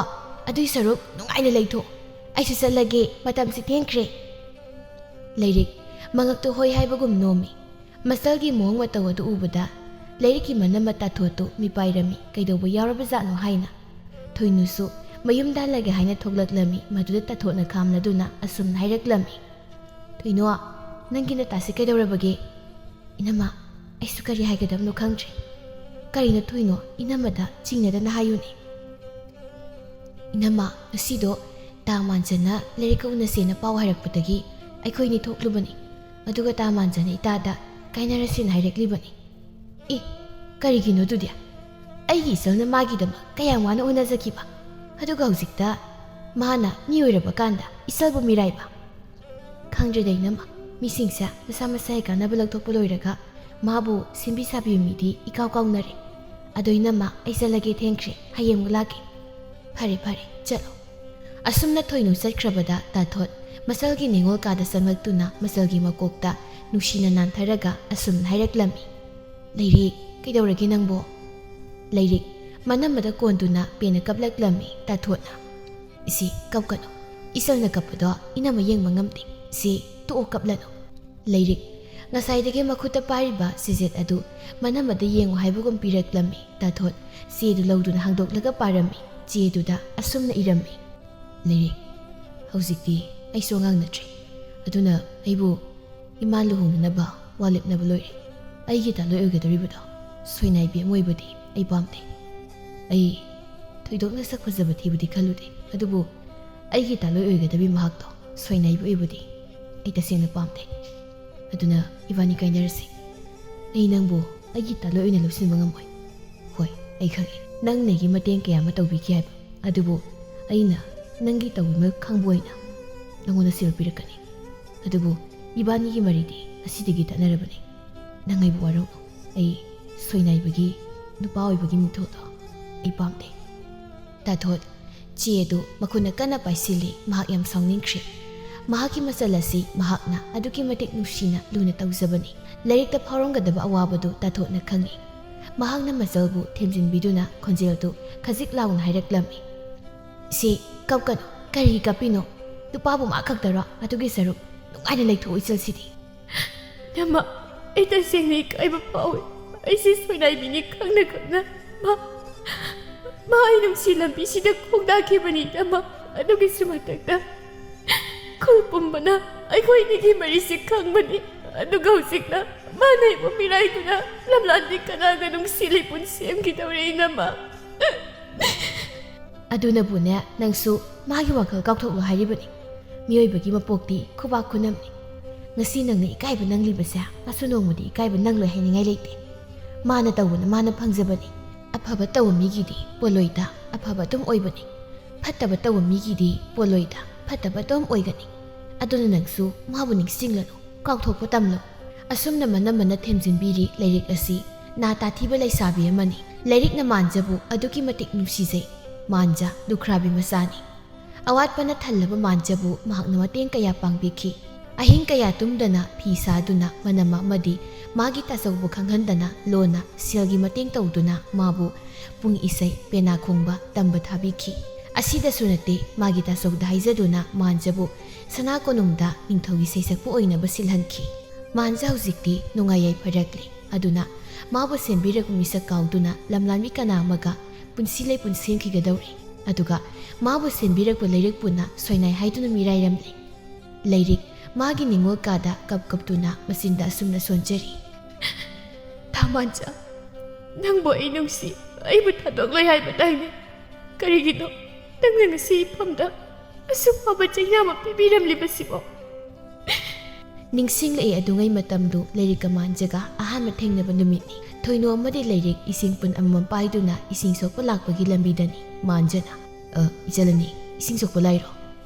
ꯑꯗꯨꯏ ꯁꯔꯨꯛ ꯅꯨꯡꯉꯥꯏꯅ ꯂꯩꯊꯣꯛ꯫ ꯑꯩꯁꯨ ꯆꯠꯂꯒꯦ, ꯃꯇꯝꯁꯤ ꯊꯦꯡꯈ꯭ꯔꯦ꯫" ꯂꯩꯔꯤꯛ ꯃꯉꯛꯇꯨ ꯍꯣꯏ ꯍꯥꯏꯕꯒꯨꯝ ꯅꯣꯝꯃꯤ꯫ ꯃꯆꯜꯒꯤ ꯃꯑꯣꯡ ꯃꯇꯧ ꯑꯗꯨ ꯎꯕꯗ ꯂꯩꯔꯤꯛꯀꯤ ꯃꯅꯝ ꯃꯇꯥꯊꯣꯠꯇꯨ ꯃꯤꯄꯥꯏꯔꯝꯃꯤ꯫ ꯀꯩꯗꯧꯕ ꯌꯥꯎꯔꯕꯖꯥꯠꯅꯣ ꯍꯥꯏꯅ꯫ ꯊꯣꯏꯅꯨꯁꯨ ꯃꯌꯨꯝꯗ ꯍꯜꯂꯒꯦ ꯍꯥꯏꯅ ꯊꯣꯛꯂꯛꯂꯝꯃꯤ꯫ ꯃꯗꯨꯗ ꯇꯥꯊꯣꯠꯅ ꯈꯥꯝꯂꯗꯨꯅ ꯑꯁꯨꯝꯅ ꯍꯥꯏꯔꯛꯂꯝꯃꯤ, "ꯊꯣꯏꯅꯨ, ꯅꯪꯒꯤ ꯅꯇꯥꯁꯤ ꯀꯩꯗꯧꯔꯕꯒꯦ?" "ꯏꯅꯝꯃ, ꯑꯩꯁꯨ ꯀꯔꯤ ꯍꯥꯏꯒꯗꯕꯅꯣ ꯈꯪꯗ꯭ꯔꯦ꯫" "ꯀꯔꯤꯅꯣ ꯊꯣꯏꯅꯨ? ꯏꯅꯝꯃꯗ ꯆꯤꯡꯅꯗꯅ ꯍꯥꯏꯌꯨꯅꯦ꯫" "ꯏꯅꯝꯃ, ꯉꯁꯤꯗꯣ ꯇꯥ ꯃꯥꯟꯖꯅ ꯂꯩꯔꯤꯛꯀ ꯎꯅꯁꯦꯅ ꯄꯥꯎ ꯍꯥꯏꯔꯛꯄꯗꯒꯤ ꯑꯩꯈꯣꯏꯅꯤ ꯊꯣꯛꯂꯨꯕꯅꯤ꯫ ꯑꯗꯨꯒ ꯇꯥ ꯃꯥꯟꯖꯅ ꯏꯇꯥꯗ ꯀꯥꯏꯅꯔꯁꯦꯅ ꯍꯥꯏꯔꯛꯂꯤꯕꯅꯤ꯫" "ꯑꯦ, ꯀꯔꯤꯒꯤꯅꯣ ꯑꯗꯨꯗꯤ? ꯑꯩꯒꯤ ꯏꯆꯜꯅ ꯃꯥꯒꯤꯗꯃꯛ ꯀꯌꯥꯝ ꯋꯥꯅ ꯍꯣꯠꯅꯖꯈꯤꯕ, ꯑꯗꯨꯒ ꯍꯧꯖꯤꯛꯇ ꯃꯥꯅ ꯃꯤ ꯑꯣꯏꯔꯕ ꯀꯥꯟꯗ ꯏꯆꯜꯕꯨ ꯃꯤꯔꯥꯏꯕ? ꯈꯪꯗ꯭ꯔꯦꯗ ꯏꯅꯝꯃ, ꯃꯤꯁꯤꯡꯁꯦ ꯃꯁꯥ ꯃꯁꯥꯒꯤ ꯀꯥꯟꯅꯕ ꯂꯧꯊꯣꯛꯄ ꯂꯣꯏꯔꯒ ꯃꯥꯕꯨ ꯁꯦꯝꯕꯤ ꯁꯥꯕꯤꯕ ꯃꯤꯗꯤ ꯏꯀꯥꯎ ꯀꯥꯎꯅꯔꯦ꯫ ꯑꯗꯣ ꯏꯅꯝꯃ, ꯑꯩ ꯆꯠꯂꯒꯦ, ꯊꯦꯡꯈ꯭ꯔꯦ, ꯍꯌꯦꯡ ꯑꯃꯨꯛ ꯂꯥꯛꯀꯦ꯫ ꯐꯔꯦ ꯐꯔꯦ, ꯆꯠꯂꯣ꯫ ꯑꯁꯨꯝꯅ ꯊꯣꯏꯅꯨ ꯆꯠꯈ꯭ꯔꯕꯗ ꯇꯥꯊꯣꯠ ꯃꯆꯜꯒꯤ ꯅꯤꯉꯣꯜ ꯀꯥꯗ ꯆꯪꯂꯛꯇꯨꯅ ꯃꯆꯜꯒꯤ ꯃꯀꯣꯛꯇ ꯅꯨꯡꯁꯤꯅ ꯅꯥꯟꯊꯔꯒ ꯑꯁꯨꯝꯅ ꯍꯥꯏꯔꯛꯂꯝꯃꯤ꯫ "ꯂꯩꯔꯤꯛ, ꯀꯩꯗꯧꯔꯒꯦ ꯅꯪꯕꯣ?" ꯂꯩꯔꯤꯛ ꯃꯅꯝꯃꯗ ꯀꯣꯟꯗꯨꯅ ꯄꯦꯟꯅ ꯀꯞꯂꯛꯂꯝꯃꯤ ꯇꯥꯊꯣꯠꯅ꯫ "ꯏꯆꯦ, ꯀꯞꯀꯅꯨ꯫ ꯏꯆꯜꯅ ꯀꯞꯄꯗꯣ ꯏꯅꯝꯃ ꯌꯦꯡꯕ ꯉꯝꯗꯦ꯫ ꯏꯆꯦ, ꯇꯣꯛꯑꯣ, ꯀꯞꯂꯅꯨ꯫" ꯂꯩꯔꯤꯛ ꯉꯁꯥꯏꯗꯒꯤ ꯃꯈꯨꯠꯇ ꯄꯥꯏꯔꯤꯕ ꯆꯦꯖꯦꯠ ꯑꯗꯨ ꯃꯅꯝꯃꯗ ꯌꯦꯡꯉꯨ ꯍꯥꯏꯕꯒꯨꯝ ꯄꯤꯔꯛꯂꯝꯃꯤ ꯇꯥꯊꯣꯠ꯫ ꯆꯦꯗꯨ ꯂꯧꯗꯨꯅ ꯍꯥꯡꯗꯣꯛꯂꯒ ꯄꯥꯔꯝꯃꯤ꯫ ꯆꯦꯗꯨꯗ ꯑꯁꯨꯝꯅ ꯏꯔꯝꯃꯤ: "ꯂꯩꯔꯤꯛ, ꯍꯧꯖꯤꯛꯇꯤ ꯑꯩꯁꯨ ꯑꯉꯥꯡ ꯅꯠꯇ꯭ꯔꯦ꯫ ꯑꯗꯨꯅ ꯑꯩꯕꯨ ꯏꯃꯥ ꯂꯨꯍꯣꯡꯅꯅꯕ ꯋꯥ ꯂꯦꯞꯅꯕ ꯂꯣꯏꯔꯦ꯫ ꯑꯩꯒꯤ ꯇꯥꯂꯣꯏ ꯑꯣꯏꯒꯗꯧꯔꯤꯕꯗꯣ ꯁꯣꯏꯅꯥꯏꯕꯤ ꯑꯃ ꯑꯣꯏꯕꯗꯤ ꯑꯩ ꯄꯥꯝꯗꯦ꯫ ꯑꯩ ꯊꯣꯏꯗꯣꯛꯅ ꯁꯛ ꯐꯖꯕ ꯊꯤꯕꯗꯤ ꯈꯜꯂꯨꯗꯦ, ꯑꯗꯨꯕꯨ ꯑꯩꯒꯤ ꯇꯥꯂꯣꯏ ꯑꯣꯏꯒꯗꯕꯤ ꯃꯍꯥꯛꯇꯣ ꯁꯣꯏꯅꯥꯏꯕꯤ ꯑꯣꯏꯕꯗꯤ ꯑꯩ ꯇꯁꯦꯡꯅ ꯄꯥꯝꯗꯦ꯫ ꯑꯗꯨꯅ ꯏꯕꯥꯅꯤ ꯀꯥꯏꯅꯔꯁꯤ꯫ ꯑꯩ ꯅꯪꯕꯨ ꯑꯩꯒꯤ ꯇꯥꯂꯣꯏ ꯑꯣꯏꯅ ꯂꯧꯁꯤꯟꯕ ꯉꯝꯃꯣꯏ꯫ ꯍꯣꯏ, ꯑꯩ ꯈꯪꯏ ꯅꯪꯅ ꯑꯩꯒꯤ ꯃꯇꯦꯡ ꯀꯌꯥ ꯑꯃ ꯇꯧꯕꯤꯈꯤ ꯍꯥꯏꯕ, ꯑꯗꯨꯕꯨ ꯑꯩꯅ ꯅꯪꯒꯤ ꯇꯧꯕꯤꯃꯜ ꯈꯪꯕ ꯑꯣꯏꯅ ꯅꯪꯉꯣꯟꯗ ꯁꯦꯜ ꯄꯤꯔꯛꯀꯅꯤ꯫ ꯑꯗꯨꯕꯨ ꯏꯕꯥꯅꯤꯒꯤ ꯃꯔꯤꯗꯤ ꯉꯁꯤꯗꯒꯤ ꯇꯠꯅꯔꯕꯅꯤ꯫ ꯅꯪ ꯑꯩꯕꯨ ꯋꯥꯔꯧꯅꯨ꯫ ꯑꯩ ꯁꯣꯏꯅꯥꯏꯕꯒꯤ ꯅꯨꯄꯥ ꯑꯣꯏꯕꯒꯤ ꯃꯤꯡꯊꯣꯜꯗꯣ ꯑꯩ ꯄꯥꯝꯗꯦ꯫" ꯇꯥꯊꯣꯠ ꯆꯦ ꯑꯗꯨ ꯃꯈꯨꯠꯅ ꯀꯟꯅ ꯄꯥꯏꯁꯤꯜꯂꯤ꯫ ꯃꯍꯥꯛ ꯌꯥꯝ ꯁꯥꯎꯅꯤꯡꯈ꯭ꯔꯦ꯫ ꯃꯍꯥꯛꯀꯤ ꯃꯆꯜ ꯑꯁꯤ ꯃꯍꯥꯛꯅ ꯑꯗꯨꯛꯀꯤ ꯃꯇꯤꯛ ꯅꯨꯡꯁꯤꯅ ꯂꯨꯅ ꯇꯧꯖꯕꯅꯤ꯫ ꯂꯥꯏꯔꯤꯛꯇ ꯐꯥꯎꯔꯝꯒꯗꯕ ꯑꯋꯥꯕꯗꯨ ꯇꯥꯊꯣꯠꯅ ꯈꯪꯏ꯫ ꯃꯍꯥꯛꯅ ꯃꯆꯜꯕꯨ ꯊꯦꯝꯖꯤꯟꯕꯤꯗꯨꯅ ꯈꯣꯟꯖꯦꯜꯗꯨ ꯈꯖꯤꯛ ꯂꯥꯎꯅ ꯍꯥꯏꯔꯛꯂꯝꯃꯤ: "ꯏꯆꯦ, ꯀꯞꯀꯅꯨ꯫ ꯀꯔꯤꯒꯤ ꯀꯞꯄꯤꯅꯣ? ꯅꯨꯄꯥꯕꯨ ꯃꯥ ꯈꯛꯇꯔꯣ? ꯑꯗꯨꯒꯤ ꯁꯔꯨꯛ ꯅꯨꯡꯉꯥꯏꯅ ꯂꯩꯊꯣꯛꯑꯣ ꯏꯆꯜꯁꯤꯗꯤ꯫" "ꯏꯅꯝꯃ, ꯑꯩ ꯇꯁꯦꯡꯅ ꯏꯀꯥꯏꯕ ꯐꯥꯎꯏ꯫ ꯑꯩꯁꯦ ꯁꯣꯏꯅꯥꯏꯕꯤꯅꯤ ꯈꯪꯅ ꯈꯪꯅ ꯃꯥ, ꯃꯥ ꯑꯩ ꯅꯨꯡꯁꯤ ꯂꯝꯕꯤꯁꯤꯗ ꯈꯣꯡꯗꯥꯈꯤꯕꯅꯤ ꯏꯅꯝꯃ꯫ ꯑꯗꯨꯒꯤꯁꯨ ꯃꯊꯛꯇ ꯈꯨꯜ ꯄꯨꯝꯕꯅ ꯑꯩꯈꯣꯏꯅꯤꯒꯤ ꯃꯔꯤꯁꯤ ꯈꯪꯕꯅꯤ꯫ ꯑꯗꯨꯒ ꯍꯧꯖꯤꯛꯅ ꯃꯥꯅ ꯑꯩꯕꯨ ꯃꯤꯔꯥꯏꯗꯨꯅ ꯂꯝꯂꯥꯟꯗꯤ ꯀꯅꯥꯒ ꯅꯨꯡꯁꯤ ꯂꯩꯄꯨꯟ ꯁꯦꯝꯈꯤꯗꯧꯔꯦ ꯏꯅꯝꯃ?" "ꯑꯗꯨꯅꯕꯨꯅꯦ ꯅꯪꯁꯨ ꯃꯥꯒꯤ ꯋꯥꯈꯜ ꯀꯥꯎꯊꯣꯛꯂꯣ ꯍꯥꯏꯔꯤꯕꯅꯤ꯫ ꯃꯤꯑꯣꯏꯕꯒꯤ ꯃꯄꯣꯛꯇꯤ ꯈꯨꯕꯥꯛ ꯈꯨꯅꯝꯅꯤ꯫ ꯉꯁꯤ ꯅꯪꯅ ꯏꯀꯥꯏꯕ ꯅꯪꯂꯤꯕꯁꯦ ꯃꯁꯨ ꯅꯣꯡꯃꯗꯤ ꯏꯀꯥꯏꯕ ꯅꯪꯂꯣꯏ ꯍꯥꯏꯅꯤꯡꯉꯥꯏ ꯂꯩꯇꯦ꯫ ꯃꯥꯅ ꯇꯧꯕꯅ ꯃꯥꯅ ꯐꯪꯖꯕꯅꯤ꯫ ꯑꯐꯕ ꯇꯧꯕ ꯃꯤꯒꯤꯗꯤ ꯄꯣꯜꯂꯣꯏꯗ, ꯑꯐꯕ ꯑꯗꯨꯝ ꯑꯣꯏꯕꯅꯤ꯫ ꯐꯠꯇꯕ ꯇꯧꯕ ꯃꯤꯒꯤꯗꯤ ꯄꯣꯜꯂꯣꯏꯗ, ꯐꯠꯇꯕ ꯑꯗꯨꯝ ꯑꯣꯏꯒꯅꯤ꯫ ꯑꯗꯨꯅ ꯅꯪꯁꯨ ꯃꯥꯕꯨ ꯅꯤꯡꯁꯤꯡꯂꯅꯨ, ꯀꯥꯎꯊꯣꯛꯄ ꯇꯝꯂꯣ꯫ ꯑꯁꯨꯝꯅ ꯃꯅꯝ ꯃꯅ ꯊꯦꯝꯖꯤꯟꯕꯤꯔꯤ ꯂꯥꯏꯔꯤꯛ ꯑꯁꯤ꯫ ꯅꯥ ꯇꯥꯊꯤꯕ ꯂꯩꯁꯥꯕꯤ ꯑꯃꯅꯤ꯫ ꯂꯥꯏꯔꯤꯛꯅ ꯃꯥꯟꯖꯕꯨ ꯑꯗꯨꯛꯀꯤ ꯃꯇꯤꯛ ꯅꯨꯡꯁꯤꯖꯩ꯫ ꯃꯥꯟꯖ ꯂꯨꯈ꯭ꯔꯥꯕꯤ ꯃꯆꯥꯅꯤ꯫ ꯑꯋꯥꯠꯄꯅ ꯊꯜꯂꯕ ꯃꯥꯟꯖꯕꯨ ꯃꯍꯥꯛꯅ ꯃꯇꯦꯡ ꯀꯌꯥ ꯄꯥꯡꯕꯤꯈꯤ꯫ ꯑꯍꯤꯡ ꯀꯌꯥ ꯇꯨꯝꯗꯅ ꯐꯤ ꯁꯥꯗꯨꯅ ꯃꯅꯝ ꯑꯃꯗꯤ ꯃꯥꯒꯤ ꯇꯥꯆꯧꯕꯨ ꯈꯪꯍꯟꯗꯅ ꯂꯣꯟꯅ ꯁꯦꯜꯒꯤ ꯃꯇꯦꯡ ꯇꯧꯗꯨꯅ ꯃꯥꯕꯨ ꯄꯨꯡ ꯏꯁꯩ, ꯄꯦꯅꯥ ꯈꯣꯡꯕ ꯇꯝꯕ ꯊꯥꯕꯤꯈꯤ꯫ ꯑꯁꯤꯗꯁꯨ ꯅꯠꯇꯦ, ꯃꯥꯒꯤ ꯇꯥꯆꯧꯗ ꯍꯥꯏꯖꯗꯨꯅ ꯃꯥꯟꯖꯕꯨ ꯁꯅꯥ ꯀꯣꯅꯨꯡꯗ ꯅꯤꯡꯊꯧꯒꯤ ꯁꯩꯁꯛꯄ ꯑꯣꯏꯅꯕ ꯁꯤꯜꯍꯟꯈꯤ꯫ ꯃꯥꯟꯖ ꯍꯧꯖꯤꯛꯇꯤ ꯅꯨꯡꯉꯥꯏ ꯌꯥꯏꯐꯔꯛꯂꯦ꯫ ꯑꯗꯨꯅ ꯃꯥꯕꯨ ꯁꯦꯝꯕꯤꯔꯛꯄ ꯃꯤꯁꯛ ꯀꯥꯎꯗꯨꯅ ꯂꯝꯂꯥꯟꯕꯤ ꯀꯅꯥ ꯑꯃꯒ ꯄꯨꯟꯁꯤ ꯂꯩꯄꯨꯟ ꯁꯦꯝꯈꯤꯒꯗꯧꯔꯤ꯫ ꯑꯗꯨꯒ ꯃꯥꯕꯨ ꯁꯦꯝꯕꯤꯔꯛꯄ ꯂꯩꯔꯤꯛ ꯄꯨꯟꯅ ꯁꯣꯏꯅꯥꯏ ꯍꯥꯏꯗꯨꯅ ꯃꯤꯔꯥꯏꯔꯝꯂꯦ꯫ ꯂꯩꯔꯤꯛ ꯃꯥꯒꯤ ꯅꯤꯡꯉꯣꯜ ꯀꯥꯗ ꯀꯞ ꯀꯞꯇꯨꯅ ꯃꯆꯤꯟꯗ ꯑꯁꯨꯝꯅ ꯁꯣꯟꯖꯔꯤ꯫ ꯊꯥꯃꯥꯟꯖ, ꯅꯪꯕꯨ ꯑꯩ ꯅꯨꯡꯁꯤ, ꯑꯩꯕꯨ ꯊꯥꯗꯣꯛꯂꯣꯏ ꯍꯥꯏꯕꯗꯥꯏꯅꯦ? ꯀꯔꯤꯒꯤꯅꯣ ꯅꯪꯅ ꯉꯁꯤ ꯏꯐꯝꯗ ꯑꯁꯨꯛ ꯐꯕ ꯆꯩꯅꯥ ꯑꯃ ꯄꯤꯕꯤꯔꯝꯂꯤꯕꯁꯤꯕꯣ? ꯅꯤꯡꯁꯤꯡꯂꯛꯏ ꯑꯗꯨꯉꯩ ꯃꯇꯝꯗꯨ ꯂꯩꯔꯤꯛꯀ ꯃꯥꯟꯖꯒ ꯑꯍꯥꯟꯕ ꯊꯦꯡꯅꯕ ꯅꯨꯃꯤꯠꯅꯤ꯫ ꯊꯣꯏꯅꯨ ꯑꯃꯗꯤ ꯂꯩꯔꯤꯛ ꯏꯁꯤꯡ ꯄꯨꯟ ꯑꯃꯃꯝ ꯄꯥꯏꯗꯨꯅ ꯏꯁꯤꯡ ꯁꯣꯛꯄ ꯂꯥꯛꯄꯒꯤ ꯂꯝꯕꯤꯗꯅꯤ꯫ ꯃꯥꯟꯖꯅ, "ꯑ, ꯏꯆꯜ ꯑꯅꯤ, ꯏꯁꯤꯡ ꯁꯣꯛꯄ ꯂꯥꯛꯏꯔꯣ?"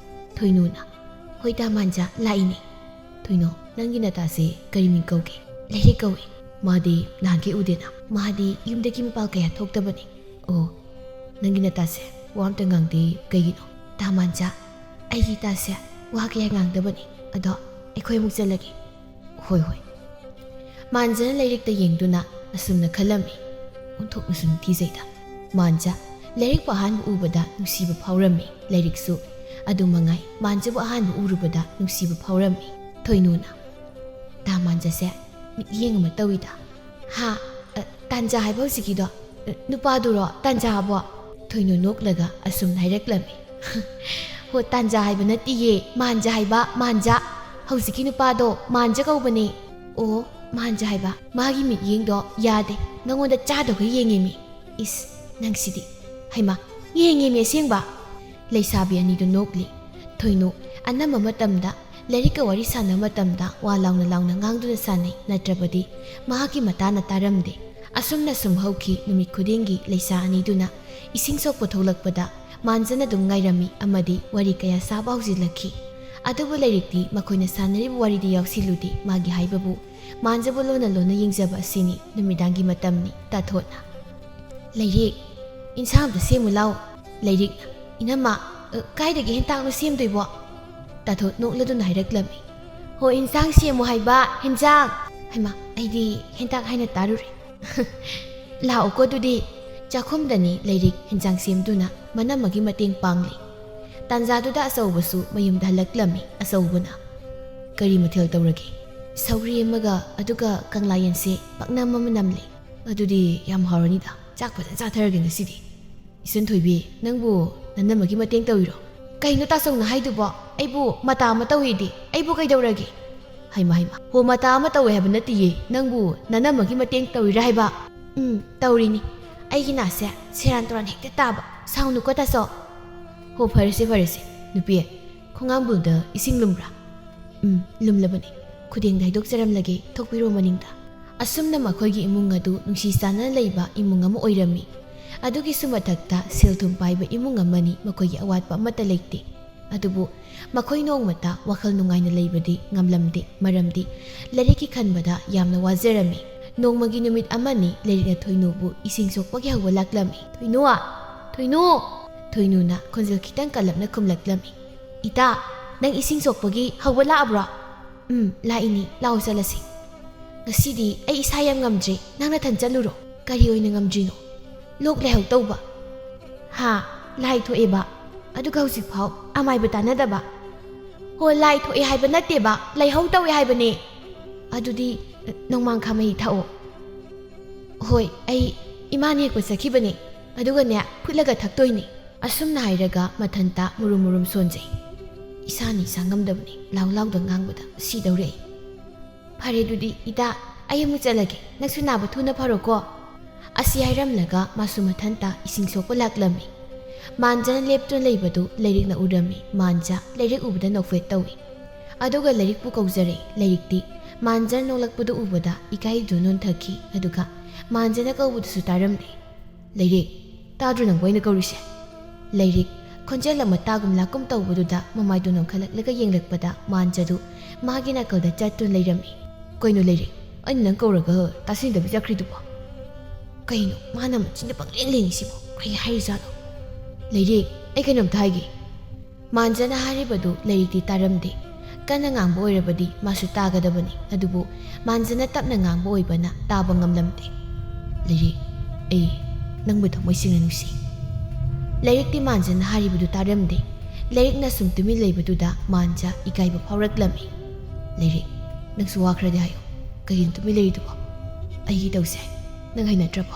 ꯊꯣꯏꯅꯨꯅ, "ꯍꯣꯏ ꯗꯥ ꯃꯥꯟꯖ, ꯂꯥꯛꯏꯅꯦ꯫ ꯊꯣꯏꯅꯨ, ꯅꯪꯒꯤ ꯅꯇꯥꯁꯦ ꯀꯔꯤ ꯃꯤꯡ ꯀꯧꯒꯦ?" "ꯂꯩꯔꯤꯛ ꯀꯧꯏ꯫ ꯃꯥꯗꯤ ꯅꯍꯥꯟꯈꯩ ꯎꯗꯦꯅ꯫ ꯃꯥꯗꯤ ꯌꯨꯝꯗꯒꯤ ꯃꯄꯥꯜ ꯀꯌꯥ ꯊꯣꯛꯇꯕꯅꯤ꯫" "ꯑꯣ, ꯅꯪꯒꯤ ꯅꯇꯥꯁꯦ ꯋꯥ ꯑꯝꯇ ꯉꯥꯡꯗꯦ, ꯀꯩꯒꯤꯅꯣ?" "ꯗꯥ ꯃꯥꯟꯖ, ꯑꯩꯒꯤ ꯏꯇꯥꯁꯦ ꯋꯥ ꯀꯌꯥ ꯉꯥꯡꯗꯕꯅꯤ, ꯑꯗꯣ ꯑꯩꯈꯣꯏ ꯑꯃꯨꯛ ꯆꯠꯂꯒꯦ꯫" "ꯍꯣꯏ, ꯍꯣꯏ꯫" ꯃꯥꯟꯖꯅ ꯂꯩꯔꯤꯛꯇ ꯌꯦꯡꯗꯨꯅ ꯑꯁꯨꯝꯅ ꯈꯜꯂꯝꯃꯤ, "ꯑꯣꯟꯊꯣꯛꯅꯁꯨ ꯅꯤꯡꯊꯤꯖꯩꯗ꯫ ꯃꯥꯟꯖ, ꯂꯩꯔꯤꯛꯄꯨ ꯑꯍꯥꯟꯕ ꯎꯕꯗ ꯅꯨꯡꯁꯤꯕ ꯐꯥꯎꯔꯝꯃꯤ, ꯂꯩꯔꯤꯛꯁꯨ ꯑꯗꯨ ꯃꯉꯥꯏ, ꯃꯥꯟꯖꯕꯨ ꯑꯍꯥꯟꯕ ꯎꯔꯨꯕꯗ ꯅꯨꯡꯁꯤꯕ ꯐꯥꯎꯔꯝꯃꯤ꯫" ꯊꯣꯏꯅꯨꯅ, "ꯗꯥ ꯃꯥꯟꯖꯁꯦ ꯃꯤꯠꯌꯦꯡ ꯑꯃ ꯇꯧꯏꯗ꯫" "ꯍꯥ? ꯑ, ꯇꯥꯟꯖꯥ ꯍꯥꯏꯕ ꯍꯧꯖꯤꯛꯀꯤꯗꯣ, ꯑ, ꯅꯨꯄꯥꯗꯨꯔꯣ ꯇꯥꯟꯖꯥꯕꯣ?" ꯊꯣꯏꯅꯨ ꯅꯣꯛꯂꯒ ꯑꯁꯨꯝ ꯍꯥꯏꯔꯛꯂꯝꯃꯤ꯫ "ꯍꯣ, ꯇꯥꯟꯖꯥ ꯍꯥꯏꯕ ꯅꯠꯇꯤꯌꯦ, ꯃꯥꯟꯖ ꯍꯥꯏꯕ, ꯃꯥꯟꯖ꯫ ꯍꯧꯖꯤꯛꯀꯤ ꯅꯨꯄꯥꯗꯣ ꯃꯥꯟꯖ ꯀꯧꯕꯅꯦ꯫" "ꯑꯣ, ꯃꯥꯟꯖ ꯍꯥꯏꯕ꯫ ꯃꯥꯒꯤ ꯃꯤꯠꯌꯦꯡꯗꯣ ꯌꯥꯗꯦ, ꯅꯉꯣꯟꯗ ꯆꯥꯗꯧꯈꯩ ꯌꯦꯡꯉꯦꯃꯤ꯫ ꯏꯁ, ꯅꯪꯁꯤꯗꯤ꯫ ꯍꯩꯃꯥ, ꯌꯦꯡꯉꯦꯃꯤ ꯑꯁꯦꯡꯕ?" ꯂꯩꯁꯥꯕꯤ ꯑꯅꯤꯗꯨ ꯅꯣꯛꯂꯤ꯫ ꯊꯣꯏꯅꯨ ꯑꯅꯝꯕ ꯃꯇꯝꯗ ꯂꯥꯏꯔꯤꯛꯀ ꯋꯥꯔꯤ ꯁꯥꯟꯅꯕ ꯃꯇꯝꯗ ꯋꯥ ꯂꯥꯎꯅ ꯂꯥꯎꯅ ꯉꯥꯡꯗꯨꯅ ꯁꯥꯟꯅꯩ, ꯅꯠꯇ꯭ꯔꯕꯗꯤ ꯃꯍꯥꯛꯀꯤ ꯃꯇꯥꯅ ꯇꯥꯔꯝꯗꯦ꯫ ꯑꯁꯨꯝꯅ ꯁꯨꯝ ꯍꯧꯈꯤ꯫ ꯅꯨꯃꯤꯠ ꯈꯨꯗꯤꯡꯒꯤ ꯂꯩꯁꯥ ꯑꯅꯤꯗꯨꯅ ꯏꯁꯤꯡ ꯁꯣꯛꯄ ꯊꯣꯛꯂꯛꯄꯗ ꯃꯥꯟꯖꯅ ꯑꯗꯨꯝ ꯉꯥꯏꯔꯝꯃꯤ ꯑꯃꯗꯤ ꯋꯥꯔꯤ ꯀꯌꯥ ꯁꯥꯕ ꯍꯧꯖꯤꯜꯂꯛꯈꯤ꯫ ꯑꯗꯨꯕꯨ ꯂꯥꯏꯔꯤꯛꯇꯤ ꯃꯈꯣꯏꯅ ꯁꯥꯟꯅꯔꯤꯕ ꯋꯥꯔꯤꯗ ꯌꯥꯎꯁꯤꯜꯂꯨꯗꯦ꯫ ꯃꯥꯒꯤ ꯍꯥꯏꯕꯕꯨ ꯃꯥꯟꯖꯕꯨ ꯂꯣꯟꯅ ꯂꯣꯟꯅ ꯌꯦꯡꯖꯕ ꯑꯁꯤꯅꯤ꯫ ꯅꯨꯃꯤꯗꯥꯡꯒꯤ ꯃꯇꯝꯅꯤ꯫ ꯇꯥꯊꯣꯠꯅ, "ꯂꯥꯏꯔꯤꯛ, ꯏꯟꯁꯥꯡ ꯑꯝꯇ ꯁꯦꯝꯃꯨ ꯂꯥꯎ꯫" ꯂꯥꯏꯔꯤꯛꯅ, "ꯏꯅꯝꯃ, ꯑ, ꯀꯥꯏꯗꯒꯤ ꯍꯦꯟꯇꯥꯛꯅꯣ ꯁꯦꯝꯗꯣꯏꯕꯣ?" ꯇꯥꯊꯣꯠ ꯅꯣꯛꯂꯗꯨꯅ ꯍꯥꯏꯔꯛꯂꯝꯃꯤ꯫ "ꯍꯣ, ꯏꯟꯁꯥꯡ ꯁꯦꯝꯃꯨ ꯍꯥꯏꯕ, ꯍꯦꯟꯖꯥꯡ꯫ ꯍꯩꯃꯥ, ꯑꯩꯗꯤ ꯍꯦꯟꯇꯥꯛ ꯍꯥꯏꯅ ꯇꯥꯔꯨꯔꯦ꯫ ꯂꯥꯛꯑꯣꯀꯣ ꯑꯗꯨꯗꯤ꯫" ꯆꯥꯛꯈꯨꯝꯗꯅꯤ ꯂꯥꯏꯔꯤꯛ ꯍꯦꯟꯖꯥꯡ ꯁꯦꯝꯗꯨꯅ ꯃꯅꯝꯃꯒꯤ ꯃꯇꯦꯡ ꯄꯥꯡꯂꯤ꯫ ꯇꯥꯟꯖꯥꯗꯨꯗ ꯑꯆꯧꯕꯁꯨ ꯃꯌꯨꯝꯗ ꯍꯜꯂꯛꯂꯝꯃꯤ꯫ ꯑꯆꯧꯕꯅ, "ꯀꯔꯤ ꯃꯊꯦꯜ ꯇꯧꯔꯒꯦ?" "ꯁꯧꯒ꯭ꯔꯤ ꯑꯃꯒ ꯑꯗꯨꯒ ꯀꯪꯂꯥ ꯌꯦꯟꯁꯦ ꯄꯥꯛꯅꯝ ꯑꯃ ꯅꯝꯂꯦ꯫" "ꯑꯗꯨꯗꯤ ꯌꯥꯝ ꯍꯥꯎꯔꯅꯤꯗ꯫ ꯆꯥꯛ ꯐꯖꯅ ꯆꯥꯊꯔꯒꯦ ꯉꯁꯤꯗꯤ꯫" "ꯏꯆꯟ ꯊꯣꯏꯕꯤ, ꯅꯪꯕꯨ ꯅꯅꯝꯃꯒꯤ ꯃꯇꯦꯡ ꯇꯧꯔꯤꯔꯣ?" "ꯀꯩꯅꯣ ꯇꯥꯆꯧꯅ ꯍꯥꯏꯗꯨꯕꯣ? ꯑꯩꯕꯨ ꯃꯇꯥ ꯑꯃ ꯇꯧꯏꯗꯤ꯫ ꯑꯩꯕꯨ ꯀꯩꯗꯧꯔꯒꯦ?" "ꯍꯩꯃ, ꯍꯩꯃ, ꯍꯣ, ꯃꯇꯥ ꯑꯃ ꯇꯧꯋꯦ ꯍꯥꯏꯕ ꯅꯠꯇꯤꯌꯦ꯫ ꯅꯪꯕꯨ ꯅꯅꯝꯃꯒꯤ ꯃꯇꯦꯡ ꯇꯧꯔꯤꯔꯥ ꯍꯥꯏꯕ?" "ꯎꯝ, ꯇꯧꯔꯤꯅꯤ꯫ ꯑꯩꯒꯤ ꯅꯥꯁꯦ ꯁꯦꯔꯥꯟ ꯇꯨꯔꯥꯟ ꯍꯦꯛꯇ ꯇꯥꯕ꯫ ꯁꯥꯎꯅꯨꯀꯣ ꯇꯥꯆꯧ꯫" "ꯍꯣ, ꯐꯔꯦꯁꯦ, ꯐꯔꯦꯁꯦ꯫ ꯅꯨꯄꯤ, ꯈꯣꯡꯉꯥꯝꯕꯨꯜꯗ ꯏꯁꯤꯡ ꯂꯨꯝꯕ꯭ꯔꯥ?" "ꯎꯝ, ꯂꯨꯝꯂꯕꯅꯤ꯫ ꯈꯨꯗꯦꯡꯗ ꯍꯩꯗꯣꯛꯆꯔꯝꯂꯒꯦ, ꯊꯣꯛꯄꯤꯔꯣ ꯃꯅꯤꯡꯗ꯫" ꯑꯁꯨꯝꯅ ꯃꯈꯣꯏꯒꯤ ꯏꯃꯨꯡ ꯑꯗꯨ ꯅꯨꯡꯁꯤ ꯆꯥꯟꯅꯅ ꯂꯩꯕ ꯏꯃꯨꯡ ꯑꯃ ꯑꯣꯏꯔꯝꯃꯤ꯫ ꯑꯗꯨꯒꯤꯁꯨ ꯃꯊꯛꯇ ꯁꯦꯜ ꯊꯨꯝ ꯄꯥꯏꯕ ꯏꯃꯨꯡ ꯑꯃꯅꯤ꯫ ꯃꯈꯣꯏꯒꯤ ꯑꯋꯥꯠꯄ ꯑꯃꯠꯇ ꯂꯩꯇꯦ꯫ ꯑꯗꯨꯕꯨ ꯃꯈꯣꯏ ꯅꯣꯡꯃꯇ ꯋꯥꯈꯜ ꯅꯨꯡꯉꯥꯏꯅ ꯂꯩꯕꯗꯤ ꯉꯝꯂꯝꯗꯦ, ꯃꯔꯝꯗꯤ ꯂꯥꯏꯔꯤꯛꯀꯤ ꯈꯟꯕꯗ ꯌꯥꯝꯅ ꯋꯥꯖꯔꯝꯃꯤ꯫ ꯅꯣꯡꯃꯒꯤ ꯅꯨꯃꯤꯠ ꯑꯃꯅꯤ ꯂꯥꯏꯔꯤꯛꯅ ꯊꯣꯏꯅꯨꯕꯨ ꯏꯁꯤꯡ ꯁꯣꯛꯄꯒꯤ ꯍꯧꯕ ꯂꯥꯛꯂꯝꯃꯤ꯫ "ꯊꯣꯏꯅꯨ! ꯊꯣꯏꯅꯨ!" ꯊꯣꯏꯅꯨꯅ ꯈꯣꯟꯖꯦꯜ ꯈꯤꯇꯪ ꯀꯜꯂꯞꯅ ꯈꯨꯝꯂꯛꯂꯝꯃꯤ꯫ "ꯏꯇꯥ, ꯅꯪ ꯏꯁꯤꯡ ꯁꯣꯛꯄꯒꯤ ꯍꯧꯕ ꯂꯥꯛꯑꯕ꯭ꯔꯣ?" "ꯎꯝ, ꯂꯥꯛꯏꯅꯤ꯫ ꯂꯥꯛꯑꯣ ꯆꯠꯂꯁꯤ꯫" "ꯉꯁꯤꯗꯤ ꯑꯩ ꯏꯁꯥ ꯌꯥꯝ ꯉꯝꯗ꯭ꯔꯦ꯫ ꯅꯪ ꯅꯊꯟ ꯆꯠꯂꯨꯔꯣ꯫" "ꯀꯔꯤ ꯑꯣꯏꯅ ꯉꯝꯗ꯭ꯔꯤꯅꯣ?" "ꯂꯣꯛ ꯂꯥꯏꯍꯧ ꯇꯧꯕ꯫" "ꯍꯥ? ꯂꯥꯏ ꯊꯣꯛꯑꯦꯕ꯫ ꯑꯗꯨꯒ ꯍꯧꯖꯤꯛꯐꯥꯎ ꯑꯃꯥꯏꯕ ꯇꯥꯟꯅꯗꯕ꯫" "ꯍꯣ, ꯂꯥꯏ ꯊꯣꯛꯑꯦ ꯍꯥꯏꯕ ꯅꯠꯇꯦꯕ, ꯂꯥꯏꯍꯧ ꯇꯧꯋꯦ ꯍꯥꯏꯕꯅꯦ꯫" "ꯑꯗꯨꯗꯤ ꯅꯣꯡꯃꯥꯡꯈꯥ ꯃꯍꯤ ꯊꯛꯑꯣ꯫" "ꯍꯣꯏ, ꯑꯩ ꯏꯃꯥꯅ ꯍꯦꯛꯄ ꯆꯠꯈꯤꯕꯅꯦ꯫ ꯑꯗꯨꯒꯅꯦ, ꯐꯨꯠꯂꯒ ꯊꯛꯇꯣꯏꯅꯦ꯫" ꯑꯁꯨꯝꯅ ꯍꯥꯏꯔꯒ ꯃꯊꯟꯇ ꯃꯨꯔꯨꯝ ꯃꯨꯔꯨꯝ ꯁꯣꯟꯖꯩ꯫ "ꯏꯁꯥꯅ ꯏꯁꯥ ꯉꯝꯗꯕꯅꯤ, ꯂꯥꯎ ꯂꯥꯎꯗ ꯉꯥꯡꯕꯗ ꯁꯤꯗꯧꯔꯦ ꯑꯩ꯫" "ꯐꯔꯦ ꯑꯗꯨꯗꯤ ꯏꯇꯥ, ꯑꯩ ꯑꯃꯨꯛ ꯆꯠꯂꯒꯦ꯫ ꯅꯪꯁꯨ ꯅꯥꯕ ꯊꯨꯅ ꯐꯔꯣꯀꯣ꯫" ꯑꯁꯤ ꯍꯥꯏꯔꯝꯂꯒ ꯃꯥꯁꯨ ꯃꯊꯟꯇ ꯏꯁꯤꯡ ꯁꯣꯛꯄ ꯂꯥꯛꯂꯝꯃꯤ꯫ ꯃꯥꯟꯖꯅ ꯂꯦꯞꯇꯨꯅ ꯂꯩꯕꯗꯨ ꯂꯥꯏꯔꯤꯛꯅ ꯎꯔꯝꯃꯤ꯫ ꯃꯥꯟꯖ ꯂꯥꯏꯔꯤꯛ ꯎꯕꯗ ꯅꯣꯛꯐꯦꯠ ꯇꯧꯏ꯫ ꯑꯗꯨꯒ ꯂꯥꯏꯔꯤꯛꯄꯨ ꯀꯧꯖꯔꯦ꯫ ꯂꯥꯏꯔꯤꯛꯇꯤ ꯃꯥꯟꯖꯅ ꯅꯣꯛꯂꯛꯄꯗꯨ ꯎꯕꯗ ꯏꯀꯥꯏꯗꯨ ꯅꯣꯟꯊꯈꯤ, ꯑꯗꯨꯒ ꯃꯥꯟꯖꯅ ꯀꯧꯕꯗꯨꯁꯨ ꯇꯥꯔꯝꯗꯦ꯫ "ꯂꯩꯔꯤꯛ, ꯇꯥꯗ꯭ꯔꯣ ꯅꯪꯕꯨ ꯑꯩꯅ ꯀꯧꯔꯤꯁꯦ?" ꯂꯩꯔꯤꯛ, ꯈꯣꯟꯖꯦꯜ ꯑꯃ ꯇꯥꯒꯨꯝ ꯂꯥꯛꯀꯨꯝ ꯇꯧꯕꯗꯨꯗ ꯃꯃꯥꯏꯗꯨ ꯅꯣꯟꯈꯠꯂꯛꯂꯒ ꯌꯦꯡꯂꯛꯄꯗ ꯃꯥꯟꯖꯗꯨ ꯃꯥꯒꯤ ꯅꯥꯀꯜꯗ ꯆꯠꯇꯨꯅ ꯂꯩꯔꯝꯃꯤ꯫ "ꯀꯩꯅꯣ ꯂꯩꯔꯤꯛ, ꯑꯩꯅ ꯅꯪ ꯀꯧꯔꯒ ꯇꯥꯁꯤꯟꯗꯕꯤ ꯆꯠꯈ꯭ꯔꯤꯗꯨꯕꯣ? ꯀꯩꯅꯣ ꯃꯥꯅ ꯃꯆꯤꯟꯗ ꯄꯪꯂꯦꯡ ꯂꯦꯡꯉꯤꯁꯤꯕꯣ? ꯀꯩ ꯍꯥꯏꯔꯤꯖꯥꯠꯅꯣ? ꯂꯩꯔꯤꯛ, ꯑꯩ ꯀꯩꯅꯣꯝꯇ ꯍꯥꯏꯒꯦ꯫" ꯃꯥꯟꯖꯅ ꯍꯥꯏꯔꯤꯕꯗꯨ ꯂꯩꯔꯤꯛꯇꯤ ꯇꯥꯔꯝꯗꯦ꯫ ꯀꯟꯅ ꯉꯥꯡꯕ ꯑꯣꯏꯔꯕꯗꯤ ꯃꯥꯁꯨ ꯇꯥꯒꯗꯕꯅꯤ, ꯑꯗꯨꯕꯨ ꯃꯥꯟꯖꯅ ꯇꯞꯅ ꯉꯥꯡꯕ ꯑꯣꯏꯕꯅ ꯇꯥꯕ ꯉꯝꯂꯝꯗꯦ꯫ "ꯂꯩꯔꯤꯛ, ꯑꯩ ꯅꯪꯕꯨ ꯊꯃꯣꯏ ꯁꯦꯡꯅ ꯅꯨꯡꯁꯤ꯫" ꯂꯩꯔꯤꯛꯇꯤ ꯃꯥꯟꯖꯅ ꯍꯥꯏꯔꯤꯕꯗꯨ ꯇꯥꯔꯝꯗꯦ꯫ ꯂꯩꯔꯤꯛꯅ ꯁꯨꯝ ꯇꯨꯃꯤꯟ ꯂꯩꯕꯗꯨꯗ ꯃꯥꯟꯖ ꯏꯀꯥꯏꯕ ꯐꯥꯎꯔꯛꯂꯝꯃꯤ꯫ "ꯂꯩꯔꯤꯛ, ꯅꯪꯁꯨ ꯋꯥ ꯈꯔꯗꯤ ꯍꯥꯏꯌꯨ꯫ ꯀꯩꯒꯤꯅꯣ ꯇꯨꯃꯤꯟ ꯂꯩꯔꯤꯗꯨꯕꯣ? ꯑꯩꯒꯤ ꯇꯧꯁꯦ ꯅꯪ ꯍꯩꯅꯗ꯭ꯔꯕꯣ?"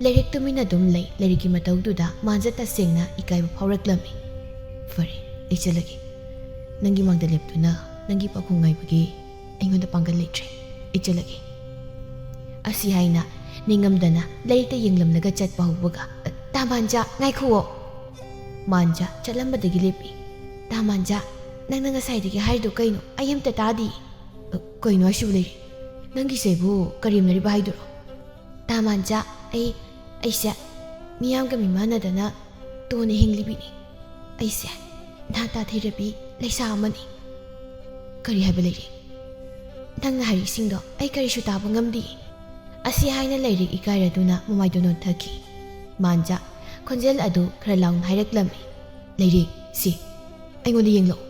ꯂꯩꯔꯤꯛ ꯇꯨꯃꯤꯟꯅ ꯑꯗꯨꯝ ꯂꯩ꯫ ꯂꯩꯔꯤꯛꯀꯤ ꯃꯇꯧꯗꯨꯗ ꯃꯥꯟꯖ ꯇꯁꯦꯡꯅ ꯏꯀꯥꯏꯕ ꯐꯥꯎꯔꯛꯂꯝꯃꯤ꯫ "ꯐꯔꯦ, ꯑꯩ ꯆꯠꯂꯒꯦ꯫ ꯅꯪꯒꯤ ꯃꯥꯡꯗ ꯂꯦꯞꯇꯨꯅ ꯅꯪꯒꯤ ꯄꯥꯈꯣꯡ ꯉꯥꯏꯕꯒꯤ ꯑꯩꯉꯣꯟꯗ ꯄꯥꯡꯒꯜ ꯂꯩꯇ꯭ꯔꯦ꯫ ꯑꯩ ꯆꯠꯂꯒꯦ꯫" ꯑꯁꯤ ꯍꯥꯏꯅ ꯅꯤꯡꯉꯝꯗꯅ ꯂꯩꯔꯤꯛꯇ ꯌꯦꯡꯂꯝꯂꯒ ꯆꯠꯄ ꯍꯧꯕꯒ, "ꯇꯥ ꯃꯥꯟꯖ, ꯉꯥꯏꯈꯨꯑꯣ!" ꯃꯥꯟꯖ ꯆꯠꯂꯝꯕꯗꯒꯤ ꯂꯦꯞꯄꯤ꯫ "ꯇꯥ ꯃꯥꯟꯖ, ꯅꯪꯅ ꯉꯁꯥꯏꯗꯒꯤ ꯍꯥꯏꯔꯤꯗꯣ ꯀꯩꯅꯣ? ꯑꯩ ꯑꯝꯇ ꯇꯥꯗꯤꯌꯦ꯫" "ꯑ, ꯀꯩꯅꯣ ꯍꯥꯏꯁꯤꯕꯨ ꯂꯩꯔꯤꯛ? ꯅꯪꯒꯤꯁꯦ ꯑꯩꯕꯨ ꯀꯔꯦꯝꯅꯔꯤꯕ ꯍꯥꯏꯗꯨꯔꯣ?" "ꯇꯥ ꯃꯥꯟꯖ, ꯑꯩ, ꯑꯩꯁꯦ ꯃꯤꯌꯥꯝꯒ ꯃꯤꯃꯥꯟꯅꯗꯅ ꯇꯣꯟꯅ ꯍꯤꯡꯂꯤꯕꯤꯅꯤ꯫ ꯑꯩꯁꯦ ꯅꯍꯥ ꯇꯥꯊꯤꯔꯕꯤ ꯂꯩꯁꯥ ꯑꯃꯅꯤ꯫" "ꯀꯔꯤ ꯍꯥꯏꯕ ꯂꯩꯔꯤꯛ? ꯅꯪꯅ ꯍꯥꯏꯔꯤꯁꯤꯡꯗꯣ ꯑꯩ ꯀꯔꯤꯁꯨ ꯇꯥꯕ ꯉꯝꯗꯦ꯫" ꯑꯁꯤ ꯍꯥꯏꯅ ꯂꯩꯔꯤꯛ ꯏꯀꯥꯏꯔꯗꯨꯅ ꯃꯃꯥꯏꯗꯨ ꯅꯣꯟꯊꯈꯤ꯫ ꯃꯥꯟꯖ ꯈꯣꯟꯖꯦꯜ ꯑꯗꯨ ꯈꯔ ꯂꯥꯎꯅ ꯍꯥꯏꯔꯛꯂꯝꯃꯤ꯫ "ꯂꯩꯔꯤꯛ, ꯁꯤ, ꯑꯩꯉꯣꯟꯗ ꯌꯦꯡꯂꯛꯎ꯫"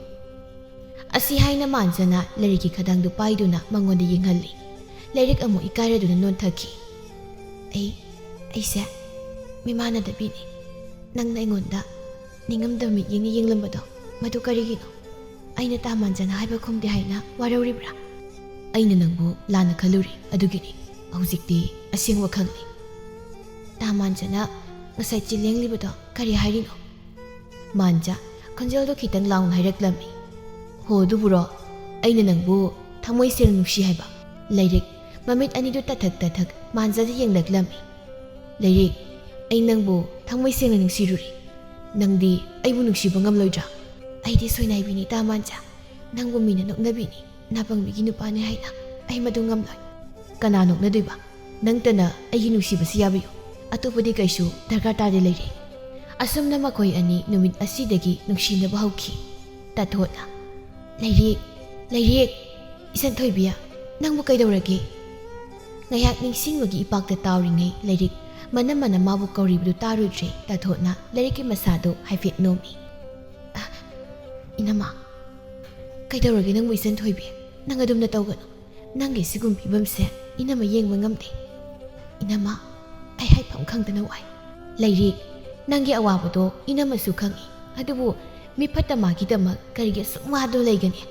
ꯑꯁꯤ ꯍꯥꯏꯅ ꯃꯥꯟꯖꯅ ꯂꯩꯔꯤꯛꯀꯤ ꯈꯗꯥꯡꯗꯨ ꯄꯥꯏꯗꯨꯅ ꯃꯉꯣꯟꯗ ꯌꯦꯡꯍꯜꯂꯤ꯫ ꯂꯩꯔꯤꯛ ꯑꯃꯨꯛ ꯏꯀꯥꯏꯔꯗꯨꯅ ꯅꯣꯟꯊꯈꯤ꯫ "ꯑꯩ, ꯑꯩꯁꯦ ꯃꯤꯃꯥꯟꯅꯗꯕꯤꯅꯤ꯫ ꯅꯪꯅ ꯑꯩꯉꯣꯟꯗ ꯅꯤꯡꯉꯝꯗꯕ ꯃꯤꯠꯌꯦꯡꯅ ꯌꯦꯡꯂꯝꯕꯗꯣ, ꯃꯗꯨ ꯀꯔꯤꯒꯤꯅꯣ? ꯑꯩꯅ ꯇꯥ ꯃꯥꯟꯖꯅ ꯍꯥꯏꯕ ꯈꯨꯝꯗꯦ ꯍꯥꯏꯅ ꯋꯥꯔꯧꯔꯤꯕ꯭ꯔꯥ?" "ꯑꯩꯅ ꯅꯪꯕꯨ ꯂꯥꯟꯅ ꯈꯜꯂꯨꯔꯦ, ꯑꯗꯨꯒꯤꯅꯤ꯫ ꯍꯧꯖꯤꯛꯇꯤ ꯑꯁꯦꯡꯕ ꯈꯪꯂꯦ꯫ ꯇꯥ ꯃꯥꯟꯖꯅ ꯉꯁꯥꯏ ꯆꯤꯜꯂꯦꯡꯂꯤꯕꯗꯣ ꯀꯔꯤ ꯍꯥꯏꯔꯤꯅꯣ?" ꯃꯥꯟꯖ ꯈꯣꯟꯖꯦꯜꯗꯣ ꯈꯤꯇꯪ ꯂꯥꯎꯅ ꯍꯥꯏꯔꯛꯂꯝꯃꯤ꯫ "ꯍꯣ, ꯑꯗꯨꯕꯨꯔꯣ? ꯑꯩꯅ ꯅꯪꯕꯨ ꯊꯃꯣꯏ ꯁꯦꯡꯅ ꯅꯨꯡꯁꯤ ꯍꯥꯏꯕ?" ꯂꯩꯔꯤꯛ ꯃꯃꯤꯠ ꯑꯅꯤꯗꯨ ꯇꯊꯛ ꯇꯊꯛ ꯃꯥꯟꯖꯗ ꯌꯦꯡꯂꯛꯂꯝꯃꯤ꯫ "ꯂꯩꯔꯤꯛ, ꯑꯩ ꯅꯪꯕꯨ ꯊꯃꯣꯏ ꯁꯦꯡꯅ ꯅꯨꯡꯁꯤꯔꯨꯔꯦ꯫ ꯅꯪꯗꯤ ꯑꯩꯕꯨ ꯅꯨꯡꯁꯤꯕ ꯉꯝꯂꯣꯏꯗ꯭ꯔꯥ?" "ꯑꯩꯗꯤ ꯁꯣꯏꯅꯥꯏꯕꯤꯅꯤ ꯇꯥ ꯃꯥꯟꯖ꯫ ꯅꯪꯕꯨ ꯃꯤꯅ ꯅꯣꯛꯅꯕꯤꯅꯤ, ꯅꯥꯄꯪꯕꯤꯒꯤ ꯅꯨꯄꯥꯅꯤ ꯍꯥꯏꯅ꯫ ꯑꯩ ꯃꯗꯨ ꯉꯝꯂꯣꯏ꯫ ꯀꯅꯥ ꯅꯣꯛꯅꯗꯣꯏꯕ? ꯅꯪꯇꯅ ꯑꯩꯒꯤ ꯅꯨꯡꯁꯤꯕꯁꯤ ꯌꯥꯕꯤꯌꯨ꯫ ꯑꯇꯣꯞꯄꯗꯤ ꯀꯩꯁꯨ ꯗꯔꯀꯥꯔ ꯇꯥꯗꯦ ꯂꯩꯔꯦ꯫ ꯑꯁꯨꯝꯅ ꯃꯈꯣꯏ ꯑꯅꯤ ꯅꯨꯃꯤꯠ ꯑꯁꯤꯗꯒꯤ ꯅꯨꯡꯁꯤꯅꯕ ꯍꯧꯈꯤ꯫ ꯇꯥꯊꯣꯠꯅ, "ꯂꯩꯔꯦꯛ, ꯂꯩꯔꯦꯛ, ꯏꯆꯟ ꯊꯣꯏꯕꯤ, ꯅꯪꯕꯨ ꯀꯩꯗꯧꯔꯒꯦ?" ꯉꯥꯏꯍꯥꯛ ꯅꯤꯡꯁꯤꯡꯕꯒꯤ ꯏꯄꯥꯛꯇ ꯇꯥꯎꯔꯤꯉꯩ ꯂꯩꯔꯤꯛ ꯃꯅꯝꯃꯅ ꯃꯥꯕꯨ ꯀꯧꯔꯤꯕꯗꯨ ꯇꯥꯔꯨꯗ꯭ꯔꯦ꯫ ꯇꯥꯊꯣꯠꯅ ꯂꯩꯔꯤꯛꯀꯤ ꯃꯁꯥꯗꯨ ꯍꯥꯏꯐꯦꯠ ꯅꯣꯝꯃꯤ꯫ "ꯑ, ꯏꯅꯝꯃ, ꯀꯩꯗꯧꯔꯒꯦ ꯅꯪꯕꯨ ꯏꯆꯟ ꯊꯣꯏꯕꯤ? ꯅꯪ ꯑꯗꯨꯝꯅ ꯇꯧꯒꯅꯨ꯫ ꯅꯪꯒꯤ ꯁꯤꯒꯨꯝ ꯐꯤꯕꯝꯁꯦ ꯏꯅꯝꯃ ꯌꯦꯡꯕ ꯉꯝꯗꯦ꯫ ꯏꯅꯝꯃ, ꯑꯩ ꯍꯥꯏꯐꯝ ꯈꯪꯗꯅ ꯋꯥꯏ꯫ ꯂꯩꯔꯤꯛ, ꯅꯪꯒꯤ ꯑꯋꯥꯕꯗꯣ ꯏꯅꯝꯃꯁꯨ ꯈꯪꯏ꯫ ꯑꯗꯨꯕꯨ ꯃꯤ ꯐꯠꯇ ꯃꯥꯒꯤꯗꯃꯛ ꯀꯔꯤꯒꯤ ꯑꯁꯨꯛ ꯋꯥꯗꯨꯅ ꯂꯩꯒꯅꯤ?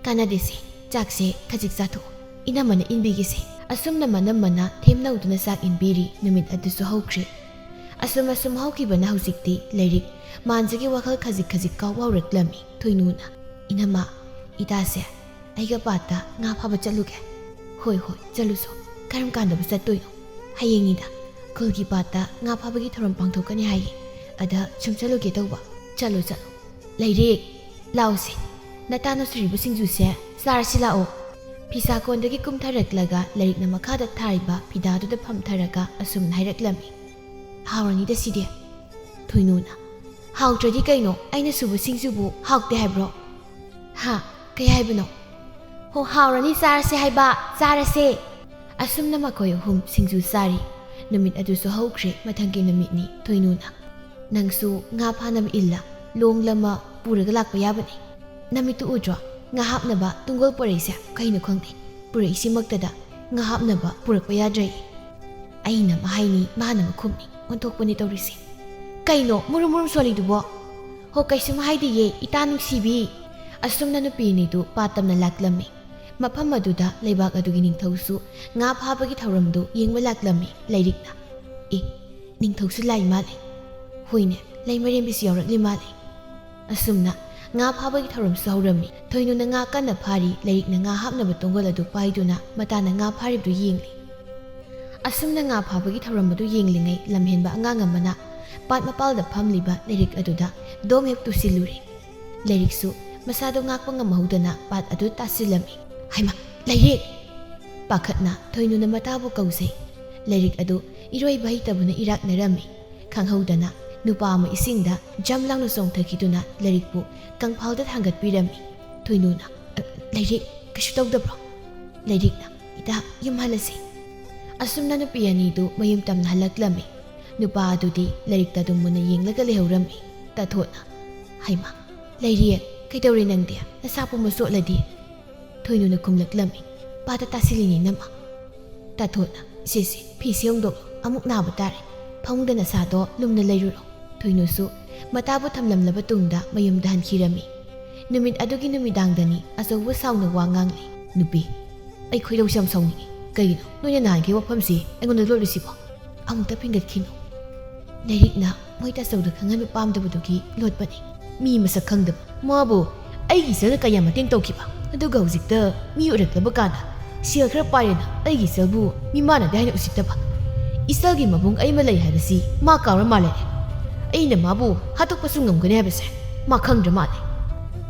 ꯀꯥꯟꯅꯗꯦꯁꯦ, ꯆꯥꯛꯁꯦ ꯈꯖꯤꯛ ꯆꯥꯊꯣꯛꯎ꯫ ꯏꯅꯝꯃꯅ ꯏꯟꯕꯤꯒꯦꯁꯦ꯫" ꯑꯁꯨꯝꯅ ꯃꯅꯝꯃꯅ ꯊꯦꯝꯅꯧꯗꯨꯅ ꯆꯥꯛ ꯏꯟꯕꯤꯔꯤ꯫ ꯅꯨꯃꯤꯠ ꯑꯗꯨꯁꯨ ꯍꯧꯈ꯭ꯔꯦ꯫ ꯑꯁꯨꯝ ꯑꯁꯨꯝ ꯍꯧꯈꯤꯕꯅ ꯍꯧꯖꯤꯛꯇꯤ ꯂꯩꯔꯤꯛ ꯃꯥꯟꯖꯒꯤ ꯋꯥꯈꯜ ꯈꯖꯤꯛ ꯈꯖꯤꯛ ꯀꯥꯎ ꯍꯧꯔꯛꯂꯝꯃꯤ꯫ ꯊꯣꯏꯅꯨꯅ, "ꯏꯅꯝꯃ, ꯏꯇꯥꯁꯦ ꯑꯩꯒ ꯄꯥꯠꯇ ꯉꯥ ꯐꯥꯕ ꯆꯠꯂꯨꯒꯦ꯫" "ꯍꯣꯏ, ꯍꯣꯏ, ꯆꯠꯂꯨꯁꯣ꯫ ꯀꯔꯝ ꯀꯥꯟꯗꯕꯨ ꯆꯠꯇꯣꯏꯅꯣ?" "ꯍꯌꯦꯡꯅꯤꯗ꯫ ꯈꯨꯜꯒꯤ ꯄꯥꯠꯇ ꯉꯥ ꯐꯥꯕꯒꯤ ꯊꯧꯔꯝ ꯄꯥꯡꯊꯣꯛꯀꯅꯤ ꯍꯥꯏꯌꯦ꯫ ꯑꯗ ꯁꯨꯝ ꯆꯠꯂꯨꯒꯦ ꯇꯧꯕ꯫" "ꯆꯠꯂꯣ, ꯆꯠꯂꯣ꯫" "ꯂꯩꯔꯦ, ꯂꯥꯎꯁꯦ꯫ ꯅꯇꯥꯅ ꯁꯨꯔꯤꯕ ꯁꯤꯡꯖꯨꯁꯦ ꯆꯥꯔꯁꯤ ꯂꯥꯛꯑꯣ꯫" ꯐꯤꯁꯥꯀꯣꯟꯗꯒꯤ ꯀꯨꯝꯊꯔꯛꯂꯒ ꯂꯩꯔꯤꯛꯅ ꯃꯈꯥꯗ ꯊꯥꯔꯤꯕ ꯐꯤꯗꯥꯗꯨꯗ ꯐꯝꯊꯔꯒ ꯑꯁꯨꯝꯅ ꯍꯥꯏꯔꯛꯂꯝꯃꯤ꯫ "ꯍꯥꯎꯔꯅꯤꯗ ꯁꯤꯗꯤ꯫" ꯊꯣꯏꯅꯨꯅ, "ꯍꯥꯎꯇ꯭ꯔꯗꯤ ꯀꯩꯅꯣ? ꯑꯩꯅ ꯁꯨꯕ ꯁꯤꯡꯖꯨꯕꯨ ꯍꯥꯎꯇꯦ ꯍꯥꯏꯕ꯭ꯔꯣ?" "ꯍꯥ? ꯀꯩ ꯍꯥꯏꯕꯅꯣ?" "ꯍꯣ, ꯍꯥꯎꯔꯅꯤ, ꯆꯥꯔꯁꯦ ꯍꯥꯏꯕ, ꯆꯥꯔꯁꯦ!" ꯑꯁꯨꯝꯅ ꯃꯈꯣꯏ ꯑꯍꯨꯝ ꯁꯤꯡꯖꯨ ꯆꯥꯔꯤ꯫ ꯅꯨꯃꯤꯠ ꯑꯗꯨꯁꯨ ꯍꯧꯈ꯭ꯔꯦ꯫ ꯃꯊꯪꯒꯤ ꯅꯨꯃꯤꯠꯅꯤ꯫ ꯊꯣꯏꯅꯨꯅ, "ꯅꯪꯁꯨ ꯉꯥ ꯐꯥꯅꯕ ꯏꯜꯂ ꯂꯣꯡꯂ ꯑꯃ ꯄꯨꯔꯒ ꯂꯥꯛꯄ ꯌꯥꯕꯅꯤ꯫ ꯅꯃꯤꯠꯇꯨ ꯎꯗ꯭ꯔꯣ? ꯉꯥ ꯍꯥꯞꯅꯕ ꯇꯨꯡꯒꯣꯜ ꯄꯣꯔꯛꯏꯁꯦ ꯀꯩꯅꯣ ꯈꯪꯗꯦ꯫ ꯄꯨꯔꯛꯏꯁꯤꯃꯛꯇꯗ ꯉꯥ ꯍꯥꯞꯅꯕ ꯄꯨꯔꯛꯄ ꯌꯥꯗ꯭ꯔꯦ꯫" ꯑꯩꯅ ꯑꯃ ꯍꯥꯏꯅꯤ, ꯃꯥꯅ ꯑꯃ ꯈꯨꯝꯅꯤ꯫ ꯑꯣꯟꯊꯣꯛꯄꯅꯤ ꯇꯧꯔꯤꯁꯦ꯫ "ꯀꯩꯅꯣ ꯃꯨꯔꯨꯝ ꯃꯨꯔꯨꯝ ꯁꯣꯜꯂꯤꯗꯨꯕꯣ?" "ꯍꯣ, ꯀꯩꯁꯨꯝ ꯍꯥꯏꯗꯤꯌꯦ, ꯏꯇꯥ ꯅꯨꯡꯁꯤꯕꯤ꯫" ꯑꯁꯨꯝꯅ ꯅꯨꯄꯤ ꯑꯅꯤꯗꯨ ꯄꯥꯠ ꯇꯝꯅ ꯂꯥꯛꯂꯝꯃꯤ꯫ ꯃꯐꯝ ꯑꯗꯨꯗ ꯂꯩꯕꯥꯛ ꯑꯗꯨꯒꯤ ꯅꯤꯡꯊꯧꯁꯨ ꯉꯥ ꯐꯥꯕꯒꯤ ꯊꯧꯔꯝꯗꯨ ꯌꯦꯡꯕ ꯂꯥꯛꯂꯝꯃꯤ꯫ ꯂꯩꯔꯤꯛꯅ, "ꯑꯦ, ꯅꯤꯡꯊꯧꯁꯨ ꯂꯥꯛꯏ ꯃꯥꯜꯂꯦ꯫ ꯍꯣꯏꯅꯦ, ꯂꯩꯃꯔꯦꯝꯕꯤꯁꯨ ꯌꯥꯎꯔꯛꯂꯤ ꯃꯥꯜꯂꯦ꯫" ꯑꯁꯨꯝꯅ ꯉꯥ ꯐꯥꯕꯒꯤ ꯊꯧꯔꯝꯁꯨ ꯍꯧꯔꯝꯃꯤ꯫ ꯊꯣꯏꯅꯨꯅ ꯉꯥ ꯀꯟꯅ ꯐꯥꯔꯤ꯫ ꯂꯩꯔꯤꯛꯅ ꯉꯥ ꯍꯥꯞꯅꯕ ꯇꯣꯡꯒꯣꯜ ꯑꯗꯨ ꯄꯥꯏꯗꯨꯅ ꯃꯇꯥꯅ ꯉꯥ ꯐꯥꯔꯤꯕꯗꯨ ꯌꯦꯡꯂꯤ꯫ ꯑꯁꯨꯝꯅ ꯉꯥ ꯐꯥꯕꯒꯤ ꯊꯧꯔꯝ ꯑꯗꯨ ꯌꯦꯡꯂꯤꯉꯩ ꯂꯝꯍꯦꯟꯕ ꯑꯉꯥꯡ ꯑꯃꯅ ꯄꯥꯠ ꯃꯄꯥꯜꯗ ꯐꯝꯂꯤꯕ ꯂꯩꯔꯤꯛ ꯑꯗꯨꯗ ꯗꯣꯝ ꯍꯦꯛ ꯇꯨꯁꯤꯜꯂꯨꯔꯦ꯫ ꯂꯩꯔꯤꯛꯁꯨ ꯃꯁꯥꯗꯨ ꯉꯥꯛꯄ ꯉꯝꯍꯧꯗꯅ ꯄꯥꯠ ꯑꯗꯨ ꯇꯥꯁꯤꯜꯂꯝꯃꯤ꯫ "ꯍꯩꯃꯥ, ꯂꯩꯔꯤꯛ!" ꯄꯥꯈꯠꯅ ꯊꯣꯏꯅꯨꯅ ꯃꯇꯥꯕꯨ ꯀꯧꯖꯩ꯫ ꯂꯥꯏꯔꯤꯛ ꯑꯗꯨ ꯏꯔꯣꯏꯕ ꯍꯩꯇꯕꯅ ꯏꯔꯥꯛꯅꯔꯝꯃꯤ꯫ ꯈꯪꯍꯧꯗꯅ ꯅꯨꯄꯥ ꯑꯃ ꯏꯁꯤꯡꯗ ꯖꯝ ꯂꯥꯎꯅ ꯆꯣꯡꯊꯈꯤꯗꯨꯅ ꯂꯥꯏꯔꯤꯛꯄꯨ ꯀꯪꯐꯥꯜꯗ ꯊꯥꯡꯒꯠꯄꯤꯔꯝꯃꯤ꯫ ꯊꯣꯏꯅꯨꯅ, "ꯑ, ꯂꯥꯏꯔꯤꯛ ꯀꯩꯁꯨ ꯇꯧꯗꯕ꯭ꯔꯣ?" ꯂꯥꯏꯔꯤꯛꯅ, "ꯏꯇꯥ, ꯌꯨꯝ ꯍꯜꯂꯁꯤ꯫" ꯑꯁꯨꯝꯅ ꯅꯨꯄꯤ ꯑꯅꯤꯗꯨ ꯃꯌꯨꯝ ꯇꯝꯅ ꯍꯜꯂꯛꯂꯝꯃꯤ꯫ ꯅꯨꯄꯥ ꯑꯗꯨꯗꯤ ꯂꯥꯏꯔꯤꯛꯇ ꯑꯗꯨꯝ ꯃꯨꯟꯅ ꯌꯦꯡꯂꯒ ꯂꯩꯍꯧꯔꯝꯃꯤ꯫ ꯇꯥꯊꯣꯠꯅ, "ꯍꯩꯃꯥ, ꯂꯩꯔꯤ, ꯀꯩꯗꯧꯔꯦ ꯅꯪꯗꯤ? ꯅꯁꯥ ꯄꯨꯝꯕ ꯆꯣꯠꯂꯗꯤ?" ꯊꯣꯏꯅꯨꯅ ꯈꯨꯝꯂꯛꯂꯝꯃꯤ꯫ "ꯄꯥꯗ ꯇꯥꯁꯤꯜꯂꯤꯅꯦ ꯏꯅꯝꯃ꯫" ꯇꯥꯊꯣꯠꯅ, "ꯁꯦ ꯁꯦ, ꯐꯤꯁꯦ ꯍꯣꯡꯗꯣꯛꯂꯣ, ꯑꯃꯨꯛ ꯅꯥꯕ ꯇꯥꯔꯦ꯫ ꯐꯃꯨꯡꯗ ꯅꯁꯥꯗꯣ ꯂꯨꯝꯅ ꯂꯩꯔꯨꯔꯣ꯫" ꯊꯣꯏꯅꯨꯁꯨ ꯃꯇꯥꯕꯨ ꯊꯝꯂꯝꯂꯕ ꯇꯨꯡꯗ ꯃꯌꯨꯝꯗ ꯍꯟꯈꯤꯔꯝꯃꯤ꯫ ꯅꯨꯃꯤꯠ ꯑꯗꯨꯒꯤ ꯅꯨꯃꯤꯗꯥꯡꯗꯅꯤ ꯑꯆꯧꯕ ꯁꯥꯎꯅ ꯋꯥ ꯉꯥꯡꯂꯤ꯫ "ꯅꯨꯄꯤ, ꯑꯩ ꯈꯣꯏꯗꯧꯁꯦ ꯌꯥꯝ ꯁꯥꯎꯅꯤꯡꯉꯤ꯫ ꯀꯩꯒꯤꯅꯣ ꯅꯣꯏꯅ ꯅꯍꯥꯟꯈꯩ ꯋꯥꯐꯝꯁꯤ ꯑꯩꯉꯣꯟꯗ ꯂꯣꯠꯂꯤꯁꯤꯕꯣ? ꯑꯃꯨꯛꯇ ꯐꯤꯡꯒꯠꯈꯤꯅꯨ꯫" ꯂꯥꯏꯔꯤꯛꯅ ꯃꯣꯏ ꯇꯥꯆꯧꯗ ꯈꯪꯍꯟꯕ ꯄꯥꯝꯗꯕꯗꯨꯒꯤ ꯂꯣꯠꯄꯅꯤ꯫ "ꯃꯤ ꯃꯁꯛ ꯈꯪꯗꯕ ꯃꯥꯕꯨ ꯑꯩꯒꯤ ꯏꯆꯜꯅ ꯀꯌꯥ ꯃꯇꯦꯡ ꯇꯧꯈꯤꯕ? ꯑꯗꯨꯒ ꯍꯧꯖꯤꯛꯇ ꯃꯤ ꯑꯣꯏꯔꯛꯂꯕ ꯀꯥꯟꯗ ꯁꯦꯜ ꯈꯔ ꯄꯥꯏꯔꯦꯅ ꯑꯩꯒꯤ ꯏꯆꯜꯕꯨ ꯃꯤꯃꯥꯟꯅꯗꯦ ꯍꯥꯏꯅ ꯎꯁꯤꯠꯇꯕ? ꯏꯆꯜꯒꯤ ꯃꯕꯨꯡ ꯑꯩ ꯑꯃ ꯂꯩ ꯍꯥꯏꯕꯁꯤ ꯃꯥ ꯀꯥꯎꯔ ꯃꯥꯜꯂꯦꯅꯦ꯫ ꯑꯩꯅ ꯃꯥꯕꯨ ꯍꯥꯠꯇꯣꯛꯄꯁꯨ ꯉꯝꯒꯅꯤ ꯍꯥꯏꯕꯁꯦ ꯃꯥ ꯈꯪꯗ꯭ꯔ ꯃꯥꯜꯂꯦ꯫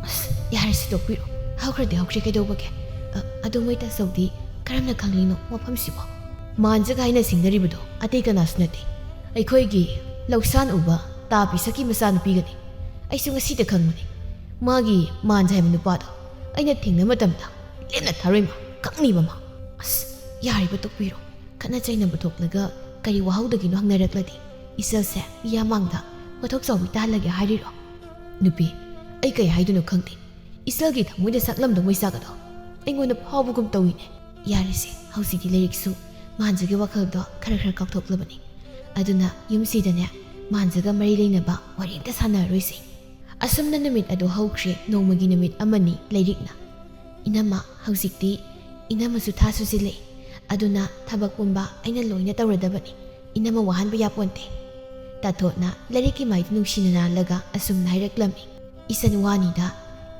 ꯑꯁ, ꯌꯥꯔꯦ, ꯁꯤꯗꯣꯛꯄꯤꯔꯣ꯫ ꯍꯧꯈ꯭ꯔꯗꯤ ꯍꯧꯈ꯭ꯔꯦ, ꯀꯩꯗꯧꯕꯒꯦ? ꯑ, ꯑꯗꯣ ꯃꯣꯏ ꯇꯥꯆꯧꯗꯤ ꯀꯔꯝꯅ ꯈꯪꯂꯤꯅꯣ ꯃꯐꯝꯁꯤꯕꯣ?" "ꯃꯥꯟꯖꯒ ꯍꯥꯏꯅ ꯁꯤꯡꯅꯔꯤꯕꯗꯣ ꯑꯇꯩ ꯀꯅꯥꯁꯨ ꯅꯠꯇꯦ, ꯑꯩꯈꯣꯏꯒꯤ ꯂꯧꯁꯥꯟ ꯎꯕ ꯇꯥ ꯄꯤꯁꯛꯀꯤ ꯃꯆꯥꯅꯨꯄꯤꯒꯅꯤ꯫ ꯑꯩꯁꯨ ꯉꯁꯤꯗ ꯈꯪꯕꯅꯤ꯫ ꯃꯥꯒꯤ ꯃꯥꯟꯖ ꯍꯥꯏꯕ ꯅꯨꯄꯥꯗꯣ ꯑꯩꯅ ꯊꯦꯡꯅ ꯃꯇꯝꯗ ꯂꯦꯝꯅ ꯊꯥꯔꯣꯏ ꯃꯥ, ꯈꯪꯅꯤꯕ ꯃꯥ꯫" "ꯑꯁ, ꯌꯥꯔꯤꯕ ꯇꯣꯛꯄꯤꯔꯣ꯫ ꯈꯠꯅ ꯆꯩꯅꯕ ꯊꯣꯛꯂꯒ ꯀꯔꯤ ꯋꯥꯍꯧꯗꯒꯤꯅꯣ ꯍꯪꯅꯔꯛꯂꯗꯤ ꯏꯆꯜꯁꯦ ꯃꯤꯌꯥꯝ ꯃꯥꯡꯗ ꯋꯥꯊꯣꯛ ꯆꯥꯎꯕꯤ ꯇꯥꯍꯜꯂꯒꯦ ꯍꯥꯏꯔꯤꯔꯣ?" "ꯅꯨꯄꯤ, ꯑꯩ ꯀꯩ ꯍꯥꯏꯗꯣꯏꯅꯣ ꯈꯪꯗꯦ꯫ ꯏꯆꯜꯒꯤ ꯊꯃꯣꯏꯗ ꯁꯛꯂꯝꯗꯧ ꯃꯩꯁꯥꯒꯗꯣ ꯑꯩꯉꯣꯟꯗ ꯐꯥꯎꯕꯒꯨꯝ ꯇꯧꯏꯅꯦ꯫" ꯌꯥꯔꯦꯁꯦ, ꯍꯧꯖꯤꯛꯇꯤ ꯂꯥꯏꯔꯤꯛꯁꯨ ꯃꯥꯟꯖꯒꯤ ꯋꯥꯈꯜꯗꯣ ꯈꯔ ꯈꯔ ꯀꯥꯎꯊꯣꯛꯂꯕꯅꯤ꯫ ꯑꯗꯨꯅ ꯌꯨꯝꯁꯤꯗꯅꯦ ꯃꯥꯟꯖꯒ ꯃꯔꯤ ꯂꯩꯅꯕ ꯋꯥꯔꯤ ꯑꯝꯇ ꯁꯥꯟꯅꯔꯔꯣꯏꯁꯦ꯫ ꯑꯁꯨꯝꯅ ꯅꯨꯃꯤꯠ ꯑꯗꯨ ꯍꯧꯈ꯭ꯔꯦ꯫ ꯅꯣꯡꯃꯒꯤ ꯅꯨꯃꯤꯠ ꯑꯃꯅꯤ ꯂꯥꯏꯔꯤꯛꯅ, "ꯏꯅꯝꯃ, ꯍꯧꯖꯤꯛꯇꯤ ꯏꯅꯝꯃꯁꯨ ꯊꯥꯁꯨ ꯆꯤꯜꯂꯦ, ꯑꯗꯨꯅ ꯊꯕꯛ ꯄꯨꯝꯕ ꯑꯩꯅ ꯂꯣꯏꯅ ꯇꯧꯔꯗꯕꯅꯤ꯫ ꯏꯅꯝꯃ ꯋꯥꯍꯟꯕ ꯌꯥꯄꯣꯟꯇꯦ꯫" ꯇꯥꯊꯣꯠꯅ ꯂꯥꯏꯔꯤꯛꯀꯤ ꯃꯥꯏꯗ ꯅꯨꯡꯁꯤꯅ ꯅꯥꯜꯂꯒ ꯑꯁꯨꯝꯅ ꯍꯥꯏꯔꯛꯂꯝꯃꯤ꯫ "ꯏꯆꯟ ꯋꯥꯅꯤꯗ,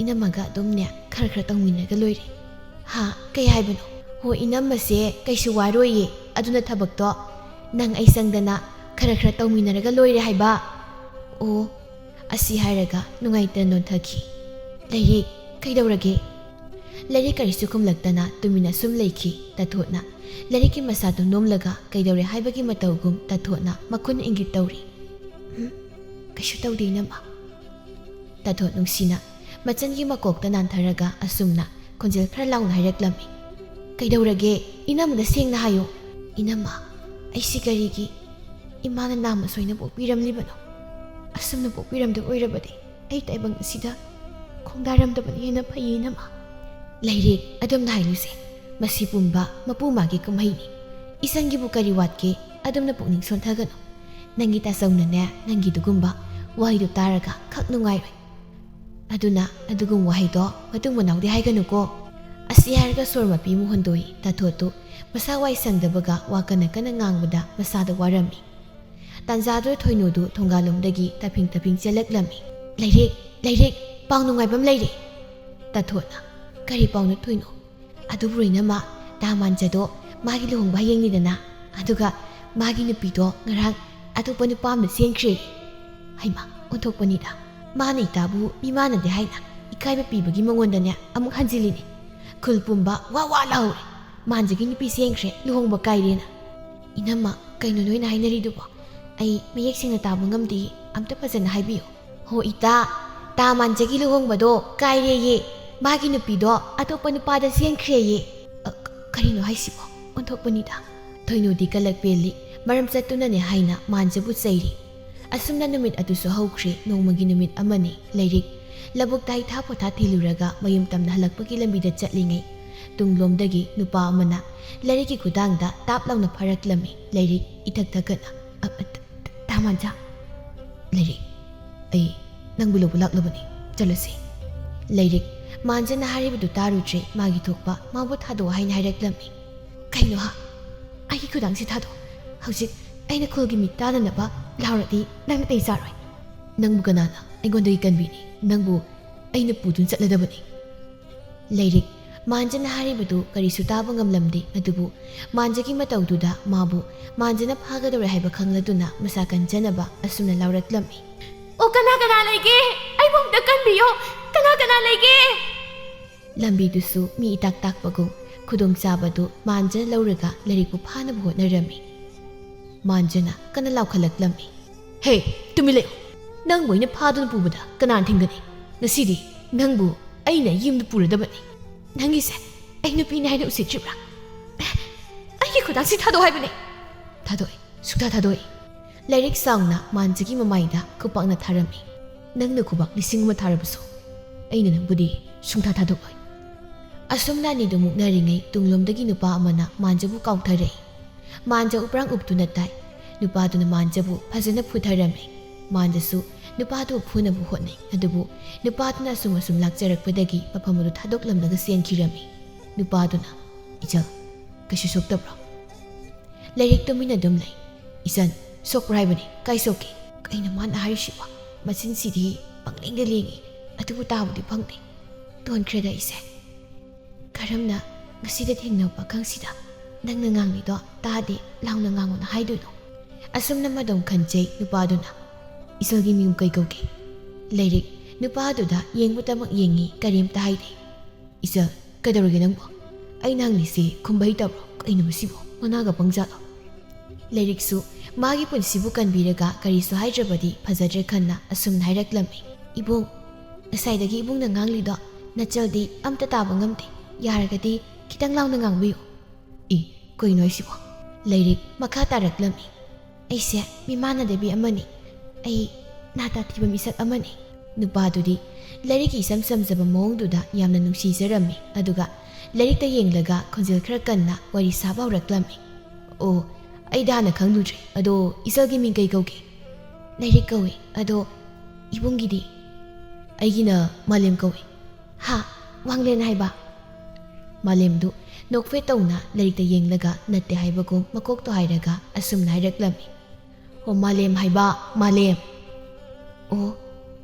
ꯏꯅꯝꯃꯒ ꯑꯗꯨꯝꯅꯦ ꯈꯔ ꯈꯔ ꯇꯧꯃꯤꯟꯅꯔꯒ ꯂꯣꯏꯔꯦ꯫" "ꯍꯥ? ꯀꯩ ꯍꯥꯏꯕꯅꯣ?" "ꯍꯣ, ꯏꯅꯝꯃꯁꯦ ꯀꯩꯁꯨ ꯋꯥꯔꯣꯏꯌꯦ, ꯑꯗꯨꯅ ꯊꯕꯛꯇꯣ ꯅꯪ ꯑꯩ ꯆꯪꯗꯅ ꯈꯔ ꯈꯔ ꯇꯧꯃꯤꯟꯅꯔꯒ ꯂꯣꯏꯔꯦ ꯍꯥꯏꯕ꯫" "ꯑꯣ꯫" ꯑꯁꯤ ꯍꯥꯏꯔꯒ ꯅꯨꯡꯉꯥꯏꯇꯅ ꯅꯣꯟꯊꯈꯤ꯫ "ꯂꯥꯏꯔꯤꯛ, ꯀꯩꯗꯧꯔꯒꯦ?" ꯂꯥꯏꯔꯤꯛ ꯀꯔꯤꯁꯨ ꯈꯨꯝꯂꯛꯇꯅ ꯇꯨꯃꯤꯟꯅ ꯁꯨꯝ ꯂꯩꯈꯤ ꯇꯥꯊꯣꯠꯅ꯫ ꯂꯥꯏꯔꯤꯛꯀꯤ ꯃꯁꯥꯗꯨ ꯅꯣꯝꯂꯒ ꯀꯩꯗꯧꯔꯦ ꯍꯥꯏꯕꯒꯤ ꯃꯇꯧꯒꯨꯝ ꯇꯥꯊꯣꯠꯅ ꯃꯈꯨꯠꯅ ꯏꯪꯒꯤꯠ ꯇꯧꯔꯤ꯫ "ꯎꯝ, ꯀꯩꯁꯨ ꯇꯧꯗꯦ, ꯏꯅꯝꯃ"꯫ ꯇꯥꯊꯣꯠ ꯅꯨꯡꯁꯤꯅ ꯃꯆꯟꯒꯤ ꯃꯀꯣꯛꯇ ꯅꯥꯟꯊꯔꯒ ꯑꯁꯨꯝꯅ ꯈꯣꯟꯖꯦꯜ ꯈꯔ ꯂꯥꯎꯅ ꯍꯥꯏꯔꯛꯂꯝꯃꯤ꯫ "ꯀꯩꯗꯧꯔꯒꯦ? ꯏꯅꯝꯃꯗ ꯁꯦꯡꯅ ꯍꯥꯏꯌꯣ"꯫ "ꯏꯅꯝꯃ, ꯑꯩꯁꯤ ꯀꯔꯤꯒꯤ ꯏꯃꯥꯅ ꯅꯥꯝꯃ ꯁꯣꯏꯅ ꯄꯣꯛꯄꯤꯔꯝꯂꯤꯕꯅꯣ? ꯑꯁꯨꯝꯅ ꯄꯣꯛꯄꯤꯔꯝꯗꯕ ꯑꯣꯏꯔꯕꯗꯤ ꯑꯩ ꯇꯥꯏꯕꯪ ꯑꯁꯤꯗ ꯈꯣꯡꯗꯥꯔꯝꯗꯕꯅ ꯍꯦꯟꯅ ꯐꯩꯌꯦ, ꯏꯅꯝꯃ"꯫ "ꯂꯥꯏꯔꯤꯛ ꯑꯗꯨꯝꯅ ꯍꯥꯏꯅꯨꯁꯦ꯫ ꯃꯁꯤ ꯄꯨꯝꯕ ꯃꯄꯨ ꯃꯥꯒꯤ ꯀꯨꯝꯍꯩꯅꯤ꯫ ꯏꯆꯟꯒꯤꯕꯨ ꯀꯔꯤ ꯋꯥꯠꯀꯦ? ꯑꯗꯨꯝꯅ ꯄꯨꯛꯅꯤꯡ ꯁꯣꯟꯊꯒꯅꯨ꯫ ꯅꯪꯒꯤ ꯇꯥꯆꯧꯅꯅꯦ, ꯅꯪꯒꯤꯗꯨꯒꯨꯝꯕ ꯋꯥꯍꯩꯗꯨ ꯇꯥꯔꯒ ꯈꯛ ꯅꯨꯡꯉꯥꯏꯔꯣꯏ꯫ ꯑꯗꯨꯅ ꯑꯗꯨꯒꯨꯝꯕ ꯋꯥꯍꯩꯗꯣ ꯃꯇꯨꯡ ꯃꯅꯥꯎꯗꯤ ꯍꯥꯏꯒꯅꯨꯀꯣ"꯫ ꯑꯁꯤ ꯍꯥꯏꯔꯒ ꯁꯣꯔ ꯃꯄꯤ ꯑꯃ ꯍꯣꯟꯗꯣꯛꯏ ꯇꯥꯊꯣꯠꯇꯨ꯫ ꯃꯁꯥ ꯋꯥꯏ ꯁꯪꯗꯕꯒ ꯋꯥ ꯀꯟꯅ ꯀꯟꯅ ꯉꯥꯡꯕꯗ ꯃꯁꯥꯗ ꯋꯥꯔꯝꯃꯤ꯫ ꯇꯥꯟꯖꯥꯗꯨꯗ ꯊꯣꯏꯅꯨꯗꯨ ꯊꯣꯡꯒꯥꯜꯂꯣꯝꯗꯒꯤ ꯇꯞꯐꯤꯡ ꯇꯞꯐꯤꯡ ꯆꯦꯜꯂꯛꯂꯝꯃꯤ꯫ "ꯂꯥꯏꯔꯤꯛ, ꯂꯥꯏꯔꯤꯛ, ꯄꯥꯎ ꯅꯨꯡꯉꯥꯏꯕ ꯑꯃ ꯂꯩꯔꯦ"꯫ ꯇꯥꯊꯣꯠꯅ, "ꯀꯔꯤ ꯄꯥꯎꯅꯣ ꯊꯣꯏꯅꯨ?" "ꯑꯗꯨꯕꯨ ꯏꯅꯝꯃ, ꯇꯥ ꯃꯥꯟꯖꯗꯣ ꯃꯥꯒꯤ ꯂꯨꯍꯣꯡꯕ ꯍꯌꯦꯡꯅꯤꯗꯅ, ꯑꯗꯨꯒ ꯃꯥꯒꯤ ꯅꯨꯄꯤꯗꯣ ꯉꯔꯥꯡ ꯑꯇꯣꯞꯄ ꯅꯨꯄꯥ ꯑꯃꯗ ꯆꯦꯟꯈ꯭ꯔꯦ"꯫ "ꯍꯩꯃꯥ, ꯑꯣꯟꯊꯣꯛꯄꯅꯤꯗ꯫ ꯃꯥꯅ ꯏꯇꯥꯕꯨ ꯃꯤꯃꯥꯟꯅꯗꯦ ꯍꯥꯏꯅ ꯏꯀꯥꯏꯕ ꯄꯤꯕꯒꯤ ꯃꯉꯣꯟꯗꯅꯦ ꯑꯃꯨꯛ ꯍꯟꯖꯤꯜꯂꯤꯅꯦ"꯫ ꯈꯨꯜ ꯄꯨꯝꯕ ꯋꯥ ꯋꯥ ꯂꯥꯎꯔꯦ꯫ "ꯃꯥꯟꯖꯒꯤ ꯅꯨꯄꯤ ꯆꯦꯟꯈ꯭ꯔꯦ, ꯂꯨꯍꯣꯡꯕ ꯀꯥꯏꯔꯦꯅ"꯫ "ꯏꯅꯝꯃ, ꯀꯩꯅꯣ ꯅꯣꯏꯅ ꯍꯥꯏꯅꯔꯤꯗꯨꯕꯣ? ꯑꯩ ꯃꯌꯦꯛ ꯁꯦꯡꯅ ꯇꯥꯕ ꯉꯝꯗꯦ, ꯑꯝꯇ ꯐꯖꯅ ꯍꯥꯏꯕꯤꯌꯨ"꯫ "ꯍꯣ ꯏꯇꯥ, ꯇꯥ ꯃꯥꯟꯖꯒꯤ ꯂꯨꯍꯣꯡꯕꯗꯣ ꯀꯥꯏꯔꯦꯌꯦ꯫ ꯃꯥꯒꯤ ꯅꯨꯄꯤꯗꯣ ꯑꯇꯣꯞꯄ ꯅꯨꯄꯥꯗ ꯆꯦꯟꯈ꯭ꯔꯦꯌꯦ"꯫ "ꯑ, ꯀ-, ꯀꯔꯤꯅꯣ ꯍꯥꯏꯁꯤꯕꯣ? ꯑꯣꯟꯊꯣꯛꯄꯅꯤꯗ"꯫ ꯊꯣꯏꯅꯨꯗꯤ ꯀꯂꯛ ꯄꯦꯜꯂꯤ, ꯃꯔꯝ ꯆꯠꯇꯨꯅꯅꯦ ꯍꯥꯏꯅ ꯃꯥꯟꯖꯕꯨ ꯆꯩꯔꯤ꯫ ꯑꯁꯨꯝꯅ ꯅꯨꯃꯤꯠ ꯑꯗꯨꯁꯨ ꯍꯧꯈ꯭ꯔꯦ꯫ ꯅꯣꯡꯃꯒꯤ ꯅꯨꯃꯤꯠ ꯑꯃꯅꯤ꯫ ꯂꯥꯏꯔꯤꯛ ꯂꯧꯕꯨꯛꯇ ꯍꯩꯊꯥ ꯄꯣꯊꯥ ꯊꯤꯜꯂꯨꯔꯒ ꯃꯌꯨꯝ ꯇꯝꯅ ꯍꯜꯂꯛꯄꯒꯤ ꯂꯝꯕꯤꯗ ꯆꯠꯂꯤꯉꯩ, ꯇꯨꯡꯂꯣꯝꯗꯒꯤ ꯅꯨꯄꯥ ꯑꯃꯅ ꯂꯥꯏꯔꯤꯛꯀꯤ ꯈꯨꯗꯥꯡꯗ ꯇꯥꯞ ꯂꯥꯎꯅ ꯐꯥꯔꯛꯂꯝꯃꯤ꯫ ꯂꯥꯏꯔꯤꯛ ꯏꯊꯛ ꯊꯛꯀꯠꯅ, "ꯑ, ꯑ, ꯇ-, ꯇ-, ꯇꯥ ꯃꯥꯟꯖ"꯫ "ꯂꯥꯏꯔꯤꯛ, ꯑꯩ ꯅꯪꯕꯨ ꯂꯧꯕ ꯂꯥꯛꯂꯕꯅꯤ, ꯆꯠꯂꯁꯤ"꯫ ꯂꯥꯏꯔꯤꯛ ꯃꯥꯟꯖꯅ ꯍꯥꯏꯔꯤꯕꯗꯨ ꯇꯥꯔꯨꯗ꯭ꯔꯦ꯫ ꯃꯥꯒꯤ ꯊꯣꯛꯄ ꯃꯥꯕꯨ ꯊꯥꯗꯣꯛꯑꯣ ꯍꯥꯏꯅ ꯍꯥꯏꯔꯛꯂꯝꯃꯤ꯫ "ꯀꯩꯅꯣ ꯍꯥ? ꯑꯩꯒꯤ ꯈꯨꯗꯥꯡꯁꯤ ꯊꯥꯗꯣꯛ꯫ ꯍꯧꯖꯤꯛ ꯑꯩꯅ ꯈꯨꯜꯒꯤ ꯃꯤ ꯇꯥꯅꯅꯕ ꯂꯥꯎꯔꯗꯤ ꯅꯪꯅ ꯇꯩ ꯆꯥꯔꯣꯏ"꯫ "ꯅꯪꯕꯨ ꯀꯅꯥꯅ ꯑꯩꯉꯣꯟꯗꯒꯤ ꯀꯟꯕꯤꯅꯤ? ꯅꯪꯕꯨ ꯑꯩꯅ ꯄꯨꯗꯨꯅ ꯆꯠꯂꯗꯕꯅꯤ"꯫ ꯂꯥꯏꯔꯤꯛ ꯃꯥꯟꯖꯅ ꯍꯥꯏꯔꯤꯕꯗꯨ ꯀꯔꯤꯁꯨ ꯇꯥꯕ ꯉꯝꯂꯝꯗꯦ꯫ ꯑꯗꯨꯕꯨ ꯃꯥꯟꯖꯒꯤ ꯃꯇꯧꯗꯨꯗ ꯃꯥꯕꯨ ꯃꯥꯟꯖꯅ ꯐꯥꯒꯗꯧꯔꯦ ꯍꯥꯏꯕ ꯈꯪꯂꯗꯨꯅ ꯃꯁꯥ ꯀꯟꯖꯅꯕ ꯑꯁꯨꯝꯅ ꯂꯥꯎꯔꯛꯂꯝꯃꯤ꯫ "ꯑꯣ, ꯀꯅꯥ ꯀꯅꯥ ꯂꯩꯒꯦ? ꯑꯩꯕꯨ ꯑꯝꯇ ꯀꯟꯕꯤꯌꯣ꯫ ꯀꯅꯥ ꯀꯅꯥ ꯂꯩꯒꯦ?" ꯂꯝꯕꯤꯗꯨꯁꯨ ꯃꯤ ꯏꯇꯥꯛ ꯇꯥꯛꯄꯒꯨꯝ ꯈꯨꯗꯣꯡꯆꯥꯕꯗꯨ ꯃꯥꯟꯖꯅ ꯂꯧꯔꯒ ꯂꯥꯏꯔꯤꯛꯄꯨ ꯐꯥꯅꯕ ꯍꯣꯠꯅꯔꯝꯃꯤ꯫ ꯃꯥꯟꯖꯅ ꯀꯟꯅ ꯂꯥꯎꯈꯠꯂꯛꯂꯝꯃꯤ, "ꯍꯦ, ꯇꯨꯃꯤꯟ ꯂꯩꯌꯨ! ꯅꯪꯕꯨ ꯑꯩꯅ ꯐꯥꯗꯨꯅ ꯄꯨꯕꯗ ꯀꯅꯥꯅ ꯊꯤꯡꯒꯅꯤ? ꯉꯁꯤꯗꯤ ꯅꯪꯕꯨ ꯑꯩꯅ ꯌꯨꯝꯗ ꯄꯨꯔꯗꯕꯅꯤ꯫ ꯅꯪꯒꯤꯁꯦ ꯑꯩ ꯅꯨꯄꯤꯅꯤ ꯍꯥꯏꯅ ꯎꯁꯤꯠꯇ꯭ꯔꯤꯕ꯭ꯔꯥ? ꯑꯩꯒꯤ ꯈꯨꯗꯥꯡꯁꯤ ꯊꯥꯗꯣꯛ ꯍꯥꯏꯕꯅꯦ!" ꯊꯥꯗꯣꯛꯏ, ꯁꯨꯛꯊꯥ ꯊꯥꯗꯣꯛꯏ꯫ ꯂꯥꯏꯔꯤꯛ ꯆꯥꯎꯅ ꯃꯥꯟꯖꯒꯤ ꯃꯃꯥꯏꯗ ꯈꯨꯄꯥꯛꯅ ꯊꯥꯔꯝꯃꯤ꯫ "ꯅꯪꯅ ꯈꯨꯕꯥꯛ ꯂꯤꯁꯤꯡ ꯑꯃ ꯊꯥꯔꯕꯁꯨ ꯑꯩꯅ ꯅꯪꯕꯨꯗꯤ ꯁꯨꯡꯊꯥ ꯊꯥꯗꯣꯛꯂꯣꯏ꯫" ꯑꯁꯨꯝꯅ ꯑꯅꯤꯗꯨ ꯃꯨꯛꯅꯔꯤꯉꯩ ꯇꯨꯡꯂꯣꯝꯗꯒꯤ ꯅꯨꯄꯥ ꯑꯃꯅ ꯃꯥꯟꯖꯕꯨ ꯀꯥꯎꯊꯔꯛꯏ꯫ ꯃꯥꯟꯖ ꯎꯄ꯭ꯔꯥꯡ ꯎꯞꯇꯨꯅ ꯇꯥꯏ꯫ ꯅꯨꯄꯥꯗꯨꯅ ꯃꯥꯟꯖꯕꯨ ꯐꯖꯅ ꯐꯨꯊꯔꯝꯃꯤ꯫ ꯃꯥꯟꯖꯁꯨ ꯅꯨꯄꯥꯗꯨ ꯐꯨꯅꯕ ꯍꯣꯠꯅꯩ, ꯑꯗꯨꯕꯨ ꯅꯨꯄꯥꯗꯨꯅ ꯑꯁꯨꯝ ꯑꯁꯨꯝ ꯂꯥꯛꯆꯔꯛꯄꯗꯒꯤ ꯃꯐꯝ ꯑꯗꯨ ꯊꯥꯗꯣꯛꯂꯝꯂꯒ ꯆꯦꯟꯈꯤꯔꯝꯃꯤ꯫ ꯅꯨꯄꯥꯗꯨꯅ, "ꯏꯆꯜ, ꯀꯩꯁꯨ ꯁꯣꯛꯇꯕ꯭ꯔꯣ?" ꯂꯥꯏꯔꯤꯛ ꯇꯨꯃꯤꯟꯅ ꯑꯗꯨꯝ ꯂꯩ꯫ "ꯏꯆꯟ, ꯁꯣꯛꯄ꯭ꯔꯥ ꯍꯥꯏꯕꯅꯤ, ꯀꯥꯏ ꯁꯣꯛꯀꯦ?" "ꯀꯩꯅꯣ ꯃꯥꯅ ꯍꯥꯏꯔꯤꯁꯤꯕꯣ? ꯃꯆꯤꯟꯁꯤꯗꯤ ꯄꯪꯂꯦꯡꯗ ꯂꯦꯡꯉꯤ, ꯑꯗꯨꯕꯨ ꯇꯥꯕꯗꯤ ꯐꯪꯗꯦ꯫ ꯇꯣꯟꯈ꯭ꯔꯦꯗ ꯑꯩꯁꯦ꯫ ꯀꯔꯝꯅ ꯉꯁꯤꯗ ꯊꯦꯡꯅꯕ ꯄꯥꯈꯪꯁꯤꯗ ꯅꯪꯅ ꯉꯥꯡꯂꯤꯗꯣ ꯇꯥꯗꯦ, ꯂꯥꯎꯅ ꯉꯥꯡꯉꯨꯅ ꯍꯥꯏꯗꯣꯏꯅꯣ?" ꯑꯁꯨꯝꯅ ꯃꯗꯨꯝ ꯈꯟꯖꯩ ꯅꯨꯄꯥꯗꯨꯅ꯫ "ꯏꯆꯜꯒꯤ ꯃꯤꯡ ꯀꯩ ꯀꯧꯒꯦ?" ꯂꯥꯏꯔꯤꯛ ꯅꯨꯄꯥꯗꯨꯗ ꯌꯦꯡꯕꯇꯃꯛ ꯌꯦꯡꯉꯤ, ꯀꯔꯤꯝꯇ ꯍꯥꯏꯗꯦ꯫ "ꯏꯆꯜ, ꯀꯩꯗꯧꯔꯒꯦ ꯅꯪꯕꯣ? ꯑꯩꯅ ꯍꯪꯂꯤꯁꯤ ꯈꯨꯝꯕ ꯍꯩꯇꯕ꯭ꯔꯣ? ꯀꯩꯅꯣ ꯃꯁꯤꯕꯣ? ꯃꯅꯥꯒ ꯄꯪꯖꯥꯠꯂꯣ?" ꯂꯥꯏꯔꯤꯛꯁꯨ ꯃꯥꯒꯤ ꯄꯨꯟꯁꯤꯕꯨ ꯀꯟꯕꯤꯔꯒ ꯀꯔꯤꯁꯨ ꯍꯥꯏꯗ꯭ꯔꯕꯗꯤ ꯐꯖꯗ꯭ꯔꯦ ꯈꯟꯅ ꯑꯁꯨꯝꯅ ꯍꯥꯏꯔꯛꯂꯝꯃꯤ꯫ "ꯏꯕꯨꯡ, ꯉꯁꯥꯏꯗꯒꯤ ꯏꯕꯨꯡꯅ ꯉꯥꯡꯂꯤꯗꯣ ꯅꯆꯜꯗꯤ ꯑꯝꯇ ꯇꯥꯕ ꯉꯝꯗꯦ꯫ ꯌꯥꯔꯒꯗꯤ ꯈꯤꯇꯪ ꯂꯥꯎꯅ ꯉꯥꯡꯕꯤꯌꯨ꯫" "ꯏ, ꯀꯩꯅꯣ ꯍꯥꯏꯁꯤꯕꯣ?" ꯂꯥꯏꯔꯤꯛ ꯃꯈꯥ ꯇꯥꯔꯛꯂꯝꯃꯤ꯫ "ꯑꯩꯁꯦ ꯃꯤꯃꯥꯟꯅꯗꯕꯤ ꯑꯃꯅꯤ꯫ ꯑꯩ ꯅꯥꯇꯥ ꯊꯤꯕ ꯃꯤꯁꯛ ꯑꯃꯅꯤ꯫" ꯅꯨꯄꯥꯗꯨꯗꯤ ꯂꯥꯏꯔꯤꯛꯀꯤ ꯏꯆꯝ ꯆꯝꯖꯕ ꯃꯑꯣꯡꯗꯨꯗ ꯌꯥꯝꯅ ꯅꯨꯡꯁꯤꯖꯔꯝꯃꯤ, ꯑꯗꯨꯒ ꯂꯥꯏꯔꯤꯛꯇ ꯌꯦꯡꯂꯒ ꯈꯣꯟꯖꯦꯜ ꯈꯔ ꯀꯟꯅ ꯋꯥꯔꯤ ꯁꯥꯕ ꯍꯧꯔꯛꯂꯝꯃꯤ꯫ "ꯑꯣ, ꯑꯩꯗꯤ ꯍꯥꯟꯅ ꯈꯪꯂꯨꯗ꯭ꯔꯦ꯫ ꯑꯗꯣ ꯏꯆꯜꯒꯤ ꯃꯤꯡ ꯀꯩ ꯀꯧꯒꯦ?" "ꯂꯥꯏꯔꯤꯛ ꯀꯧꯏ꯫ ꯑꯗꯣ ꯏꯕꯨꯡꯒꯤꯗꯤ?" "ꯑꯩꯒꯤꯅ ꯃꯥꯂꯦꯝ ꯀꯧꯏ꯫" "ꯍꯥ? ꯋꯥꯡꯂꯦꯟ ꯍꯥꯏꯕ?" ꯃꯥꯂꯦꯝꯗꯨ ꯅꯣꯛꯐꯦꯠ ꯇꯧꯅ ꯂꯥꯏꯔꯤꯛꯇ ꯌꯦꯡꯂꯒ ꯅꯠꯇꯦ ꯍꯥꯏꯕꯒꯨꯝ ꯃꯀꯣꯛꯇꯣ ꯍꯥꯏꯔꯒ ꯑꯁꯨꯝꯅ ꯍꯥꯏꯔꯛꯂꯝꯃꯤ꯫ "ꯑꯣ, ꯃꯥꯂꯦꯝ ꯍꯥꯏꯕ, ꯃꯥꯂꯦꯝ꯫ ꯑꯣ,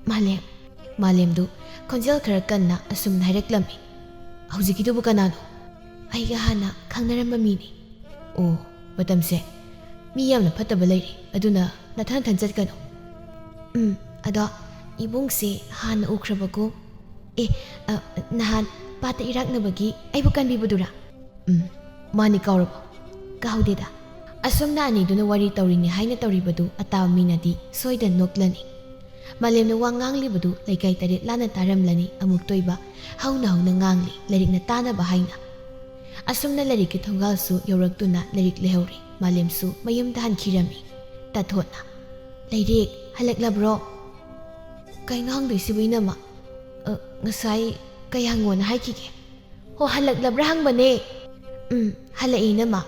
ꯃꯥꯂꯦꯝ꯫" ꯃꯥꯂꯦꯝꯗꯨ ꯈꯣꯟꯖꯦꯜ ꯈꯔ ꯀꯟꯅ ꯑꯁꯨꯝꯅ ꯍꯥꯏꯔꯛꯂꯝꯃꯤ꯫ "ꯍꯧꯖꯤꯛꯀꯤꯗꯨꯕꯨ ꯀꯅꯥꯅꯣ?" "ꯑꯩꯒ ꯍꯥꯟꯅ ꯈꯪꯅꯔꯝꯕ ꯃꯤꯅꯤ꯫" "ꯑꯣ, ꯃꯇꯝꯁꯦ ꯃꯤ ꯌꯥꯝꯅ ꯐꯠꯇꯕ ꯂꯩꯔꯦ, ꯑꯗꯨꯅ ꯅꯊꯟ ꯅꯊꯟ ꯆꯠꯀꯅꯨ꯫" "ꯎꯝ, ꯑꯗꯣ ꯏꯕꯨꯡꯁꯦ ꯍꯥꯟꯅ ꯎꯈ꯭ꯔꯕꯀꯣ?" "ꯑꯦ, ꯑ, ꯅꯍꯥꯟ ꯄꯥꯠꯇ ꯏꯔꯥꯛꯅꯕꯒꯤ ꯑꯩꯕꯨ ꯀꯟꯕꯤꯕꯗꯨꯔꯥ? ꯎꯝ, ꯃꯥꯅꯤ, ꯀꯥꯎꯔꯕꯣ? ꯀꯥꯎꯗꯦꯗ꯫ ꯑꯁꯨꯝꯅ ꯑꯅꯤꯗꯨꯅ ꯋꯥꯔꯤ ꯇꯧꯔꯤꯅꯤ ꯍꯥꯏꯅ ꯇꯧꯔꯤꯕꯗꯨ ꯑꯇꯥꯕ ꯃꯤꯅꯗꯤ ꯁꯣꯏꯗꯅ ꯅꯣꯛꯂꯅꯤ꯫ ꯃꯥꯂꯦꯝꯅ ꯋꯥ ꯉꯥꯡꯂꯤꯕꯗꯨ ꯂꯩꯀꯥꯏ ꯇꯔꯦꯠ ꯂꯥꯟꯅ ꯇꯥꯔꯝꯂꯅꯤ꯫ ꯑꯃꯨꯛꯇꯣꯏꯕ ꯍꯧꯅ ꯍꯧꯅ ꯉꯥꯡꯂꯤ, ꯂꯥꯏꯔꯤꯛꯅ ꯇꯥꯅꯕ ꯍꯥꯏꯅ꯫ ꯑꯁꯨꯝꯅ ꯂꯥꯏꯔꯤꯛꯀꯤ ꯊꯣꯡꯒꯥꯜꯁꯨ ꯌꯧꯔꯛꯇꯨꯅ ꯂꯥꯏꯔꯤꯛ ꯂꯩꯍꯧꯔꯦ꯫ ꯃꯥꯂꯦꯝꯁꯨ ꯃꯌꯨꯝꯗ ꯍꯟꯈꯤꯔꯝꯃꯤ꯫ ꯇꯥꯊꯣꯠꯅ, "ꯂꯥꯏꯔꯤꯛ ꯍꯜꯂꯛꯂꯕ꯭ꯔꯣ?" "ꯀꯩꯅꯣ ꯍꯪꯗꯣꯏꯁꯤꯕꯨ, ꯏꯅꯝꯃ? ꯑ, ꯉꯁꯥꯏ ꯀꯩ ꯍꯪꯉꯣꯅ ꯍꯥꯏꯈꯤꯒꯦ?" "ꯍꯣ, ꯍꯜꯂꯛꯂꯕ꯭ꯔꯥ ꯍꯪꯕꯅꯦ?" "ꯎꯝ, ꯍꯜꯂꯛꯏ, ꯏꯅꯝꯃ꯫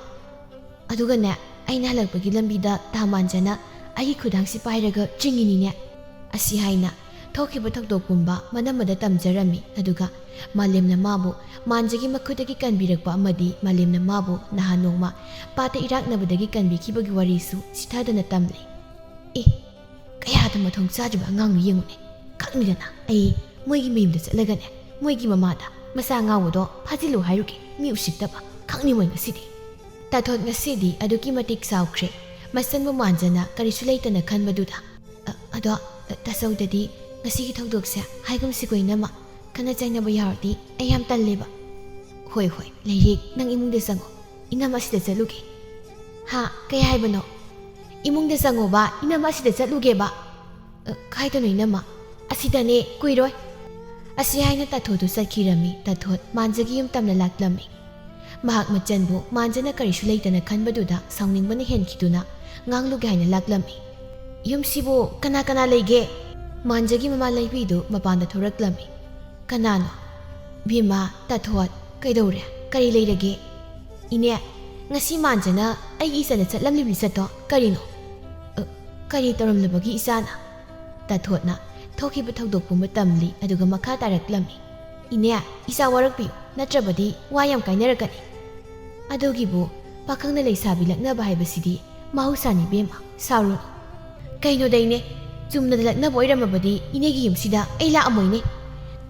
ꯑꯗꯨꯒꯅꯦ, ꯑꯩꯅ ꯍꯜꯂꯛꯄꯒꯤ ꯂꯝꯕꯤꯗ ꯇꯥ ꯃꯥꯟꯖꯅ ꯑꯩꯒꯤ ꯈꯨꯗꯥꯡꯁꯤ ꯄꯥꯏꯔꯒ ꯆꯤꯡꯉꯤꯅꯤꯅꯦ" ꯑꯁꯤ ꯍꯥꯏꯅ ꯊꯣꯛꯈꯤꯕ ꯊꯧꯗꯣꯛ ꯄꯨꯝꯕ ꯃꯅꯝꯃꯗ ꯇꯝꯖꯔꯝꯃꯤ꯫ ꯑꯗꯨꯒ ꯃꯥꯂꯦꯝꯅ ꯃꯥꯕꯨ ꯃꯥꯟꯖꯒꯤ ꯃꯈꯨꯠꯇꯒꯤ ꯀꯟꯕꯤꯔꯛꯄ ꯑꯃꯗꯤ ꯃꯥꯂꯦꯝꯅ ꯃꯥꯕꯨ ꯅꯍꯥꯟ ꯅꯣꯡꯃ ꯄꯥꯠꯇ ꯏꯔꯥꯛꯅꯕꯗꯒꯤ ꯀꯟꯕꯤꯈꯤꯕꯒꯤ ꯋꯥꯔꯤꯁꯨ ꯆꯤꯊꯗꯅ ꯇꯝꯂꯤ꯫ ꯑꯦ, ꯀꯌꯥꯗ ꯃꯊꯣꯡ ꯆꯥꯗ꯭ꯔꯤꯕ ꯑꯉꯥꯡꯅꯣ ꯌꯦꯡꯉꯨꯅꯦ꯫ ꯈꯪꯅꯤꯗꯅ ꯑꯩ ꯃꯣꯏꯒꯤ ꯃꯌꯨꯝꯗ ꯆꯠꯂꯒꯅꯦ, ꯃꯣꯏꯒꯤ ꯃꯃꯥꯗ ꯃꯆꯥ ꯉꯥꯎꯕꯗꯣ ꯐꯥꯖꯤꯜꯂꯨ ꯍꯥꯏꯔꯨꯒꯦ꯫ ꯃꯤ ꯎꯁꯤꯠꯇꯕ, ꯈꯪꯅꯤ ꯃꯣꯏ ꯉꯁꯤꯗꯤ꯫ ꯇꯥꯊꯣꯠ ꯉꯁꯤꯗꯤ ꯑꯗꯨꯛꯀꯤ ꯃꯇꯤꯛ ꯁꯥꯎꯈ꯭ꯔꯦ꯫ ꯃꯆꯟꯕꯨ ꯃꯥꯟꯖꯅ ꯀꯔꯤꯁꯨ ꯂꯩꯇꯅ ꯈꯟꯕꯗꯨꯗ, "ꯑ, ꯑꯗꯣ, ꯑ, ꯇꯥꯆꯧꯗꯗꯤ ꯉꯁꯤꯒꯤ ꯊꯧꯗꯣꯛꯁꯦ ꯍꯥꯏꯒꯨꯝꯁꯤꯀꯣ, ꯏꯅꯝꯃ꯫ ꯈꯠꯅ ꯆꯩꯅꯕ ꯌꯥꯎꯔꯗꯤ ꯑꯩ ꯌꯥꯝ ꯇꯜꯂꯦꯕ꯫" "ꯍꯣꯏ, ꯍꯣꯏ, ꯂꯩꯔꯤꯛ, ꯅꯪ ꯏꯃꯨꯡꯗ ꯆꯪꯉꯣ꯫ ꯏꯅꯝꯃ ꯑꯁꯤꯗ ꯆꯠꯂꯨꯒꯦ꯫" "ꯍꯥ? ꯀꯩ ꯍꯥꯏꯕꯅꯣ?" "ꯏꯃꯨꯡꯗ ꯆꯪꯉꯣꯕ, ꯏꯅꯝꯃ ꯑꯁꯤꯗ ꯆꯠꯂꯨꯒꯦꯕ꯫" "ꯑ, ꯀꯥꯏꯗꯅꯣ, ꯏꯅꯝꯃ?" "ꯑꯁꯤꯗꯅꯦ, ꯀꯨꯏꯔꯣꯏ꯫" ꯑꯁꯤ ꯍꯥꯏꯅ ꯇꯥꯊꯣꯠꯇꯨ ꯆꯠꯈꯤꯔꯝꯃꯤ꯫ ꯇꯥꯊꯣꯠ ꯃꯥꯟꯖꯒꯤ ꯌꯨꯝ ꯇꯝꯅ ꯂꯥꯛꯂꯝꯃꯤ꯫ ꯃꯍꯥꯛ ꯃꯆꯟꯕꯨ ꯃꯥꯟꯖꯅ ꯀꯔꯤꯁꯨ ꯂꯩꯇꯅ ꯈꯟꯕꯗꯨꯗ ꯁꯥꯎꯅꯤꯡꯕꯅ ꯍꯦꯟꯈꯤꯗꯨꯅ ꯉꯥꯡꯂꯨꯒꯦ ꯍꯥꯏꯅ ꯂꯥꯛꯂꯝꯃꯤ꯫ "ꯌꯨꯝꯁꯤꯕꯨ ꯀꯅꯥ ꯀꯅꯥ ꯂꯩꯒꯦ?" ꯃꯥꯟꯖꯒꯤ ꯃꯃꯥ ꯂꯩꯕꯤꯗꯨ ꯃꯄꯥꯟꯗ ꯊꯣꯔꯛꯂꯝꯃꯤ꯫ "ꯀꯅꯥꯅꯣ?" "ꯕꯦꯝꯃ, ꯇꯥꯊꯣꯠ, ꯀꯩꯗꯧꯔꯦ? ꯀꯔꯤ ꯂꯩꯔꯒꯦ?" "ꯏꯅꯦ, ꯉꯁꯤ ꯃꯥꯟꯖꯅ ꯑꯩꯒꯤ ꯏꯆꯟꯗ ꯆꯠꯂꯝꯂꯤꯕ ꯂꯤꯆꯠꯇꯣ ꯀꯔꯤꯅꯣ?" "ꯑ, ꯀꯔꯤ ꯇꯧꯔꯝꯂꯕꯒꯤ ꯏꯆꯥꯅ?" ꯇꯥꯊꯣꯠꯅ ꯊꯣꯛꯈꯤꯕ ꯊꯧꯗꯣꯛ ꯄꯨꯝꯕ ꯇꯝꯂꯤ, ꯑꯗꯨꯒ ꯃꯈꯥ ꯇꯥꯔꯛꯂꯝꯃꯤ꯫ "ꯏꯅꯦ, ꯏꯆꯥ ꯋꯥꯔꯛꯄꯤꯌꯨ, ꯅꯠꯇ꯭ꯔꯕꯗꯤ ꯋꯥ ꯌꯥꯝ ꯀꯥꯏꯅꯔꯛꯀꯅꯤ꯫" "ꯑꯗꯨꯒꯤꯕꯨ ꯄꯥꯈꯪꯅ ꯂꯩꯁꯥꯕꯤ ꯂꯛꯅꯕ ꯍꯥꯏꯕꯁꯤꯗꯤ ꯃꯍꯧꯁꯥꯅꯤ ꯏꯕꯦꯝꯃ, ꯁꯥꯎꯔꯨꯅꯨ꯫" "ꯀꯩꯅꯣꯗ ꯏꯅꯦ, ꯆꯨꯝꯅ ꯂꯛꯅꯕ ꯑꯣꯏꯔꯝꯃꯕꯗꯤ ꯏꯅꯦꯒꯤ ꯌꯨꯝꯁꯤꯗ ꯑꯩ ꯂꯥꯛꯑꯝꯃꯣꯏꯅꯦ꯫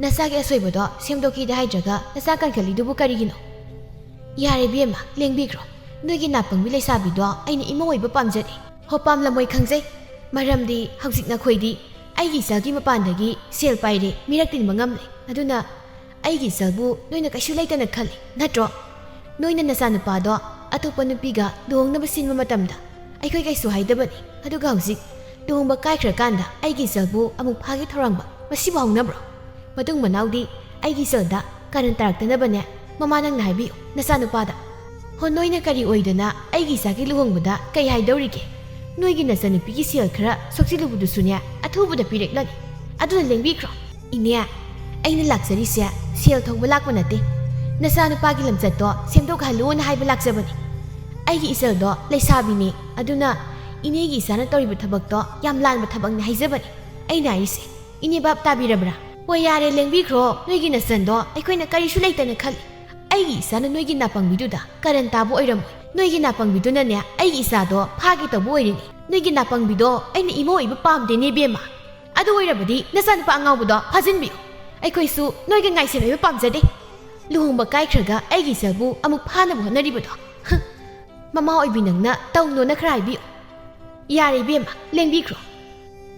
ꯅꯆꯥꯒꯤ ꯑꯁꯣꯏꯕꯗꯣ ꯁꯦꯝꯗꯣꯛꯀꯦꯗꯤ ꯍꯥꯏꯗ꯭ꯔꯒ ꯅꯆꯥ ꯀꯟꯈꯠꯂꯤꯗꯨꯕꯨ ꯀꯔꯤꯒꯤꯅꯣ?" "ꯌꯥꯔꯦ ꯏꯕꯦꯝꯃ, ꯂꯦꯡꯕꯤꯈ꯭ꯔꯣ꯫ ꯅꯣꯏꯒꯤ ꯅꯥꯄꯪꯕꯤ ꯂꯩꯁꯥꯕꯤꯗꯣ ꯑꯩꯅ ꯏꯃꯧ ꯑꯣꯏꯕ ꯄꯥꯝꯖꯔꯦ꯫" "ꯍꯣ, ꯄꯥꯝꯂꯝꯃꯣꯏ ꯈꯪꯖꯩ꯫ ꯃꯔꯝꯗꯤ ꯍꯧꯖꯤꯛ ꯅꯈꯣꯏꯗꯤ ꯑꯩꯒꯤ ꯏꯆꯥꯒꯤ ꯃꯄꯥꯟꯗꯒꯤ ꯁꯦꯜ ꯄꯥꯏꯔꯦ, ꯃꯤꯔꯛ ꯇꯤꯟꯕ ꯉꯝꯂꯦ꯫ ꯑꯗꯨꯅ ꯑꯩꯒꯤ ꯏꯆꯜꯕꯨ ꯅꯣꯏꯅ ꯀꯩꯁꯨ ꯂꯩꯇꯅ ꯈꯜꯂꯤ ꯅꯠꯇ꯭ꯔꯣ? ꯅꯣꯏꯅ ꯅꯆꯥꯅꯨꯄꯥꯗꯣ ꯑꯇꯣꯞꯄ ꯅꯨꯄꯤꯒ ꯂꯨꯍꯣꯡꯅꯕ ꯁꯤꯟꯕ ꯃꯇꯝꯗ ꯑꯩꯈꯣꯏ ꯀꯩꯁꯨ ꯍꯥꯏꯗꯕꯅꯤ꯫ ꯑꯗꯨꯒ ꯍꯧꯖꯤꯛ ꯂꯨꯍꯣꯡꯕ ꯀꯥꯏꯈ꯭ꯔꯀꯥꯟꯗ ꯑꯩꯒꯤ ꯏꯆꯜꯕꯨ ꯑꯃꯨꯛ ꯐꯥꯒꯦ ꯊꯧꯔꯥꯡꯕ ꯃꯁꯤꯕꯨ ꯍꯧꯅꯕ꯭ꯔꯣ? ꯃꯇꯨꯡ ꯃꯅꯥꯎꯗꯤ ꯑꯩꯒꯤ ꯏꯆꯜꯗ ꯀꯥꯔꯟ ꯇꯥꯔꯛꯇꯅꯕꯅꯦ ꯃꯃꯥ ꯅꯪꯅ ꯍꯥꯏꯕꯤꯌꯨ ꯅꯆꯥꯅꯨꯄꯥꯗ꯫ ꯍꯣ, ꯅꯣꯏꯅ ꯀꯔꯤ ꯑꯣꯏꯗꯅ ꯑꯩꯒꯤ ꯏꯆꯥꯒꯤ ꯂꯨꯍꯣꯡꯕꯗ ꯀꯩ ꯍꯥꯏꯗꯧꯔꯤꯒꯦ? ꯅꯣꯏꯒꯤ ꯅꯆꯥꯅꯨꯄꯤꯒꯤ ꯁꯦꯜ ꯈꯔ ꯁꯣꯛꯆꯤꯜꯂꯨꯕꯗꯨꯁꯨꯅꯦ ꯑꯊꯨꯕꯗ ꯄꯤꯔꯛꯂꯅꯤ꯫ ꯑꯗꯨꯅ ꯂꯦꯡꯕꯤꯈ꯭ꯔꯣ꯫ ꯏꯅꯦ, ꯑꯩꯅ ꯂꯥꯛꯆꯔꯤꯁꯦ ꯁꯦꯜ ꯊꯧꯕ ꯂꯥꯛꯄ ꯅꯠꯇꯦ꯫ ꯅꯆꯥꯅꯨꯄꯥꯒꯤ ꯂꯝꯆꯠꯇꯣ ꯁꯦꯝꯗꯣꯛꯍꯜꯂꯨꯅ ꯍꯥꯏꯕ ꯂꯥꯛꯆꯕꯅꯤ꯫ ꯑꯩꯒꯤ ꯏꯆꯜꯗꯣ ꯂꯩꯁꯥꯕꯤꯅꯤ, ꯑꯗꯨꯅ ꯏꯅꯦꯒꯤ ꯏꯆꯥꯅ ꯇꯧꯔꯤꯕ ꯊꯕꯛꯇꯣ ꯌꯥꯝ ꯂꯥꯟꯕ ꯊꯕꯛꯅꯤ ꯍꯥꯏꯖꯕꯅꯤ꯫ ꯑꯩꯅ ꯍꯥꯏꯔꯤꯁꯦ ꯏꯅꯦ ꯚꯥꯞ ꯇꯥꯕꯤꯔꯕ꯭ꯔꯥ? ꯍꯣꯏ, ꯌꯥꯔꯦ, ꯂꯦꯡꯕꯤꯈ꯭ꯔꯣ꯫ ꯅꯣꯏꯒꯤ ꯅꯆꯟꯗꯣ ꯑꯩꯈꯣꯏꯅ ꯀꯔꯤꯁꯨ ꯂꯩꯇꯅ ꯈꯜꯂꯤ꯫ ꯑꯩꯒꯤ ꯏꯆꯥꯅ ꯅꯣꯏꯒꯤ ꯅꯥꯄꯪꯕꯤꯗꯨꯗ ꯀꯥꯔꯟ ꯇꯥꯕ ꯑꯣꯏꯔꯝꯃꯣꯏ꯫ ꯅꯣꯏꯒꯤ ꯅꯥꯄꯪꯕꯤꯗꯨꯅꯅꯦ ꯑꯩꯒꯤ ꯏꯆꯥꯗꯣ ꯐꯥꯒꯦ ꯇꯧꯕ ꯑꯣꯏꯔꯤꯅꯤ꯫ ꯅꯣꯏꯒꯤ ꯅꯥꯄꯪꯕꯤꯗꯣ ꯑꯩꯅ ꯏꯃꯧ ꯑꯣꯏꯕ ꯄꯥꯝꯗꯦꯅꯦ ꯏꯕꯦꯝꯃ꯫ ꯑꯗꯨ ꯑꯣꯏꯔꯕꯗꯤ ꯅꯆꯥꯅꯨꯄꯥ ꯑꯉꯥꯎꯕꯗꯣ ꯐꯥꯖꯤꯟꯕꯤꯌꯨ꯫ ꯑꯩꯈꯣꯏꯁꯨ ꯅꯣꯏꯒ ꯉꯥꯏꯁꯦꯟ ꯑꯣꯏꯕ ꯄꯥꯝꯖꯗꯦ꯫ ꯂꯨꯍꯣꯡꯕ ꯀꯥꯏꯈ꯭ꯔꯒ ꯑꯩꯒꯤ ꯏꯆꯥꯕꯨ ꯑꯃꯨꯛ ꯐꯥꯅꯕ ꯍꯣꯠꯅꯔꯤꯕꯗꯣ꯫ ꯍ, ꯃꯃꯥ ꯑꯣꯏꯕꯤ ꯅꯪꯅ ꯇꯧꯅꯣꯅ ꯈꯔ ꯍꯥꯏꯕꯤꯌꯨ꯫ ꯌꯥꯔꯦ ꯏꯕꯦꯝꯃ, ꯂꯦꯡꯕꯤꯈ꯭ꯔꯣ꯫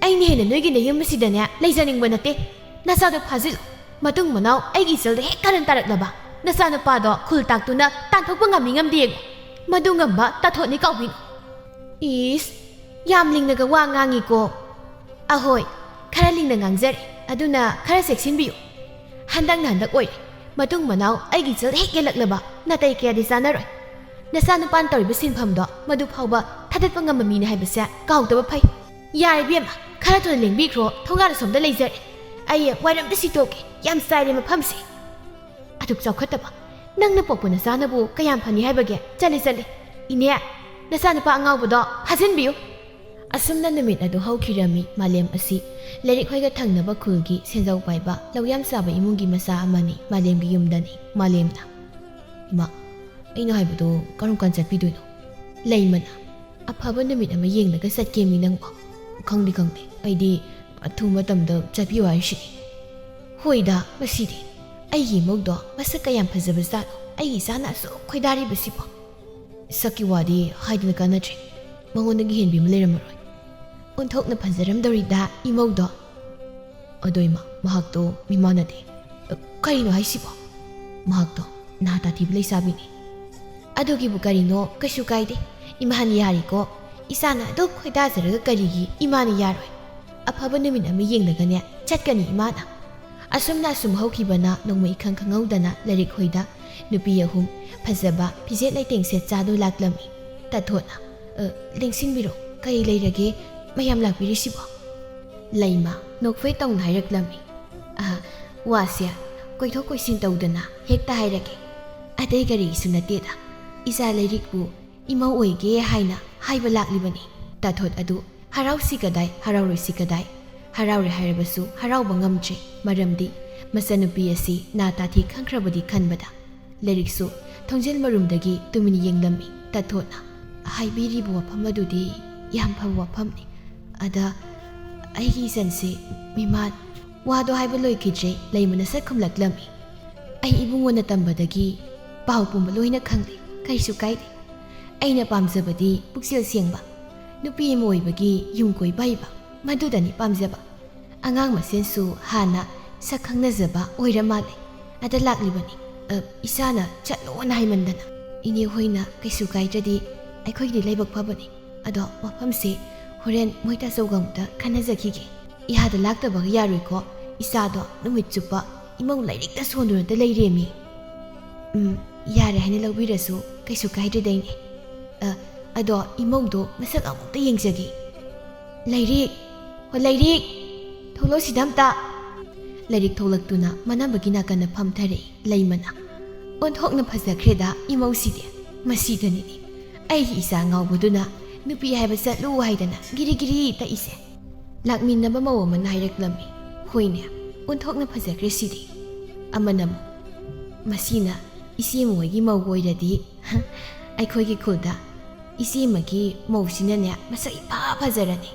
ꯑꯩꯅ ꯍꯦꯟꯅ ꯅꯣꯏꯒꯤ ꯅꯌꯨꯝ ꯑꯁꯤꯗꯅꯦ ꯂꯩꯖꯅꯤꯡꯕ ꯅꯠꯇꯦ꯫ ꯅꯆꯥꯗꯣ ꯐꯥꯖꯤꯜꯂꯨ꯫ ꯃꯇꯨꯡ ꯃꯅꯥꯎ ꯑꯩꯒꯤ ꯏꯆꯜꯗ ꯍꯦꯛ ꯀꯥꯔꯟ ꯇꯥꯔꯛꯂꯕ ꯅꯆꯥꯅꯨꯄꯥꯗꯣ ꯈꯨꯜ ꯇꯥꯛꯇꯨꯅ ꯇꯥꯟꯊꯣꯛꯄ ꯉꯝꯃꯤ ꯉꯝꯗꯦ ꯌꯦꯡꯉꯨ꯫ ꯃꯗꯨ ꯉꯝꯕ ꯇꯥꯊꯣꯠꯅꯤ ꯀꯥꯎꯕꯤꯅꯨ꯫ ꯏꯁ, ꯌꯥꯝ ꯂꯤꯡꯅꯒ ꯋꯥ ꯉꯥꯡꯉꯤꯀꯣ꯫ ꯑꯍꯣꯏ, ꯈꯔ ꯂꯤꯡꯅ ꯉꯥꯡꯖꯔꯦ, ꯑꯗꯨꯅ ꯈꯔ ꯆꯦꯛꯁꯤꯟꯕꯤꯌꯨ꯫ ꯍꯟꯗꯛꯅ ꯍꯟꯗꯛ ꯑꯣꯏꯔꯦ꯫ ꯃꯇꯨꯡ ꯃꯅꯥꯎ ꯑꯩꯒꯤ ꯏꯆꯜ ꯍꯦꯛ ꯌꯦꯜꯂꯛꯂꯕ ꯅꯥꯇꯩ ꯀꯌꯥꯗꯤ ꯆꯥꯅꯔꯣꯏ꯫ ꯅꯆꯥꯅꯨꯄꯥꯅ ꯇꯧꯔꯤꯕ ꯁꯤꯟꯐꯝꯗꯣ ꯃꯗꯨ ꯐꯥꯎꯕ ꯊꯥꯗꯠꯄ ꯉꯝꯕ ꯃꯤꯅꯤ ꯍꯥꯏꯕꯁꯦ ꯀꯥꯎꯗꯕ ꯐꯩ꯫ ꯌꯥꯔꯦ ꯏꯕꯦꯝꯃ, ꯈꯔ ꯊꯨꯅ ꯂꯦꯡꯕꯤꯈ꯭ꯔꯣ, ꯊꯣꯡꯒꯥꯜ ꯑꯁꯣꯝꯗ ꯂꯩꯖꯔꯦ꯫ ꯑꯩ ꯋꯥꯏꯔꯝꯗ ꯁꯤꯠꯇꯣꯛꯀꯦ, ꯌꯥꯝ ꯆꯥꯏꯔꯦ ꯃꯐꯝꯁꯦ꯫ ꯑꯗꯨꯛ ꯆꯥꯎꯈꯠꯇꯕ ꯅꯪꯅ ꯄꯣꯛꯄ ꯅꯆꯥꯅꯕꯨ ꯀꯌꯥꯝ ꯐꯅꯤ ꯍꯥꯏꯕꯒꯦ? ꯆꯠꯂꯦ, ꯆꯠꯂꯦ꯫ ꯏꯅꯦ, ꯅꯆꯥꯅꯨꯄꯥ ꯑꯉꯥꯎꯕꯗꯣ ꯐꯥꯖꯤꯟꯕꯤꯌꯨ꯫ ꯑꯁꯨꯝꯅ ꯅꯨꯃꯤꯠ ꯑꯗꯨ ꯍꯧꯈꯤꯔꯝꯃꯤ꯫ ꯃꯥꯂꯦꯝ ꯑꯁꯤ ꯂꯩꯔꯤꯛ ꯍꯣꯏꯒ ꯊꯪꯅꯕ ꯈꯨꯜꯒꯤ ꯁꯦꯟꯖꯥꯎ ꯄꯥꯏꯕ ꯂꯧ ꯌꯥꯝ ꯆꯥꯕ ꯏꯃꯨꯡꯒꯤ ꯃꯆꯥ ꯑꯃꯅꯤ꯫ ꯃꯥꯂꯦꯝꯒꯤ ꯌꯨꯝꯗꯅꯤ꯫ ꯃꯥꯂꯦꯝꯅ, "ꯏꯃꯥ, ꯑꯩꯅ ꯍꯥꯏꯕꯗꯣ ꯀꯔꯝ ꯀꯥꯟ ꯆꯠꯄꯤꯗꯣꯏꯅꯣ?" ꯂꯩꯃꯅ, "ꯑꯐꯕ ꯅꯨꯃꯤꯠ ꯑꯃ ꯌꯦꯡꯂꯒ ꯆꯠꯀꯦꯃꯤ ꯅꯪꯕꯣ?" "ꯈꯪꯗꯤ ꯈꯪꯗꯦ, ꯑꯩꯗꯤ ꯑꯊꯨꯕ ꯃꯇꯝꯗ ꯆꯠꯄꯤꯌꯨ ꯍꯥꯏꯁꯤꯅꯤ꯫" "ꯍꯣꯏꯗ, ꯃꯁꯤꯗꯤ ꯑꯩꯒꯤ ꯏꯃꯧꯗꯣ ꯃꯁꯛ ꯀꯌꯥꯝ ꯐꯖꯕ ꯖꯥꯠꯅꯣ, ꯑꯩꯒꯤ ꯏꯆꯥꯅ ꯑꯁꯨꯛ ꯈꯣꯏꯗꯥꯔꯤꯕꯁꯤꯕꯣ?" "ꯁꯛꯀꯤ ꯋꯥꯗꯤ ꯍꯥꯏꯗꯅ ꯀꯥꯟꯅꯗ꯭ꯔꯦ, ꯃꯉꯣꯟꯗꯒꯤ ꯍꯦꯟꯕꯤ ꯑꯃ ꯂꯩꯔꯝꯃꯔꯣꯏ꯫ ꯑꯣꯟꯊꯣꯛꯅ ꯐꯖꯔꯝꯗꯧꯔꯤꯗ ꯏꯃꯧꯗꯣ꯫" "ꯑꯗꯣ ꯏꯃꯥ, ꯃꯍꯥꯛꯇꯣ ꯃꯤꯃꯥꯟꯅꯗꯦ, ꯑ, "ꯀꯔꯤꯅꯣ ꯍꯥꯏꯁꯤꯕꯣ? ꯃꯍꯥꯛꯇꯣ ꯅꯥ ꯇꯥꯊꯤꯕ ꯂꯩꯁꯥꯕꯤꯅꯤ꯫ ꯑꯗꯨꯒꯤꯕꯨ ꯀꯔꯤꯅꯣ, ꯀꯩꯁꯨ ꯀꯥꯏꯗꯦ꯫ ꯏꯃꯥꯅ ꯌꯥꯔꯤꯀꯣ꯫ ꯏꯆꯥꯅ ꯑꯗꯨꯛ ꯈꯣꯏꯗꯥꯖꯔꯒ ꯀꯔꯤꯒꯤ ꯏꯃꯥꯅ ꯌꯥꯔꯣꯏ? ꯑꯐꯕ ꯅꯨꯃꯤꯠ ꯑꯃ ꯌꯦꯡꯂꯒꯅꯦ ꯆꯠꯀꯅꯤ ꯏꯃꯥꯅ"꯫ ꯑꯁꯨꯝꯅ ꯑꯁꯨꯝ ꯍꯧꯈꯤꯕꯅ ꯅꯣꯡꯃ ꯏꯈꯪ ꯈꯪꯍꯧꯗꯅ ꯂꯩꯔꯤꯛ ꯍꯣꯏꯗ ꯅꯨꯄꯤ ꯑꯍꯨꯝ ꯐꯖꯕ ꯐꯤꯖꯦꯠ ꯂꯩꯇꯦꯡ ꯁꯦꯠ ꯆꯥꯗꯨ ꯂꯥꯛꯂꯝꯃꯤ꯫ ꯇꯥꯊꯣꯠꯅ, "ꯑ, ꯂꯦꯡꯁꯤꯟꯕꯤꯔꯣ, ꯀꯔꯤ ꯂꯩꯔꯒꯦ ꯃꯌꯥꯝ ꯂꯥꯛꯄꯤꯔꯤꯁꯤꯕꯣ?" ꯂꯩꯃ ꯅꯣꯛꯐꯦꯠ ꯇꯧꯅ ꯍꯥꯏꯔꯛꯂꯝꯃꯤ꯫ "ꯑ, ꯋꯥꯁꯦ ꯀꯣꯏꯊꯣꯛ ꯀꯣꯏꯁꯤꯟ ꯇꯧꯗꯅ ꯍꯦꯛꯇ ꯍꯥꯏꯔꯒꯦ꯫ ꯑꯇꯩ ꯀꯔꯤꯒꯤꯁꯨ ꯅꯠꯇꯦꯗ, ꯏꯆꯥ ꯂꯩꯔꯤꯛꯄꯨ ꯏꯃꯧ ꯑꯣꯏꯒꯦ ꯍꯥꯏꯅ ꯍꯥꯏꯕ ꯂꯥꯛꯂꯤꯕꯅꯤ"꯫ ꯇꯥꯊꯣꯠ ꯑꯗꯨ ꯍꯔꯥꯎꯁꯤ ꯀꯗꯥꯏ, ꯍꯔꯥꯎꯔꯣꯏꯁꯤ ꯀꯗꯥꯏ? ꯍꯔꯥꯎꯔꯦ ꯍꯥꯏꯔꯕꯁꯨ ꯍꯔꯥꯎꯕ ꯉꯝꯗ꯭ꯔꯦ, ꯃꯔꯝꯗꯤ ꯃꯆꯟꯅꯨꯄꯤ ꯑꯁꯤ ꯅꯥ ꯇꯥꯊꯤ ꯈꯪꯈ꯭ꯔꯕꯗꯤ ꯈꯟꯕꯗ꯫ ꯂꯩꯔꯤꯛꯁꯨ ꯊꯣꯡꯖꯤꯜ ꯃꯔꯨꯝꯗꯒꯤ ꯇꯨꯃꯤꯟ ꯌꯦꯡꯂꯝꯃꯤ꯫ ꯇꯥꯊꯣꯠꯅ, "ꯍꯥꯏꯕꯤꯔꯤꯕ ꯋꯥꯐꯝ ꯑꯗꯨꯗꯤ ꯌꯥꯝ ꯐꯕ ꯋꯥꯐꯝꯅꯤ꯫ ꯑꯗ ꯑꯩꯒꯤ ꯏꯆꯟꯁꯤ ꯃꯤꯃꯥꯟ"꯫ ꯋꯥꯗꯣ ꯍꯥꯏꯕ ꯂꯣꯏꯈꯤꯗ꯭ꯔꯦ, ꯂꯩꯃꯅ ꯁꯠ ꯈꯨꯝꯂꯛꯂꯝꯃꯤ꯫ "ꯑꯩ ꯏꯕꯨꯡꯉꯣꯅ ꯇꯝꯕꯗꯒꯤ ꯄꯥꯎ ꯄꯨꯝꯕ ꯂꯣꯏꯅ ꯈꯪꯂꯦ, ꯀꯔꯤꯁꯨ ꯀꯥꯏꯗꯦ꯫ ꯑꯩꯅ ꯄꯥꯝꯖꯕꯗꯤ ꯄꯨꯛꯆꯦꯜ ꯁꯦꯡꯕ, ꯅꯨꯄꯤ ꯑꯃ ꯑꯣꯏꯕꯒꯤ ꯌꯨꯝ ꯀꯣꯏꯕ ꯍꯩꯕ, ꯃꯗꯨꯗꯅꯤ ꯄꯥꯝꯖꯕ꯫ ꯑꯉꯥꯡ ꯃꯁꯦꯟꯁꯨ ꯍꯥꯟꯅ ꯁꯛ ꯈꯪꯅꯖꯕ ꯑꯣꯏꯔ ꯃꯥꯜꯂꯦ꯫ ꯑꯗ ꯂꯥꯛꯂꯤꯕꯅꯤ꯫ ꯑ, ꯏꯆꯥꯅ ꯆꯠꯂꯣꯅ ꯍꯥꯏꯃꯟꯗꯅ"꯫ "ꯏꯅꯦ ꯍꯣꯏꯅ ꯀꯩꯁꯨ ꯀꯥꯏꯗ꯭ꯔꯗꯤ ꯑꯩꯈꯣꯏꯒꯤꯗꯤ ꯂꯥꯏꯕꯛ ꯐꯕꯅꯤ꯫ ꯑꯗꯣ ꯋꯥꯐꯝꯁꯦ ꯍꯣꯔꯦꯟ ꯃꯣꯏ ꯇꯥꯆꯧꯒ ꯑꯃꯨꯛꯇ ꯈꯟꯅꯖꯈꯤꯒꯦ꯫ ꯏꯍꯥꯗ ꯂꯥꯛꯇꯕꯒ ꯌꯥꯔꯣꯏꯀꯣ, ꯏꯆꯥꯗꯣ ꯅꯨꯃꯤꯠ ꯆꯨꯞꯄ ꯏꯃꯧ ꯂꯥꯏꯔꯤꯛꯇ ꯁꯣꯟꯗꯨꯅꯇ ꯂꯩꯔꯦꯃꯤ"꯫ "ꯎꯝ, ꯌꯥꯔꯦ ꯍꯥꯏꯅ ꯂꯧꯕꯤꯔꯁꯨ ꯀꯩꯁꯨ ꯀꯥꯏꯗ꯭ꯔꯦꯗ ꯏꯅꯦ꯫ ꯑ, ꯑꯗꯣ ꯏꯃꯧꯗꯣ ꯃꯁꯛ ꯑꯃꯨꯛꯇ ꯌꯦꯡꯖꯒꯦ꯫ ꯂꯩꯔꯤꯛ, ꯍꯣ ꯂꯩꯔꯤꯛ, ꯊꯣꯛꯂꯛꯑꯣ ꯁꯤꯗ ꯑꯝꯇ"꯫ ꯂꯩꯔꯤꯛ ꯊꯣꯛꯂꯛꯇꯨꯅ ꯃꯅꯝꯕꯒꯤ ꯅꯥꯀꯟꯗ ꯐꯝꯊꯔꯛꯏ ꯂꯩꯃꯅ꯫ "ꯑꯣꯟꯊꯣꯛꯅ ꯐꯖꯈ꯭ꯔꯦꯗ ꯏꯃꯧꯁꯤꯗꯤ꯫ ꯃꯁꯤꯗꯅꯤꯅꯦ ꯑꯩꯒꯤ ꯏꯆꯥ ꯉꯥꯎꯕꯗꯨꯅ ꯅꯨꯄꯤ ꯍꯥꯏꯕ ꯆꯠꯂꯨ ꯍꯥꯏꯗꯅ ꯒꯤꯔꯤ ꯒꯤꯔꯤ ꯇꯛꯏꯁꯦ"꯫ ꯂꯥꯛꯃꯤꯟꯅꯕ ꯃꯧ ꯑꯃꯅ ꯍꯥꯏꯔꯛꯂꯝꯃꯤ꯫ "ꯍꯣꯏꯅꯦ, ꯑꯣꯟꯊꯣꯛꯅ ꯐꯖꯈ꯭ꯔꯦ ꯁꯤꯗꯤ"꯫ ꯑꯃꯅ ꯑꯃꯨꯛ, "ꯃꯁꯤꯅ ꯏꯆꯦ ꯃꯣꯏꯒꯤ ꯃꯧ ꯑꯣꯏꯔꯗꯤ ꯑꯩꯈꯣꯏꯒꯤ ꯈꯨꯜꯗ ꯏꯆꯦꯃꯒꯤ ꯃꯧꯁꯤꯅꯅꯦ ꯃꯁꯛ ꯏꯐ ꯐꯖꯔꯅꯤ"꯫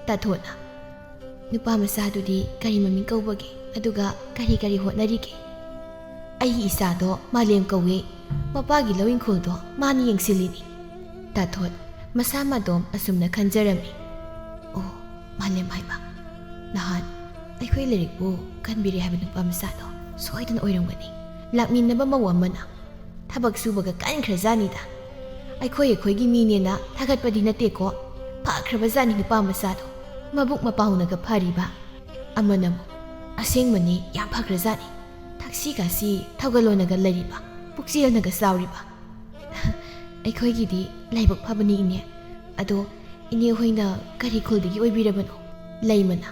ꯇꯥꯊꯣꯠꯅ, "ꯅꯨꯄꯥ ꯃꯆꯥꯗꯨꯗꯤ ꯀꯔꯤ ꯃꯃꯤꯡ ꯀꯧꯕꯒꯦ? ꯑꯗꯨꯒ ꯀꯔꯤ ꯀꯔꯤ ꯍꯣꯠꯅꯔꯤꯒꯦ?" "ꯑꯩꯒꯤ ꯏꯆꯥꯗꯣ ꯃꯥꯂꯦꯝ ꯀꯧꯋꯦ꯫ ꯃꯄꯥꯒꯤ ꯂꯧ ꯏꯪꯈꯣꯜꯗꯣ ꯃꯥꯅ ꯌꯦꯡꯁꯤꯜꯂꯤꯅꯤ"꯫ ꯇꯥꯊꯣꯠ ꯃꯁꯥ ꯃꯇꯣꯝ ꯑꯁꯨꯝꯅ ꯈꯟꯖꯔꯝꯃꯤ꯫ "ꯑꯣ, ꯃꯥꯂꯦꯝ ꯍꯥꯏꯕ꯫ ꯅꯍꯥꯟ ꯑꯩꯈꯣꯏ ꯂꯥꯏꯔꯤꯛꯄꯨ ꯀꯟꯕꯤꯔꯦ ꯍꯥꯏꯕ ꯅꯨꯄꯥ ꯃꯆꯥꯗꯣ"꯫ ꯁꯣꯏꯗꯅ ꯑꯣꯏꯔꯝꯒꯅꯤ꯫ ꯂꯥꯛꯃꯤꯟꯅꯕ ꯃꯧ ꯑꯃꯅ, "ꯊꯕꯛ ꯁꯨꯕꯒ ꯀꯟꯈ꯭ꯔꯖꯥꯠꯅꯤꯗ꯫ ꯑꯩꯈꯣꯏ ꯑꯩꯈꯣꯏꯒꯤ ꯃꯤꯅꯦꯅ ꯊꯥꯒꯠꯄꯗꯤ ꯅꯠꯇꯦꯀꯣ꯫ ꯐꯈ꯭ꯔꯕꯖꯥꯠꯅꯤ ꯅꯨꯄꯥ ꯃꯆꯥꯗꯣ꯫ ꯃꯕꯨꯛ ꯃꯄꯥꯎꯅꯒ ꯐꯔꯤꯕ"꯫ ꯑꯃꯅ ꯑꯃꯨꯛ, "ꯑꯁꯦꯡꯕꯅꯤ, ꯌꯥꯝ ꯐꯈ꯭ꯔꯖꯥꯠꯅꯤ꯫ ꯊꯛꯁꯤ ꯈꯥꯁꯤ ꯊꯧꯒꯜꯂꯣꯟꯅꯒ ꯂꯩꯔꯤꯕ, ꯄꯨꯛꯆꯦꯜꯅꯒ ꯆꯥꯎꯔꯤꯕ"꯫ "ꯑꯩꯈꯣꯏꯒꯤꯗꯤ ꯂꯥꯏꯕꯛ ꯐꯕꯅꯤ ꯏꯅꯦ꯫ ꯑꯗꯣ ꯏꯅꯦ ꯍꯣꯏꯅ ꯀꯔꯤ ꯈꯨꯜꯗꯒꯤ ꯑꯣꯏꯕꯤꯔꯕꯅꯣ?" ꯂꯩꯃꯅ,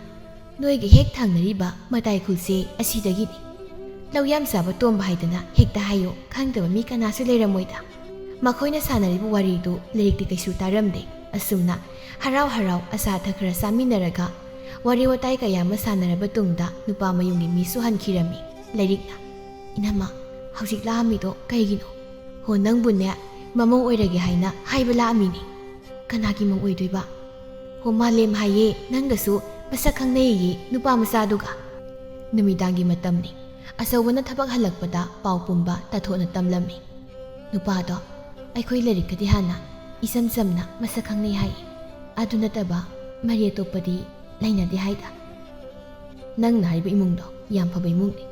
"ꯅꯣꯏꯒ ꯍꯦꯛ ꯊꯪꯅꯔꯤꯕ ꯃꯇꯥꯏ ꯈꯨꯜꯁꯦ ꯑꯁꯤꯗꯒꯤꯅꯤ꯫ ꯂꯧ ꯌꯥꯝ ꯆꯥꯕ ꯇꯣꯝꯕ ꯍꯥꯏꯗꯅ ꯍꯦꯛꯇ ꯍꯥꯏꯌꯣ, ꯈꯪꯗꯕ ꯃꯤ ꯀꯅꯥꯁꯨ ꯂꯩꯔꯝꯃꯣꯏꯗ꯫ ꯃꯈꯣꯏꯅ ꯁꯥꯟꯅꯔꯤꯕ ꯋꯥꯔꯤꯗꯨ ꯂꯥꯏꯔꯤꯛꯇꯤ ꯀꯩꯁꯨ ꯇꯥꯔꯝꯗꯦ꯫ ꯑꯁꯨꯝꯅ ꯍꯔꯥꯎ ꯍꯔꯥꯎ ꯑꯆꯥ ꯑꯊꯛ ꯈꯔ ꯆꯥꯃꯤꯟꯅꯔꯒ ꯋꯥꯔꯤ ꯋꯥꯇꯥꯏ ꯀꯌꯥ ꯑꯃ ꯁꯥꯟꯅꯔꯕ ꯇꯨꯡꯗ ꯅꯨꯄꯥ ꯃꯌꯨꯝꯒꯤ ꯃꯤꯁꯨ ꯍꯟꯈꯤꯔꯝꯃꯤ꯫ ꯂꯥꯏꯔꯤꯛꯅ, "ꯏꯅꯝꯃ, ꯍꯧꯖꯤꯛ ꯂꯥꯛꯑꯝꯃꯤꯗꯣ ꯀꯩꯒꯤꯅꯣ? ꯍꯣ, ꯅꯪꯕꯨꯅꯦ, ꯃꯃꯧ ꯑꯣꯏꯔꯒꯦ ꯍꯥꯏꯅ ꯍꯥꯏꯕ ꯂꯥꯛꯑꯝꯃꯤꯅꯦ"꯫ "ꯀꯅꯥꯒꯤ ꯃꯧ ꯑꯣꯏꯗꯣꯏꯕ?" "ꯍꯣ, ꯃꯥꯂꯦꯝ ꯍꯥꯏꯌꯦ, ꯅꯪꯒꯁꯨ ꯃꯁꯛ ꯈꯪꯅꯩꯌꯦ, ꯅꯨꯄꯥ ꯃꯆꯥꯗꯨꯒ"꯫ ꯅꯨꯃꯤꯗꯥꯡꯒꯤ ꯃꯇꯝꯅꯤ꯫ ꯑꯆꯧꯕꯅ ꯊꯕꯛ ꯍꯜꯂꯛꯄꯗ ꯄꯥꯎ ꯄꯨꯝꯕ ꯇꯥꯊꯣꯠꯅ ꯇꯝꯂꯝꯃꯤ꯫ "ꯅꯨꯄꯥꯗꯣ ꯑꯩꯈꯣꯏ ꯂꯥꯏꯔꯤꯛꯀꯗꯤ ꯍꯥꯟꯅ ꯏꯆꯝ ꯆꯝꯅ ꯃꯁꯛ ꯈꯪꯅꯩ ꯍꯥꯏꯌꯦ꯫ ꯑꯗꯨ ꯅꯠꯇꯕ ꯃꯔꯤ ꯑꯇꯣꯞꯄꯗꯤ ꯂꯩꯅꯗꯦ ꯍꯥꯏꯗ"꯫ "ꯅꯪꯅ ꯍꯥꯏꯕ ꯏꯃꯨꯡꯗꯣ ꯌꯥꯝ ꯐꯕ ꯏꯃꯨꯡꯅꯤ꯫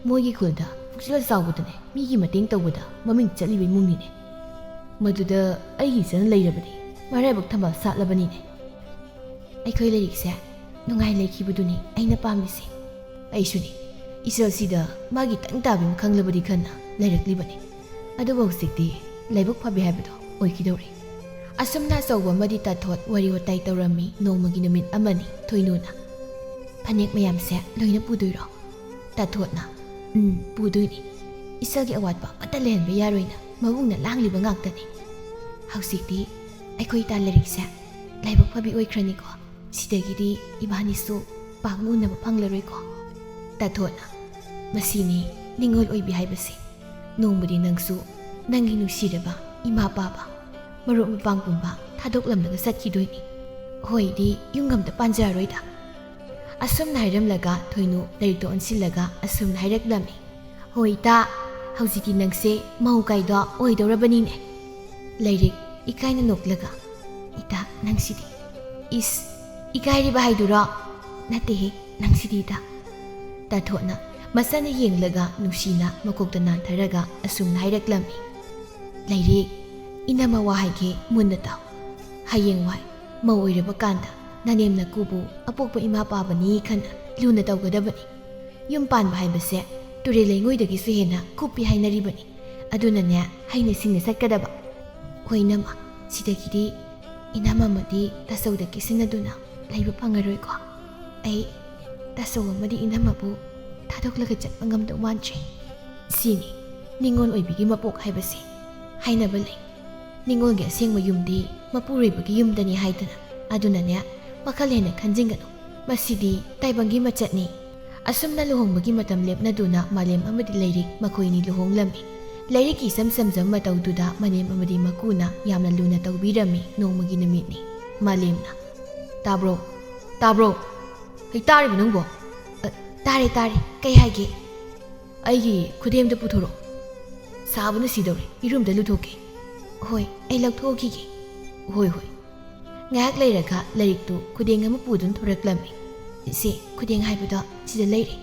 ꯃꯣꯏꯒꯤ ꯈꯨꯜꯗ ꯄꯨꯛꯆꯦꯜ ꯆꯥꯎꯕꯗꯅꯦ, ꯃꯤꯒꯤ ꯃꯇꯦꯡ ꯇꯧꯕꯗ ꯃꯃꯤꯡ ꯆꯠꯂꯤꯕ ꯏꯃꯨꯡꯅꯤꯅꯦ꯫ ꯃꯗꯨꯗ ꯑꯩꯒꯤ ꯏꯆꯟ ꯂꯩꯔꯕꯗꯤ ꯃꯔꯥꯏꯕꯛ ꯊꯝꯕꯥꯜ ꯁꯥꯠꯂꯕꯅꯤꯅꯦ"꯫ "ꯑꯩꯈꯣꯏ ꯂꯥꯏꯔꯤꯛꯁꯦ ꯅꯨꯡꯉꯥꯏ ꯂꯩꯈꯤꯕꯗꯨꯅꯤ ꯑꯩꯅ ꯄꯥꯝꯃꯤꯁꯦ"꯫ "ꯑꯩꯁꯨꯅꯤ꯫ ꯏꯆꯜꯁꯤꯗ ꯃꯥꯒꯤ ꯇꯪ ꯇꯥꯕꯤ ꯑꯃ ꯈꯪꯂꯕꯗꯤ ꯈꯟꯅ ꯂꯩꯔꯛꯂꯤꯕꯅꯤ꯫ ꯑꯗꯨꯕꯨ ꯍꯧꯖꯤꯛꯇꯤ ꯂꯥꯏꯕꯛ ꯐꯕꯤ ꯍꯥꯏꯕꯗꯣ ꯑꯣꯏꯈꯤꯗꯧꯔꯦ"꯫ ꯑꯁꯨꯝꯅ ꯑꯆꯧꯕ ꯑꯃꯗꯤ ꯇꯥꯊꯣꯠ ꯋꯥꯔꯤ ꯋꯥꯇꯥꯏ ꯇꯧꯔꯝꯃꯤ꯫ ꯅꯣꯡꯃꯒꯤ ꯅꯨꯃꯤꯠ ꯑꯃꯅꯤ꯫ ꯊꯣꯏꯅꯨꯅ, "ꯐꯅꯦꯛ ꯃꯌꯥꯝꯁꯦ ꯂꯣꯏꯅ ꯄꯨꯗꯣꯏꯔꯣ?" ꯇꯥꯊꯣꯠꯅ, "ꯎꯝ, ꯄꯨꯗꯣꯏꯅꯤ꯫ ꯏꯆꯜꯒꯤ ꯑꯋꯥꯠꯄ ꯑꯃꯠꯇ ꯂꯩꯍꯟꯕ ꯌꯥꯔꯣꯏꯅ ꯃꯕꯨꯡꯅ ꯂꯥꯡꯂꯤꯕ ꯉꯥꯛꯇꯅꯤ꯫ ꯍꯧꯖꯤꯛꯇꯤ ꯑꯩꯈꯣꯏ ꯏꯇꯥ ꯂꯥꯏꯔꯤꯛꯁꯦ ꯂꯥꯏꯕꯛ ꯐꯕꯤ ꯑꯣꯏꯈ꯭ꯔꯅꯤꯀꯣ꯫ ꯁꯤꯗꯒꯤꯗꯤ ꯏꯕꯥꯅꯤꯁꯨ ꯄꯥꯛꯅ ꯎꯅꯕ ꯐꯪꯂꯔꯣꯏꯀꯣ"꯫ ꯇꯥꯊꯣꯠꯅ, "ꯃꯁꯤꯅꯤ ꯅꯤꯡꯉꯣꯜ ꯑꯣꯏꯕꯤ ꯍꯥꯏꯕꯁꯦ꯫ ꯅꯣꯡꯃꯗꯤ ꯅꯪꯁꯨ ꯅꯪꯒꯤ ꯅꯨꯡꯁꯤꯔꯕ ꯏꯃꯥ ꯄꯥꯕ, ꯃꯔꯨꯞ ꯃꯄꯥꯡ ꯄꯨꯝꯕ ꯊꯥꯗꯣꯛꯂꯝꯂꯒ ꯆꯠꯈꯤꯗꯣꯏꯅꯤ꯫ ꯍꯣꯏꯗꯤ ꯌꯨꯝꯒ ꯑꯝꯇ ꯄꯥꯟꯖꯔꯔꯣꯏꯗ"꯫ ꯑꯁꯨꯝꯅ ꯍꯥꯏꯔꯝꯂꯒ ꯊꯣꯏꯅꯨ ꯂꯥꯏꯔꯤꯛꯇꯣ ꯑꯣꯟꯁꯤꯜꯂꯒ ꯑꯁꯨꯝꯅ ꯍꯥꯏꯔꯛꯂꯝꯃꯤ꯫ "ꯍꯣꯏ ꯏꯇꯥ, ꯍꯧꯖꯤꯛꯇꯤ ꯅꯪꯁꯦ ꯃꯧ ꯀꯥꯏꯗꯣ ꯑꯣꯏꯗꯧꯔꯕꯅꯤꯅꯦ"꯫ ꯂꯥꯏꯔꯤꯛ ꯏꯀꯥꯏꯅ ꯅꯣꯛꯂꯒ, "ꯏꯇꯥ, ꯅꯪꯁꯤꯗꯤ"꯫ "ꯏꯁ, ꯏꯀꯥꯏꯔꯤꯕ ꯍꯥꯏꯗꯨꯔꯣ? ꯅꯠꯇꯦꯍꯦ, ꯅꯪꯁꯤꯗꯤ ꯏꯇꯥ"꯫ ꯇꯥꯊꯣꯠꯅ, ꯃꯆꯟꯅ ꯌꯦꯡꯂꯒ ꯅꯨꯡꯁꯤꯅ ꯃꯀꯣꯛꯇ ꯅꯥꯟꯊꯔꯒ ꯑꯁꯨꯝꯅ ꯍꯥꯏꯔꯛꯂꯝꯃꯤ, "ꯂꯩꯔꯤꯛ, ꯏꯅꯝꯃ ꯋꯥ ꯍꯥꯏꯒꯦ ꯃꯨꯟꯅ ꯇꯥꯎ꯫ ꯍꯌꯦꯡꯋꯥꯏ ꯃꯧ ꯑꯣꯏꯔꯕ ꯀꯥꯟꯗ ꯅꯅꯦꯝ ꯅꯀꯨꯕꯨ ꯑꯄꯣꯛꯄ ꯏꯃꯥ ꯄꯥꯕꯅꯤ ꯈꯟꯅ ꯂꯨꯅ ꯇꯧꯒꯗꯕꯅꯤ꯫ ꯌꯨꯝ ꯄꯥꯟꯕ ꯍꯥꯏꯕꯁꯦ ꯇꯨꯔꯦꯜ ꯂꯩꯉꯣꯏꯗꯒꯤꯁꯨ ꯍꯦꯟꯅ ꯀꯨꯞꯄꯤ ꯍꯥꯏꯅꯔꯤꯕꯅꯤ꯫ ꯑꯗꯨꯅꯅꯦ, ꯍꯩꯅ ꯁꯤꯡꯅ ꯆꯠꯀꯗꯕ꯫ ꯍꯣꯏ ꯏꯅꯝꯃ, ꯁꯤꯗꯒꯤꯗꯤ ꯏꯅꯝꯃ ꯑꯃꯗꯤ ꯇꯥꯆꯧꯗ ꯀꯦꯁꯤꯟꯅꯗꯨꯅ ꯂꯩꯕ ꯐꯪꯉꯔꯣꯏꯀꯣ꯫ ꯑꯩ ꯇꯥꯆꯧ ꯑꯃꯗꯤ ꯏꯅꯝꯃꯕꯨ ꯊꯥꯗꯣꯛꯂꯒ ꯆꯠꯄ ꯉꯝꯗꯧ ꯃꯥꯟꯗ꯭ꯔꯦ꯫ ꯁꯤꯅꯤ ꯅꯤꯉꯣꯜ ꯑꯣꯏꯕꯤꯒꯤ ꯃꯄꯣꯛ ꯍꯥꯏꯕꯁꯦ꯫ ꯍꯥꯏꯅꯕ ꯂꯩ, ꯅꯤꯉꯣꯜꯒꯤ ꯑꯁꯦꯡꯕ ꯌꯨꯝꯗꯤ ꯃꯄꯨꯔꯣꯏꯕꯒꯤ ꯌꯨꯝꯗꯅꯤ ꯍꯥꯏꯗꯅ꯫ ꯑꯗꯨꯅꯅꯦ, ꯋꯥꯈꯜ ꯍꯦꯟꯅ ꯈꯟꯖꯤꯟꯒꯅꯨ꯫ ꯃꯁꯤꯗꯤ ꯇꯥꯏꯕꯪꯒꯤ ꯃꯆꯠꯅꯤ꯫" ꯑꯁꯨꯝꯅ ꯂꯨꯍꯣꯡꯕꯒꯤ ꯃꯇꯝ ꯂꯦꯞꯅꯗꯨꯅ ꯃꯥꯂꯦꯝ ꯑꯃꯗꯤ ꯂꯩꯔꯤꯛ ꯃꯈꯣꯏꯅꯤ ꯂꯨꯍꯣꯡꯂꯝꯃꯤ꯫ ꯂꯩꯔꯤꯛꯀꯤ ꯏꯆꯝ ꯆꯝꯖꯕ ꯃꯇꯧꯗꯨꯗ ꯃꯥꯂꯦꯝ ꯑꯃꯗꯤ ꯃꯀꯨꯅ ꯌꯥꯝꯅ ꯂꯨꯅ ꯇꯧꯕꯤꯔꯝꯃꯤ꯫ ꯅꯣꯡꯃꯒꯤ ꯅꯨꯃꯤꯠꯅꯤ꯫ ꯃꯥꯂꯦꯝꯅ, "ꯇꯥꯕ꯭ꯔꯣ? ꯇꯥꯕ꯭ꯔꯣ? ꯍꯩ, ꯇꯥꯔꯤꯕ ꯅꯪꯕꯣ?" "ꯑ, ꯇꯥꯔꯦ, ꯇꯥꯔꯦ꯫ ꯀꯩ ꯍꯥꯏꯒꯦ?" "ꯑꯩꯒꯤ ꯈꯨꯗꯦꯝꯗ ꯄꯨꯊꯣꯔꯛꯑꯣ꯫ ꯁꯥꯕꯅ ꯁꯤꯗꯧꯔꯦ꯫ ꯏꯔꯨꯝꯗ ꯂꯨꯊꯣꯛꯀꯦ꯫" "ꯍꯣꯏ, ꯑꯩ ꯂꯧꯊꯣꯛꯈꯤꯒꯦ꯫" "ꯍꯣꯏ, ꯍꯣꯏ꯫" ꯉꯥꯏꯍꯥꯛ ꯂꯩꯔꯒ ꯂꯥꯏꯔꯤꯛꯇꯨ ꯈꯨꯗꯦꯡ ꯑꯃ ꯄꯨꯗꯨꯅ ꯊꯣꯔꯛꯂꯝꯃꯤ꯫ "ꯏꯆꯦ, ꯈꯨꯗꯦꯡ ꯍꯥꯏꯕꯗꯣ ꯁꯤꯗ ꯂꯩꯔꯦ꯫"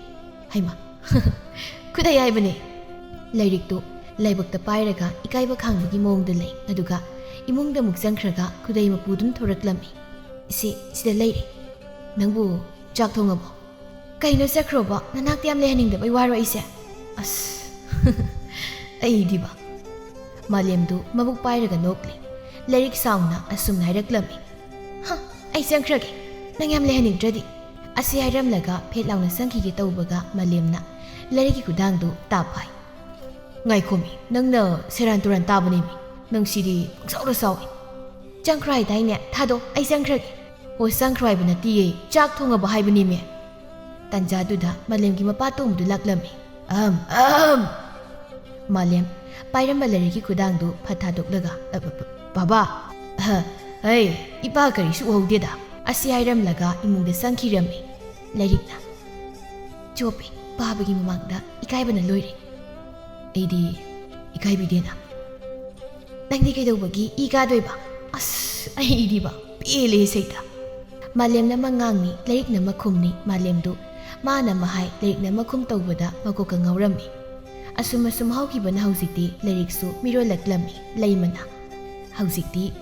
"ꯍꯩꯃꯥ, ꯈꯨꯗꯩ ꯍꯥꯏꯕꯅꯦ!" ꯂꯥꯏꯔꯤꯛꯇꯨ ꯂꯥꯏꯕꯛꯇ ꯄꯥꯏꯔꯒ ꯏꯀꯥꯏꯕ ꯈꯥꯡꯕꯒꯤ ꯃꯑꯣꯡꯗ ꯂꯩ꯫ ꯑꯗꯨꯒ ꯏꯃꯨꯡꯗ ꯑꯃꯨꯛ ꯆꯪꯈ꯭ꯔꯒ ꯈꯨꯗꯩ ꯑꯃ ꯄꯨꯗꯨꯅ ꯊꯣꯔꯛꯂꯝꯃꯤ꯫ "ꯏꯆꯦ, ꯁꯤꯗ ꯂꯩꯔꯦ꯫ ꯅꯪꯕꯨ ꯆꯥꯛ ꯊꯣꯡꯉꯕꯣ?" "ꯀꯩꯅꯣ ꯆꯠꯈ꯭ꯔꯣꯕ? ꯅꯅꯥꯛꯇ ꯌꯥꯝ ꯂꯩꯍꯟꯅꯤꯡꯗꯕꯩ ꯋꯥꯔꯣ ꯑꯩꯁꯦ?" "ꯑꯁ, ꯑꯩꯗꯤꯕ꯫" ꯃꯥꯂꯦꯝꯗꯨ ꯃꯕꯨꯛ ꯄꯥꯏꯔꯒ ꯅꯣꯛꯂꯤ꯫ ꯂꯥꯏꯔꯤꯛ ꯁꯥꯎꯅ ꯑꯁꯨꯝꯅ ꯍꯥꯏꯔꯛꯂꯝꯃꯤ, "ꯍ, ꯑꯩ ꯆꯪꯈ꯭ꯔꯒꯦ, ꯅꯪ ꯌꯥꯝ ꯂꯩꯍꯟꯅꯤꯡꯗ꯭ꯔꯗꯤ꯫" ꯑꯁꯤ ꯍꯥꯏꯔꯝꯂꯒ ꯐꯦꯠ ꯂꯥꯎꯅ ꯆꯪꯈꯤꯒꯦ ꯇꯧꯕꯒ ꯃꯥꯂꯦꯝꯅ ꯂꯥꯏꯔꯤꯛꯀꯤ ꯈꯨꯗꯥꯡꯗꯨ ꯇꯥꯞ ꯐꯥꯏ꯫ "ꯉꯥꯏꯈꯣꯃꯤ, ꯅꯪꯅ ꯁꯦꯔꯥꯟ ꯇꯨꯔꯥꯟ ꯇꯥꯕꯅꯦꯃꯤ꯫ ꯅꯪ ꯁꯤꯗꯤ ꯄꯪꯁꯥꯎꯗ ꯁꯥꯎꯏ꯫" "ꯆꯪꯈ꯭ꯔꯣ ꯍꯥꯏꯗꯥꯏꯅꯦ? ꯊꯥꯗꯣ, ꯑꯩ ꯆꯪꯈ꯭ꯔꯒꯦ꯫" "ꯍꯣ, ꯆꯪꯈ꯭ꯔꯣ ꯍꯥꯏꯕ ꯅꯠꯇꯤꯌꯦ, ꯆꯥꯛ ꯊꯣꯡꯉꯕ ꯍꯥꯏꯕꯅꯦꯃꯤ꯫" ꯇꯥꯟꯖꯥꯗꯨꯗ ꯃꯥꯂꯦꯝꯒꯤ ꯃꯄꯥ ꯇꯣꯝꯕꯗꯨ ꯂꯥꯛꯂꯝꯃꯤ꯫ "ꯑꯍꯝ, ꯑꯍꯝ!" ꯃꯥꯂꯦꯝ ꯄꯥꯏꯔꯝꯕ ꯂꯥꯏꯔꯤꯛꯀꯤ ꯈꯨꯗꯥꯡꯗꯨ ꯐꯠ ꯊꯥꯗꯣꯛꯂꯒ, "ꯑ, ꯕ-, ꯕ-, ꯕꯥꯕꯥ! ꯑꯍ, ꯍꯩ, ꯏꯄꯥ ꯀꯔꯤꯁꯨ ꯎꯍꯧꯗꯦꯗ꯫" ꯑꯁꯤ ꯍꯥꯏꯔꯝꯂꯒ ꯏꯃꯨꯡꯗ ꯆꯪꯈꯤꯔꯝꯃꯤ꯫ ꯂꯥꯏꯔꯤꯛꯅ ꯆꯣꯞꯄꯤ, ꯄꯥꯕꯒꯤ ꯃꯃꯥꯡꯗ ꯏꯀꯥꯏꯕꯅ ꯂꯣꯏꯔꯦ꯫ "ꯑꯩꯗꯤ ꯏꯀꯥꯏꯕꯤꯗꯦꯅ꯫" "ꯅꯪꯗꯤ ꯀꯩꯗꯧꯕꯒꯤ ꯏ ꯀꯥꯗꯣꯏꯕ? ꯑꯁ, ꯑꯩꯗꯤꯕ ꯄꯦꯜꯂꯦ ꯁꯩꯇ꯫" ꯃꯥꯂꯦꯝꯅ ꯑꯃ ꯉꯥꯡꯅꯤ, ꯂꯥꯏꯔꯤꯛꯅ ꯑꯃ ꯈꯨꯝꯅꯤ꯫ ꯃꯥꯂꯦꯝꯗꯨ ꯃꯥꯅ ꯃꯍꯥꯏ ꯂꯥꯏꯔꯤꯛꯅ ꯃꯈꯨꯝ ꯇꯧꯕꯗ ꯃꯀꯣꯛꯀ ꯉꯥꯎꯔꯝꯃꯤ꯫ ꯑꯁꯨꯝ ꯑꯁꯨꯝ ꯍꯧꯈꯤꯕꯅ ꯍꯧꯖꯤꯛꯇꯤ ꯂꯥꯏꯔꯤꯛꯁꯨ ꯃꯤꯔꯣꯜꯂꯛꯂꯝꯃꯤ ꯂꯩꯃꯅ꯫ ꯍꯧꯖꯤꯛꯇꯤ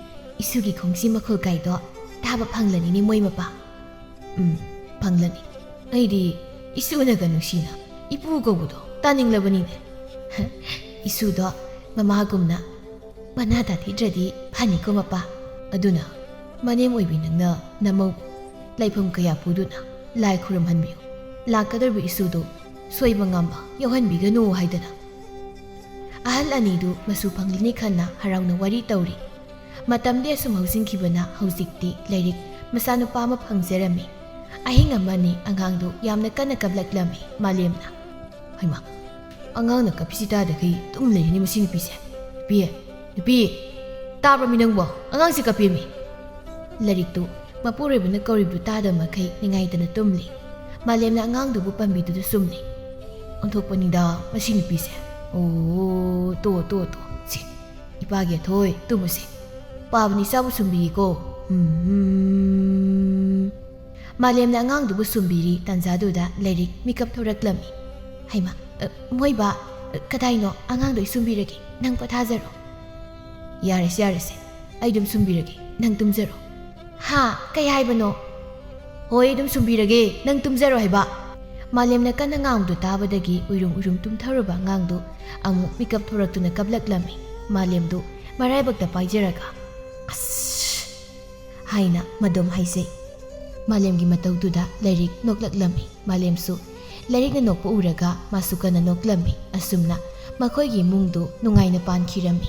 ꯏꯁꯨꯒꯤ ꯈꯣꯡꯁꯤ ꯃꯈꯣꯜ ꯀꯥꯏꯗꯣ ꯇꯥꯕ ꯐꯪꯂꯅꯤꯅꯦ ꯃꯣꯏ ꯃꯄꯥ꯫ ꯎꯝ, ꯐꯪꯂꯅꯤ꯫ ꯑꯩꯗꯤ ꯏꯁꯨꯅꯒ ꯅꯨꯡꯁꯤꯅ ꯏꯄꯨ ꯀꯧꯕꯗꯣ ꯇꯥꯅꯤꯡꯂꯕꯅꯤꯅꯦ꯫ ꯏꯁꯨꯗꯣ ꯃꯃꯥꯒꯨꯝꯅ ꯃꯅꯥ ꯇꯥꯊꯤꯗ꯭ꯔꯗꯤ ꯐꯅꯤꯀꯣ ꯃꯄꯥ꯫ ꯑꯗꯨꯅ ꯃꯅꯦꯝ ꯑꯣꯏꯕꯤ ꯅꯪꯅ ꯅꯃꯧ ꯂꯥꯏꯐꯝ ꯀꯌꯥ ꯄꯨꯗꯨꯅ ꯂꯥꯏ ꯈꯨꯔꯨꯝꯍꯟꯕꯤꯌꯨ꯫ ꯂꯥꯛꯀꯗꯧꯔꯤꯕ ꯏꯁꯨꯗꯨ ꯁꯣꯏꯕ ꯉꯥꯝꯕ ꯌꯥꯎꯍꯟꯕꯤꯒꯅꯨ ꯍꯥꯏꯗꯅ꯫ ꯑꯍꯜ ꯑꯅꯤꯗꯨ ꯃꯁꯨ ꯐꯪꯂꯅꯤ ꯈꯟꯅ ꯍꯔꯥꯎꯅ ꯋꯥꯔꯤ ꯇꯧꯔꯤ꯫ ꯃꯇꯝꯗꯤ ꯑꯁꯨꯝ ꯍꯧꯖꯤꯟꯈꯤꯕꯅ ꯍꯧꯖꯤꯛꯇꯤ ꯂꯥꯏꯔꯤꯛ ꯃꯆꯥꯅꯨꯄꯥ ꯑꯃ ꯐꯪꯖꯔꯝꯃꯤ꯫ ꯑꯍꯤꯡ ꯑꯃꯅꯤ ꯑꯉꯥꯡꯗꯨ ꯌꯥꯝꯅ ꯀꯟꯅ ꯀꯞꯂꯛꯂꯝꯃꯤ ꯃꯥꯂꯦꯝꯅ꯫ ꯍꯩꯃꯥ, ꯑꯉꯥꯡꯅ ꯀꯞꯄꯤꯁꯤ ꯇꯥꯗꯈꯩ ꯇꯨꯝ ꯂꯩꯔꯤꯅꯦ ꯃꯁꯤ ꯅꯨꯄꯤꯁꯦ꯫ ꯅꯨꯄꯤ, ꯅꯨꯄꯤ, ꯇꯥꯕ꯭ꯔꯃꯤ ꯅꯪꯕꯣ? ꯑꯉꯥꯡꯁꯦ ꯀꯞꯄꯦꯃꯤ꯫ ꯂꯥꯏꯔꯤꯛꯇꯨ ꯃꯄꯨꯔꯣꯏꯕꯅ ꯀꯧꯔꯤꯕꯗꯨ ꯇꯥꯗꯕ ꯃꯈꯩ ꯅꯤꯡꯉꯥꯏꯗꯅ ꯇꯨꯝꯂꯤ꯫ ꯃꯥꯂꯦꯝꯅ ꯑꯉꯥꯡꯗꯨꯕꯨ ꯄꯝꯕꯤꯗꯨꯗ ꯁꯨꯝꯂꯤ꯫ ꯑꯣꯟꯊꯣꯛꯄꯅꯤꯗ ꯃꯁꯤ ꯅꯨꯄꯤꯁꯦ꯫ ꯑꯣ, ꯇꯣ, ꯇꯣ, ꯇꯣ꯫ ꯁꯤ, ꯏꯄꯥꯒꯤ ꯑꯊꯣꯏ, ꯇꯨꯝꯃꯨꯁꯤ꯫ ꯄꯥꯕꯅꯤ ꯆꯥꯕ ꯁꯨꯝꯕꯤꯒꯦꯀꯣ꯫ ꯎꯝ, ꯎꯝ꯫ ꯃꯥꯂꯦꯝꯅ ꯑꯉꯥꯡꯗꯨꯕꯨ ꯁꯨꯝꯕꯤꯔꯤ ꯇꯥꯟꯖꯥꯗꯨꯗ ꯂꯥꯏꯔꯤꯛ ꯃꯤꯀꯞ ꯊꯣꯔꯛꯂꯝꯃꯤ꯫ ꯍꯩꯃꯥ, ꯑ, ꯃꯣꯏꯕꯥ, ꯑ, ꯀꯗꯥꯏꯅꯣ? ꯑꯉꯥꯡꯗꯣ ꯑꯩ ꯁꯨꯝꯕꯤꯔꯒꯦ, ꯅꯪ ꯄꯣꯊꯥꯖꯔꯣ꯫ ꯌꯥꯔꯦꯁꯦ, ꯌꯥꯔꯦꯁꯦ, ꯑꯩ ꯑꯗꯨꯝ ꯁꯨꯝꯕꯤꯔꯒꯦ, ꯅꯪ ꯇꯨꯝꯖꯔꯣ꯫ ꯍꯥ? ꯀꯩ ꯍꯥꯏꯕꯅꯣ? ꯍꯣꯏ, ꯑꯗꯨꯝ ꯁꯨꯝꯕꯤꯔꯒꯦ, ꯅꯪ ꯇꯨꯝꯖꯔꯣ ꯍꯥꯏꯕ꯫ ꯃꯥꯂꯦꯝꯅ ꯀꯟꯅ ꯉꯥꯡꯕꯗꯨ ꯇꯥꯕꯗꯒꯤ ꯎꯏꯔꯨꯝ ꯎꯏꯔꯨꯝ ꯇꯨꯝꯊꯔꯨꯕ ꯑꯉꯥꯡꯗꯨ ꯑꯃꯨꯛ ꯃꯤꯀꯞ ꯊꯣꯔꯛꯇꯨꯅ ꯀꯞꯂꯛꯂꯝꯃꯤ꯫ ꯃꯥꯂꯦꯝꯗꯨ ꯃꯔꯥꯏꯕꯛꯇ ꯄꯥꯏꯖꯔꯒ, "ꯑꯁ!" ꯍꯥꯏꯅ ꯃꯗꯣꯝ ꯍꯥꯏꯖꯩ꯫ ꯃꯥꯂꯦꯝꯒꯤ ꯃꯇꯧꯗꯨꯗ ꯂꯥꯏꯔꯤꯛ ꯅꯣꯛꯂꯛꯂꯝꯃꯤ꯫ ꯃꯥꯂꯦꯝꯁꯨ ꯂꯥꯏꯔꯤꯛꯅ ꯅꯣꯛꯄ ꯎꯔꯒ ꯃꯥꯁꯨ ꯀꯟꯅ ꯅꯣꯛꯂꯝꯃꯤ꯫ ꯑꯁꯨꯝꯅ ꯃꯈꯣꯏꯒꯤ ꯏꯃꯨꯡꯗꯨ ꯅꯨꯡꯉꯥꯏꯅ ꯄꯥꯟꯈꯤꯔꯝꯃꯤ꯫